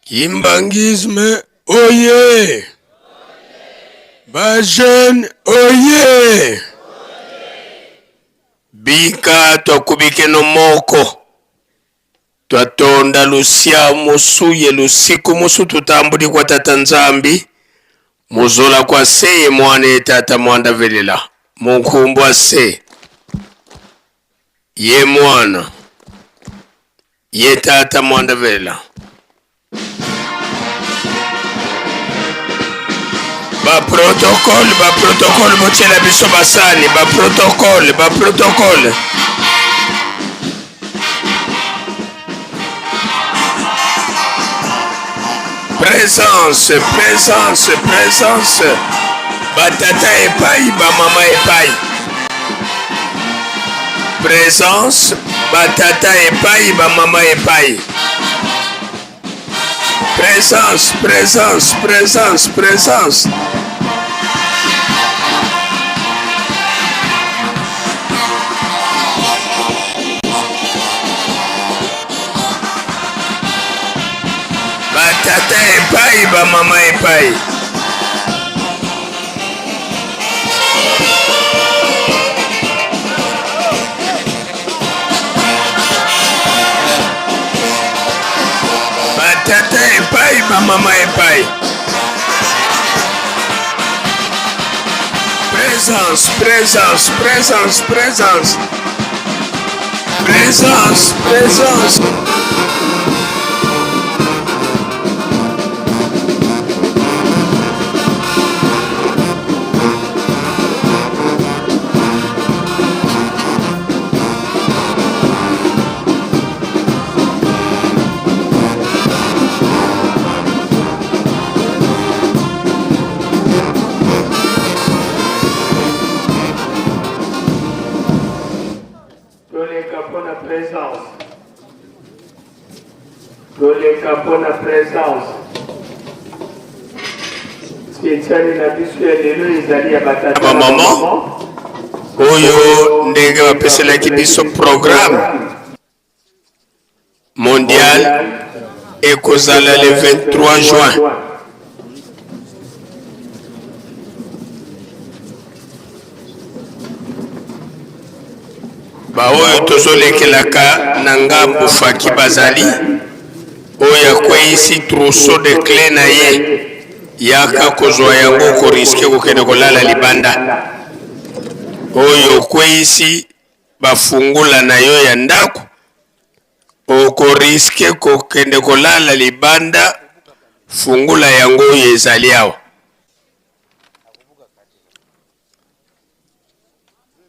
Kimbanguisme oye! Ba jeunes oye! Bika twakubikeno moko twatonda lusia musu ye lusiku musu tutambudi kwa Tata Nzambi muzola kwa se ye mwana ye Tata mwanda velela munkumbwa se ye mwana Ye tata mwanda vela. Ba protocole, ba protocole botiela biso basani, ba protocole, ba protocole. Présence, présence, présence. Batata epai, ba mama epai. Presence ba tata epayi ba mama epayi. Presence, presence, presence, presence. Ba tata epayi ba mama epayi. Batata epai, bamama epai. Présence, présence, présence, présence. Présence, présence. Toleka mpo na presence. Toleka mpo na presence. Spéciale na biso ya lelo ezali ya batata na bamama oyo ndenge bapeselaki biso programme mondial ekozala le 23 juin. Baoyo tozolekelaka na ngambo faki bazali oyo akweyisi trousseau de cle na ye yaka kozwa yango koriske kokende kolala libanda oyo okweyisi bafungola na yo ya ndako okoriske kokende kolala libanda fungola yango oyo ezali awa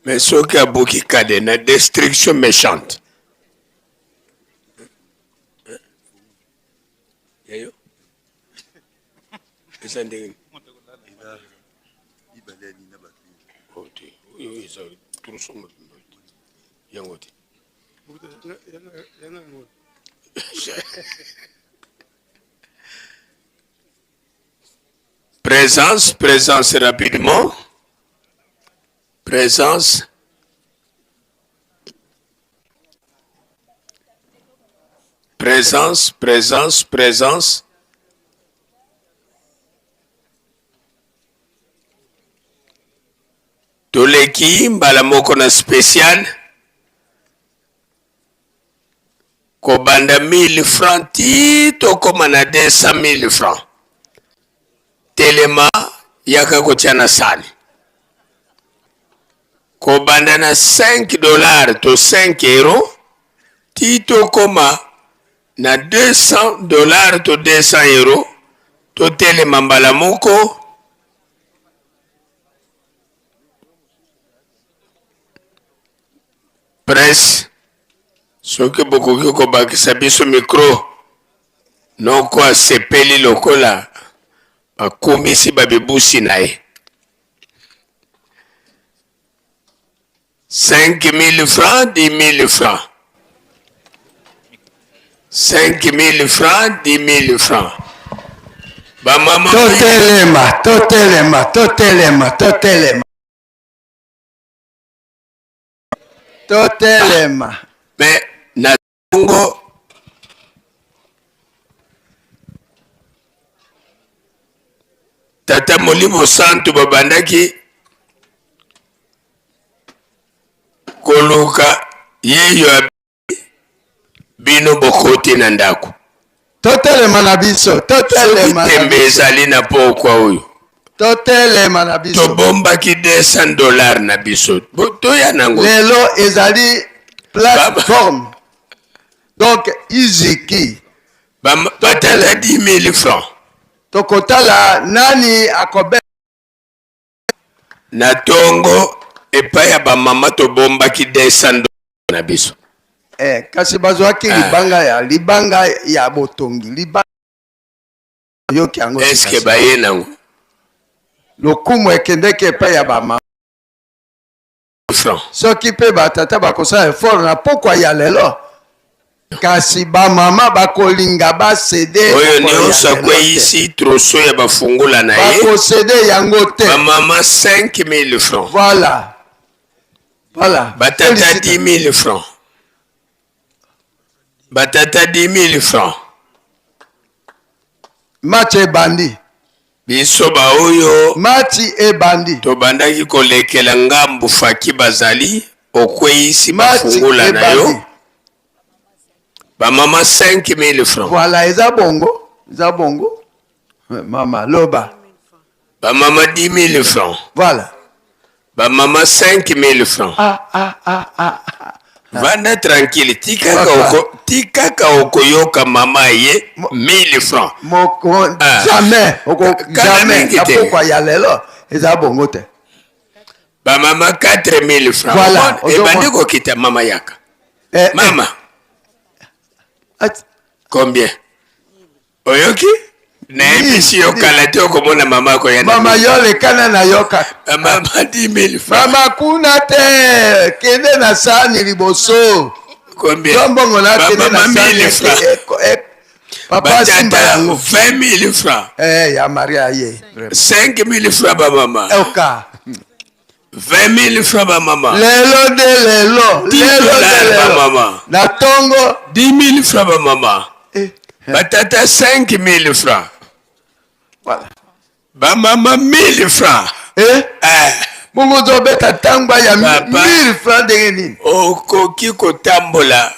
mais soki abuki cadena destruction méchante yayo eza ndenge oh, te oyo eza troso mobimba yango te Présence, présence rapidement. Présence. Présence, présence, présence. Toleki mbala moko na spécial. Kobanda 1000 francs ti tokoma na 200 000 francs. Telema yaka kotia na sani. Kobanda na 5 dollars to 5 euros ti tokoma na 200 dollars to 200 euros totelema mbala moko. Presse soki bokoki kobakisa biso micro. Noko asepeli lokola bakumisi babibusi na ye. 5000 francs, 10 000 francs. 5000 francs, 10 000 francs. Bamama Totelema, totelema, totelema, totelema. Totelema. Mais na tongo Tata Molimo Santu babandaki koluka yeyo bino bokoti na ndako. Totelema na biso, totelema. Tembe ezali na pokwa oyo. Totelema na biso. Tobombaki 200 dollars na biso. Toya nango. Lelo ezali plateforme. Donc iziki. Batala 10 000 francs. Tokotala nani akobe. Na tongo epai ya bamama tobombaki 200 dollars na biso. Eh, kasi bazwaki ah. libanga ya libanga ya botongi libanga yoki yango. Eske baye nango? Lokumu ekendeki epai ya bamama. Soki mpe batata bakosala effort na pokwa ya lelo, kasi bamama bakolinga basede oyo nyonso akweyisi troso ya bafungola na ye, bakosede yango te. Bamama 5000 francs, voilà, voilà. Batata 10000 francs, batata 10000 francs. Match ebandi. Biso baoyo match ebandi, tobandaki kolekela ngambu faki bazali okweyisi bafungola na yo. Bamama 5000 francs. Voilà, eza bongo, eza bongo. Mama loba. Bamama 10000 francs. Voilà. Bamama 5000 francs. Ah, ah, ah, ah. Vanda tranquille, tikaka oko, tikaka okoyoka mama ye 1000 francs. Moko ah. Jamais, oko jamais na pokwa ya lelo eza bongo te. Bamama 4000 francs. Voilà, ebandi kokita mama yaka. Eh, mama. Eh. Combien? Oyoki? Nayebisi yo kala te okomona mama akoya. Mama yo lekana na yo kaka. Mama 10 000 francs. Mama kuna te, kende na sani liboso. Combien? Yo mbongo na kende na sani. Papa simba yango 20 000 francs. Eh ya Maria ye. 5 000 francs ba mama. Oka. 20 000 francs ba mama. Lelo de lelo. Lelo de lelo. Ba mama. Na tongo. 10 000 francs ba mama. Eh. Batata 5 000 francs. Voilà. Ba mama 1000 francs. Eh? Eh. Bongo ozobeta ntangwa ya 1000 francs ndenge nini? Okoki kotambola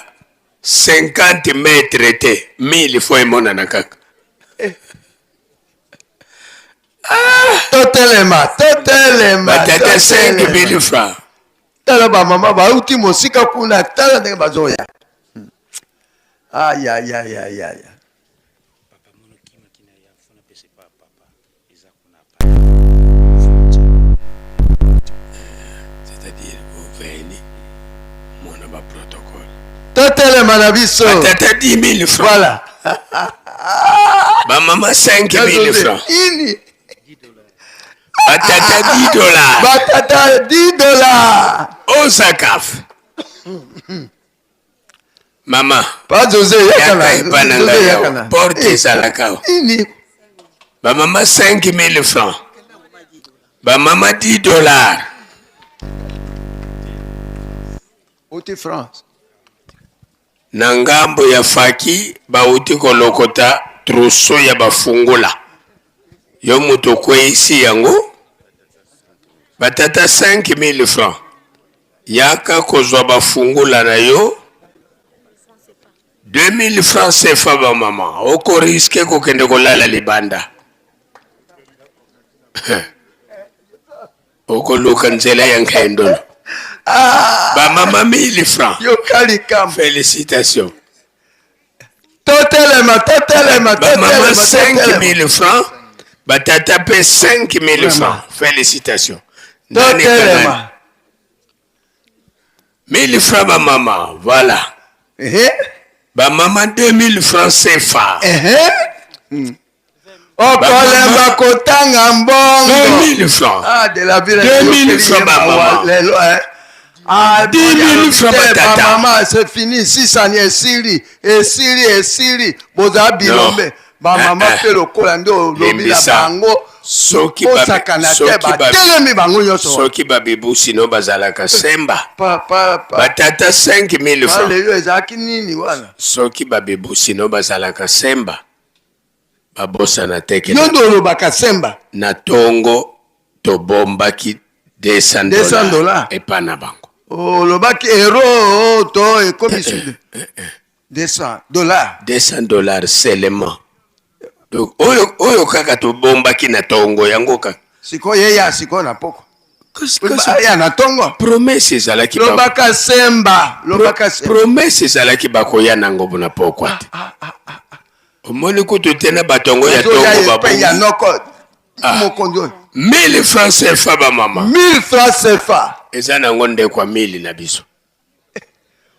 50 mètres te, 1000 francs emonana kaka. Eh. Ah! Totelema, totelema. Batata 5000 francs. Tala bamama bauti mosika kuna, tala ndenge bazoya. Ayayayayaya. C'est-à-dire oveni mona ba protocole. Totelema na biso. Batata 10 000 francs. Voilà. Ba mama 5 000 francs. Ini. Batata 10 dollars. Batata 10 dollars. Osakaf. Mama. Pa Jose yakana. Epa na ngai awa. Porte ezalaka awa. Ini. Ba mama 5 000 francs. Ba mama 10 dollars. Oti France. Na ngambo ya faki bauti kolokota trousseau ya bafungola. Yo moto okweyisi yango. Batata 5000 francs. Yaka kozwa bafungola na yo. 2000 francs CFA ba mama. Oko riske kokende kolala libanda. Okoluka nzela ya nkendolo. Ah. Ba mama 1000 francs. Yoka likambo. Félicitations. Totelema, totelema, Ba mama totelema. 5000 francs. Batata pe 5000 francs. Félicitations. Nani Totelema. kanani? 1000 francs ba mama, voilà. Eh? Bamama 2000 francs CFA. Okolemba kotanga mbongo. 2000 francs. Ah, de la ville. 2000 francs bamama. Lelo, eh. Ah, 10 000 francs batata. Bamama, c'est fini. Sisani esili, esili, esili. Boza bilombe. Bamama Eh, eh. pe lokola nde olobi na Limbisa. bango. Soki Bosakana te, batelemi bango nyonso. Soki babibusi no bazalaka semba. Pa, pa, pa. Batata 5000 Pa, francs. lelo ezalaki nini wana? Soki babibusi no bazalaka semba. Babosana te ke Yo nde olobaka semba. na tongo tobombaki 200 200 dollars epa na bango. Olobaki euro oh, to ekomi sude. $200. $200 seulement. Donc oyo oyo kaka tobombaki na tongo yango kaka. Sikoyo ye ya sikoyo na poko. Ya na tongo. Promesse ezalaki Lobaka semba, lobaka semba. Promesse ezalaki bakoya nango na pokwa te. Omoni kutu te na bato yango ya Ozoya tongo epai ya babongi. noko Ah. mokonzi oyo. 1000 francs CFA bamama. 1000 francs CFA. Eza nango ndeko ya 1000 na biso.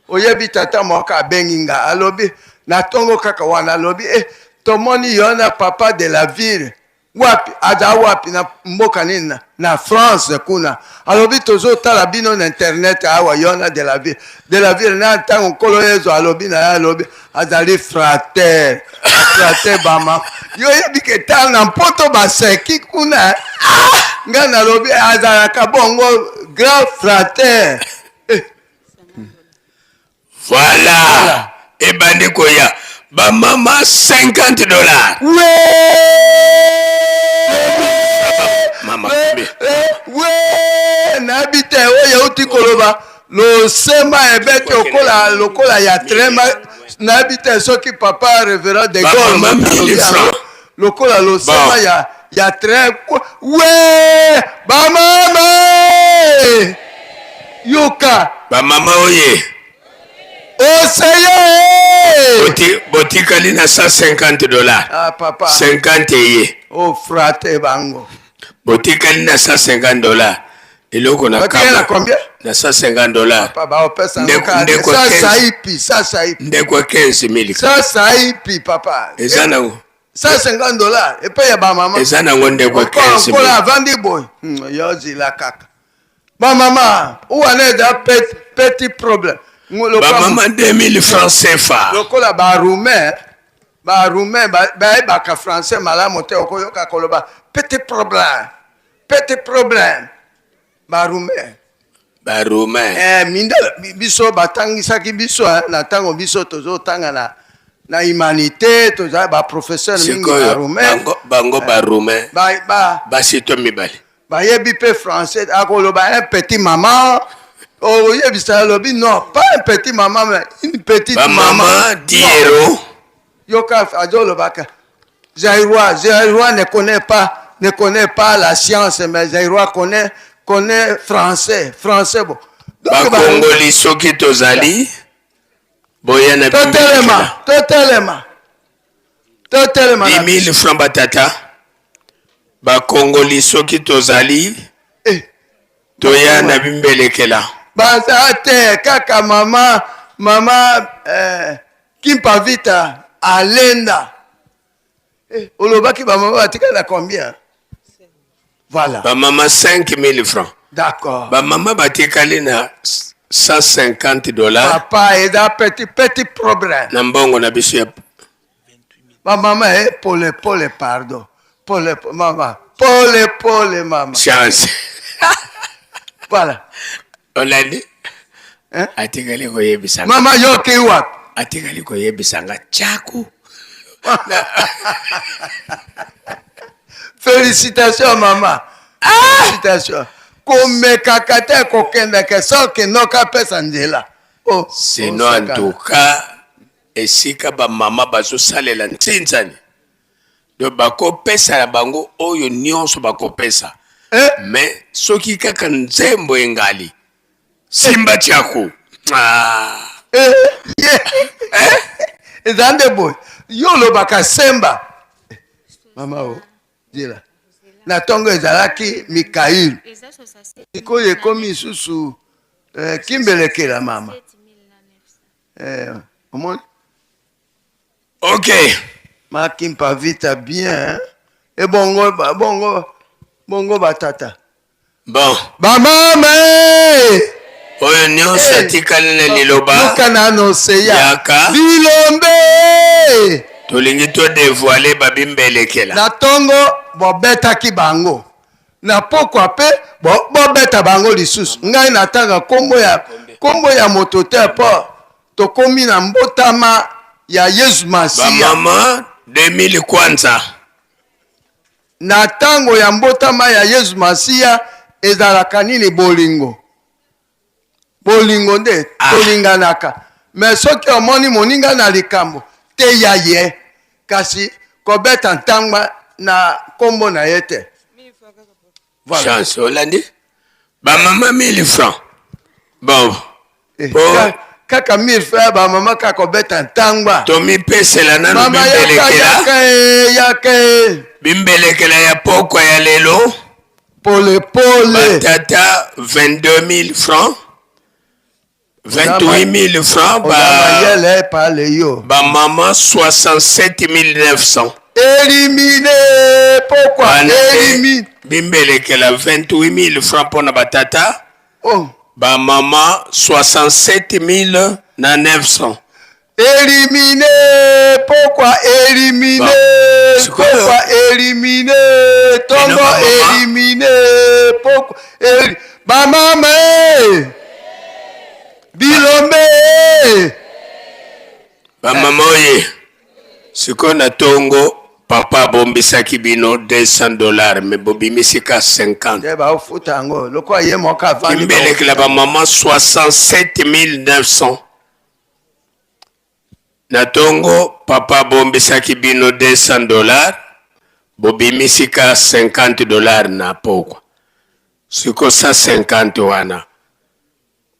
Oyebi tata moko abengi nga alobi na ntongo kaka wana alobi eh, tomoni yo na papa de la ville wapi aza wapi na mboka nini na, na France kuna alobi tozotala bino na internet awa yo na de la ville de la ville na ntango nkolo yezu alobi na ye alobi azali frater frater bama yo oyebi ke tala na mpoto baseki kuna ah! nga nalobi azalaka bongo grand frater. Voilà. Ebandi koya. Bamama $50. Mama combien? We nayebi te oyo euti koloba losema ebeti lokola lokola ya trema nayebi te soki papa révérend de Gaulle Bamama moto alobi 1000 yango. francs. Lokola losema Bon. ya train we bamama yoka. Bamama oye. Oseye. Botikali na $150. Ah papa. 50 eye. O frate bango. Botikali na $150. Eloko na Batikali na combien? Na $150. Papa baopesa yango kaka te. Ndeko Sasa ipi, sasa ipi. Ndeko ya 15 000. Sasa ipi papa. Eza nango. $150 epai ya bamama. Eza nango ndeko ya 15 Nkola 000. avandi boye. Yo zila kaka. Bamama, wana eza petit problème. Bamama 2000 francs CFA. Lokola baroumain, baroumain bayebaka français malamu te, okoyoka koloba petit problème, petit problème. Baroumain. Baroumain. Eh, mindele biso batangisaki biso eh, na ntango biso tozotanga na humanité tozala baprofesseur mingi Sikoyo baroumain. bango baroumain. Ba, Basi to mibali. Bayebi mpe français akoloba un petit maman oyebisa alobi non pas un petit maman mais une petite Bamama maman. 10 euros. Yoka azolobaka Zaïrois, Zaïrois ne connaît pas la science, mais Zaïrois connaît français, français bon. Donc, Bakongoli soki tozali boya na Totelema, totelema, totelema na 10 000 francs batata. Bakongoli soki tozali toya na bimbelekela. Baza te kaka mama Kimpa Vita alenda. Eh, olobaki bamama batikali na combien? Voilà. Bamama 5 000 francs. D'accord. Bamama batikali na $150. Papa eza petit petit problème. Na mbongo na biso ya Bamama e pole pole, pardon, pole mama, pole pole mama. Chance. Voilà. Olandi atikali koyebisa nga. Mama yoki wapi? Atikali koyebisa nga tyaku. Félicitation mama, félicitation. Komekaka te kokendeke soki noka apesa nzela. Oh, Sino en tout cas esika bamama bazosalela ntinzani donc bakopesa na bango oyo nyonso bakopesa, mais soki kaka nzembo engali simba tiaku, ah. Eza nde boye yo olobaka semba mama o zela na ntongo ezalaki Mikail, sikoyo ekomi lisusu eh, kimbelekela mama eh, omoni. Ok. Makimpa vita bien hein? Ebongo bongo bongo batata. Bon. Bamama eh! Oyo nyonso eh! atikali na liloba. Yoka nano seya. Yaka. Bilombe. Tolingi to devoiler babimbelekela. Na tongo bobetaki bango. Na pokwa pe bobeta bango lisusu. Ngai natanga kombo ya kombo ya moto te po tokomi na mbotama ya Yesu Masiya. Bamama 2000 kwanza. Na tango ya mbotama ya Yesu Masiya ezalaka nini? Bolingo. Bolingo nde ah. Tolinganaka. Mais soki omoni moninga na likambo, teya ye. Kasi kobeta ntangwa na kombo na ye te. Voilà. Chance olandi ba mama 1000 francs. Bon. Eh, po kaka 1000 francs ba mama kaka kobeta ntangwa. Tomipesela nanu bimbelekela. Yaka eh, yaka eh. Bimbelekela ya pokwa ya lelo. Pole pole. Batata 22000 francs. 28000 francs ba mayele pale yo. Ba mama 67900. Éliminé pourquoi éliminé bimbelekela 28000 francs mpona batata oh. ba mama 67000 na 900 éliminé pourquoi éliminé bon. pourquoi éliminé tongo éliminé pourquoi éli... bamama eh! bilombe eh! bamama oye sikoyo na tongo papa abombisaki bino 200 dollars me bobimisi ka 50 nde baofuta yango lokola ye moko avandi kimbelekela bamama 67900 Na tongo papa abombisaki bino 200 dollars bobimisi ka 50 dollars na pokwa siko 150 wana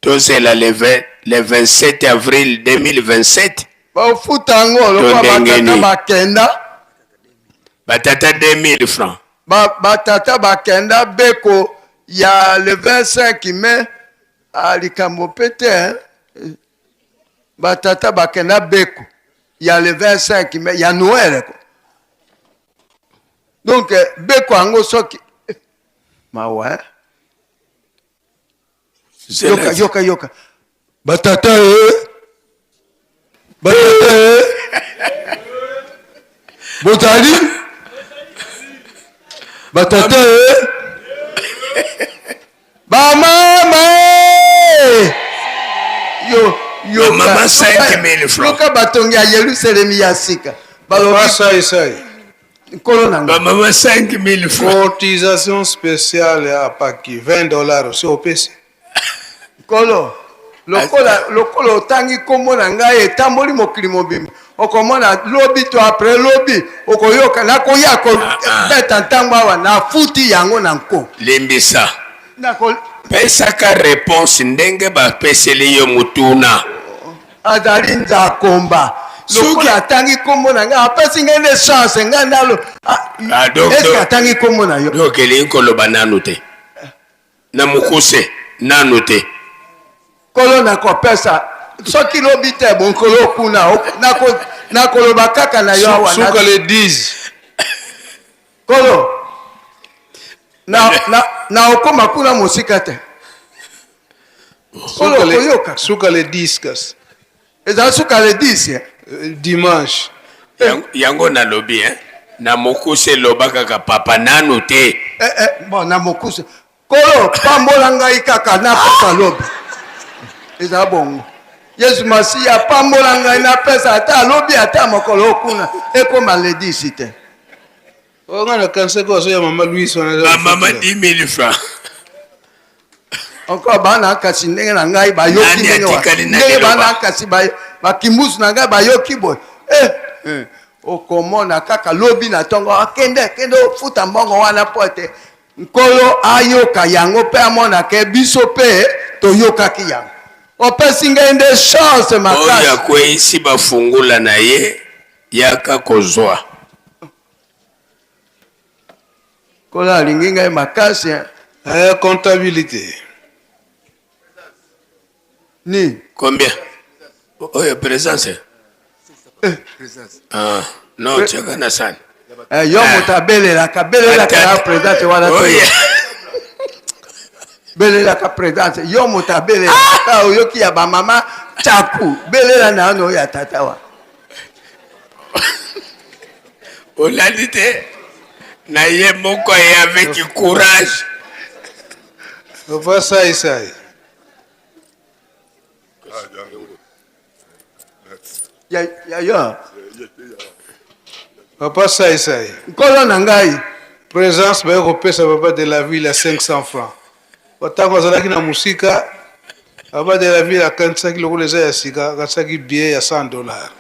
tozela le, 20, le 27 avril 2027 bafuta yango lokola batata bakenda batata 2000 francs ba, batata bakenda beko ya le 25 mai ah, likambo mpe te hein? Ba tata bakenda beko ya le 25 mai ya Noël ko. Donc eh, beko yango soki eh, mawa hein? Yoka yoka yoka. Ba tata eh. Ba tata eh. Bozali? Ba tata eh. Ba mama eh! Yo yo mama 5000 francs. Yoka batongi ya Yerusalemi ya sika. Balobi sai sai. Nkolo na nga. Ba mama 5000 francs. Cotisation spéciale ya Paki 20 dollars si opesi. Nkolo lokola lokola otangi nkombo na ngai etamboli mokili mobimba okomona lobi to apres lobi okoyoka nakoya kobeta ah, ah. ntango awa nafuti yango na nko limbisa pesaka reponse ndenge bapeseli yo motuna azali nzakomba lokola atangi nkombo na ngai apesi ngai nde chance ngai nalo ah, eske atangi nkombo na yo donc elingi koloba nanu te Na mokuse, nanu te. Nkolo nakopesa soki lobi te bonkolo kuna nakoloba kaka na yo awa suka le 10 nkolo na, na, na okoma kuna mosika te nkolo okoyoka suka le 10 kasi ezala suka le 10 eh? Dimanche yango nalobi eh? Na mokuse loba kaka papa nanu te eh, eh, bon na mokuse kolo pambola ngai kaka napesa lobi eza bongo yesu masiya pambola ngai napesa ata lobi ata mokolo okuna ekoma ledisi te oyo ngai nakanisaki azoya mama louis wana bamama 10 000 francs encore bana kasi ndenge na ngai bayoki ndenge bana kasi bakimbusu na ngai bayoki boye eh, eh, okomona kaka lobi na ntongo akende ah, kende ofuta mbongo wana mpo ete nkolo ayoka yango mpe amona ke biso mpe toyokaki yango opesi ngai nde chance makasi oyo akweyisi bafungula na ye yaka kozwa Nkolo alingi ngai makasi. Eh, comptabilité. Ni. Combien? Oyo présence. Ah, non tiaka na sani. Eh, yo moto abelelaka belelaka ya présidente wana Oh, yeah. belelaka présidente yo moto abelelaka oyoki ya bamama tsaku belela na yano oyo ya tata wa Olandi te na ye moko ye avec courage. Papa Sai Sai. Ya, ya yo. Papa Sai Sai. Nkolo na ngai. Présence baye kopesa papa de la ville ya 500 francs. Ntango azalaki na mosika, papa de la ville akanisaki lokola eza ya sika, akanisaki billet ya 100 dollars.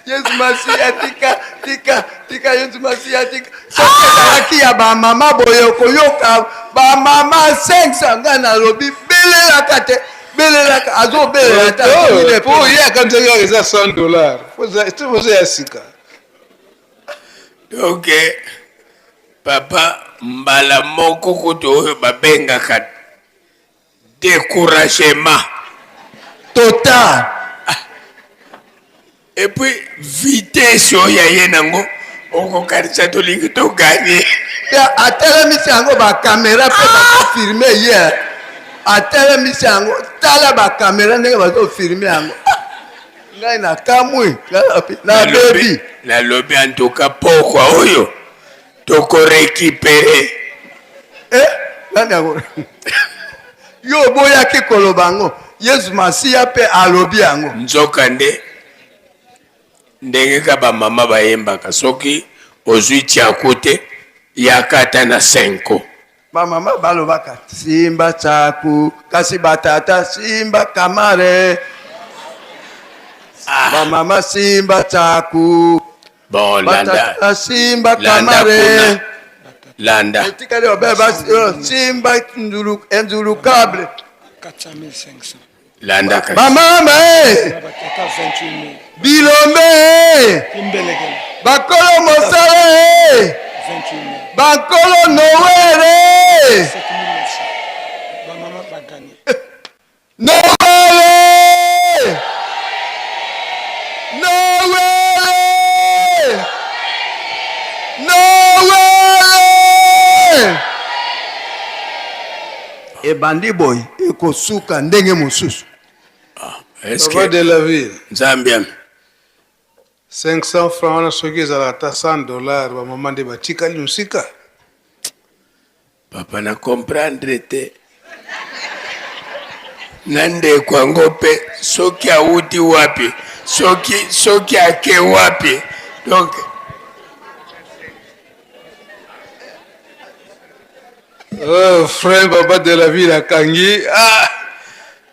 Yesu Masiya tika tika tika Yesu Masiya tika soki ezalaki ya bamama boye okoyoka bamama 500 ngai nalobi belelaka te belelaka azobelela te azomi Po ye akanisaki kaka eza 100 dollars. Po eza ya sika. Donc papa mbala moko kutu oyo babengaka découragement total. Et puis vitesse oyo ya ye nango okokanisa tolingi toganye. Te atelemisi yango bakamera mpe bazofilme ye atelemisi yango tala bakamera ndenge bazofilme yango ngai nakamwi na bebi nalobi en tout cas pokwa oyo tokorekipere eh, nani yango yo oboyaki koloba yango yesu masiya mpe alobi yango nzoka nde ndenge ka bamama bayembaka soki ozwi tiaku te yaka ata na senko bamama balobaka simba tsaku kasi batata simba kamare ah. bamama simba tsaku bon landa batata simba landa kamare kuna landa etikali obe basi oh, simba enzulukable 400 500 landa kasi bamama e batata 28 bilombe e 000 bakolo mosala e 28 000 bakolo nowele 7900 bamama baganye nowele nowele nowele ebandi boye ekosuka ndenge mosusu Est-ce Papa que de la ville. Nzambe ami. 500 francs wana soki ezalaka ata 100 dollars bamama nde batikali mosika. Papa na comprendre te na ndeko yango mpe soki awuti wapi soki soki ake wapi donc Oh, frère papa de la ville akangi ah!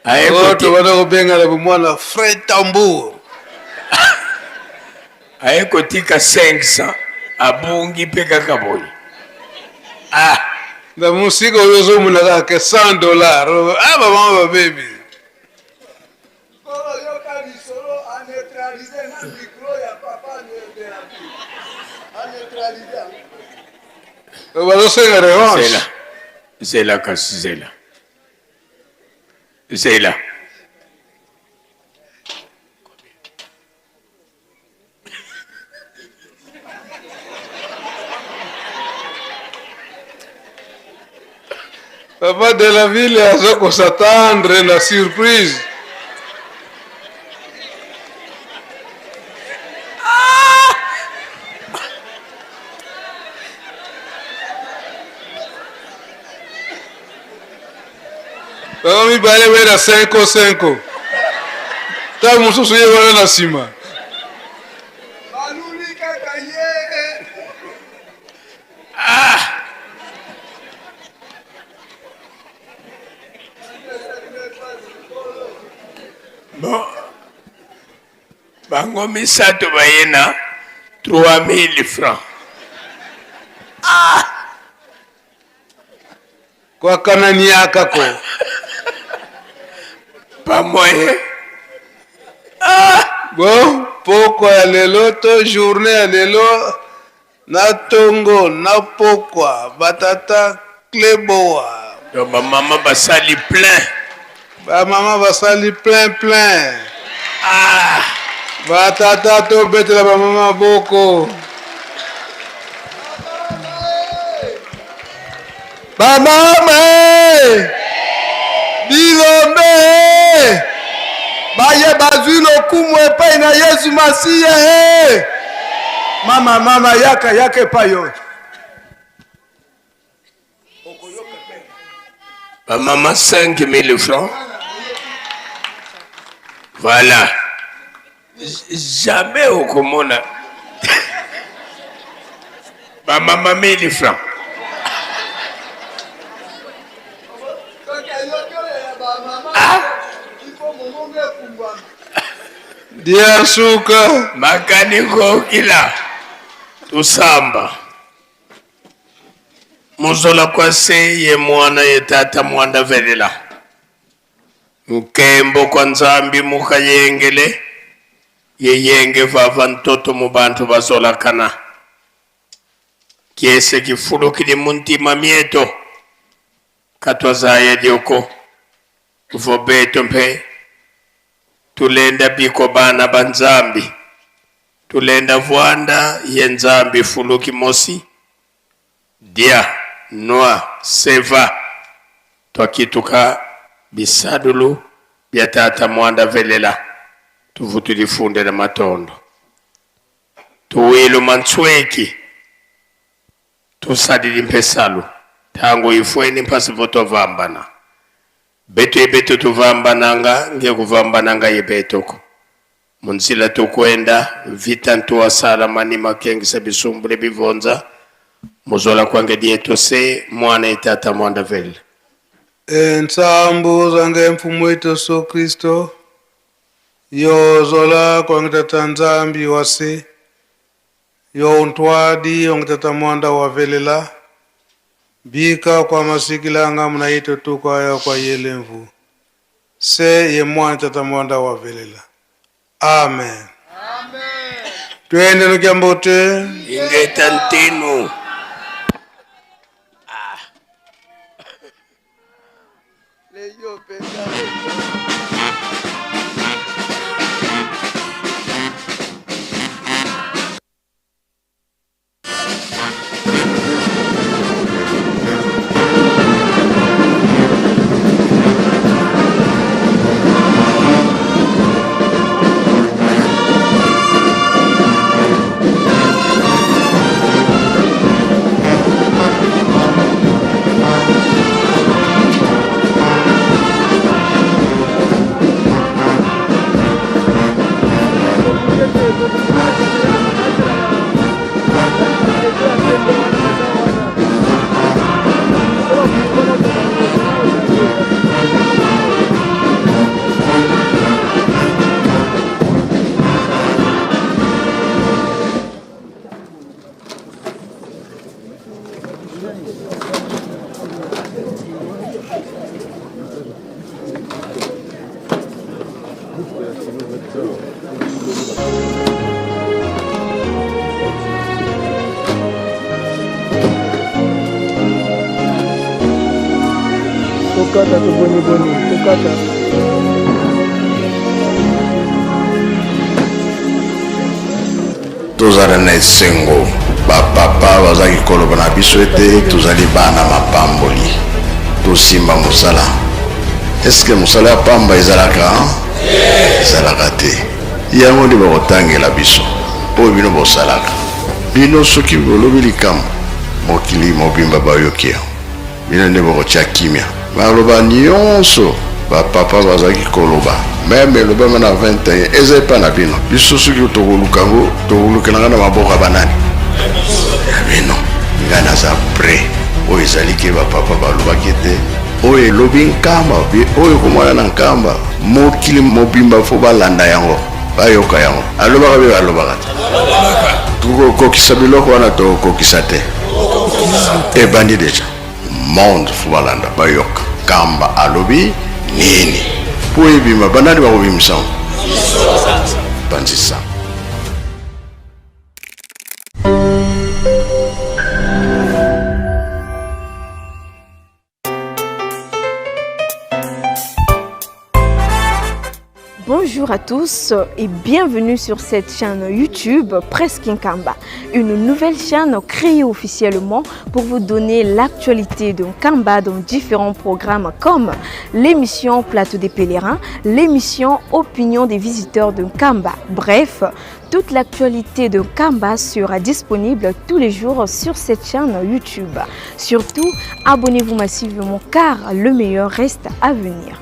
Aye Oh, kote- tobanda kobengana bomwana frère tambour aye kotika 500 abungi mpe kaka boye ah. na mosika oyo ozomona kaka ke 100 dollar ah, bamama babebi bazosenga revanche zela zela kasi zela zela papa de la ville aza kosatendre na surprise bango mibale boye na 5 5 ntango mosusu ye wana na nsima baluli kaka ye bon bango misato baye na 3000 francs ah! kwakananiaka ko pamoye ah! bon pokwa ya lelo to journée ya lelo na tongo na pokwa batata cleboa donc bamama basali plein bamama basali plein plein. Ah! Batata tobetela bamama maboko. Bamama eh! Bilombe eh! Baye bazwi lokumu epai na Yesu Masiya eh! Mama mama yaka yaka epai oyo. Bamama 5000 francs. Voilà. Jamais okomona bamama 1000 francs. Dia suka. Makaniko kila tusamba. Muzola kwase ye mwana ye tata mwanda velela. Nkembo kwa Nzambi mukayengele ye yenge vava ntoto mu bantu bazolakana. Kiese kifulukili mu ntima mieto katwazaya dioko vobeto mpe tulenda biko bana ba Nzambi tulenda vwanda ye Nzambi fuluki mosi dia nwa seva twakituka bisadulu bya tata mwanda velela tuvu tulifunde na matondo tuwilu mantsweki tusadili mpesalu tangu ifweni mpasi votovambana betu yebetu tuvambananga nge kuvambananga yebetoko munzila tukwenda vita ntuwasala mani makengisa bisumbule bivonza muzola kwange dieto se mwana itata mwanda vele Ensambu zange mfumu wetu Yesu Kristo yozola kwange tata Nzambi wase yo untwadi onge tata mwanda wavelela bika kwa masikilanga mnaito tukaya kwa yelemvu se ye mwana tata mwanda wavelela. Amen. Twende lukyambote ingeta ntinu. Tokata toboniboni tokata. Tozala na esengo, bapapa bazalaki koloba na biso ete tozali bana mapamboli, tosimba mosala. Eske mosala ya pamba ezalaka? Ezalaka te. Yango nde bakotangela biso oyo bino bosalaka. Bino soki bolobi likambo, mokili mobimba bayoki yango. Bino nde bokotia kimia. Maloba nionso ba papa bazalaki koloba meme elobama na 21 eza epa na bino. Biso soki tokoluka yango tokolukela yango na maboko ya banani? Ya bino. Ngai naza près. Oyo ezali ke ba papa balobaki ete oyo elobi Nkamba oyo ekomona na Nkamba mokili mobimba fo balanda yango bayoka yango. Alobaka be alobaka te. Tokokokisa biloko wana tokokokisa te. Ebandi deja. Monde fo balanda bayoka Nkamba alobi nini po ebima. Banani bakobimisa yango? Panzisa. Bonjour à tous et bienvenue sur cette chaîne YouTube Presque Nkamba, une nouvelle chaîne créée officiellement pour vous donner l'actualité de Nkamba dans différents programmes comme l'émission Plateau des pèlerins, l'émission Opinion des visiteurs de Nkamba. Bref, toute l'actualité de Nkamba sera disponible tous les jours sur cette chaîne YouTube. Surtout, abonnez-vous massivement car le meilleur reste à venir.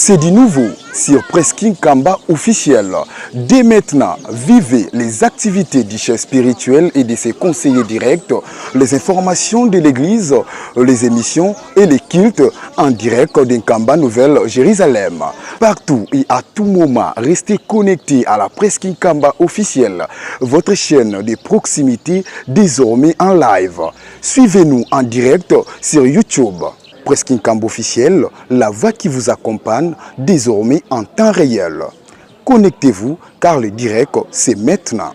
C'est du nouveau sur Presking Kamba officiel. Dès maintenant, vivez les activités du chef spirituel et de ses conseillers directs, les informations de l'église, les émissions et les cultes en direct d'Nkamba Nouvelle Jérusalem. Partout et à tout moment, restez connectés à la Presking Kamba officielle, votre chaîne de proximité désormais en live. Suivez-nous en direct sur YouTube. Presking Kamba officiel, la voix qui vous accompagne désormais en temps réel. Connectez-vous car le direct, c'est maintenant.